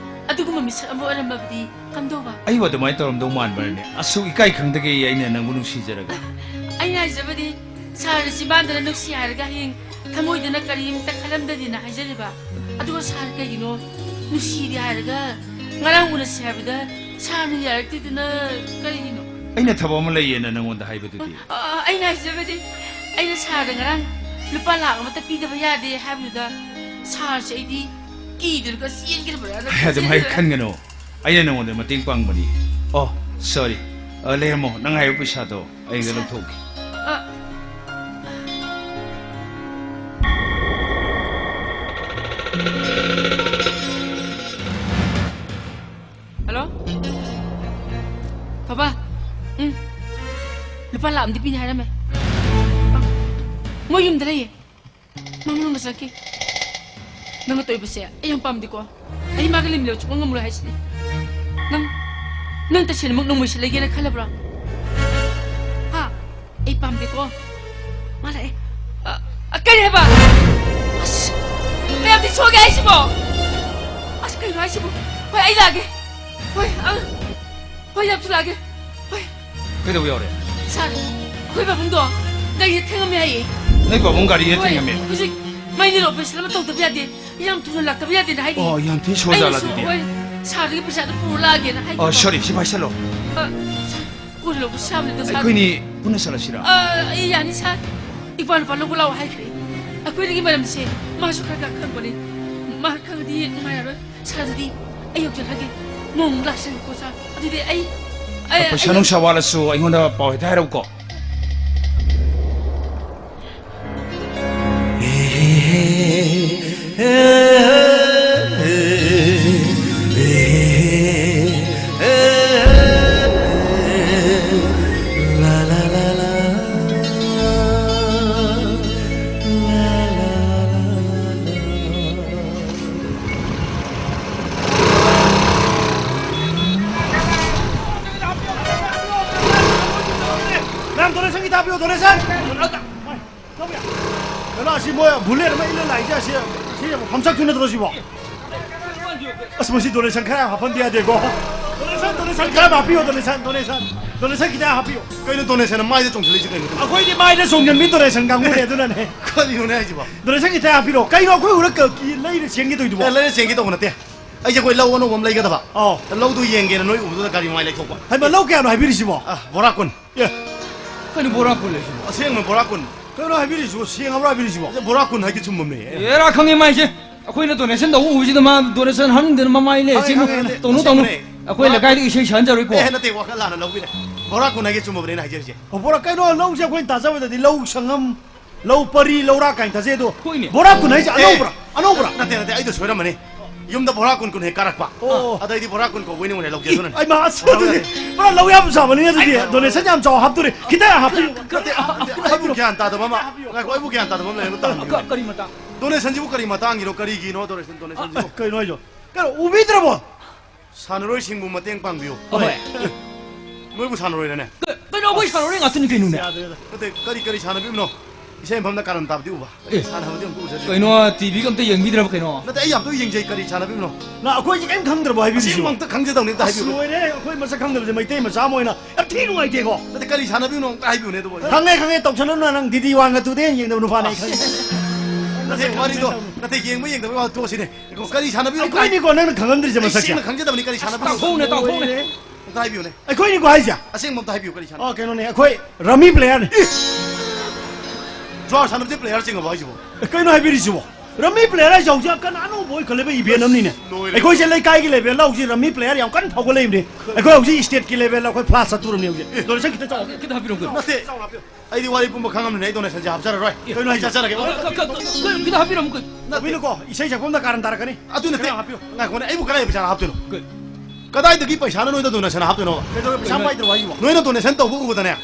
ꯑꯗꯨꯒꯨꯝꯕ ꯃꯤꯁꯛ ꯑꯃ ꯑꯣꯏꯔꯝꯃꯕꯗꯤ ꯀꯝꯗꯧꯕ? ꯑꯩꯕꯨ ꯑꯗꯨꯃꯥꯏꯅ ꯇꯧꯔꯝꯗꯧ ꯃꯥꯟꯕ꯭ꯔꯅꯦ? ꯑꯁꯨꯛ ꯏꯀꯥꯏ ꯈꯪꯗꯒꯦ ꯑꯩꯅ ꯅꯪꯕꯨ ꯅꯨꯡꯁꯤꯖꯔꯒ꯫ ꯑꯩꯅ ꯍꯥꯏꯖꯕꯗꯤ, ꯁꯥꯔꯅ ꯆꯤꯝꯕꯥꯟꯗꯅ ꯅꯨꯡꯁꯤ ꯍꯥꯏꯔꯒ ꯍꯌꯦꯡ ꯊꯃꯣꯏꯗꯅ ꯀꯔꯤꯝꯇ ꯈꯜꯂꯝꯗꯗꯤꯅ ꯍꯥꯏꯖꯔꯤꯕ꯫ ꯑꯗꯨꯒ ꯁꯥꯔ ꯀꯩꯒꯤꯅꯣ ꯅꯨꯡꯁꯤꯔꯤ ꯍꯥꯏꯔꯒ ꯉꯔꯥꯡ ꯎꯅꯁꯤ ꯍꯥꯏꯕꯗ ꯁꯥꯔꯅ ꯌꯥꯔꯛꯇ꯭ꯔꯤꯗꯨꯅ ꯀꯔꯤꯒꯤꯅꯣ? ꯑꯩꯅ ꯊꯕꯛ ꯑꯃ ꯂꯩꯌꯦꯅ ꯅꯪꯉꯣꯟꯗ ꯍꯥꯏꯕꯗꯨꯗꯤ꯫ ꯑ, ꯑ, ꯑꯩꯅ ꯍꯥꯏꯖꯕꯗꯤ, ꯑꯩꯅ ꯁꯥꯔꯗ ꯉꯔꯥꯡ ꯂꯨꯄꯥ ꯂꯥꯛ ꯑꯃꯇ ꯄꯤꯗꯕ ꯌꯥꯗꯦ ꯍꯥꯏꯕꯗꯨꯗ ꯁꯥꯔꯁꯦ ꯑꯩꯗꯤ ꯀꯤꯗꯨꯅꯒ ꯆꯦꯟꯈ꯭ꯔꯕ꯭ꯔꯥꯅ ꯑꯗꯨꯃꯥꯏꯅ ꯈꯟꯖꯔꯦ꯫ ꯈꯟꯒꯅꯨ꯫ ꯑꯩꯅ ꯅꯪꯉꯣꯟꯗ ꯃꯇꯦꯡ ꯄꯥꯡꯕꯅꯤ꯫ ꯑꯣ, ꯁꯣꯔꯤ꯫ ꯑ, ꯂꯩꯔꯝꯃꯣ꯫ ꯅꯪ ꯍꯥꯏꯕ ꯄꯩꯁꯥꯗꯣ ꯑꯩ ꯑꯝꯇ ꯁꯥꯔ꯫ ꯂꯧꯊꯣꯛꯀꯦ꯫ ꯑ꯫ ꯍꯜꯂꯣ? ꯊꯣꯏꯕ? ꯎꯝ꯫ ꯂꯨꯄꯥ ꯂꯥꯛ ꯑꯃꯗꯤ ꯄꯤꯅꯤ ꯍꯥꯏꯔꯝꯃꯦ꯫ ꯑ꯫ ꯃꯣꯏ ꯌꯨꯝꯗ ꯂꯩꯌꯦ꯫ ꯃꯥ ꯃꯅꯨꯡꯗ ꯆꯪꯈꯤ꯫ ꯅꯪꯅ ꯇꯧꯔꯤꯕꯁꯦ ꯑꯩ ꯌꯥꯝ ꯄꯥꯝꯗꯦꯀꯣ꯫ ꯑꯩ ꯃꯥꯒ ꯂꯩꯃꯤꯟꯅꯕ ꯁꯨꯡꯉꯝ ꯉꯝꯃꯔꯣꯏ ꯍꯥꯏꯁꯤꯅꯤ꯫ ꯅꯪ, ꯅꯪ ꯇꯁꯦꯡꯅꯃꯛ ꯅꯣꯡꯃꯩꯁꯦ ꯂꯩꯒꯦꯅ ꯈꯜꯂꯕ꯭ꯔꯥ? ꯍꯥ? ꯑꯩ ꯄꯥꯝꯗꯦꯀꯣ꯫ ꯃꯥ ꯂꯥꯛꯑꯦ꯫ ꯑ, ꯑ, ꯀꯔꯤ ꯍꯥꯏꯕ? ꯑꯁ, ꯀꯌꯥꯝꯗꯤ ꯁꯣꯛꯑꯒꯦ ꯍꯥꯏꯁꯤꯕꯣ? ꯑꯁ, ꯀꯩꯅꯣ ꯍꯥꯏꯁꯤꯕꯣ? ꯍꯣꯏ, ꯑꯩ ꯂꯥꯛꯑꯒꯦ꯫ ꯍꯣꯏ, ꯑ, ꯍꯣꯏ, ꯌꯥꯝ ꯊꯨꯅ ꯂꯥꯛꯑꯒꯦ꯫ ꯍꯣꯏ꯫ ꯀꯩꯗꯧꯕ ꯌꯥꯎꯔꯦ? ꯁꯥꯔ, ꯑꯩꯈꯣꯏ ꯄꯥꯕꯨꯡꯗꯣ ꯒꯥꯔꯤꯗ ꯊꯦꯡꯉꯝꯃꯦ ꯍꯥꯏꯌꯦ꯫ ꯅꯣꯏ ꯄꯥꯕꯨꯡ ꯒꯥꯔꯤꯗ ꯍꯣꯏ, ꯊꯦꯡꯉꯝꯃꯦ? ꯍꯧꯖꯤꯛ ꯃꯥꯏ ꯅꯦꯔꯣ ꯑꯣꯄꯔꯦꯁꯟ ꯑꯃ ꯇꯧꯗꯕ ꯌꯥꯗꯦ꯫ ꯌꯥꯝ ꯊꯨꯅ ꯂꯥꯛꯇꯕ ꯌꯥꯗꯦꯅ ꯍꯥꯏꯔꯤ꯫ ꯑꯣ, ꯌꯥꯝ ꯊꯤ ꯁꯣꯏꯖꯥꯠꯂ ꯑꯩꯅꯁꯨ, ꯑꯗꯨꯗꯤ? ꯍꯣꯏ, ꯁꯥꯔꯗꯒꯤ ꯄꯩꯁꯥꯗꯣ ꯄꯨꯔ ꯂꯥꯛꯑꯒꯦꯅ ꯍꯥꯏꯒꯤꯕ꯫ ꯑꯣ, ꯁꯣꯔꯤ, ꯁꯤ ꯄꯥꯏꯁꯜꯂꯣ꯫ ꯑ, ꯁꯥꯔ, ꯀꯣꯟꯅ ꯂꯧꯕꯁꯨ ꯌꯥꯕꯅꯤꯗ, ꯁꯥꯔ꯫ ꯑꯩꯈꯣꯏꯅꯤ ꯄꯨꯟꯅ ꯆꯠꯂꯁꯤꯔꯥ? ꯑ, ꯑꯩ ꯌꯥꯅꯤ, ꯁꯥꯔ꯫ ꯏꯄꯥ ꯅꯨꯄꯥ ꯂꯧꯕ ꯂꯥꯛꯑꯣ ꯍꯥꯏꯈ꯭ꯔꯦ꯫ ꯑꯩꯈꯣꯏꯗꯒꯤ ꯃꯔꯝꯁꯦ ꯃꯥꯁꯨ ꯈꯔ ꯈꯔ ꯈꯪꯕꯅꯤ꯫ ꯃꯥ ꯈꯪꯉꯗꯤ ꯅꯨꯡꯉꯥꯏꯔꯔꯣꯏ꯫ ꯁꯥꯔ, ꯑꯗꯨꯗꯤ ꯑꯩ ꯌꯧꯖꯔꯒꯦ꯫ ꯅꯣꯡꯃꯨꯛ ꯂꯥꯛꯆꯔꯒꯦꯀꯣ, ꯁꯥꯔ꯫ ꯑꯗꯨꯗꯤ ꯑꯩ, ꯑꯩ, ꯄꯩꯁꯥ ꯑꯩ ꯅꯨꯡꯁꯥ ꯋꯥꯠꯂꯁꯨ ꯑꯩꯉꯣꯟꯗ ꯄꯥꯎ ꯍꯦꯛꯇ ꯍꯥꯏꯔꯛꯎꯀꯣ꯫ ꯃꯌꯥꯝ ꯗꯣꯅꯦꯁꯟꯒꯤ ꯊꯥꯕꯤꯌꯨ, ꯗꯣꯅꯦꯁꯟ꯫ ꯀꯩꯅꯣ, ꯑꯁꯤ ꯃꯣꯏ ꯕꯨꯂꯦꯠ ꯑꯃ ꯏꯜꯂ ꯂꯥꯛꯏꯁꯦ, ꯑꯁꯤ, ꯑꯁꯤ ꯐꯝꯆꯠꯇꯨ ꯅꯠꯇ꯭ꯔꯣ ꯁꯤꯕꯣ? ꯑꯁ, ꯃꯁꯤ donation ꯈꯔ ꯌꯥꯝ ꯍꯥꯞꯍꯟꯗ ꯌꯥꯗꯦꯀꯣ꯫ Donation, donation ꯈꯔ ꯌꯥꯝ ꯍꯥꯞꯄꯤꯌꯣ, donation, donation꯫ Donation ꯈꯤꯇꯪ ꯍꯥꯞꯄꯤꯌꯣ꯫ ꯀꯩꯅꯣ donationꯅ ꯃꯥꯏꯗ ꯆꯣꯡꯁꯤꯜꯂꯛꯏꯁꯦ ꯀꯩꯅꯣ? ꯑꯩꯈꯣꯏꯗꯤ ꯃꯥꯏꯗ ꯆꯣꯡꯁꯤꯟꯕꯤ donation ꯀꯥꯡꯕꯨꯅꯦ, ꯑꯗꯨꯅꯅꯦ꯫ ꯀꯔꯤꯅꯣꯅꯦ ꯍꯥꯏꯁꯤꯕꯣ? Donation ꯈꯤꯇꯪ ꯍꯥꯞꯄꯤꯔꯣ꯫ ꯀꯩꯅꯣ ꯑꯩꯈꯣꯏ ꯎꯔ ꯀ-, ꯀꯤ-, ꯂꯩꯔ ꯆꯦꯟꯒꯦ ꯇꯧꯔꯤꯗꯨꯕꯣ? ꯑꯦ, ꯂꯩꯔ ꯆꯦꯟꯒꯦ ꯇꯧꯕ ꯅꯠꯇꯦ꯫ ꯑꯩꯁꯦ ꯑꯩꯈꯣꯏ ꯂꯧ ꯑꯅꯧꯕ ꯑꯃ ꯂꯩꯒꯗꯕ꯫ ꯑꯧ꯫ ꯂꯧꯗꯨ ꯌꯦꯡꯒꯦꯅ ꯅꯣꯏ ꯎꯕꯗꯨꯗ ꯒꯥꯔꯤ ꯃꯃꯥꯏ ꯂꯩꯊꯣꯛꯄ꯫ ꯍꯩꯃꯥ, ꯂꯧ ꯀꯌꯥꯅꯣ ꯍꯥꯏꯕꯤꯔꯤꯁꯤꯕꯣ? ꯑ, ꯕꯣꯔꯥ ꯀꯨꯟ꯫ ꯑꯦ꯫ ꯀꯩꯅꯣ ꯕꯣꯔꯥ ꯀꯨꯟ ꯂꯩꯁꯤꯕꯣ? ꯑꯁꯦꯡꯕ ꯕꯣꯔꯥ ꯀꯨꯟ꯫ ꯀꯩꯅꯣ ꯍꯥꯏꯕꯤꯔꯤꯁꯤꯕꯣ? ꯁꯦꯡꯉꯕ꯭ꯔꯥ ꯍꯥꯏꯕꯤꯔꯤꯁꯤꯕꯣ? ꯑꯁ, ꯕꯣꯔꯥ ꯀꯨꯟ ꯍꯥꯏꯒꯦ ꯆꯨꯝꯃꯝꯅꯦ꯫ ꯑꯦꯔꯥ, ꯈꯪꯉꯦ ꯃꯥꯏꯁꯦ꯫ ꯑꯩꯈꯣꯏꯅ donation ꯇꯧꯕ ꯎꯕꯁꯤꯗ ꯃꯥ donation ꯍꯥꯞꯅꯤꯡꯗꯅ ꯃꯃꯥꯏ ꯂꯩ꯫ ꯈꯪꯉꯦ, ꯆꯦꯟꯕ ꯈꯪꯉꯦ, ꯅꯠꯇꯦ, ꯇꯧꯅꯨ, ꯇꯧꯅꯨ꯫ ꯑꯁꯦꯡꯕꯅꯦ꯫ ꯑꯩꯈꯣꯏ ꯕꯣꯔꯥ ꯂꯩꯀꯥꯏꯗ ꯀꯨꯟ-, ꯏꯁꯩ ꯁꯛꯍꯟꯖꯔꯣꯏꯀꯣ꯫ ꯑꯦ, ꯅꯠꯇꯦ, ꯋꯥꯈꯜ ꯂꯥꯟꯅ ꯂꯧꯕꯤꯔꯦ꯫ ꯕꯣꯔꯥ ꯀꯨꯟ ꯍꯥꯏꯒꯦ ꯆꯨꯝꯃꯕꯅꯦ ꯑꯩꯅ ꯍꯥꯏꯖꯔꯤꯁꯦ꯫ ꯑꯣ, ꯕꯣꯔꯥ, ꯀꯩꯅꯣ, ꯂꯧꯁꯦ ꯑꯩꯈꯣꯏꯅ ꯇꯥꯖꯕꯗꯗꯤ ꯂꯧ ꯁꯪꯉꯝ, ꯂꯧ ꯄꯔꯤ, ꯂꯧꯔꯥꯛ ꯀꯥꯏꯅ ꯇꯥꯖꯩ ꯑꯗꯣ꯫ ꯍꯣꯏꯅꯦ꯫ ꯕꯣꯔꯥ ꯀꯨꯟ ꯍꯥꯏꯁꯦ ꯑꯦ, ꯑꯅꯧꯕꯔꯥ? ꯑꯅꯧꯕꯔꯥ? ꯅꯠꯇꯦ, ꯅꯠꯇꯦ, ꯑꯩꯗꯣ ꯁꯣꯏꯔꯝꯃꯅꯤ꯫ ꯌꯨꯝꯗ ꯕꯣꯔꯥ ꯀꯨꯟ ꯀꯨꯟ ꯍꯦꯛ ꯀꯥꯔꯛꯄ꯫ ꯑꯣ꯫ ꯑꯗꯩꯗꯤ ꯕꯣꯔꯥ ꯀꯨꯟ ꯀꯧꯕꯩ ꯅꯉꯣꯟꯗ ꯂꯧꯒꯦ ꯏ, ꯑꯗꯨꯅꯅꯦ꯫ ꯑꯩ ꯃꯥ, ꯑꯁ, ꯑꯗꯨꯗꯤ ꯄꯨꯔꯥ ꯂꯧ ꯌꯥꯝ ꯆꯥꯕꯅꯤ ꯑꯗꯨꯗꯤ꯫ ꯑꯩ donation ꯌꯥꯝ ꯆꯥꯎ ꯍꯥꯞꯇꯣꯔꯤ꯫ ꯈꯤꯇꯪ ꯍꯥꯞꯄꯤꯌꯨ꯫ ꯅꯠꯇꯦ, ꯅꯠꯇꯦ, ꯑꯩꯕꯨ ꯒ꯭ꯌꯥꯟ ꯇꯥꯗꯕ ꯑꯃ꯫ ꯉꯥꯏꯈꯣ, ꯑꯩꯕꯨ ꯒ꯭ꯌꯥꯟ ꯇꯥꯗꯕ ꯑꯃ ꯂꯩꯔꯦ, ꯑꯗꯨ ꯇꯥꯍꯟꯕꯤꯌꯨꯅꯦ꯫ ꯀ-, ꯀꯔꯤ ꯃꯇꯥꯡ? Donationꯁꯤꯕꯨ ꯀꯔꯤ ꯃꯇꯥꯡꯒꯤꯅꯣ? ꯀꯔꯤꯒꯤꯅꯣ donation, donationꯁꯤꯕꯨ? ꯑ, ꯀꯩꯅꯣ ꯍꯥꯏꯁꯦ? ꯀꯩꯅꯣ, ꯎꯕꯤꯗ꯭ꯔꯕꯣ? ꯁꯥꯟꯅꯔꯣꯏꯁꯤꯡꯕꯨ ꯃꯇꯦꯡ ꯄꯥꯡꯕꯤꯌꯨ꯫ ꯑꯍꯣꯏ꯫ ꯅꯣꯏꯕꯨ ꯁꯥꯟꯅꯔꯣꯏꯔꯅꯦ? ꯀ-, ꯀꯩꯅꯣ, ꯑꯩꯈꯣꯏ ꯁꯥꯟꯅꯔꯣꯏ ꯉꯥꯛꯇꯅꯤ ꯀꯩꯅꯣꯅꯦ꯫ ꯌꯥꯗ꯭ꯔꯦꯗ꯫ ꯅꯠꯇꯦ, ꯀꯔꯤ, ꯀꯔꯤ ꯁꯥꯟꯅꯕꯤꯕꯅꯣ? ꯏꯁꯩ ꯃꯐꯝꯗ ꯀꯥꯔꯟ ꯇꯥꯕꯗꯤ ꯎꯕ꯫ ꯑꯦ꯫ ꯁꯥꯟꯅꯕꯗꯤ ꯑꯝꯇ ꯎꯖꯗ꯭ꯔꯤ꯫ ꯀꯩꯅꯣ, TVꯒ ꯑꯝꯇ ꯌꯦꯡꯕꯤꯗ꯭ꯔꯕ ꯀꯩꯅꯣ? ꯅꯠꯇꯦ, ꯑꯩ ꯌꯥꯝ ꯇꯣꯏ ꯌꯦꯡꯖꯩ, ꯀꯔꯤ ꯁꯥꯟꯅꯕꯤꯕꯅꯣ? ꯅ, ꯑꯩꯈꯣꯏꯁꯦ ꯀꯩꯝ ꯈꯪꯗ꯭ꯔꯕꯣ ꯍꯥꯏꯕꯤꯔꯤꯁꯤꯕꯣ? ꯑꯁꯦꯡꯕ ꯑꯝꯇ ꯈꯪꯖꯗꯧꯅꯤ, ꯑꯝꯇ ꯑꯁ, ꯍꯥꯏꯕꯤꯌꯨ꯫ ꯂꯣꯏꯔꯦ, ꯑꯩꯈꯣꯏ ꯃꯁꯛ ꯈꯪꯗꯕꯁꯦ ꯃꯩꯇꯩ ꯃꯆꯥ ꯑꯃ ꯑꯣꯏꯅ ꯌꯥꯝ ꯊꯤ ꯅꯨꯡꯉꯥꯏꯇꯦꯀꯣ꯫ ꯅꯠꯇꯦ, ꯀꯔꯤ ꯁꯥꯟꯅꯕꯤꯕꯅꯣ ꯑꯝꯇ ꯍꯥꯏꯕꯤꯌꯨꯅꯦ ꯑꯗꯨꯕꯨ꯫ ꯈꯪꯉꯦ, ꯈꯪꯉꯦ, ꯇꯧꯁꯜꯂꯅꯨ, ꯅꯪ ꯗꯤꯗꯤ ꯋꯥꯟꯒ ꯇꯨꯗꯤ ꯌꯦꯡꯗꯕ ꯅꯨꯄꯥꯅꯦ, ꯑꯩ ꯈꯪꯉꯦ꯫ ꯅꯠꯇꯦ, ꯋꯥꯔꯤꯗꯣ, ꯅꯠꯇꯦ, ꯌꯦꯡꯕ ꯌꯦꯡꯗꯕꯒꯤ ꯋꯥ ꯇꯣꯛꯑꯁꯤꯅꯦ꯫ ꯀꯔꯤ ꯁꯥꯟꯅꯕꯤꯅꯣ? ꯑꯩꯈꯣꯏꯅꯤꯀꯣ ꯅꯪꯅ ꯈꯪꯉꯝꯗ꯭ꯔꯤꯁꯦ ꯑꯩ ꯃꯁꯛꯁꯦ꯫ ꯁꯦꯡꯅ ꯈꯪꯖꯗꯕꯅꯤ, ꯀꯔꯤ ꯁꯥꯟꯅꯕꯤꯅꯣ? ꯇꯥꯛꯊꯣꯛꯎꯅꯦ, ꯇꯥꯛꯊꯣꯛꯎꯅꯦ꯫ ꯑꯝꯇ ꯍꯥꯏꯕꯤꯌꯨꯅꯦ꯫ ꯑꯩꯈꯣꯏꯅꯤꯀꯣ ꯍꯥꯏꯁꯦ? ꯑꯁꯦꯡꯕ ꯑꯝꯇ ꯍꯥꯏꯕꯤꯌꯨ, ꯀꯔꯤ ꯁꯥꯟꯅꯕꯤꯅꯣ? ꯑꯣ, ꯀꯩꯅꯣꯅꯦ, ꯑꯩꯈꯣꯏ rummy playerꯅꯦ꯫ ꯏꯁ! ꯖ꯭ꯋꯥꯔ ꯁꯥꯟꯅꯕꯁꯦ player ꯆꯤꯡꯉꯕꯣ ꯍꯥꯏꯁꯤꯕꯣ? ꯀꯩꯅꯣ ꯍꯥꯏꯕꯤꯔꯤꯁꯤꯕꯣ? Rummy player ꯍꯥꯏꯁꯦ ꯍꯧꯖꯤꯛ ꯌꯥꯝ ꯀꯟꯅ ꯑꯅꯧꯕ ꯑꯣꯏꯈꯠꯂꯛꯏꯕ event ꯑꯃꯅꯤꯅꯦ꯫ ꯂꯣꯏꯔꯦ꯫ ꯑꯩꯈꯣꯏꯁꯦ ꯂꯩꯀꯥꯏꯒꯤ levelꯗ ꯍꯧꯖꯤꯛ rummy player ꯌꯥꯝ ꯀꯟꯅ ꯐꯥꯎꯒꯠꯂꯛꯏꯕꯅꯦ꯫ ꯑꯩꯈꯣꯏ ꯍꯧꯖꯤꯛ stateꯀꯤ levelꯗ ꯑꯩꯈꯣꯏ flash ꯆꯠꯇꯣꯔꯕꯅꯦ ꯍꯧꯖꯤꯛ꯫ ꯑꯦ꯫ Donation ꯈꯤꯇ ꯆꯥꯎ-, ꯈꯤꯇ ꯍꯥꯞꯄꯤꯔꯣ, ꯀꯩꯅꯣ꯫ ꯅꯠꯇꯦ꯫ ꯑꯩꯗꯤ ꯋꯥꯔꯤ ꯄꯨꯝꯕ ꯈꯪꯉꯝꯅꯤꯅ ꯑꯩ donationꯁꯦ ꯍꯥꯞꯆꯔꯔꯣꯏ꯫ ꯀꯩꯅꯣ ꯑꯩ ꯍꯥꯏꯁꯦ? ꯆꯠꯆꯔꯒꯦ꯫ ꯀ-, ꯀ-, ꯀ-, ꯀ-, ꯈꯤꯇ ꯍꯥꯞꯄꯤꯔꯝꯃꯨ ꯀꯩꯅꯣ꯫ ꯅꯠꯇꯦ꯫ ꯍꯥꯞꯄꯤꯅꯨꯀꯣ, ꯏꯁꯩ ꯁꯛꯐꯝꯗ ꯀꯥꯔꯟ ꯇꯥꯔꯛꯀꯅꯤ꯫ ꯑꯗꯨ ꯅꯠꯇꯦ꯫ ꯈꯔ ꯍꯥꯞꯄꯤꯌꯨ꯫ ꯉꯥꯏꯈꯣꯅꯦ, ꯑꯩꯕꯨ ꯀꯗꯥꯏꯗ ꯄꯩꯁꯥ ꯍꯥꯞꯇꯣꯏꯅꯣ? ꯀ-, ꯀꯗꯥꯏꯗꯒꯤ ꯄꯩꯁꯥꯅ ꯅꯣꯏꯗ donation ꯍꯥꯞꯇꯣꯏꯅꯣ? ꯀꯩꯗꯧꯔꯦ, ꯄꯩꯁꯥ ꯄꯥꯏꯗ꯭ꯔꯕꯣ ꯍꯥꯏꯁꯤꯕꯣ? ꯅꯣꯏꯅ donation ꯇꯧꯕ ꯎꯕꯗꯅꯦ,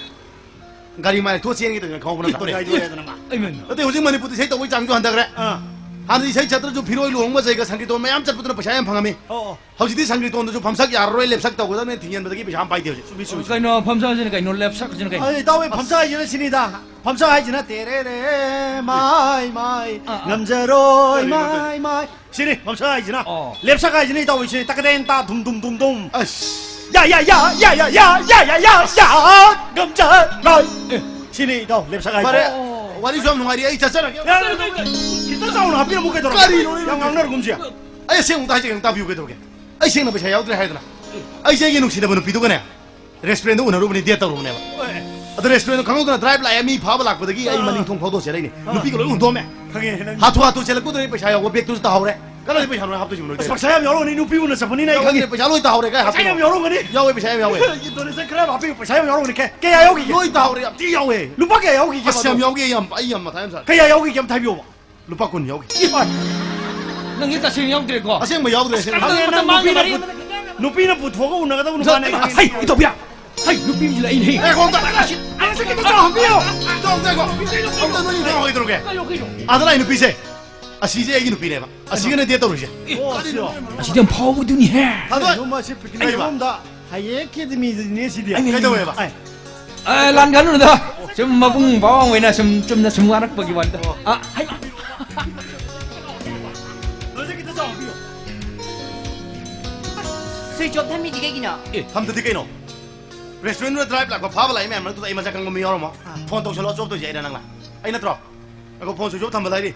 ꯒꯥꯔꯤ ꯃꯥꯏ ꯊꯣꯛ ꯆꯦꯟꯒꯦ ꯇꯧꯗꯅ ꯈꯪꯍꯧꯕ ꯅꯠꯇ꯭ꯔꯣ? ꯒꯥꯔꯤꯗꯣ ꯂꯩꯔꯗꯅ ꯃꯥ꯫ ꯏꯃꯥꯏ꯫ ꯅꯠꯇꯦ, ꯍꯧꯖꯤꯛ ꯃꯅꯤꯄꯨꯔꯗ ꯏꯁꯩ ꯇꯧꯕꯒꯤ ꯆꯥꯡꯁꯨ ꯍꯟꯊꯈ꯭ꯔꯦ꯫ ꯑꯥ꯫ ꯍꯥꯟꯅꯗꯤ ꯏꯁꯩ ꯆꯠꯇ꯭ꯔꯁꯨ ꯐꯤꯔꯣꯏ ꯂꯨꯍꯣꯡꯕ ꯖꯩꯒ ꯁꯪꯀꯤꯔꯇꯣꯟ ꯃꯌꯥꯝ ꯆꯠꯄꯗꯨꯅ ꯄꯩꯁꯥ ꯌꯥꯝ ꯐꯪꯉꯝꯃꯤ꯫ ꯑꯣ, ꯑꯣ꯫ ꯍꯧꯖꯤꯛꯇꯤ ꯁꯪꯀꯤꯔꯇꯣꯟꯗꯁꯨ ꯐꯝꯁꯛ ꯌꯥꯔꯔꯣꯏ, ꯂꯦꯞꯁꯛ ꯇꯧꯒꯗꯕꯅꯦ ꯊꯤꯡꯖꯤꯟꯕꯗꯒꯤ ꯄꯩꯁꯥ ꯑꯃ ꯄꯥꯏꯗꯦ ꯍꯧꯖꯤꯛ꯫ ꯆꯨꯝꯃꯤ, ꯆꯨꯝꯃꯤ, ꯆꯨꯝꯃꯤ꯫ ꯀꯩꯅꯣ ꯐꯝꯁꯛ ꯍꯥꯏꯁꯤꯅ ꯀꯩꯅꯣ, ꯂꯦꯞꯁꯛ ꯍꯥꯏꯁꯤꯅ ꯀꯩꯅꯣ? ꯑꯩ ꯏꯇꯥꯎ, ꯑꯩ ꯐꯝꯁꯛ ꯍꯥꯏꯁꯤꯅ ꯁꯤꯅꯤꯗ꯫ ꯐꯝꯁꯛ ꯍꯥꯏꯁꯤꯅ ꯇꯦꯔꯦꯔꯦ, ꯃꯥꯏ, ꯃꯥꯏ, ꯑꯥ, ꯑꯥ꯫ ꯉꯝꯖꯔꯣꯏ, ꯀꯔꯤ, ꯀꯔꯤ? ꯃꯥꯏ, ꯃꯥꯏ꯫ ꯁꯤꯅꯤ ꯐꯝꯁꯛ ꯍꯥꯏꯁꯤꯅ꯫ ꯑꯣ꯫ ꯂꯦꯞꯁꯛ ꯍꯥꯏꯁꯤꯅ ꯏꯇꯥꯎ, ꯁꯤꯅꯤ ꯇꯀꯗꯦꯟ ꯇꯥ ꯙꯨꯝ ꯙꯨꯝ ꯙꯨꯝ ꯙꯨꯝ꯫ ꯑꯁ꯫ ꯌꯥ, ꯌꯥ, ꯌꯥ, ꯉꯝꯖꯔꯣꯏ꯫ ꯑꯦ꯫ ꯁꯤꯅꯤ ꯏꯇꯥꯎ, ꯂꯦꯞꯁꯛ ꯍꯥꯏꯁꯤꯅ꯫ ꯐꯔꯦ꯫ ꯑꯣ꯫ ꯋꯥꯔꯤꯁꯨ ꯌꯥꯝ ꯅꯨꯡꯉꯥꯏꯔꯤ, ꯑꯩ ꯆꯠꯆꯔꯒꯦ꯫ ꯌꯥ, ꯌꯥ, ꯌꯥ, ꯌꯥ꯫ ꯈꯤꯇ ꯆꯥꯎꯅ ꯍꯥꯞꯄꯤꯔꯝꯃꯨ ꯀꯩꯗꯧꯔꯒꯦ? ꯀꯔꯤꯅꯣ? ꯌꯥꯝ ꯉꯥꯡꯅꯔꯒꯨꯝꯁꯤ꯫ ꯑꯩ ꯑꯁꯦꯡꯕ ꯑꯝꯇ ꯍꯥꯏꯖꯒꯦ, ꯑꯝꯇ ꯇꯥꯕꯤꯌꯨ ꯀꯩꯗꯧꯔꯒꯦ? ꯑꯩ ꯁꯦꯡꯅ ꯄꯩꯁꯥ ꯌꯥꯎꯗ꯭ꯔꯦ ꯍꯥꯏꯗꯅ꯫ ꯑꯩꯁꯦ ꯑꯩꯒꯤ ꯅꯨꯡꯁꯤꯅꯕ ꯅꯨꯄꯤꯗꯨꯒꯅꯦ, restaurant ꯎꯅꯔꯨꯕꯅꯦ, date ꯇꯧꯔꯨꯕꯅꯦꯕ꯫ ꯍꯣꯏ꯫ ꯑꯗꯣ restaurant ꯈꯪꯍꯧꯗꯅ drive ꯂꯥꯛꯑꯦ, ꯃꯤ ꯐꯥꯕ ꯂꯥꯛꯄꯗꯒꯤ ꯑꯩ ꯑꯥ꯫ ꯃꯅꯤꯡ ꯊꯣꯡ ꯐꯥꯎꯗꯣꯛꯑ ꯆꯦꯜꯂꯛꯏꯅꯦ꯫ ꯑꯥ꯫ ꯅꯨꯄꯤꯒ ꯂꯣꯏ ꯍꯨꯟꯗꯣꯛꯑꯝꯃꯦ꯫ ꯈꯪꯉꯦ, ꯅꯪ ꯍꯥꯊꯨ ꯍꯥꯊꯨ ꯆꯦꯜꯂꯛꯄꯗꯨꯗ ꯑꯩ ꯄꯩꯁꯥ ꯌꯥꯎꯕ bagꯇꯨꯁꯨ ꯇꯥꯍꯧꯔꯦ꯫ ꯀꯗꯥꯏꯗ ꯄꯩꯁꯥꯅꯣ ꯍꯥꯞꯇꯣꯏꯁꯤꯕꯣ ꯅꯣꯏ? ꯑꯁ, ꯄꯩꯁꯥ ꯌꯥꯝ ꯌꯥꯎꯔꯝꯒꯅꯤ, ꯅꯨꯄꯤ ꯎꯅ ꯆꯠꯄꯅꯤꯅ ꯑꯩ ꯌꯥꯎꯔꯝꯒꯅꯤ, ꯈꯪꯉꯦ꯫ ꯄꯩꯁꯥ ꯂꯣꯏ ꯇꯥꯍꯧꯔꯦ, ꯀꯥꯏ ꯄꯩꯁꯥ ꯍꯥꯞꯇꯣꯏꯅꯣ? ꯌꯥꯝ ꯌꯥꯎꯔꯝꯒꯅꯤ꯫ ꯌꯥꯎꯋꯦ, ꯄꯩꯁꯥ ꯌꯥꯝ ꯌꯥꯎꯋꯦ꯫ Donation ꯈꯔ ꯍꯥꯞꯄꯤꯌꯨ, ꯄꯩꯁꯥ ꯌꯥꯝ ꯌꯥꯎꯔꯝꯒꯅꯤ꯫ ꯀꯌꯥ, ꯀꯌꯥ ꯌꯥꯎꯈꯤꯒꯦ? ꯂꯣꯏ ꯇꯥꯍꯧꯔꯦ, ꯌꯥꯝ ꯊꯤ ꯌꯥꯎꯋꯦ꯫ ꯂꯨꯄꯥ ꯀꯌꯥ ꯌꯥꯎꯈꯤꯒꯦ ꯑꯁ, ꯌꯥꯝ ꯃꯗꯣ? ꯌꯥꯎꯈꯤ, ꯑꯩ ꯌꯥꯝ, ꯑꯩ ꯌꯥꯝ ꯃꯊꯥ ꯌꯥꯝ ꯁꯥꯏ꯫ ꯀꯌꯥ ꯌꯥꯎꯈꯤꯒꯦ ꯑꯝꯇ ꯍꯥꯏꯕꯤꯌꯣꯕ꯫ ꯂꯨꯄꯥ ꯀꯨꯟ ꯌꯥꯎꯈꯤ꯫ ꯏꯃꯥ! ꯅꯪꯒꯤ ꯇꯁꯦꯡꯅ ꯌꯥꯎꯗ꯭ꯔꯦꯀꯣ? ꯑꯁꯦꯡꯕ ꯌꯥꯎꯗ꯭ꯔꯦ, ꯑꯁꯦꯡꯕ꯫ ꯈꯪꯉꯦ, ꯃꯇꯝ ꯃꯥꯡꯅ ꯅꯨꯄꯤꯅ ꯃꯔꯤ ꯄꯨ-, ꯅꯨꯄꯤꯅ ꯄꯨꯊꯣꯛꯑꯒ ꯎꯅꯒꯗꯕ ꯅꯨꯄꯥꯅꯦ ꯑꯩ ꯈꯪꯉꯦ꯫ ꯍꯩ, ꯏꯇꯥꯎꯕꯤꯌꯥ! ꯍꯩ, ꯅꯨꯄꯤꯁꯤ ꯂꯩꯅꯦ꯫ ꯑꯦ, ꯀꯣꯟꯇ! ꯑꯁꯤ, ꯑꯁꯤ ꯈꯤꯇ ꯆꯥꯎꯍꯟꯕꯤꯌꯨ! ꯆꯥꯎ, ꯆꯥꯎ, ꯆꯥꯎ꯫ ꯑꯝꯇ ꯅꯣꯏ ꯅꯨꯄꯥ ꯑꯣꯏꯗꯧꯔꯒꯦ꯫ ꯀꯩꯅꯣ, ꯀꯩꯅꯣ? ꯑꯥꯗ ꯂꯥꯛꯏ ꯅꯨꯄꯤꯁꯦ꯫ ꯑꯁꯤꯁꯦ ꯑꯩꯒꯤ ꯅꯨꯄꯤꯅꯦꯕ꯫ ꯑꯁꯤꯒꯅꯦ date ꯇꯧꯔꯤꯁꯦ꯫ ꯑꯣ, ꯑꯁꯤꯔꯣ? ꯑꯁꯤꯗꯤ ꯌꯥꯝ ꯐꯥꯎꯕꯗꯨꯅꯤꯍꯦ꯫ ꯊꯥꯗꯣꯏ! ꯀꯩꯅꯣ ꯃꯁꯤ picnic ꯀꯩꯕ? ꯃꯐꯝꯗ ꯍꯌꯦꯡ academyꯗꯅꯦ ꯁꯤꯗꯤ꯫ ꯑꯩ, ꯑꯩ, ꯀꯩꯗꯧꯋꯦꯕ? ꯑꯩ꯫ ꯑꯦ, ꯂꯥꯟꯒꯅꯨꯗ꯫ ꯁꯨꯝ ꯃꯕꯨꯡ ꯃꯧꯄ꯭ꯋꯥ ꯑꯣꯏꯅ ꯁꯨꯝ ꯆꯨꯝꯅ ꯁꯨꯝ ꯋꯥꯔꯛꯄꯒꯤ ꯋꯥꯅꯤꯗ꯫ ꯑꯣ꯫ ꯑꯥ, ꯍꯩ꯫ ꯂꯣꯏꯖ ꯈꯤꯇ ꯆꯥꯎꯍꯟꯕꯤꯌꯨ꯫ Switch off ꯊꯝꯃꯤꯗꯤ ꯀꯩꯒꯤꯅꯣ? ꯑꯦ, ꯊꯝꯗꯗꯤ ꯀꯩꯅꯣ? Restaurantꯗꯨꯗ drive ꯂꯥꯛꯄ ꯐꯥꯕ ꯂꯥꯛꯏ ꯃꯌꯥꯝ ꯃꯔꯛꯇꯨꯗ ꯑꯩ ꯃꯁꯛ ꯈꯪꯕ ꯃꯤ ꯌꯥꯎꯔꯝꯃꯣ꯫ ꯑꯥ꯫ Phone ꯇꯧꯁꯜꯂꯣ, switch off ꯇꯧꯔꯤꯁꯦ ꯑꯩꯅ ꯅꯪꯅ꯫ ꯑꯩ ꯅꯠꯇ꯭ꯔꯣ? ꯉꯥꯏꯈꯣ, phone switch off ꯊꯝꯕ ꯂꯩꯔꯤ꯫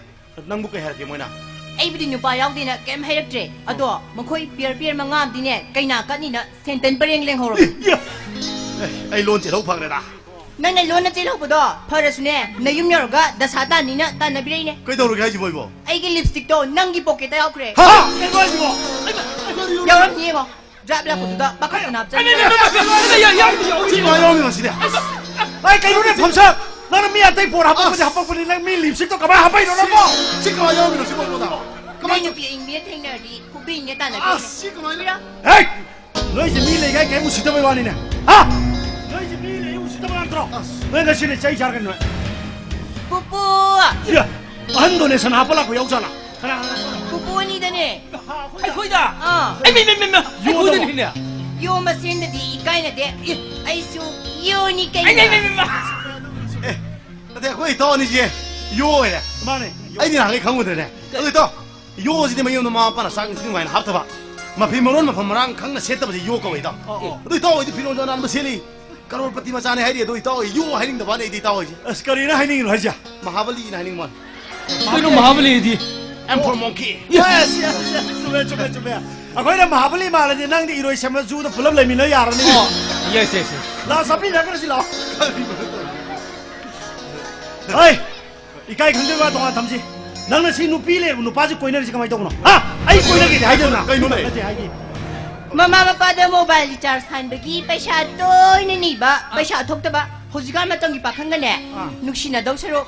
ꯅꯪꯕꯨ ꯀꯩ ꯍꯥꯏꯔꯛꯀꯦ ꯃꯣꯏꯅ? ꯑꯩꯕꯨꯗꯤ ꯅꯨꯄꯥ ꯌꯥꯎꯗꯦꯅ ꯀꯩꯝ ꯍꯥꯏꯔꯛꯇ꯭ꯔꯦ꯫ ꯑꯗꯣ ꯃꯈꯣꯏ pair pair ꯃꯉꯥ ꯑꯃꯗꯤꯅꯦ, ꯀꯩꯅꯥ ꯀꯠꯅꯤꯅ ꯁꯦꯟꯇꯟ ꯄꯔꯦꯡ ꯂꯦꯡꯍꯧꯔꯕ꯫ ꯏꯌꯥ! ꯑꯦ, ꯑꯩ ꯂꯣꯟ ꯆꯦꯜꯍꯧ ꯐꯈ꯭ꯔꯦꯗ꯫ ꯅꯪꯅ ꯂꯣꯟꯅ ꯆꯦꯜꯍꯧꯕꯗꯣ ꯐꯔꯁꯨꯅꯦ, ꯅꯌꯨꯝ ꯌꯧꯔꯒ ꯗꯁꯥ ꯇꯥꯅꯤꯅ ꯇꯥꯟꯅꯕꯤꯔꯛꯏꯅꯦ꯫ ꯀꯩꯗꯧꯔꯒꯦ ꯍꯥꯏꯁꯤꯕꯣ ꯑꯩꯕꯣ? ꯑꯩꯒꯤ lipstickꯇꯣ ꯅꯪꯒꯤ pocketꯇ ꯌꯥꯎꯈ꯭ꯔꯦ꯫ ꯍꯥ? ꯀꯩꯅꯣ ꯍꯥꯏꯁꯤꯕꯣ? ꯌꯥꯎꯔꯝꯅꯤ ꯌꯦꯡꯉꯣ꯫ Drive ꯂꯥꯛꯄꯗꯨꯗ ꯕꯛꯀꯠꯇꯅ ꯍꯥꯞꯆꯟꯕꯤꯔꯦ꯫ ꯁꯤ ꯀꯃꯥꯏ ꯌꯥꯎꯔꯝꯃꯤꯅꯣ ꯁꯤꯗꯤ? ꯑꯩ ꯀꯩꯅꯣꯅꯦ ꯐꯝꯁꯛ? ꯅꯪꯅ ꯃꯤ ꯑꯇꯩ ꯄꯣꯠ ꯍꯥꯞꯄꯛꯄꯗꯤ ꯑꯁ! ꯍꯥꯞꯄꯛꯄꯅꯤ, ꯅꯪ ꯃꯤ lipstickꯇꯣ ꯀꯃꯥꯏ ꯍꯥꯞꯄꯛꯏꯅꯣ ꯅꯪꯕꯣ? ꯁꯤ ꯀꯃꯥꯏ ꯌꯥꯎꯔꯝꯃꯤꯅꯣ ꯁꯤꯕꯣ ꯑꯩꯉꯣꯟꯗ? ꯅꯣꯏ ꯀꯃꯥꯏ ꯅꯨꯄꯤ ꯑꯏꯪꯕꯤꯒ ꯊꯦꯡꯅꯔꯗꯤ ꯐꯨꯕꯤꯅꯦ ꯇꯥꯟꯅꯕꯤꯅꯦ꯫ ꯑꯁ! ꯁꯤ ꯀꯃꯥꯏꯅ? ꯍꯦ! ꯅꯣꯏꯁꯦ ꯃꯤ ꯂꯩꯒꯥꯏ ꯀꯩꯝ ꯎꯁꯤꯠꯇꯕꯩ ꯋꯥꯅꯤꯅꯦ꯫ ꯍꯥ? ꯅꯣꯏꯁꯦ ꯃꯤ ꯂꯩ ꯎꯁꯤꯠꯇꯕ ꯉꯥꯛꯇ꯭ꯔꯣ? ꯑꯁ! ꯅꯣꯏ ꯉꯁꯤꯗꯤ ꯆꯩ ꯆꯥꯔꯛꯀꯅꯤ ꯅꯣꯏ꯫ ꯄꯨꯄꯨ! ꯌꯥ! ꯑꯍꯟ ꯗꯣꯅꯦꯁꯟ ꯍꯥꯞꯄ ꯂꯥꯛꯄ ꯌꯥꯎꯖꯥꯠꯂꯥ? ꯀꯅꯥ, ꯀꯅꯥ, ꯀꯅꯥ? ꯄꯨꯄꯨ ꯑꯅꯤꯗꯅꯦ꯫ ꯑꯩꯈꯣꯏꯗ? ꯑꯥ꯫ ꯑꯩ, ꯃꯤ, ꯃꯤ, ꯃꯤ, ꯃꯤ, ꯌꯣꯗꯣ꯫ ꯑꯩꯈꯣꯏꯗꯅꯤꯅꯦ꯫ ꯌꯣ ꯃꯁꯦꯟꯗꯗꯤ ꯏꯀꯥꯏꯅꯗꯦ꯫ ꯏ, ꯑꯩꯁꯨ ꯌꯣꯅꯤ ꯀꯩꯅꯣ꯫ ꯑꯩ, ꯃꯤ, ꯃꯤ, ꯃꯤ, ꯃꯤ꯫ ꯑꯦ, ꯅꯠꯇꯦ, ꯑꯩꯈꯣꯏ ꯏꯇꯥꯎ ꯑꯅꯤꯁꯦ ꯌꯣ ꯑꯣꯏꯔꯦ꯫ ꯃꯥꯅꯦ꯫ ꯑꯩꯗꯤ ꯅꯍꯥꯟꯈꯩ ꯈꯪꯉꯨꯗ꯭ꯔꯦꯅꯦ꯫ ꯑꯗꯨ ꯏꯇꯥꯎ, ꯌꯣꯁꯤꯗꯤ ꯃꯌꯨꯝꯗ ꯃꯃꯥ ꯃꯄꯥꯅ ꯆꯥꯛ ꯏꯟꯁꯥꯡ ꯅꯨꯡꯉꯥꯏꯅ ꯍꯥꯞꯇꯕ, ꯃꯐꯤ ꯃꯔꯣꯟ ꯃꯐꯝ ꯃꯔꯥꯡ ꯈꯪꯅ ꯁꯦꯠꯇꯕꯁꯦ ꯌꯣ ꯀꯧꯋꯦ, ꯏꯇꯥꯎ꯫ ꯑꯣ, ꯑꯣ꯫ ꯑꯗꯨ ꯏꯇꯥꯎ ꯍꯣꯏꯗꯤ ꯐꯤꯔꯣꯟꯁꯨ ꯑꯅꯥꯟꯕ ꯁꯦꯠꯂꯤ, ꯀꯔꯣꯔꯄꯇꯤ ꯃꯆꯥꯅꯦ ꯍꯥꯏꯔꯤ, ꯑꯗꯨ ꯏꯇꯥꯎ ꯍꯣꯏ ꯌꯣ ꯍꯥꯏꯅꯤꯡꯗꯕ ꯋꯥꯅꯦ ꯑꯩꯗꯤ, ꯏꯇꯥꯎ ꯍꯣꯏꯁꯦ꯫ ꯑꯁ, ꯀꯔꯤꯅꯣ ꯍꯥꯏꯅꯤꯡꯉꯤꯅꯣ ꯍꯥꯏꯁꯦ? ꯃꯍꯥꯕꯂꯤꯅ ꯍꯥꯏꯅꯤꯡꯕ ꯋꯥꯅꯤ꯫ ꯀꯩꯅꯣ ꯃꯍꯥꯕꯂꯤꯗꯤ? I'm for monkey꯫ Yes, yes, yes, ꯆꯨꯝꯃꯦ, ꯆꯨꯝꯃꯦ, ꯆꯨꯝꯃꯦ꯫ ꯑꯩꯈꯣꯏꯅ ꯃꯍꯥꯕꯂꯤ ꯃꯥꯜꯂꯗꯤ ꯅꯪꯗꯤ ꯏꯔꯣꯏ ꯁꯦꯝꯕ ꯖꯨꯗ ꯄꯨꯂꯞ ꯂꯩꯃꯤꯟꯅ ꯌꯥꯔꯅꯤ꯫ ꯑꯣ, yes, yes, yes꯫ ꯂꯥꯛꯑꯣ, ꯆꯥꯃꯤꯟꯅꯈ꯭ꯔꯁꯤ ꯂꯥꯛꯑꯣ꯫ ꯍꯣꯏ, ꯏꯀꯥꯏ ꯈꯪꯗꯕ ꯋꯥ ꯇꯣꯉꯥꯟ ꯊꯝꯁꯤ꯫ ꯅꯪꯅ ꯁꯤ ꯅꯨꯄꯤ ꯂꯩꯔꯕ ꯅꯨꯄꯥꯁꯤ ꯀꯣꯏꯅꯔꯤꯁꯤ ꯀꯃꯥꯏꯅ ꯇꯧꯕꯅꯣ? ꯍꯥ? ꯑꯩ ꯀꯣꯏꯅꯒꯦꯗꯤ ꯍꯥꯏꯗꯅ꯫ ꯀꯩꯅꯣꯅꯦ? ꯅꯠꯇꯦ, ꯍꯥꯏꯗꯤ꯫ ꯃꯃꯥ ꯃꯄꯥꯗ ꯃꯣꯕꯥꯏꯜ ꯔꯤꯆꯥꯔꯖ ꯍꯥꯟꯕꯒꯤ ꯄꯩꯁꯥ ꯇꯣꯏꯅ ꯅꯤꯕ, ꯄꯩꯁꯥ ꯊꯣꯛꯇꯕ꯫ ꯍꯧꯖꯤꯛꯀꯥꯟ ꯃꯇꯝꯒꯤ ꯄꯥꯈꯪꯒꯅꯦ, ꯑꯥ꯫ ꯅꯨꯡꯁꯤꯅꯗꯧ ꯁꯔꯨꯛ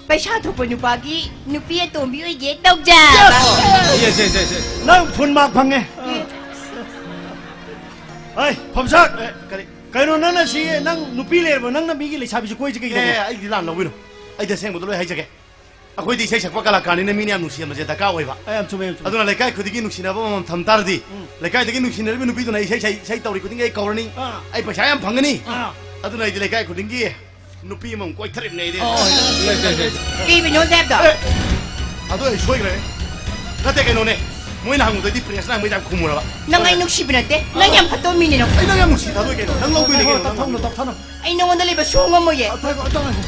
ꯄꯩꯁꯥ ꯊꯣꯛꯄ ꯅꯨꯄꯥꯒꯤ ꯅꯨꯄꯤ ꯑꯇꯣꯝꯕꯤ ꯑꯣꯏꯒꯦ ꯇꯧꯖꯕ꯫ Yes, yes, yes, yes꯫ ꯅꯪ ꯐꯨꯜ ꯃꯥꯔꯛ ꯐꯪꯉꯦ꯫ ꯎꯝ꯫ ꯍꯩ, ꯐꯝꯁꯥꯛ! ꯑꯦ, ꯀꯔꯤ? ꯀꯩꯅꯣ, ꯅꯪꯅ ꯁꯤ, ꯅꯪ ꯅꯨꯄꯤ ꯂꯩꯔꯕ, ꯅꯪꯅ ꯃꯤꯒꯤ ꯂꯩꯁꯥꯕꯤꯁꯨ ꯀꯣꯏꯁꯤ ꯀꯩꯒꯤꯅꯣ? ꯑꯦ, ꯑꯩꯗꯤ ꯂꯥꯟ ꯂꯧꯕꯤꯅꯨ꯫ ꯑꯩꯗꯤ ꯑꯁꯦꯡꯕꯗꯣ ꯂꯣꯏ ꯍꯥꯏꯖꯒꯦ꯫ ꯑꯩꯈꯣꯏꯗꯤ ꯏꯁꯩ ꯁꯛꯄ ꯀꯂꯥꯀꯥꯔꯅꯤꯅ ꯃꯤꯅ ꯌꯥꯝ ꯅꯨꯡꯁꯤꯍꯟꯕꯁꯦ ꯗꯔꯀꯥꯔ ꯑꯣꯏꯕ꯫ ꯑꯦ, ꯌꯥꯝ ꯆꯨꯝꯃꯦ, ꯌꯥꯝ ꯆꯨꯝꯃꯦ꯫ ꯑꯗꯨꯅ ꯂꯩꯀꯥꯏ ꯈꯨꯗꯤꯡꯒꯤ ꯅꯨꯡꯁꯤꯅꯕ ꯑꯃꯃꯝ ꯊꯝ ꯇꯥꯔꯗꯤ, ꯎꯝ꯫ ꯂꯩꯀꯥꯏꯗꯒꯤ ꯅꯨꯡꯁꯤꯅꯔꯤꯕ ꯅꯨꯄꯤꯗꯨꯅ ꯏꯁꯩ, ꯏꯁꯩ, ꯏꯁꯩ ꯇꯧꯔꯤ ꯈꯨꯗꯤꯡꯒꯤ ꯑꯩ ꯀꯧꯔꯅꯤ꯫ ꯑꯥ꯫ ꯑꯩ ꯄꯩꯁꯥ ꯌꯥꯝ ꯐꯪꯒꯅꯤ꯫ ꯑꯥ꯫ ꯑꯗꯨꯅ ꯑꯩꯗꯤ ꯂꯩꯀꯥꯏ ꯈꯨꯗꯤꯡꯒꯤ ꯅꯨꯄꯤ ꯑꯃꯃꯨꯛ ꯀꯣꯏꯊꯔꯤꯕꯅꯦ ꯑꯩꯗꯤ꯫ ꯑꯣ, ꯀꯩꯕꯨꯅꯣ ꯍꯥꯏꯕꯗꯣ? ꯑꯦ, ꯑꯗꯣ ꯑꯩ ꯁꯣꯏꯈ꯭ꯔꯦ꯫ ꯅꯠꯇꯦ, ꯀꯩꯅꯣꯅꯦ, ꯃꯣꯏꯅ ꯍꯪꯕꯗꯗꯤ ꯄ꯭ꯔꯦꯁꯅ ꯍꯪꯕ ꯌꯥꯝ ꯈꯨꯝꯃꯨꯔꯕ꯫ ꯅꯪ ꯑꯩ ꯅꯨꯡꯁꯤꯕ ꯅꯠꯇꯦ, ꯅꯪ ꯌꯥꯝ ꯐꯠꯇꯕ ꯃꯤꯅꯦ ꯅꯪ꯫ ꯑꯩ ꯅꯪ ꯌꯥꯝ ꯅꯨꯡꯁꯤ ꯊꯥꯗꯣꯛꯏ ꯀꯩꯅꯣ, ꯅꯪ ꯂꯧꯗꯣꯏꯅꯦ ꯀꯩꯅꯣ, ꯅꯪ ꯇꯞꯊꯧꯅꯨ, ꯍꯪꯕꯗꯣ꯫ ꯇꯞꯊꯧꯅꯨ꯫ ꯑꯩ ꯅꯉꯣꯟꯗ ꯂꯩꯕ ꯁꯨꯡ ꯉꯝꯃꯣꯏꯌꯦ꯫ ꯑ, ꯊꯣꯏꯕ, ꯑꯝꯇ ꯉꯥꯏꯈꯣ꯫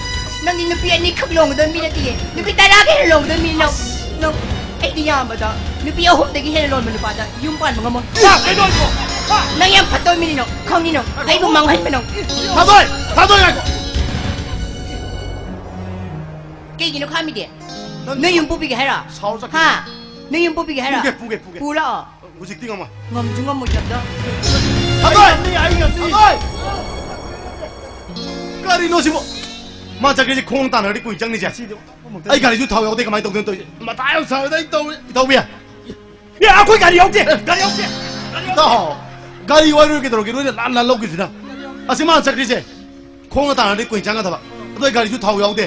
ꯅꯪꯗꯤ ꯅꯨꯄꯤ ꯑꯅꯤꯈꯛ ꯂꯣꯡꯒꯗꯕ ꯃꯤ ꯅꯠꯇꯦꯌꯦ, ꯅꯨꯄꯤ ꯇꯔꯥꯒ ꯍꯦꯟꯅ ꯂꯣꯡꯒꯗꯕ ꯃꯤ ꯅꯪ, ꯅꯪ꯫ ꯑꯩꯗꯤ ꯌꯥꯝꯕꯗ ꯅꯨꯄꯤ ꯑꯍꯨꯝꯗꯒꯤ ꯍꯦꯟꯅ ꯂꯣꯟꯕ ꯅꯨꯄꯥꯗ ꯌꯨꯝ ꯄꯥꯟꯕ ꯉꯝꯃꯣꯏ꯫ ꯏ, ꯀꯩꯅꯣ ꯍꯥꯏꯁꯤꯕꯣ? ꯍꯥ? ꯅꯪ ꯌꯥꯝ ꯐꯠꯇꯕ ꯃꯤꯅꯤ ꯅꯪ, ꯈꯪꯅꯤ ꯅꯪ, ꯑꯩꯕꯨ ꯃꯥꯡꯍꯟꯕ ꯅꯪ꯫ ꯊꯥꯗꯣꯏ! ꯊꯥꯗꯣꯏ, ꯉꯥꯏꯈꯣ! ꯀꯩꯒꯤꯅꯣ ꯈꯥꯝꯃꯤꯗꯤ? ꯅꯪ ꯅꯣꯏ ꯌꯨꯝ ꯄꯨꯕꯤꯒꯦ ꯍꯥꯏꯔꯣ? ꯁꯥꯎꯔ ꯆꯠꯈꯤꯅꯤ꯫ ꯍꯥ? ꯅꯣꯏ ꯌꯨꯝ ꯄꯨꯕꯤꯒꯦ ꯍꯥꯏꯔꯣ? ꯄꯨꯒꯦ, ꯄꯨꯒꯦ, ꯄꯨꯒꯦ꯫ ꯄꯨꯔꯣ꯫ ꯍꯧꯖꯤꯛꯇꯤ ꯉꯝꯃꯣꯏ꯫ ꯉꯝꯁꯨ ꯉꯝꯃꯣꯏꯗꯕꯗ꯫ ꯊꯥꯗꯣꯏ! ꯑꯩ ꯉꯝꯅꯤ, ꯑꯩ ꯉꯝꯅꯤ꯫ ꯊꯥꯗꯣꯏ! ꯀꯔꯤꯅꯣ ꯁꯤꯕꯣ? ꯃꯥ ꯆꯠꯈ꯭ꯔꯤꯁꯦ ꯈꯣꯡ ꯇꯥꯟꯅꯔꯗꯤ ꯀꯨꯏ ꯆꯪꯅꯤꯁꯦ꯫ ꯁꯤꯗꯤ ꯑꯃꯨꯛꯇ ꯑꯩ ꯒꯥꯔꯤꯁꯨ ꯊꯥꯎ ꯌꯥꯎꯗꯦ, ꯀꯃꯥꯏꯅ ꯇꯧꯗꯣꯏꯅꯣ ꯇꯧꯔꯤꯁꯦ? ꯃꯊꯥ ꯌꯥꯝ ꯁꯥꯔꯦꯗ ꯑꯩ ꯇꯧꯔꯤ, ꯏꯇꯥꯎꯕꯤ꯫ ꯑꯦ, ꯑꯩꯈꯣꯏ ꯒꯥꯔꯤ ꯌꯥꯎꯗꯦ, ꯒꯥꯔꯤ ꯌꯥꯎꯗꯦ, ꯒꯥꯔꯤ ꯌꯥꯎꯗꯦ꯫ ꯏꯇꯥꯎ, ꯒꯥꯔꯤ ꯋꯥꯏꯔꯣꯏ ꯀꯩꯗꯧꯔꯒꯦ? ꯅꯣꯏꯅ ꯂꯥꯟ ꯂꯥꯟ ꯂꯧꯈꯤꯁꯤꯅ꯫ ꯑꯁꯤ ꯃꯥ ꯆꯠꯈ꯭ꯔꯤꯁꯦ ꯈꯣꯡꯅ ꯇꯥꯟꯅꯔꯗꯤ ꯀꯨꯏ ꯆꯪꯒꯗꯕ꯫ ꯑꯗꯣ ꯑꯩ ꯒꯥꯔꯤꯁꯨ ꯊꯥꯎ ꯌꯥꯎꯗꯦ꯫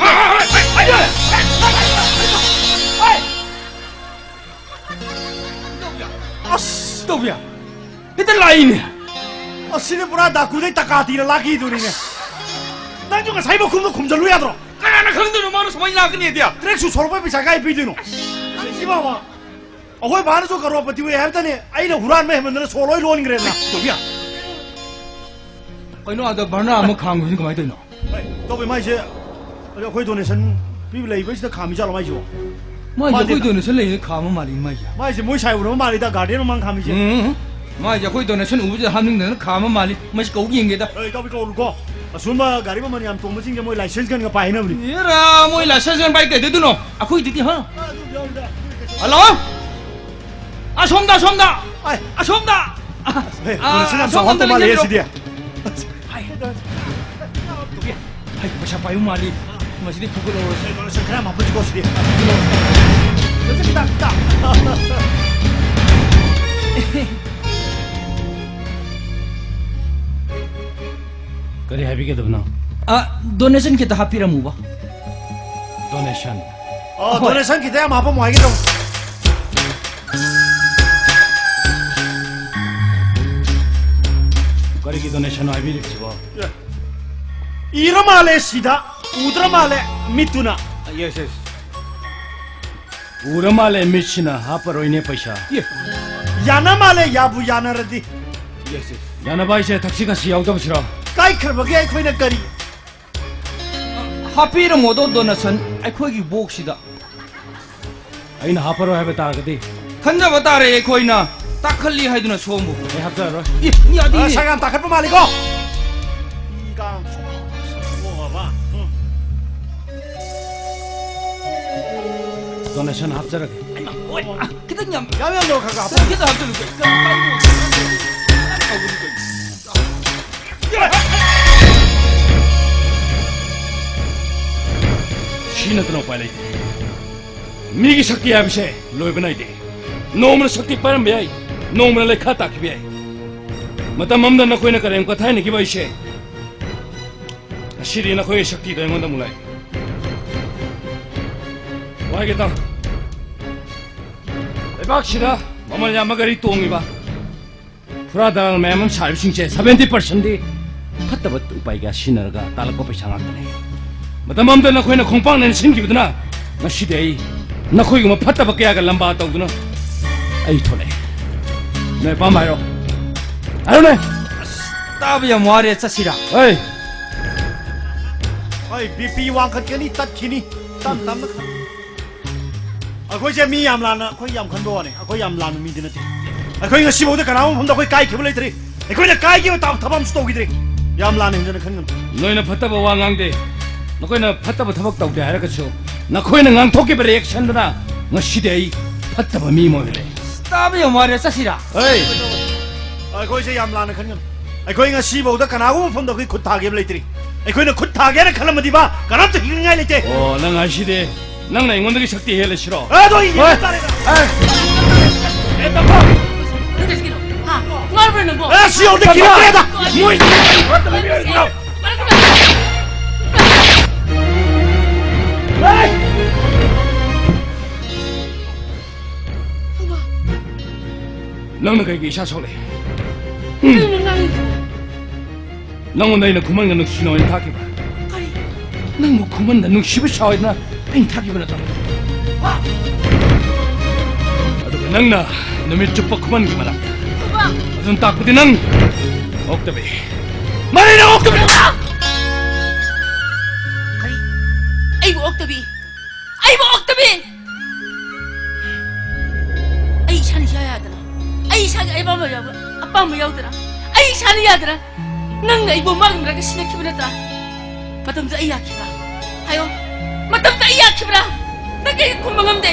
ꯇꯧꯕꯤꯌꯨ꯫ ꯑꯁ! ꯇꯧꯕꯤꯌꯨ꯫ ꯍꯦꯛꯇ ꯂꯥꯛꯏꯅꯦ꯫ ꯑꯁꯤꯅ ꯄꯨꯔꯥ ꯗꯥꯀꯨꯗꯩ ꯇꯀꯥ ꯇꯤꯔ ꯂꯥꯛꯈꯤꯗꯨꯅꯤꯅꯦ꯫ ꯅꯪꯁꯨ ꯉꯁꯥꯏ ꯃꯈꯨꯝꯗꯣ ꯈꯨꯝꯖꯜꯂꯨ ꯌꯥꯗ꯭ꯔꯣ? ꯀꯅꯥꯅ ꯈꯪꯗꯣꯏꯅꯣ ꯃꯥꯅ ꯁꯨꯃꯥꯏꯅ ꯂꯥꯛꯀꯅꯤꯗꯤ? ꯇ꯭ꯔꯦꯛ ꯁꯨꯠ ꯁꯣꯔꯛꯄꯩ ꯄꯩꯁꯥ ꯀꯥꯏ ꯄꯤꯗꯣꯏꯅꯣ? ꯏꯃꯥ! ꯑꯩꯈꯣꯏ ꯕꯥꯅꯁꯨ ꯀꯔꯣꯔꯄꯇꯤ ꯑꯣꯏ ꯍꯥꯏꯕꯇꯅꯤ, ꯑꯩꯅ ꯍꯨꯔꯥꯟꯕ ꯍꯦꯟꯃꯟꯗꯅ ꯁꯣ ꯂꯣꯏ ꯂꯣꯟꯈ꯭ꯔꯦꯅ꯫ ꯇꯧꯕꯤꯌꯨ꯫ ꯀꯩꯅꯣ, ꯑꯗ ꯕꯔꯅꯥ ꯑꯃ ꯈꯥꯡꯕꯁꯤꯅ ꯀꯃꯥꯏꯅ ꯇꯧꯔꯤꯅꯣ? ꯍꯣꯏ, ꯇꯧꯕꯤ ꯃꯥꯏꯁꯦ꯫ ꯑꯗꯣ ꯑꯩꯈꯣꯏ ꯗꯣꯅꯦꯁꯟ ꯄꯤꯕ ꯂꯩꯕꯁꯤꯗ ꯈꯥꯝꯃꯤ ꯖꯥꯠꯂꯣ ꯃꯥꯏꯁꯤꯕꯣ? ꯃꯥꯏꯁꯦ ꯃꯥꯟꯗꯦꯗ꯫ ꯑꯩꯈꯣꯏ ꯗꯣꯅꯦꯁꯟ ꯂꯩꯔꯤꯉꯩ ꯈꯥꯝꯕ ꯃꯥꯜꯂꯤ ꯃꯥꯏꯁꯦ꯫ ꯃꯥꯏꯁꯦ ꯃꯣꯏ ꯁꯥꯏ ꯎꯅꯕ ꯃꯥꯜꯂꯤꯗ, ꯒꯥꯔꯗꯦꯟ ꯃꯃꯥꯡ ꯈꯥꯝꯃꯤꯁꯦ꯫ ꯎꯝ, ꯃꯥꯏꯁꯦ ꯑꯩꯈꯣꯏ ꯗꯣꯅꯦꯁꯟ ꯎꯕꯁꯤꯗ ꯍꯥꯞꯅꯤꯡꯗꯅ ꯈꯥꯝꯕ ꯃꯥꯜꯂꯤ꯫ ꯃꯁꯤ ꯀꯧ ꯌꯦꯡꯒꯦꯗ꯫ ꯑꯦ, ꯏꯇꯥꯎꯕꯤ ꯀꯧꯔꯨꯀꯣ꯫ ꯑꯁꯨꯝꯕ ꯒꯥꯔꯤ ꯃꯃꯜ ꯌꯥꯝ ꯇꯣꯡꯕꯁꯤꯡꯁꯦ ꯃꯣꯏ ꯂꯥꯏꯁꯦꯟꯁ ꯀꯟꯒ ꯄꯥꯏ ꯍꯥꯏꯅꯕꯅꯤ꯫ ꯑꯦꯔꯥ, ꯃꯣꯏ ꯂꯥꯏꯁꯦꯟꯁ ꯀꯟ ꯄꯥꯏ ꯀꯩꯗꯧꯗꯣꯏꯅꯣ? ꯑꯩꯈꯣꯏꯗꯨꯗꯤ, ꯍꯥ? ꯍꯜꯂꯣ? ꯑꯁꯣꯝꯗ, ꯑꯁꯣꯝꯗ! ꯑꯥꯏ꯫ ꯑꯁꯣꯝꯗ! ꯑꯦ, ꯑꯥ, ꯄꯨꯂꯤꯁꯅ ꯌꯥꯝ ꯑꯁꯣꯝꯗ ꯆꯥꯎꯍꯟꯕ ꯃꯥꯜꯂꯦ ꯂꯦꯡꯁꯤꯟꯕꯤꯔꯣ꯫ ꯁꯤꯗꯤ꯫ ꯍꯥꯏ꯫ ꯍꯥꯏ, ꯄꯩꯁꯥ ꯄꯥꯏꯕ ꯃꯥꯜꯂꯤ꯫ ꯃꯁꯤꯗꯤ ꯐꯨꯒꯠꯍꯧꯔꯁꯤ꯫ ꯑꯦ, ꯄꯨꯂꯤꯁ ꯈꯔ ꯌꯥꯝ ꯍꯥꯞꯄꯁꯤꯀꯣ ꯁꯤꯗꯤ꯫ ꯈꯤꯇꯪ, ꯈꯤꯇꯪ꯫ ꯀꯔꯤ ꯍꯥꯏꯕꯤꯒꯗꯕꯅꯣ? ꯑ, ꯗꯣꯅꯦꯁꯟ ꯈꯤꯇ ꯍꯥꯞꯄꯤꯔꯝꯃꯨꯕ꯫ ꯗꯣꯅꯦꯁꯟ? ꯑ, ꯍꯣꯏ꯫ ꯗꯣꯅꯦꯁꯟ ꯈꯤꯇ ꯌꯥꯝ ꯍꯥꯞꯄꯝꯃꯣ ꯍꯥꯏꯒꯦ ꯇꯧꯕ꯫ ꯀꯔꯤꯒꯤ ꯗꯣꯅꯦꯁꯟꯅꯣ ꯍꯥꯏꯕꯤꯔꯤꯕꯁꯤꯕꯣ? ꯏꯔ ꯃꯥꯜꯂꯦ ꯁꯤꯗ, ꯎꯗ꯭ꯔ ꯃꯥꯜꯂꯦ ꯃꯤꯠꯇꯨꯅ꯫ Yes, yes. ꯎꯔ ꯃꯥꯜꯂꯦ ꯃꯤꯠꯁꯤꯅ, ꯍꯥꯞꯄꯔꯣꯏꯅꯦ ꯄꯩꯁꯥ꯫ ꯌꯥꯅ ꯃꯥꯜꯂꯦ, ꯌꯥꯕꯨ ꯌꯥꯅꯔꯗꯤ꯫ Yes, yes. ꯌꯥꯅꯕ ꯍꯥꯏꯁꯦ ꯊꯛꯁꯤ ꯈꯥꯁꯤ ꯌꯥꯎꯗꯕꯁꯤꯔꯣ? ꯀꯥꯏꯈ꯭ꯔꯕꯒꯦ ꯑꯩꯈꯣꯏꯅ ꯀꯔꯤ? ꯍꯥꯞꯄꯤꯔꯝꯃꯣꯗꯣ ꯗꯣꯅꯦꯁꯟ ꯑꯩꯈꯣꯏꯒꯤ ꯕꯣꯛꯁꯤꯗ꯫ ꯑꯩꯅ ꯍꯥꯞꯄꯔꯣꯏ ꯍꯥꯏꯕ ꯇꯥꯔꯒꯗꯤ? ꯈꯟꯖꯕ ꯇꯥꯔꯦ ꯑꯩꯈꯣꯏꯅ꯫ ꯇꯥꯈꯠꯂꯤ ꯍꯥꯏꯗꯨꯅ ꯁꯣꯝꯕꯨ꯫ ꯑꯩ ꯍꯥꯞꯆꯔꯔꯣꯏ꯫ ꯏ, ꯌꯥꯗꯦ꯫ ꯑ, ꯁꯛ ꯌꯥꯝ ꯇꯥꯈꯠꯄ ꯃꯥꯜꯂꯤꯀꯣ? ꯏ ꯀꯥꯡ ꯁꯣꯛꯑꯕ꯫ ꯎꯝ꯫ ꯗꯣꯅꯦꯁꯟ ꯍꯥꯞꯆꯔꯒꯦ꯫ ꯑꯩꯃ, ꯑꯣꯏ, ꯑ, ꯈꯤꯇꯪ ꯌꯥꯝ, ꯌꯥꯝ ꯌꯥꯝ ꯌꯧꯔꯛꯈ꯭ꯔꯒ ꯍꯥꯞꯄꯣ꯫ ꯈꯤꯇꯪ ꯍꯥꯞꯆꯜꯂꯨ꯫ ꯁꯤ ꯅꯠꯇꯅ ꯎꯄꯥꯏ ꯂꯩꯇꯦ꯫ ꯃꯤꯒꯤ ꯁꯛꯇꯤ ꯍꯥꯏꯕꯁꯦ ꯂꯣꯏꯕ ꯅꯥꯏꯗꯦ꯫ ꯅꯣꯡꯃꯅ ꯁꯛꯇꯤ ꯄꯥꯏꯔꯝꯕ ꯌꯥꯏ, ꯅꯣꯡꯃꯅ ꯂꯩꯈꯥ ꯇꯥꯈꯤꯕ ꯌꯥꯏ꯫ ꯃꯇꯝ ꯑꯃꯗ ꯅꯈꯣꯏꯅ ꯀꯔꯦꯝ ꯀꯊꯥꯏꯅꯈꯤꯕ ꯑꯩꯁꯦ, ꯉꯁꯤꯗꯤ ꯅꯈꯣꯏꯒꯤ ꯁꯛꯇꯤꯗꯣ ꯑꯩꯉꯣꯟꯗ ꯑꯃꯨꯛ ꯂꯥꯛꯑꯦ꯫ ꯋꯥꯏꯒꯦ ꯇꯥꯎ꯫ ꯂꯩꯕꯥꯛꯁꯤꯗ ꯃꯃꯜ ꯌꯥꯝꯕ ꯒꯥꯔꯤ ꯇꯣꯡꯉꯤꯕ, ꯐꯨꯔꯥꯗ ꯃꯌꯥꯝ ꯑꯃ ꯁꯥꯔꯤꯕꯁꯤꯡꯁꯦ seventy percent ꯗꯤ ꯐꯠꯇꯕ ꯎꯄꯥꯏ ꯀꯌꯥ ꯁꯤꯖꯤꯟꯅꯔꯒ ꯇꯥꯜꯂꯛꯄ ꯄꯩꯁꯥ ꯉꯥꯛꯇꯅꯤ꯫ ꯃꯇꯝ ꯑꯃꯗ ꯅꯈꯣꯏꯅ ꯈꯣꯡꯄꯥꯛ ꯅꯥꯏꯅ ꯁꯤꯟꯈꯤꯕꯗꯨꯅ ꯉꯁꯤꯗꯤ ꯑꯩ ꯅꯈꯣꯏꯒꯨꯝꯕ ꯐꯠꯇꯕ ꯀꯌꯥꯒ ꯂꯝꯕꯥ ꯇꯧꯗꯨꯅ ꯑꯩ ꯊꯣꯛꯂꯛꯑꯦ꯫ ꯅꯣꯏ ꯑꯄꯥꯝꯕ ꯍꯥꯏꯔꯣ, ꯍꯥꯏꯔꯣꯅꯦ꯫ ꯑꯁ, ꯇꯥꯕ ꯌꯥꯝ ꯋꯥꯔꯦ, ꯆꯠꯁꯤꯔꯥ? ꯍꯣꯏ꯫ ꯍꯣꯏ, BP ꯋꯥꯡꯈꯠꯀꯅꯤ, ꯇꯠꯈꯤꯅꯤ꯫ ꯇꯞ ꯇꯞꯅ ꯈꯟ-, ꯑꯩꯈꯣꯏꯁꯦ ꯃꯤ ꯌꯥꯝ ꯂꯥꯟꯅ, ꯑꯩꯈꯣꯏ ꯌꯥꯝ ꯈꯟꯕ ꯋꯥꯅꯤ꯫ ꯑꯩꯈꯣꯏ ꯌꯥꯝ ꯂꯥꯟꯕ ꯃꯤꯗꯤ ꯅꯠꯇꯦ꯫ ꯑꯩꯈꯣꯏ ꯉꯁꯤꯐꯥꯎꯗ ꯀꯅꯥꯒꯨꯝꯕ ꯃꯐꯝꯗ ꯑꯩꯈꯣꯏ ꯀꯥꯏꯈꯤꯕ ꯂꯩꯇ꯭ꯔꯤ꯫ ꯑꯩꯈꯣꯏꯅ ꯀꯥꯏꯈꯤꯕ ꯇꯥꯕ ꯊꯕꯛ ꯑꯃꯁꯨ ꯇꯧꯈꯤꯗ꯭ꯔꯤ꯫ ꯌꯥꯝ ꯂꯥꯟꯅ ꯍꯦꯟꯖꯟꯅ ꯈꯟꯒꯅꯨ꯫ ꯅꯣꯏꯅ ꯐꯠꯇꯕ ꯋꯥ ꯉꯥꯡꯗꯦ, ꯅꯈꯣꯏꯅ ꯐꯠꯇꯕ ꯊꯕꯛ ꯇꯧꯗꯦ ꯍꯥꯏꯔꯒꯁꯨ, ꯅꯈꯣꯏꯅ ꯉꯥꯡꯊꯣꯛꯈꯤꯕ reaction ꯗꯨꯅ ꯉꯁꯤꯗꯤ ꯑꯩ ꯐꯠꯇꯕ ꯃꯤ ꯑꯃ ꯑꯣꯏꯍꯜꯂꯦ꯫ ꯇꯥꯕ ꯌꯥꯝ ꯋꯥꯔꯦ, ꯆꯠꯁꯤꯔꯥ? ꯍꯩ! ꯑꯩꯈꯣꯏꯁꯦ ꯌꯥꯝ ꯂꯥꯟꯅ ꯈꯟꯒꯅꯨ꯫ ꯑꯩꯈꯣꯏ ꯉꯁꯤꯐꯥꯎꯗ ꯀꯅꯥꯒꯨꯝꯕ ꯃꯐꯝꯗ ꯑꯩꯈꯣꯏ ꯈꯨꯠ ꯊꯥꯒꯦꯕ ꯂꯩꯇ꯭ꯔꯤ꯫ ꯑꯩꯈꯣꯏꯅ ꯈꯨꯠ ꯊꯥꯒꯦꯅ ꯈꯜꯂꯝꯃꯗꯤꯕ, ꯀꯅꯥꯝꯇ ꯍꯤꯡꯅꯤꯡꯉꯥꯏ ꯂꯩꯇꯦ꯫ ꯑꯣ, ꯅꯪ ꯍꯥꯏꯁꯤꯗꯤ ꯅꯪꯅ ꯑꯩꯉꯣꯟꯗꯒꯤ ꯁꯛꯇꯤ ꯍꯦꯜꯂꯁꯤꯔꯣ? ꯑꯦ, ꯑꯗꯣ ꯑꯩ ꯍꯣꯏ꯫ ꯌꯦꯡꯕ ꯇꯥꯔꯦꯗꯅ꯫ ꯑꯦ꯫ ꯑꯦ, ꯇꯝꯐꯝ! ꯅꯪ ꯀꯩꯁꯨ ꯀꯩꯅꯣ? ꯍꯥ? ꯉꯥꯎꯔꯕ꯭ꯔꯥ ꯅꯪꯕꯣ? ꯑꯦ, ꯁꯤ ꯌꯧꯗꯦ, ꯀꯤꯔꯣꯏꯗ꯫ ꯃꯣꯏ ꯃꯔꯛꯇ ꯂꯩꯕꯤꯔꯣꯏꯗ꯭ꯔꯣ? ꯃꯔꯛꯇ ꯂꯩꯕꯤꯔꯣꯏꯗ꯭ꯔꯣ? ꯑꯦ! ꯅꯪꯅ ꯀꯩꯒꯤ ꯏꯁꯥ ꯁꯣꯛꯂꯛꯏ? ꯀꯩꯅꯣ ꯅꯪ ꯉꯥꯡꯉꯤꯗꯨꯕꯣ? ꯅꯪꯉꯣꯟꯗ ꯑꯩꯅ ꯈꯨꯃꯟꯒ ꯅꯨꯡꯁꯤꯅꯧ ꯍꯥꯏꯅ ꯊꯥꯈꯤꯕ꯭ꯔꯥ? ꯀꯔꯤ? ꯅꯪꯕꯨ ꯈꯨꯃꯟꯗ ꯅꯨꯡꯁꯤꯕ ꯁꯥꯎ ꯍꯥꯏꯗꯅ ꯑꯩꯅ ꯊꯥꯈꯤꯕ ꯅꯠꯇ꯭ꯔꯣ? ꯑꯗꯨꯒ ꯅꯪꯅ ꯅꯨꯃꯤꯠ ꯆꯨꯞꯄ ꯈꯨꯃꯟꯒꯤ ꯃꯅꯥꯛꯇ꯫ ꯕꯕꯥ! ꯑꯗꯨꯅ ꯇꯥꯛꯄꯗꯤ ꯅꯪ ꯑꯣꯛꯇꯕꯤ꯫ ꯃꯥꯅꯦ, ꯅꯪ ꯑꯣꯛꯇꯕꯤ! ꯀꯔꯤ? ꯑꯩꯕꯨ ꯑꯣꯛꯇꯕꯤ? ꯑꯩꯕꯨ ꯑꯣꯛꯇꯕꯤ! ꯑꯩ ꯏꯁꯥꯅ ꯏꯌꯥ ꯌꯥꯗꯅ, ꯑꯩ ꯏꯁꯥꯒꯤ ꯑꯄꯥꯝꯕ ꯌꯥꯎꯕ, ꯑꯄꯥꯝꯕ ꯌꯥꯎꯗꯅ, ꯑꯩ ꯏꯁꯥꯅ ꯌꯥꯗꯅ, ꯅꯪꯅ ꯑꯩꯕꯨ ꯃꯥꯒꯤ ꯃꯅꯥꯛꯇ ꯁꯤꯟꯅꯈꯤꯕ ꯅꯠꯇ꯭ꯔꯥ? ꯃꯇꯝꯗꯨꯗ ꯑꯩ ꯌꯥꯈꯤꯕ꯭ꯔꯥ? ꯍꯥꯏꯌꯣ, ꯃꯇꯝꯗ ꯑꯩ ꯌꯥꯈꯤꯕ꯭ꯔꯥ? ꯅꯪ ꯀꯩꯒꯤ ꯈꯨꯝꯕ ꯉꯝꯗꯦ?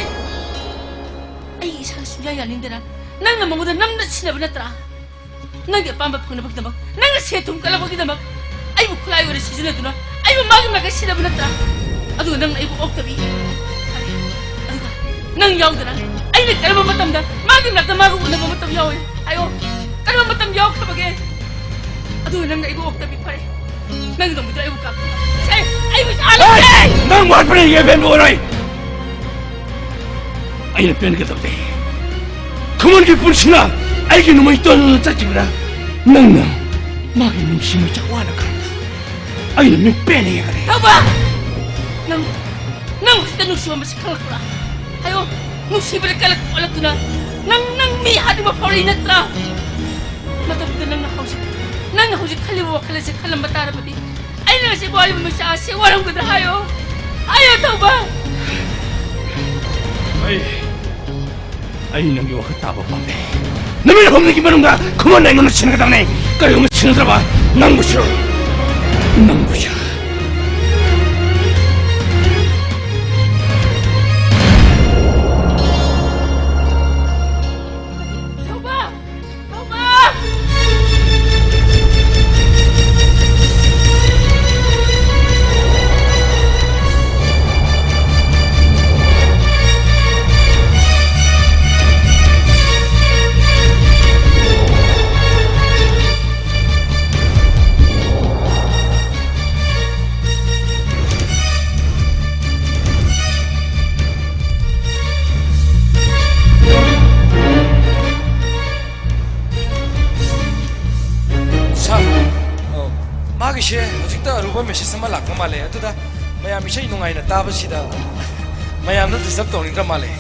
ꯑꯩ ꯏꯁꯥꯅ ꯁꯨꯡꯌꯥ ꯌꯥꯅꯤꯡꯗꯅ ꯅꯪꯅ ꯃꯉꯣꯟꯗ ꯅꯝꯅ ꯁꯤꯟꯅꯕ ꯅꯠꯇ꯭ꯔꯥ? ꯅꯪꯒꯤ ꯑꯄꯥꯝꯕ ꯐꯪꯅꯕꯒꯤꯗꯃꯛ, ꯅꯪꯅ ꯁꯦꯟ ꯊꯨꯝ ꯀꯜꯂꯛꯄꯒꯤꯗꯃꯛ ꯑꯩꯕꯨ ꯈꯨꯠꯂꯥꯏ ꯑꯣꯏꯅ ꯁꯤꯖꯤꯟꯅꯗꯨꯅ ꯑꯩꯕꯨ ꯃꯥꯒꯤ ꯃꯥꯏꯀꯩ ꯁꯤꯟꯅꯕ ꯅꯠꯇ꯭ꯔꯥ? ꯑꯗꯨꯒ ꯅꯪꯅ ꯑꯩꯕꯨ ꯑꯣꯛꯇꯕꯤ꯫ ꯑꯗꯨꯒ ꯅꯪ ꯌꯥꯎꯗꯅ ꯑꯩꯅ ꯀꯔꯝꯕ ꯃꯇꯝꯗ ꯃꯥꯒꯤ ꯃꯅꯥꯛꯇ ꯃꯥꯒ ꯎꯅꯕ ꯃꯇꯝ ꯌꯥꯎꯏ? ꯍꯥꯏꯌꯣ, ꯀꯔꯝꯕ ꯃꯇꯝ ꯌꯥꯎꯈ꯭ꯔꯕꯒꯦ? ꯑꯗꯨ ꯅꯪꯅ ꯑꯩꯕꯨ ꯑꯣꯛꯇꯕꯤ ꯐꯔꯦ꯫ ꯅꯪꯒꯤꯗꯃꯛꯇ ꯑꯩꯕꯨ ꯀꯥꯞꯄꯤ꯫ ꯁꯦ, ꯑꯩꯕꯨ ꯁꯥꯍꯜꯂꯣ꯫ ꯍꯦ! ꯅꯪ ꯋꯥꯠꯄꯅ ꯌꯦꯡꯕ ꯑꯣꯏꯔꯣꯏ꯫ ꯑꯩꯅ ꯄꯦꯟꯒꯗꯕꯗꯤ ꯈꯨꯃꯟꯒꯤ ꯄꯨꯟꯁꯤꯅ ꯑꯩꯒꯤ ꯅꯨꯃꯩ ꯇꯣꯟꯅ ꯆꯠꯈꯤꯕꯗ ꯅꯪꯅ ꯃꯥꯒꯤ ꯅꯨꯡꯁꯤ ꯃꯩꯆꯥꯛ ꯋꯥꯅ ꯈꯪꯕ ꯑꯩꯅ ꯃꯤꯠ ꯄꯦꯟꯅ ꯌꯦꯡꯒꯅꯤ꯫ ꯊꯧꯕ! ꯅꯪ, ꯅꯪ ꯍꯧꯖꯤꯛꯇ ꯅꯨꯡꯁꯤꯕ ꯃꯁꯛ ꯈꯪꯂꯛꯄ꯭ꯔꯥ? ꯍꯥꯏꯌꯣ, ꯅꯨꯡꯁꯤꯕꯗ ꯀꯜꯂꯛꯄ ꯑꯣꯜꯂꯛꯇꯨꯅ ꯅꯪ, ꯅꯪ ꯃꯤ ꯍꯥꯠꯅꯤꯡꯕ ꯐꯥꯎꯔꯛꯏ ꯅꯠꯇ꯭ꯔꯥ? ꯃꯇꯝꯗꯨꯗ ꯅꯪꯅ ꯍꯧꯖꯤꯛ, ꯅꯪꯅ ꯍꯧꯖꯤꯛ ꯈꯜꯂꯤꯕ ꯋꯥꯈꯜ ꯑꯁꯦ ꯈꯜꯂꯝꯕ ꯇꯥꯔꯕꯗꯤ ꯑꯩꯅ ꯉꯁꯤ ꯋꯥꯔꯤꯕ ꯃꯩꯁꯥ ꯑꯁꯤ ꯋꯥꯔꯝꯒꯗ꯭ꯔꯥ ꯍꯥꯏꯌꯣ? ꯍꯥꯏꯌꯣ, ꯊꯧꯕ! ꯑꯩ, ꯑꯩ ꯅꯪꯒꯤ ꯋꯥꯈꯜ ꯇꯥꯕ ꯄꯥꯝꯗꯦ꯫ ꯅꯨꯃꯤꯠ ꯍꯨꯝꯅꯤꯒꯤ ꯃꯅꯨꯡꯗ ꯈꯨꯃꯟ ꯑꯩꯉꯣꯟꯗ ꯁꯤꯟꯅꯒꯗꯕꯅꯤ꯫ ꯀꯔꯤꯒꯨꯝꯕ ꯁꯤꯟꯅꯗ꯭ꯔꯕ ꯅꯪꯕꯨꯁꯨ, ꯅꯪꯕꯨꯁꯨ꯫ ꯊꯧꯕ! ꯊꯧꯕ! ꯁꯥꯔ, ꯑꯣ, ꯃꯥꯒꯤꯁꯦ ꯍꯧꯖꯤꯛꯇ ꯑꯔꯨꯕ ꯃꯦꯁꯦꯖ ꯑꯃ ꯂꯥꯛꯄ ꯃꯥꯜꯂꯦ꯫ ꯑꯗꯨꯗ ꯃꯌꯥꯝ ꯏꯁꯩ ꯅꯨꯡꯉꯥꯏꯅ ꯇꯥꯕꯁꯤꯗ ꯃꯌꯥꯝꯅ ꯗꯤꯁꯇꯔꯕ ꯇꯧꯅꯤꯡꯗ꯭ꯔ ꯃꯥꯜꯂꯦ꯫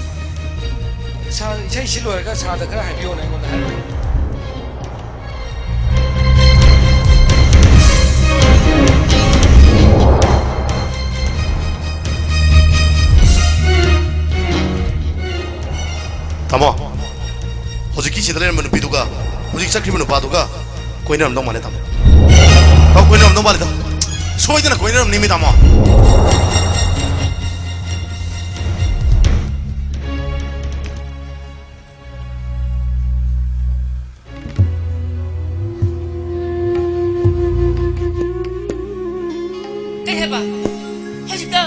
ꯁꯥꯔ, ꯏꯁꯩꯁꯤ ꯂꯣꯏꯔꯒ ꯁꯥꯔꯗ ꯈꯔ ꯍꯥꯏꯕꯤꯌꯣꯅ ꯑꯩꯉꯣꯟꯗ ꯍꯥꯏꯔꯛꯑꯦ꯫ ꯇꯥꯃꯣ, ꯍꯧꯖꯤꯛꯀꯤ ꯁꯤꯗ ꯂꯩꯔꯝꯕ ꯅꯨꯄꯤꯗꯨꯒ ꯍꯧꯖꯤꯛ ꯆꯠꯈ꯭ꯔꯤꯕ ꯅꯨꯄꯥꯗꯨꯒ ꯀꯣꯏꯅꯔꯝꯗꯧ ꯃꯥꯜꯂꯦ, ꯇꯥꯃꯣ꯫ ꯑꯧ, ꯀꯣꯏꯅꯔꯝꯗꯧ ꯃꯥꯜꯂꯦ, ꯇꯥꯃꯣ꯫ ꯁꯣꯏꯗꯅ ꯀꯣꯏꯅꯔꯝꯅꯤ, ꯃꯤ ꯇꯥꯃꯣ꯫ ꯀꯩ ꯍꯥꯏꯕ? ꯍꯧꯖꯤꯛꯇ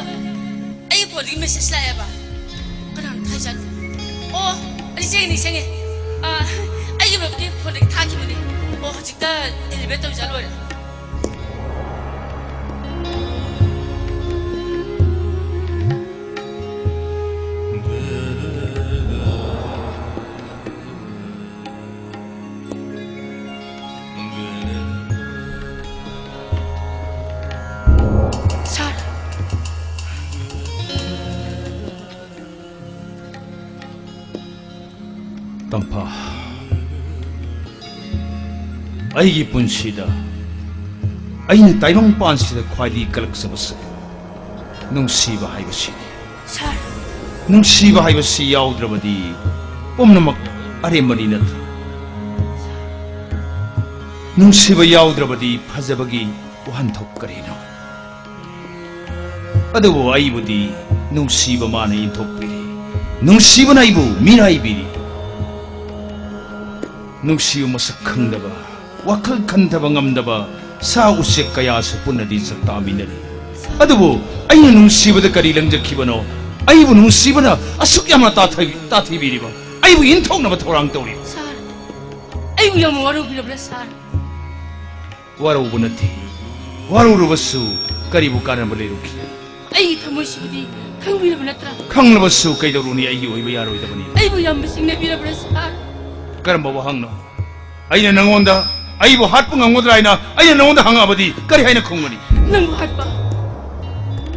ꯑꯩꯒꯤ ꯐꯣꯟꯗꯒꯤ ꯃꯦꯁꯦꯖ ꯂꯥꯛꯑꯦꯕ꯫ ꯀꯅꯥꯅ ꯊꯥꯏꯖꯥꯠꯅꯣ? ꯑꯣ, ꯅꯤꯡꯁꯤꯡꯉꯦ, ꯅꯤꯡꯁꯤꯡꯉꯦ꯫ ꯑ, ꯑꯩꯒꯤ ꯃꯔꯨꯞꯀꯤ ꯐꯣꯟꯗꯒꯤ ꯊꯥꯈꯤꯕꯅꯦ꯫ ꯑꯣ, ꯍꯧꯖꯤꯛꯇ ꯗꯤꯂꯤꯚꯔ ꯇꯧꯖ ꯂꯣꯏꯔꯦ꯫ ꯁꯥꯔ꯫ ꯇꯝꯐꯥ, ꯑꯩꯒꯤ ꯄꯨꯟꯁꯤꯗ ꯑꯩꯅ ꯇꯥꯏꯕꯪꯄꯥꯟꯁꯤꯗ ꯈ꯭ꯋꯥꯏꯗꯒꯤ ꯀꯜꯂꯛꯆꯕꯁꯦ ꯅꯨꯡꯁꯤꯕ ꯍꯥꯏꯕꯁꯤꯅꯤ꯫ ꯁꯥꯔ꯫ ꯅꯨꯡꯁꯤꯕ ꯍꯥꯏꯕꯁꯤ ꯌꯥꯎꯗ꯭ꯔꯕꯗꯤ ꯄꯨꯝꯅꯃꯛ ꯑꯔꯦꯝꯕꯅꯤ ꯅꯠꯇ꯭ꯔꯥ? ꯅꯨꯡꯁꯤꯕ ꯌꯥꯎꯗ꯭ꯔꯕꯗꯤ ꯐꯖꯕꯒꯤ ꯋꯥꯍꯟꯊꯣꯛ ꯀꯔꯤꯅꯣ? ꯑꯗꯨꯕꯨ ꯑꯩꯕꯨꯗꯤ ꯅꯨꯡꯁꯤꯕ ꯃꯥꯅ ꯏꯟꯊꯣꯛꯄꯤꯔꯤ꯫ ꯅꯨꯡꯁꯤꯕꯅ ꯑꯩꯕꯨ ꯃꯤꯔꯥꯏꯕꯤꯔꯤ꯫ ꯅꯨꯡꯁꯤꯕ ꯃꯁꯛ ꯈꯪꯗꯕ, ꯋꯥꯈꯜ ꯈꯟꯊꯕ ꯉꯝꯗꯕ ꯁꯥ ꯎꯆꯦꯛ ꯀꯌꯥꯁꯨ ꯄꯨꯟꯅꯗꯤ ꯆꯥꯛꯇꯥꯃꯤꯟꯅꯔꯤ꯫ ꯑꯗꯨꯕꯨ ꯑꯩꯅ ꯅꯨꯡꯁꯤꯕꯗ ꯀꯔꯤ ꯂꯪꯖꯈꯤꯕꯅꯣ? ꯑꯩꯕꯨ ꯅꯨꯡꯁꯤꯕꯅ ꯑꯁꯨꯛ ꯌꯥꯝꯅ ꯇꯥꯊ-, ꯇꯥꯊꯤꯕꯤꯔꯤꯕ, ꯑꯩꯕꯨ ꯏꯟꯊꯣꯛꯅꯕ ꯊꯧꯔꯥꯡ ꯇꯧꯔꯤ꯫ ꯁꯥꯔ, ꯑꯩꯕꯨ ꯌꯥꯝꯅ ꯋꯥꯔꯧꯕꯤꯔꯕ꯭ꯔꯥ, ꯁꯥꯔ? ꯋꯥꯔꯧꯕ ꯅꯠꯇꯦ꯫ ꯋꯥꯔꯧꯔꯕꯁꯨ ꯀꯔꯤꯕꯨ ꯀꯥꯟꯅꯕ ꯂꯩꯔꯨꯈꯤ? ꯑꯩꯒꯤ ꯊꯃꯣꯏꯁꯤꯕꯨꯗꯤ ꯈꯪꯕꯤꯔꯕ ꯅꯠꯇ꯭ꯔꯥ? ꯈꯪꯂꯕꯁꯨ ꯀꯩꯗꯧꯔꯨꯅꯤ, ꯑꯩꯒꯤ ꯑꯣꯏꯕ ꯌꯥꯔꯣꯏꯗꯕꯅꯤ꯫ ꯑꯩꯕꯨ ꯌꯥꯝꯅ ꯆꯤꯡꯅꯕꯤꯔꯕ꯭ꯔꯥ, ꯁꯥꯔ? ꯀꯔꯝꯕ ꯋꯥꯍꯪꯅꯣ? ꯑꯩꯅ ꯅꯉꯣꯟꯗ ꯑꯩꯕꯨ ꯍꯥꯠꯄ ꯉꯝꯒꯗ꯭ꯔꯥ ꯍꯥꯏꯅ ꯑꯩꯅ ꯅꯉꯣꯟꯗ ꯍꯪꯉꯛꯑꯕꯗꯤ ꯀꯔꯤ ꯍꯥꯏꯅ ꯈꯨꯝꯒꯅꯤ? ꯅꯪꯕꯨ ꯍꯥꯠꯄ?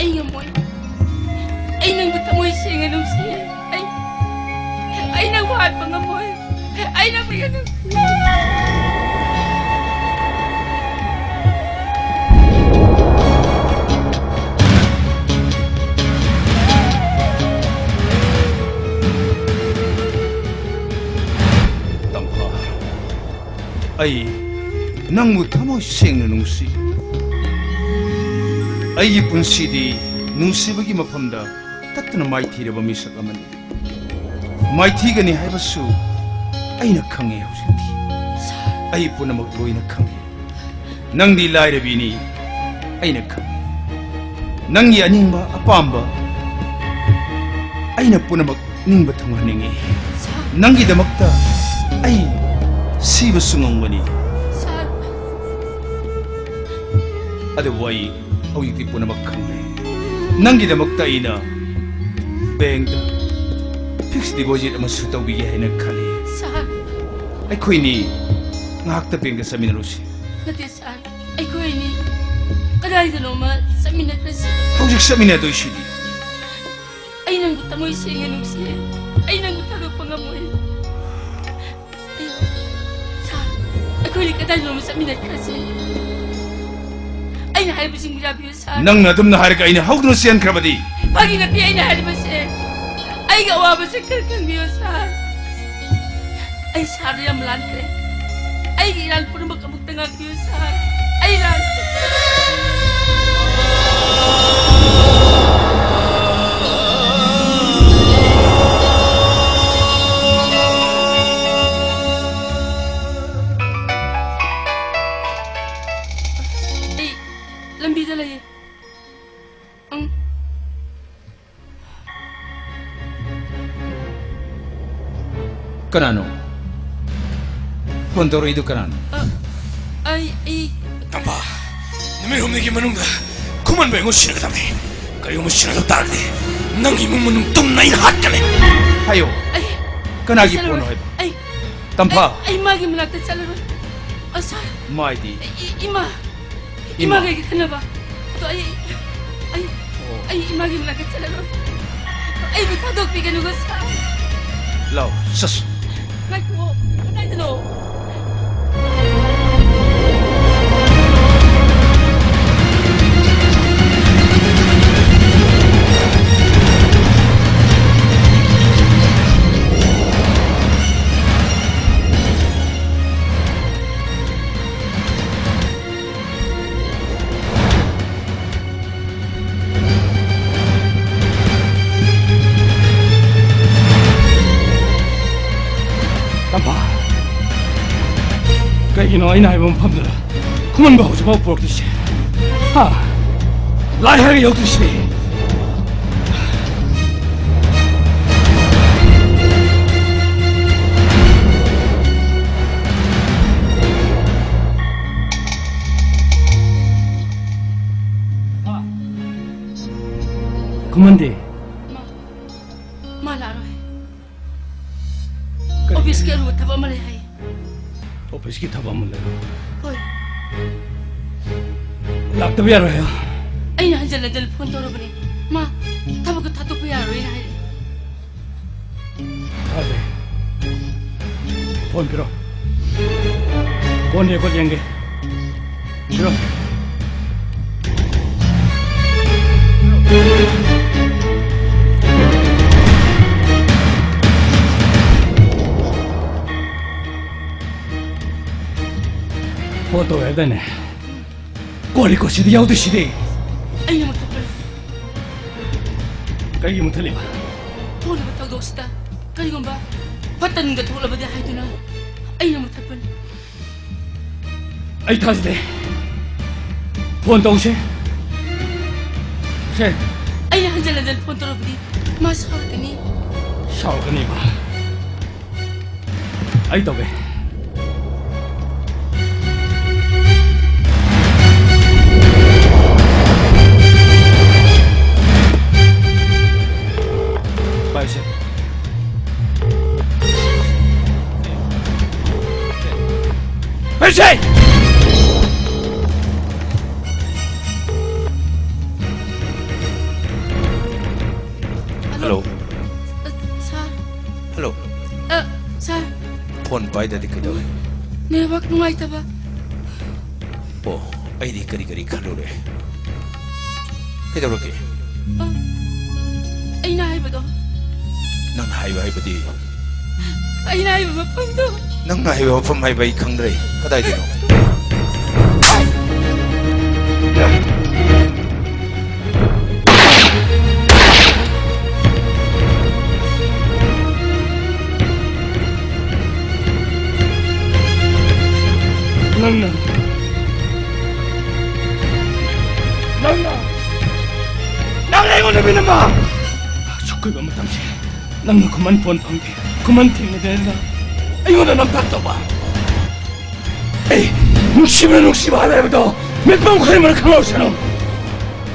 ꯑꯩ ꯉꯝꯃꯣꯏ꯫ ꯑꯩ ꯅꯪꯕꯨ ꯊꯃꯣꯏ ꯁꯦꯡꯅ ꯅꯨꯡꯁꯤꯌꯦ꯫ ꯑꯩ, ꯑꯩ ꯅꯪꯕꯨ ꯍꯥꯠꯄ ꯉꯝꯃꯣꯏ꯫ ꯑꯩ ꯅꯪꯕꯨ ꯌꯥꯝ ꯅꯨꯡꯁꯤ꯫ ꯇꯝꯐꯥ, ꯑꯩ ꯅꯪꯕꯨ ꯊꯃꯣꯏ ꯁꯦꯡꯅ ꯅꯨꯡꯁꯤ꯫ ꯑꯩꯒꯤ ꯄꯨꯟꯁꯤꯗꯤ ꯅꯨꯡꯁꯤꯕꯒꯤ ꯃꯐꯝꯗ ꯇꯠꯇꯅ ꯃꯥꯏꯊꯤꯔꯕ ꯃꯤꯁꯛ ꯑꯃꯅꯤ꯫ ꯃꯥꯏꯊꯤꯒꯅꯤ ꯍꯥꯏꯕꯁꯨ ꯑꯩꯅ ꯈꯪꯉꯤ ꯍꯧꯖꯤꯛꯇꯤ꯫ ꯑꯩ ꯄꯨꯝꯅꯃꯛ ꯂꯣꯏꯅ ꯈꯪꯉꯤ꯫ ꯅꯪꯗꯤ ꯂꯥꯏꯔꯕꯤꯅꯤ, ꯑꯩꯅ ꯈꯪꯉꯤ꯫ ꯅꯪꯒꯤ ꯑꯅꯤꯡꯕ ꯑꯄꯥꯝꯕ ꯑꯩꯅ ꯄꯨꯝꯅꯃꯛ ꯅꯤꯡꯕ ꯊꯨꯡꯍꯟꯅꯤꯡꯉꯤ꯫ ꯁꯥꯔ꯫ ꯅꯪꯒꯤꯗꯃꯛꯇ ꯑꯩ ꯁꯤꯕꯁꯨ ꯉꯝꯒꯅꯤ꯫ ꯁꯥꯔ꯫ ꯑꯗꯨꯕꯨ ꯑꯩ ꯍꯧꯖꯤꯛꯇꯤ ꯄꯨꯝꯅꯃꯛ ꯈꯪꯂꯦ꯫ ꯅꯪꯒꯤꯗꯃꯛꯇ ꯑꯩꯅ ꯕꯦꯡꯗ ꯐꯤꯛꯁ ꯗꯤꯄꯣꯖꯤꯠ ꯑꯃꯁꯨ ꯇꯧꯕꯤꯒꯦ ꯍꯥꯏꯅ ꯈꯜꯂꯤ꯫ ꯁꯥꯔ꯫ ꯑꯩꯈꯣꯏꯅꯤ ꯉꯥꯏꯍꯥꯛꯇ ꯕꯦꯡꯗ ꯆꯠꯃꯤꯟꯅꯔꯨꯁꯤ꯫ ꯅꯠꯇꯦ ꯁꯥꯔ, ꯑꯩꯈꯣꯏ ꯑꯅꯤ ꯀꯗꯥꯏꯗꯅꯣꯃ ꯆꯠꯃꯤꯟꯅꯈ꯭ꯔꯁꯤ꯫ ꯍꯧꯖꯤꯛ ꯆꯠꯃꯤꯟꯅꯗꯣꯏꯁꯤꯗꯤ꯫ ꯑꯩ ꯅꯪꯕꯨ ꯊꯃꯣꯏ ꯁꯦꯡꯅ ꯅꯨꯡꯁꯤꯌꯦ꯫ ꯑꯩ ꯅꯪꯕꯨ ꯊꯥꯗꯣꯛꯄ ꯉꯝꯃꯣꯏ꯫ ꯑꯩ, ꯁꯥꯔ, ꯑꯩꯈꯣꯏꯅꯤ ꯀꯗꯥꯏꯗꯅꯣꯃ ꯆꯠꯃꯤꯟꯅꯈ꯭ꯔꯁꯤ꯫ ꯑꯩꯅ ꯍꯥꯏꯕꯁꯤꯡ ꯌꯥꯕꯤꯌꯨ ꯁꯥꯔ꯫ ꯅꯪꯅ ꯑꯗꯨꯝꯅ ꯍꯥꯏꯔꯒ ꯑꯩꯅ ꯍꯧꯗꯨꯅ ꯆꯦꯟꯈ꯭ꯔꯕꯗꯤ? ꯐꯥꯒꯤ ꯅꯠꯇꯦ ꯑꯩꯅ ꯍꯥꯏꯔꯤꯕꯁꯦ꯫ ꯑꯩꯒꯤ ꯑꯋꯥꯕꯁꯦ ꯈꯔ ꯈꯪꯕꯤꯌꯨ ꯁꯥꯔ꯫ ꯑꯩ ꯁꯥꯔꯗ ꯌꯥꯝ ꯂꯥꯟꯈ꯭ꯔꯦ꯫ ꯑꯩꯒꯤ ꯏꯔꯥꯟ ꯄꯨꯝꯅꯃꯛ ꯑꯃꯨꯛꯇ ꯉꯥꯛꯄꯤꯌꯨ ꯁꯥꯔ꯫ ꯑꯩ ꯂꯥꯟꯈ꯭ꯔꯦ꯫ ꯑꯩ ꯂꯝꯕꯤꯗ ꯂꯩꯌꯦ꯫ ꯎꯝ꯫ ꯀꯅꯥꯅꯣ? ꯐꯣꯟ ꯇꯧꯔꯛꯏꯗꯨ ꯀꯅꯥꯅꯣ? ꯑ, ꯑꯩ, ꯑꯩ ꯇꯝꯐꯥ, ꯅꯨꯃꯤꯠ ꯍꯨꯝꯅꯤꯒꯤ ꯃꯅꯨꯡꯗ ꯈꯨꯃꯟꯕ ꯑꯩꯉꯣꯟꯗ ꯁꯤꯟꯅꯒꯗꯕꯅꯤ꯫ ꯀꯔꯤꯒꯨꯝꯕ ꯁꯤꯟꯅꯗꯕ ꯇꯥꯔꯒꯗꯤ ꯅꯪꯒꯤ ꯏꯃꯨꯡ ꯃꯅꯨꯡ ꯇꯨꯝꯅ ꯑꯩꯅ ꯍꯥꯠꯀꯅꯤ꯫ ꯍꯥꯏꯌꯣ꯫ ꯑꯩ ꯀꯅꯥꯒꯤ ꯆꯠꯂꯔꯣꯏ꯫ ꯐꯣꯟꯅꯣ ꯍꯥꯏꯕ? ꯑꯩ, ꯇꯝꯐꯥ꯫ ꯑꯩ, ꯑꯩ ꯃꯥꯒꯤ ꯃꯅꯥꯛꯇ ꯆꯠꯂꯔꯣꯏ꯫ ꯑ, ꯁꯥꯔ꯫ ꯃꯥꯏꯗꯤ? ꯑꯩ, ꯏ-, ꯏꯃꯥ꯫ ꯏꯃꯥ꯫ ꯏꯃꯥꯒ ꯑꯩꯒ ꯈꯟꯅꯕ꯫ ꯑꯗꯣ ꯑꯩ, ꯑꯩ, ꯑꯣ꯫ ꯑꯩ ꯏꯃꯥꯒꯤ ꯃꯅꯥꯛꯇ ꯆꯠꯂꯔꯣꯏ꯫ ꯑꯩꯕꯨ ꯊꯥꯗꯣꯛꯄꯤꯒꯅꯨꯀꯣ, ꯁꯥꯔ꯫ ꯂꯥꯎ, ꯆꯠꯁꯤ꯫ ꯉꯥꯏꯈꯣ, ꯀꯗꯥꯏꯗꯅꯣ? ꯇꯝꯐꯥ, ꯀꯩꯒꯤꯅꯣ ꯑꯩꯅ ꯍꯥꯏꯕ ꯃꯐꯝꯗꯨꯗ ꯈꯨꯃꯟꯕ ꯍꯧꯖꯤꯛꯐꯥꯎ ꯄꯨꯔꯛꯇ꯭ꯔꯤꯁꯦ? ꯍꯥ? ꯂꯥꯛꯑꯦ ꯍꯥꯏꯔꯒ ꯌꯧꯗ꯭ꯔꯤꯁꯤꯗꯤ? ꯈꯨꯃꯟꯗꯤ? ꯃꯥ, ꯃꯥ ꯂꯥꯛꯑꯔꯣꯏ꯫ ꯀꯔꯤ? ꯑꯣꯐꯤꯁꯀꯤ ꯑꯔꯨꯕ ꯊꯕꯛ ꯑꯃ ꯂꯩ ꯍꯥꯏ꯫ ꯑꯣꯐꯤꯁꯀꯤ ꯊꯕꯛ ꯑꯃ ꯂꯩ? ꯍꯣꯏ꯫ ꯂꯥꯛꯇꯕ ꯌꯥꯔꯣꯏ ꯍꯥꯏꯌꯣ꯫ ꯑꯩꯅ ꯍꯟꯖꯤꯟ ꯍꯟꯖꯤꯟ ꯐꯣꯟ ꯇꯧꯔꯕꯅꯤ꯫ ꯃꯥ ꯊꯕꯛꯇꯣ ꯊꯥꯗꯣꯛꯄ ꯌꯥꯔꯣꯏꯅ ꯍꯥꯏꯔꯛꯑꯦ꯫ ꯊꯥꯖꯩ꯫ ꯐꯣꯟ ꯄꯤꯔꯣ꯫ ꯐꯣꯟ ꯔꯦꯀꯣꯔꯗ ꯌꯦꯡꯒꯦ꯫ ꯄꯤꯔꯣ꯫ ꯐꯣꯟ ꯇꯧꯔꯦ ꯍꯥꯏꯗꯥꯏꯅꯦ? ꯀꯣꯜ ꯔꯦꯀꯣꯔꯗꯁꯤꯗ ꯌꯥꯎꯗꯣꯏꯁꯤꯗꯤ꯫ ꯑꯩꯅ ꯃꯨꯊꯠꯄꯅꯤ꯫ ꯀꯩꯒꯤ ꯃꯨꯊꯠꯂꯤꯕ? ꯊꯣꯛꯂꯤꯕ ꯊꯧꯗꯣꯛꯁꯤꯗ ꯀꯔꯤꯒꯨꯝꯕ ꯐꯠꯇꯅꯨꯡꯗ ꯊꯣꯛꯂꯕꯗꯤ ꯍꯥꯏꯗꯨꯅ ꯑꯩꯅ ꯃꯨꯊꯠꯄꯅꯤ꯫ ꯑꯩ ꯊꯥꯖꯗꯦ꯫ ꯐꯣꯟ ꯇꯧꯁꯦ꯫ ꯁꯦ꯫ ꯑꯩꯅ ꯍꯟꯖꯤꯟ ꯍꯟꯖꯤꯟ ꯐꯣꯟ ꯇꯧꯔꯕꯗꯤ ꯃꯥ ꯁꯥꯎꯔꯛꯀꯅꯤ꯫ ꯁꯥꯎꯔꯛꯀꯅꯤꯕ? ꯑꯩ ꯇꯧꯒꯦ꯫ ꯄꯥꯏꯁꯦ꯫ ꯄꯥꯏꯁꯦ! ꯍꯜꯂꯣ꯫ ꯍꯜꯂꯣ꯫ ꯑ, ꯁꯥꯔ꯫ ꯍꯜꯂꯣ꯫ ꯑ, ꯁꯥꯔ꯫ ꯐꯣꯟ ꯄꯥꯏꯗꯗꯤ ꯀꯩꯗꯧꯔꯦ? ꯅꯦꯠꯋꯥꯛ ꯅꯨꯡꯉꯥꯏꯇꯕ꯫ ꯑꯣ, ꯑꯩꯗꯤ ꯀꯔꯤ ꯀꯔꯤ ꯈꯜꯂꯨꯔꯦ꯫ ꯀꯩꯗꯧꯔꯒꯦ? ꯑ, ꯑꯩꯅ ꯍꯥꯏꯕꯗꯣ꯫ ꯅꯪꯅ ꯍꯥꯏꯕ ꯍꯥꯏꯕꯗꯤ? ꯑꯩꯅ ꯍꯥꯏꯕ ꯃꯐꯝꯗꯣ꯫ ꯅꯪꯅ ꯍꯥꯏꯕ ꯃꯐꯝ ꯍꯥꯏꯕ ꯑꯩ ꯈꯪꯗ꯭ꯔꯦ꯫ ꯀꯗꯥꯏꯗꯅꯣ? ꯅꯪꯅ, ꯅꯪꯅ, ꯅꯪꯅ ꯑꯩꯉꯣꯟꯗ ꯃꯤꯅꯝꯕ! ꯑꯁꯨꯛ ꯀꯨꯏꯕ ꯃꯇꯝꯁꯦ ꯅꯪꯅ ꯈꯨꯃꯟ ꯐꯣꯟ ꯐꯪꯗꯦ, ꯈꯨꯃꯟ ꯊꯦꯡꯅꯗꯦꯅ ꯑꯩꯉꯣꯟꯗ ꯅꯝꯊꯥꯛ ꯇꯧꯕ꯫ ꯑꯩ ꯅꯨꯡꯁꯤꯕꯅ ꯅꯨꯡꯁꯤꯕ ꯍꯥꯏꯕ ꯍꯥꯏꯕꯗꯣ ꯃꯤꯠꯄꯝ ꯈꯨꯗꯤꯡꯃꯛꯅ ꯈꯪꯍꯧꯁꯅꯨ꯫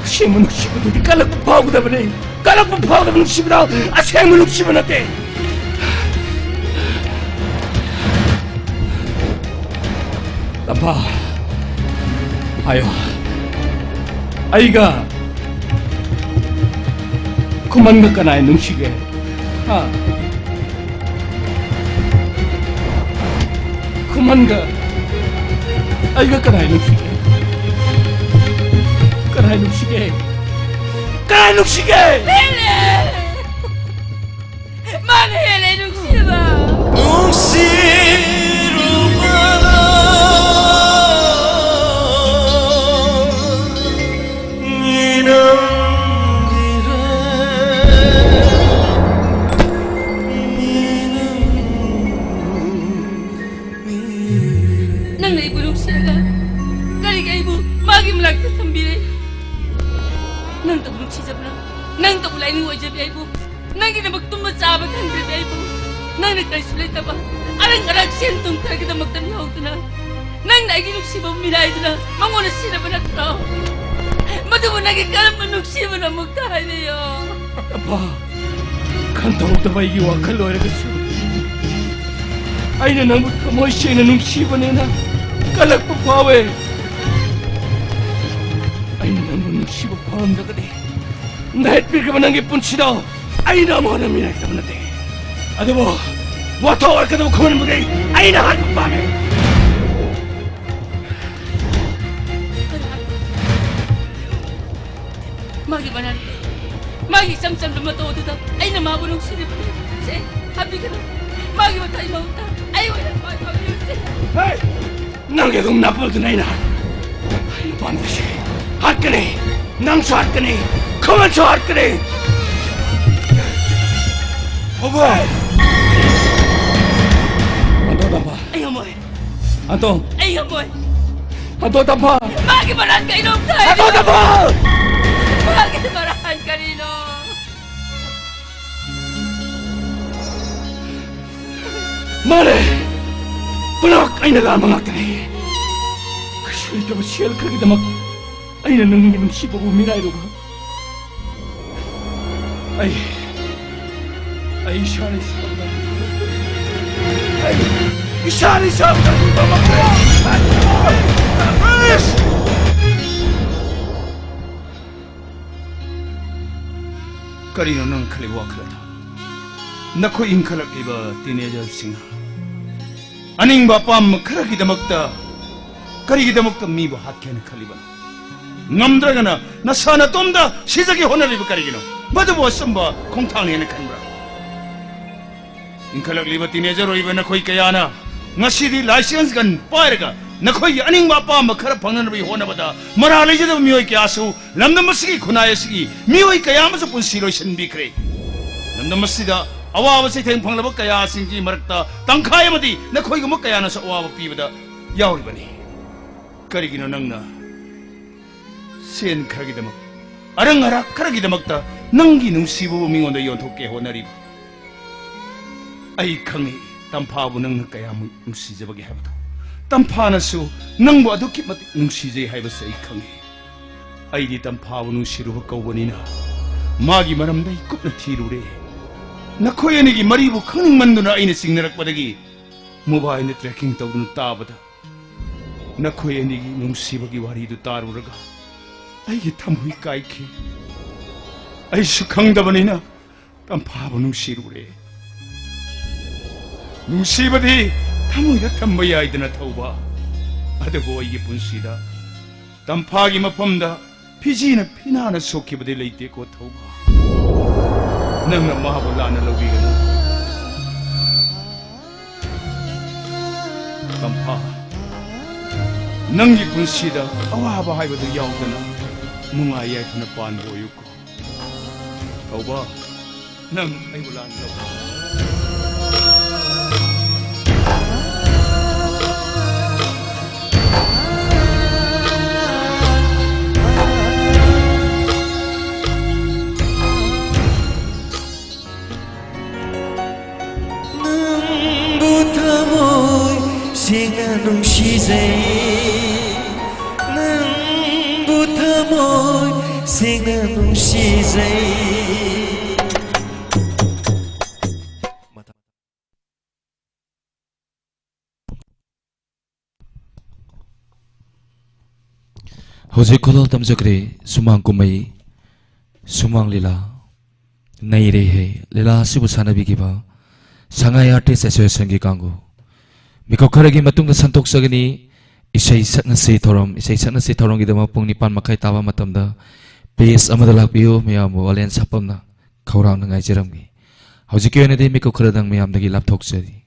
ꯑꯁꯦꯡꯕ ꯅꯨꯡꯁꯤꯕꯗꯨꯗꯤ ꯀꯜꯂꯛꯄ ꯐꯥꯎꯒꯗꯕꯅꯤ꯫ ꯀꯜꯂꯛꯄ ꯐꯥꯎꯗꯕ ꯅꯨꯡꯁꯤꯕꯗꯣ ꯑꯁꯦꯡꯕ ꯅꯨꯡꯁꯤꯕ ꯅꯠꯇꯦ꯫ ꯇꯝꯐꯥ, ꯍꯥꯏꯌꯣ꯫ ꯑꯩꯒ ꯈꯨꯃꯟꯒ ꯀꯅꯥꯏ ꯅꯨꯡꯁꯤꯒꯦ? ꯍꯥ? ꯈꯨꯃꯟꯒ ꯑꯩꯒ ꯀꯅꯥꯏ ꯅꯨꯡꯁꯤꯒꯦ? ꯀꯅꯥꯏ ꯅꯨꯡꯁꯤꯒꯦ? ꯀꯅꯥꯏ ꯅꯨꯡꯁꯤꯒꯦ? ꯍꯦꯜꯂꯦ! ꯃꯥꯅ ꯍꯦꯜꯂꯦ ꯅꯨꯡꯁꯤꯕ! ꯅꯪꯅ ꯑꯩꯕꯨ ꯅꯨꯡꯁꯤꯔꯒ ꯀꯔꯤꯒꯤ ꯑꯩꯕꯨ ꯃꯥꯒꯤ ꯃꯅꯥꯛꯇ ꯊꯝꯕꯤꯔꯦ? ꯅꯪꯇꯕꯨ ꯅꯨꯡꯁꯤꯖꯕꯅ, ꯅꯪꯇꯕꯨ ꯂꯥꯏꯅꯤꯡ ꯑꯣꯏꯖꯕꯤ ꯑꯩꯕꯨ, ꯅꯪꯒꯤꯗꯃꯛ ꯇꯨꯝꯕ ꯆꯥꯕ ꯈꯪꯗ꯭ꯔꯕꯤ ꯑꯩꯕꯨ, ꯅꯪꯅ ꯀꯔꯤꯁꯨ ꯂꯩꯇꯕ ꯑꯔꯪ ꯑꯔꯥꯛ ꯁꯦꯟ ꯊꯨꯝ ꯈꯔꯒꯤꯗꯃꯛꯇ ꯃꯤꯍꯧꯗꯨꯅ, ꯅꯪꯅ ꯑꯩꯒꯤ ꯅꯨꯡꯁꯤꯕ ꯃꯤꯔꯥꯏꯗꯨꯅ ꯃꯉꯣꯟꯗ ꯁꯤꯟꯅꯕ ꯅꯠꯇ꯭ꯔꯣ? ꯃꯗꯨꯕꯨ ꯅꯪꯒꯤ ꯀꯔꯝꯕ ꯅꯨꯡꯁꯤꯕꯅꯣ ꯑꯃꯨꯛꯇ ꯍꯥꯏꯕꯤꯌꯨ꯫ ꯑꯄꯥ, ꯈꯟꯊꯣꯛꯇꯕ ꯑꯩꯒꯤ ꯋꯥꯈꯜ ꯑꯣꯏꯔꯒꯁꯨ, ꯑꯩꯅ ꯅꯪꯕꯨ ꯊꯃꯣꯏ ꯁꯦꯡꯅ ꯅꯨꯡꯁꯤꯕꯅꯦꯅ ꯀꯜꯂꯛꯄ ꯐꯥꯎꯋꯦ꯫ ꯑꯩꯅ ꯅꯪꯕꯨ ꯅꯨꯡꯁꯤꯕ ꯐꯥꯎꯔꯝꯗ꯭ꯔꯒꯗꯤ, ꯅꯍꯦꯠꯄꯤꯈ꯭ꯔꯕ ꯅꯪꯒꯤ ꯄꯨꯟꯁꯤꯗꯣ ꯑꯩꯅ ꯑꯃꯨꯛ ꯍꯟꯅ ꯃꯤꯔꯥꯏꯇꯕ ꯅꯠꯇꯦ꯫ ꯑꯗꯨꯕꯨ ꯋꯥꯊꯣꯛ ꯑꯣꯏꯔꯛꯀꯗꯕ ꯈꯨꯃꯟꯕꯨꯗꯤ ꯑꯩꯅ ꯍꯥꯠꯄ ꯄꯥꯝꯃꯤ꯫ ꯃꯥꯒꯤ ꯃꯔꯥꯜ, ꯃꯥꯒꯤ ꯏꯆꯝ ꯆꯝꯕ ꯃꯇꯧ ꯑꯗꯨꯗ ꯑꯩꯅ ꯃꯥꯕꯨ ꯅꯨꯡꯁꯤꯔꯤꯕꯅꯤ꯫ ꯁꯦ, ꯍꯥꯠꯄꯤꯒꯅꯨ꯫ ꯃꯥꯒꯤ ꯃꯊꯥꯏ ꯃꯍꯨꯠꯇ ꯑꯩ ꯑꯣꯏꯅ ꯃꯥ ꯄꯥꯝꯕꯤꯔꯁꯦ꯫ ꯍꯦ! ꯅꯪꯒꯤ ꯑꯗꯨꯝ ꯅꯥꯄꯜꯗꯨꯅ ꯑꯩꯅ, ꯑꯩꯅ ꯄꯥꯝꯕꯁꯦ ꯍꯥꯠꯀꯅꯤ꯫ ꯅꯪꯁꯨ ꯍꯥꯠꯀꯅꯤ꯫ ꯈꯨꯃꯟꯁꯨ ꯍꯥꯠꯀꯅꯤ꯫ ꯍꯣꯏ! ꯑꯗꯣ ꯇꯝꯐꯥ꯫ ꯑꯩ ꯉꯝꯃꯣꯏ꯫ ꯑꯟꯇꯣ꯫ ꯑꯩ ꯉꯝꯃꯣꯏ꯫ ꯑꯟꯇꯣ ꯇꯝꯐꯥ꯫ ꯃꯥꯒꯤ ꯃꯔꯥꯜ ꯀꯩꯅꯣ ꯑꯝꯇ ꯍꯥꯏꯕꯤꯌꯨ꯫ ꯑꯟꯇꯣ ꯇꯝꯐꯥ! ꯃꯥꯒꯤ ꯃꯔꯥꯜ ꯀꯔꯤꯅꯣ? ꯃꯥꯅꯦ! ꯄꯨꯂꯞ ꯑꯩꯅ ꯂꯥꯟꯕ ꯉꯥꯛꯇꯅꯦ꯫ ꯀꯩꯁꯨ ꯂꯩꯇ꯭ꯔꯕ ꯁꯦꯜ ꯈꯔꯒꯤꯗꯃꯛ ꯑꯩꯅ ꯅꯪꯒꯤ ꯅꯨꯡꯁꯤꯕꯕꯨ ꯃꯤꯔꯥꯏꯔꯨꯕ꯫ ꯑꯩ ꯑꯩ ꯏꯁꯥꯅ ꯏꯁꯥꯕꯨ ꯑꯩ ꯏꯁꯥꯅ ꯏꯁꯥꯕꯨ ꯀꯟꯕ ꯉꯝꯗ꯭ꯔꯦ꯫ ꯀꯔꯤꯅꯣ ꯅꯪ ꯈꯜꯂꯤꯕ ꯋꯥꯈꯜ ꯑꯗꯣ? ꯅꯈꯣꯏ ꯏꯟꯈꯠꯂꯛꯂꯤꯕ teenagerꯁꯤꯡꯅ ꯑꯅꯤꯡꯕ ꯑꯄꯥꯝꯕ ꯈꯔꯒꯤꯗꯃꯛꯇ ꯀꯔꯤꯒꯤꯗꯃꯛꯇ ꯃꯤꯕꯨ ꯍꯥꯠꯀꯦ ꯍꯥꯏꯅ ꯈꯜꯂꯤꯕꯅꯣ? ꯉꯝꯗ꯭ꯔꯒꯅ ꯅꯁꯥ ꯅꯇꯣꯝꯗ ꯁꯤꯖꯒꯦ ꯍꯣꯠꯅꯔꯤꯕ ꯀꯔꯤꯒꯤꯅꯣ? ꯃꯗꯨꯕꯨ ꯑꯆꯨꯝꯕ ꯈꯣꯡꯊꯥꯡꯅꯤ ꯍꯥꯏꯅ ꯈꯟꯕ꯭ꯔꯥ? ꯏꯟꯈꯠꯂꯛꯂꯤꯕ teenager ꯑꯣꯏꯔꯤꯕ ꯅꯈꯣꯏ ꯀꯌꯥꯅ ꯉꯁꯤꯗꯤ license gun ꯄꯥꯏꯔꯒ ꯅꯈꯣꯏꯒꯤ ꯑꯅꯤꯡꯕ ꯑꯄꯥꯝꯕ ꯈꯔ ꯐꯪꯅꯅꯕꯒꯤ ꯍꯣꯠꯅꯕꯗ ꯃꯔꯥ ꯂꯩꯖꯗꯕ ꯃꯤꯑꯣꯏ ꯀꯌꯥꯁꯨ ꯂꯝꯗꯝ ꯑꯁꯤꯒꯤ ꯈꯨꯟꯅꯥꯏ ꯑꯁꯤꯒꯤ ꯃꯤꯑꯣꯏ ꯀꯌꯥ ꯑꯃꯁꯨ ꯄꯨꯟꯁꯤ ꯂꯣꯏꯁꯤꯟꯕꯤꯈ꯭ꯔꯦ꯫ ꯂꯝꯗꯝ ꯑꯁꯤꯗ ꯑꯋꯥꯕ ꯆꯩꯊꯦꯡ ꯐꯪꯂꯕ ꯀꯌꯥꯁꯤꯡꯒꯤ ꯃꯔꯛꯇ ꯇꯪꯈꯥꯏ ꯑꯃꯗꯤ ꯅꯈꯣꯏꯒꯨꯝꯕ ꯀꯌꯥꯅꯁꯨ ꯑꯋꯥꯕ ꯄꯤꯕꯗ ꯌꯥꯎꯔꯤꯕꯅꯤ꯫ ꯀꯔꯤꯒꯤꯅꯣ ꯅꯪꯅ ꯁꯦꯟ ꯈꯔꯒꯤꯗꯃꯛ, ꯑꯔꯪ ꯑꯔꯥꯛ ꯈꯔꯒꯤꯗꯃꯛꯇ ꯅꯪꯒꯤ ꯅꯨꯡꯁꯤꯕꯕꯨ ꯃꯤꯉꯣꯟꯗ ꯌꯣꯟꯊꯣꯛꯀꯦ ꯍꯣꯠꯅꯔꯤꯕ? ꯑꯩ ꯈꯪꯏ, ꯇꯝꯐꯥꯕꯨ ꯅꯪꯅ ꯀꯌꯥꯃꯨꯛ ꯅꯨꯡꯁꯤꯖꯕꯒꯦ ꯍꯥꯏꯕꯗꯣ꯫ ꯇꯝꯐꯥꯅꯁꯨ ꯅꯪꯕꯨ ꯑꯗꯨꯛꯀꯤ ꯃꯇꯤꯛ ꯅꯨꯡꯁꯤꯖꯩ ꯍꯥꯏꯕꯁꯤ ꯑꯩ ꯈꯪꯏ꯫ ꯑꯩꯗꯤ ꯇꯝꯐꯥꯕꯨ ꯅꯨꯡꯁꯤꯔꯨꯕ ꯀꯧꯕꯅꯤꯅ ꯃꯥꯒꯤ ꯃꯔꯝꯗ ꯑꯩ ꯀꯨꯞꯅ ꯊꯤꯔꯨꯔꯦ꯫ ꯅꯈꯣꯏ ꯑꯅꯤꯒꯤ ꯃꯔꯤꯕꯨ ꯈꯪꯅꯤꯡꯃꯟꯗꯨꯅ ꯑꯩꯅ ꯆꯤꯡꯅꯔꯛꯄꯗꯒꯤ mobileꯗ tracking ꯇꯧꯗꯨꯅ ꯇꯥꯕꯗ ꯅꯈꯣꯏ ꯑꯅꯤꯒꯤ ꯅꯨꯡꯁꯤꯕꯒꯤ ꯋꯥꯔꯤꯗꯨ ꯇꯥꯔꯨꯔꯒ ꯑꯩꯒꯤ ꯊꯃꯣꯏ ꯀꯥꯏꯈꯤ꯫ ꯑꯩꯁꯨ ꯈꯪꯗꯕꯅꯤꯅ ꯇꯝꯐꯥꯕꯨ ꯅꯨꯡꯁꯤꯔꯨꯔꯦ꯫ ꯅꯨꯡꯁꯤꯕꯗꯤ ꯊꯃꯣꯏꯗ ꯊꯝꯕ ꯌꯥꯏꯗꯅ ꯊꯧꯕ, ꯑꯗꯨꯕꯨ ꯑꯩꯒꯤ ꯄꯨꯟꯁꯤꯗ ꯇꯝꯐꯥꯒꯤ ꯃꯐꯝꯗ ꯐꯤꯖꯤꯅ ꯐꯤꯅꯥꯅ ꯁꯣꯛꯈꯤꯕꯗꯤ ꯂꯩꯇꯦꯀꯣ ꯊꯧꯕ꯫ ꯅꯪꯅ ꯃꯥꯕꯨ ꯂꯥꯟꯅ ꯂꯧꯕꯤꯒꯅꯨ꯫ ꯇꯝꯐꯥ, ꯅꯪꯒꯤ ꯄꯨꯟꯁꯤꯗ ꯑꯋꯥꯕ ꯍꯥꯏꯕꯗꯨ ꯌꯥꯎꯗꯅ ꯅꯨꯡꯉꯥꯏ ꯌꯥꯏꯐꯅ ꯄꯥꯟꯕ ꯑꯣꯏꯌꯨꯀꯣ꯫ ꯊꯧꯕ, ꯅꯪ ꯑꯩꯕꯨ ꯂꯥꯟꯅ ꯂꯧꯕ꯫ ꯅꯪꯕꯨ ꯊꯃꯣꯏ ꯁꯦꯡꯅ ꯅꯨꯡꯁꯤꯖꯩ, ꯅꯪꯕꯨ ꯊꯃꯣꯏ ꯁꯦꯡꯅ ꯅꯨꯡꯁꯤꯖꯩ꯫ ꯍꯧꯖꯤꯛ ꯈꯨꯗꯣꯜ ꯇꯝꯖꯈ꯭ꯔꯦ ꯁꯨꯃꯥꯡ ꯀꯨꯝꯍꯩ, ꯁꯨꯃꯥꯡ ꯂꯤꯂꯥ, ꯅꯩꯔꯦ ꯍꯦ ꯂꯤꯂꯥ ꯑꯁꯤꯕꯨ ꯁꯥꯟꯅꯕꯤꯈꯤꯕ ꯁꯉꯥꯏ ꯑꯥꯔꯇꯤꯁ ꯑꯦꯁꯣꯁꯤꯌꯦꯁꯟꯒꯤ ꯀꯥꯡꯕꯨ꯫ ꯃꯤꯀꯨꯞ ꯈꯔꯒꯤ ꯃꯇꯨꯡꯗ ꯁꯟꯗꯣꯛꯆꯒꯅꯤ ꯏꯁꯩ ꯁꯛꯅꯁꯤ ꯊꯧꯔꯝ꯫ ꯏꯁꯩ ꯁꯛꯅꯁꯤ ꯊꯧꯔꯝꯒꯤꯗꯃꯛ ꯄꯨꯡ ꯅꯤꯄꯥꯟ ꯃꯈꯥꯏ ꯇꯥꯕ ꯃꯇꯝꯗ ꯄꯦꯖ ꯑꯃꯗ ꯂꯥꯛꯄꯤꯌꯨ꯫ ꯃꯌꯥꯝꯕꯨ ꯑꯂꯦꯟ ꯁꯥꯄꯝꯅ ꯈꯧꯔꯥꯡꯅ ꯉꯥꯏꯖꯔꯝꯒꯦ꯫ ꯍꯧꯖꯤꯛꯀꯤ ꯑꯣꯏꯅꯗꯤ ꯃꯤꯀꯨꯞ ꯈꯔꯗꯪ ꯃꯌꯥꯝꯗꯒꯤ ꯂꯥꯞꯊꯣꯛꯆꯔꯤ꯫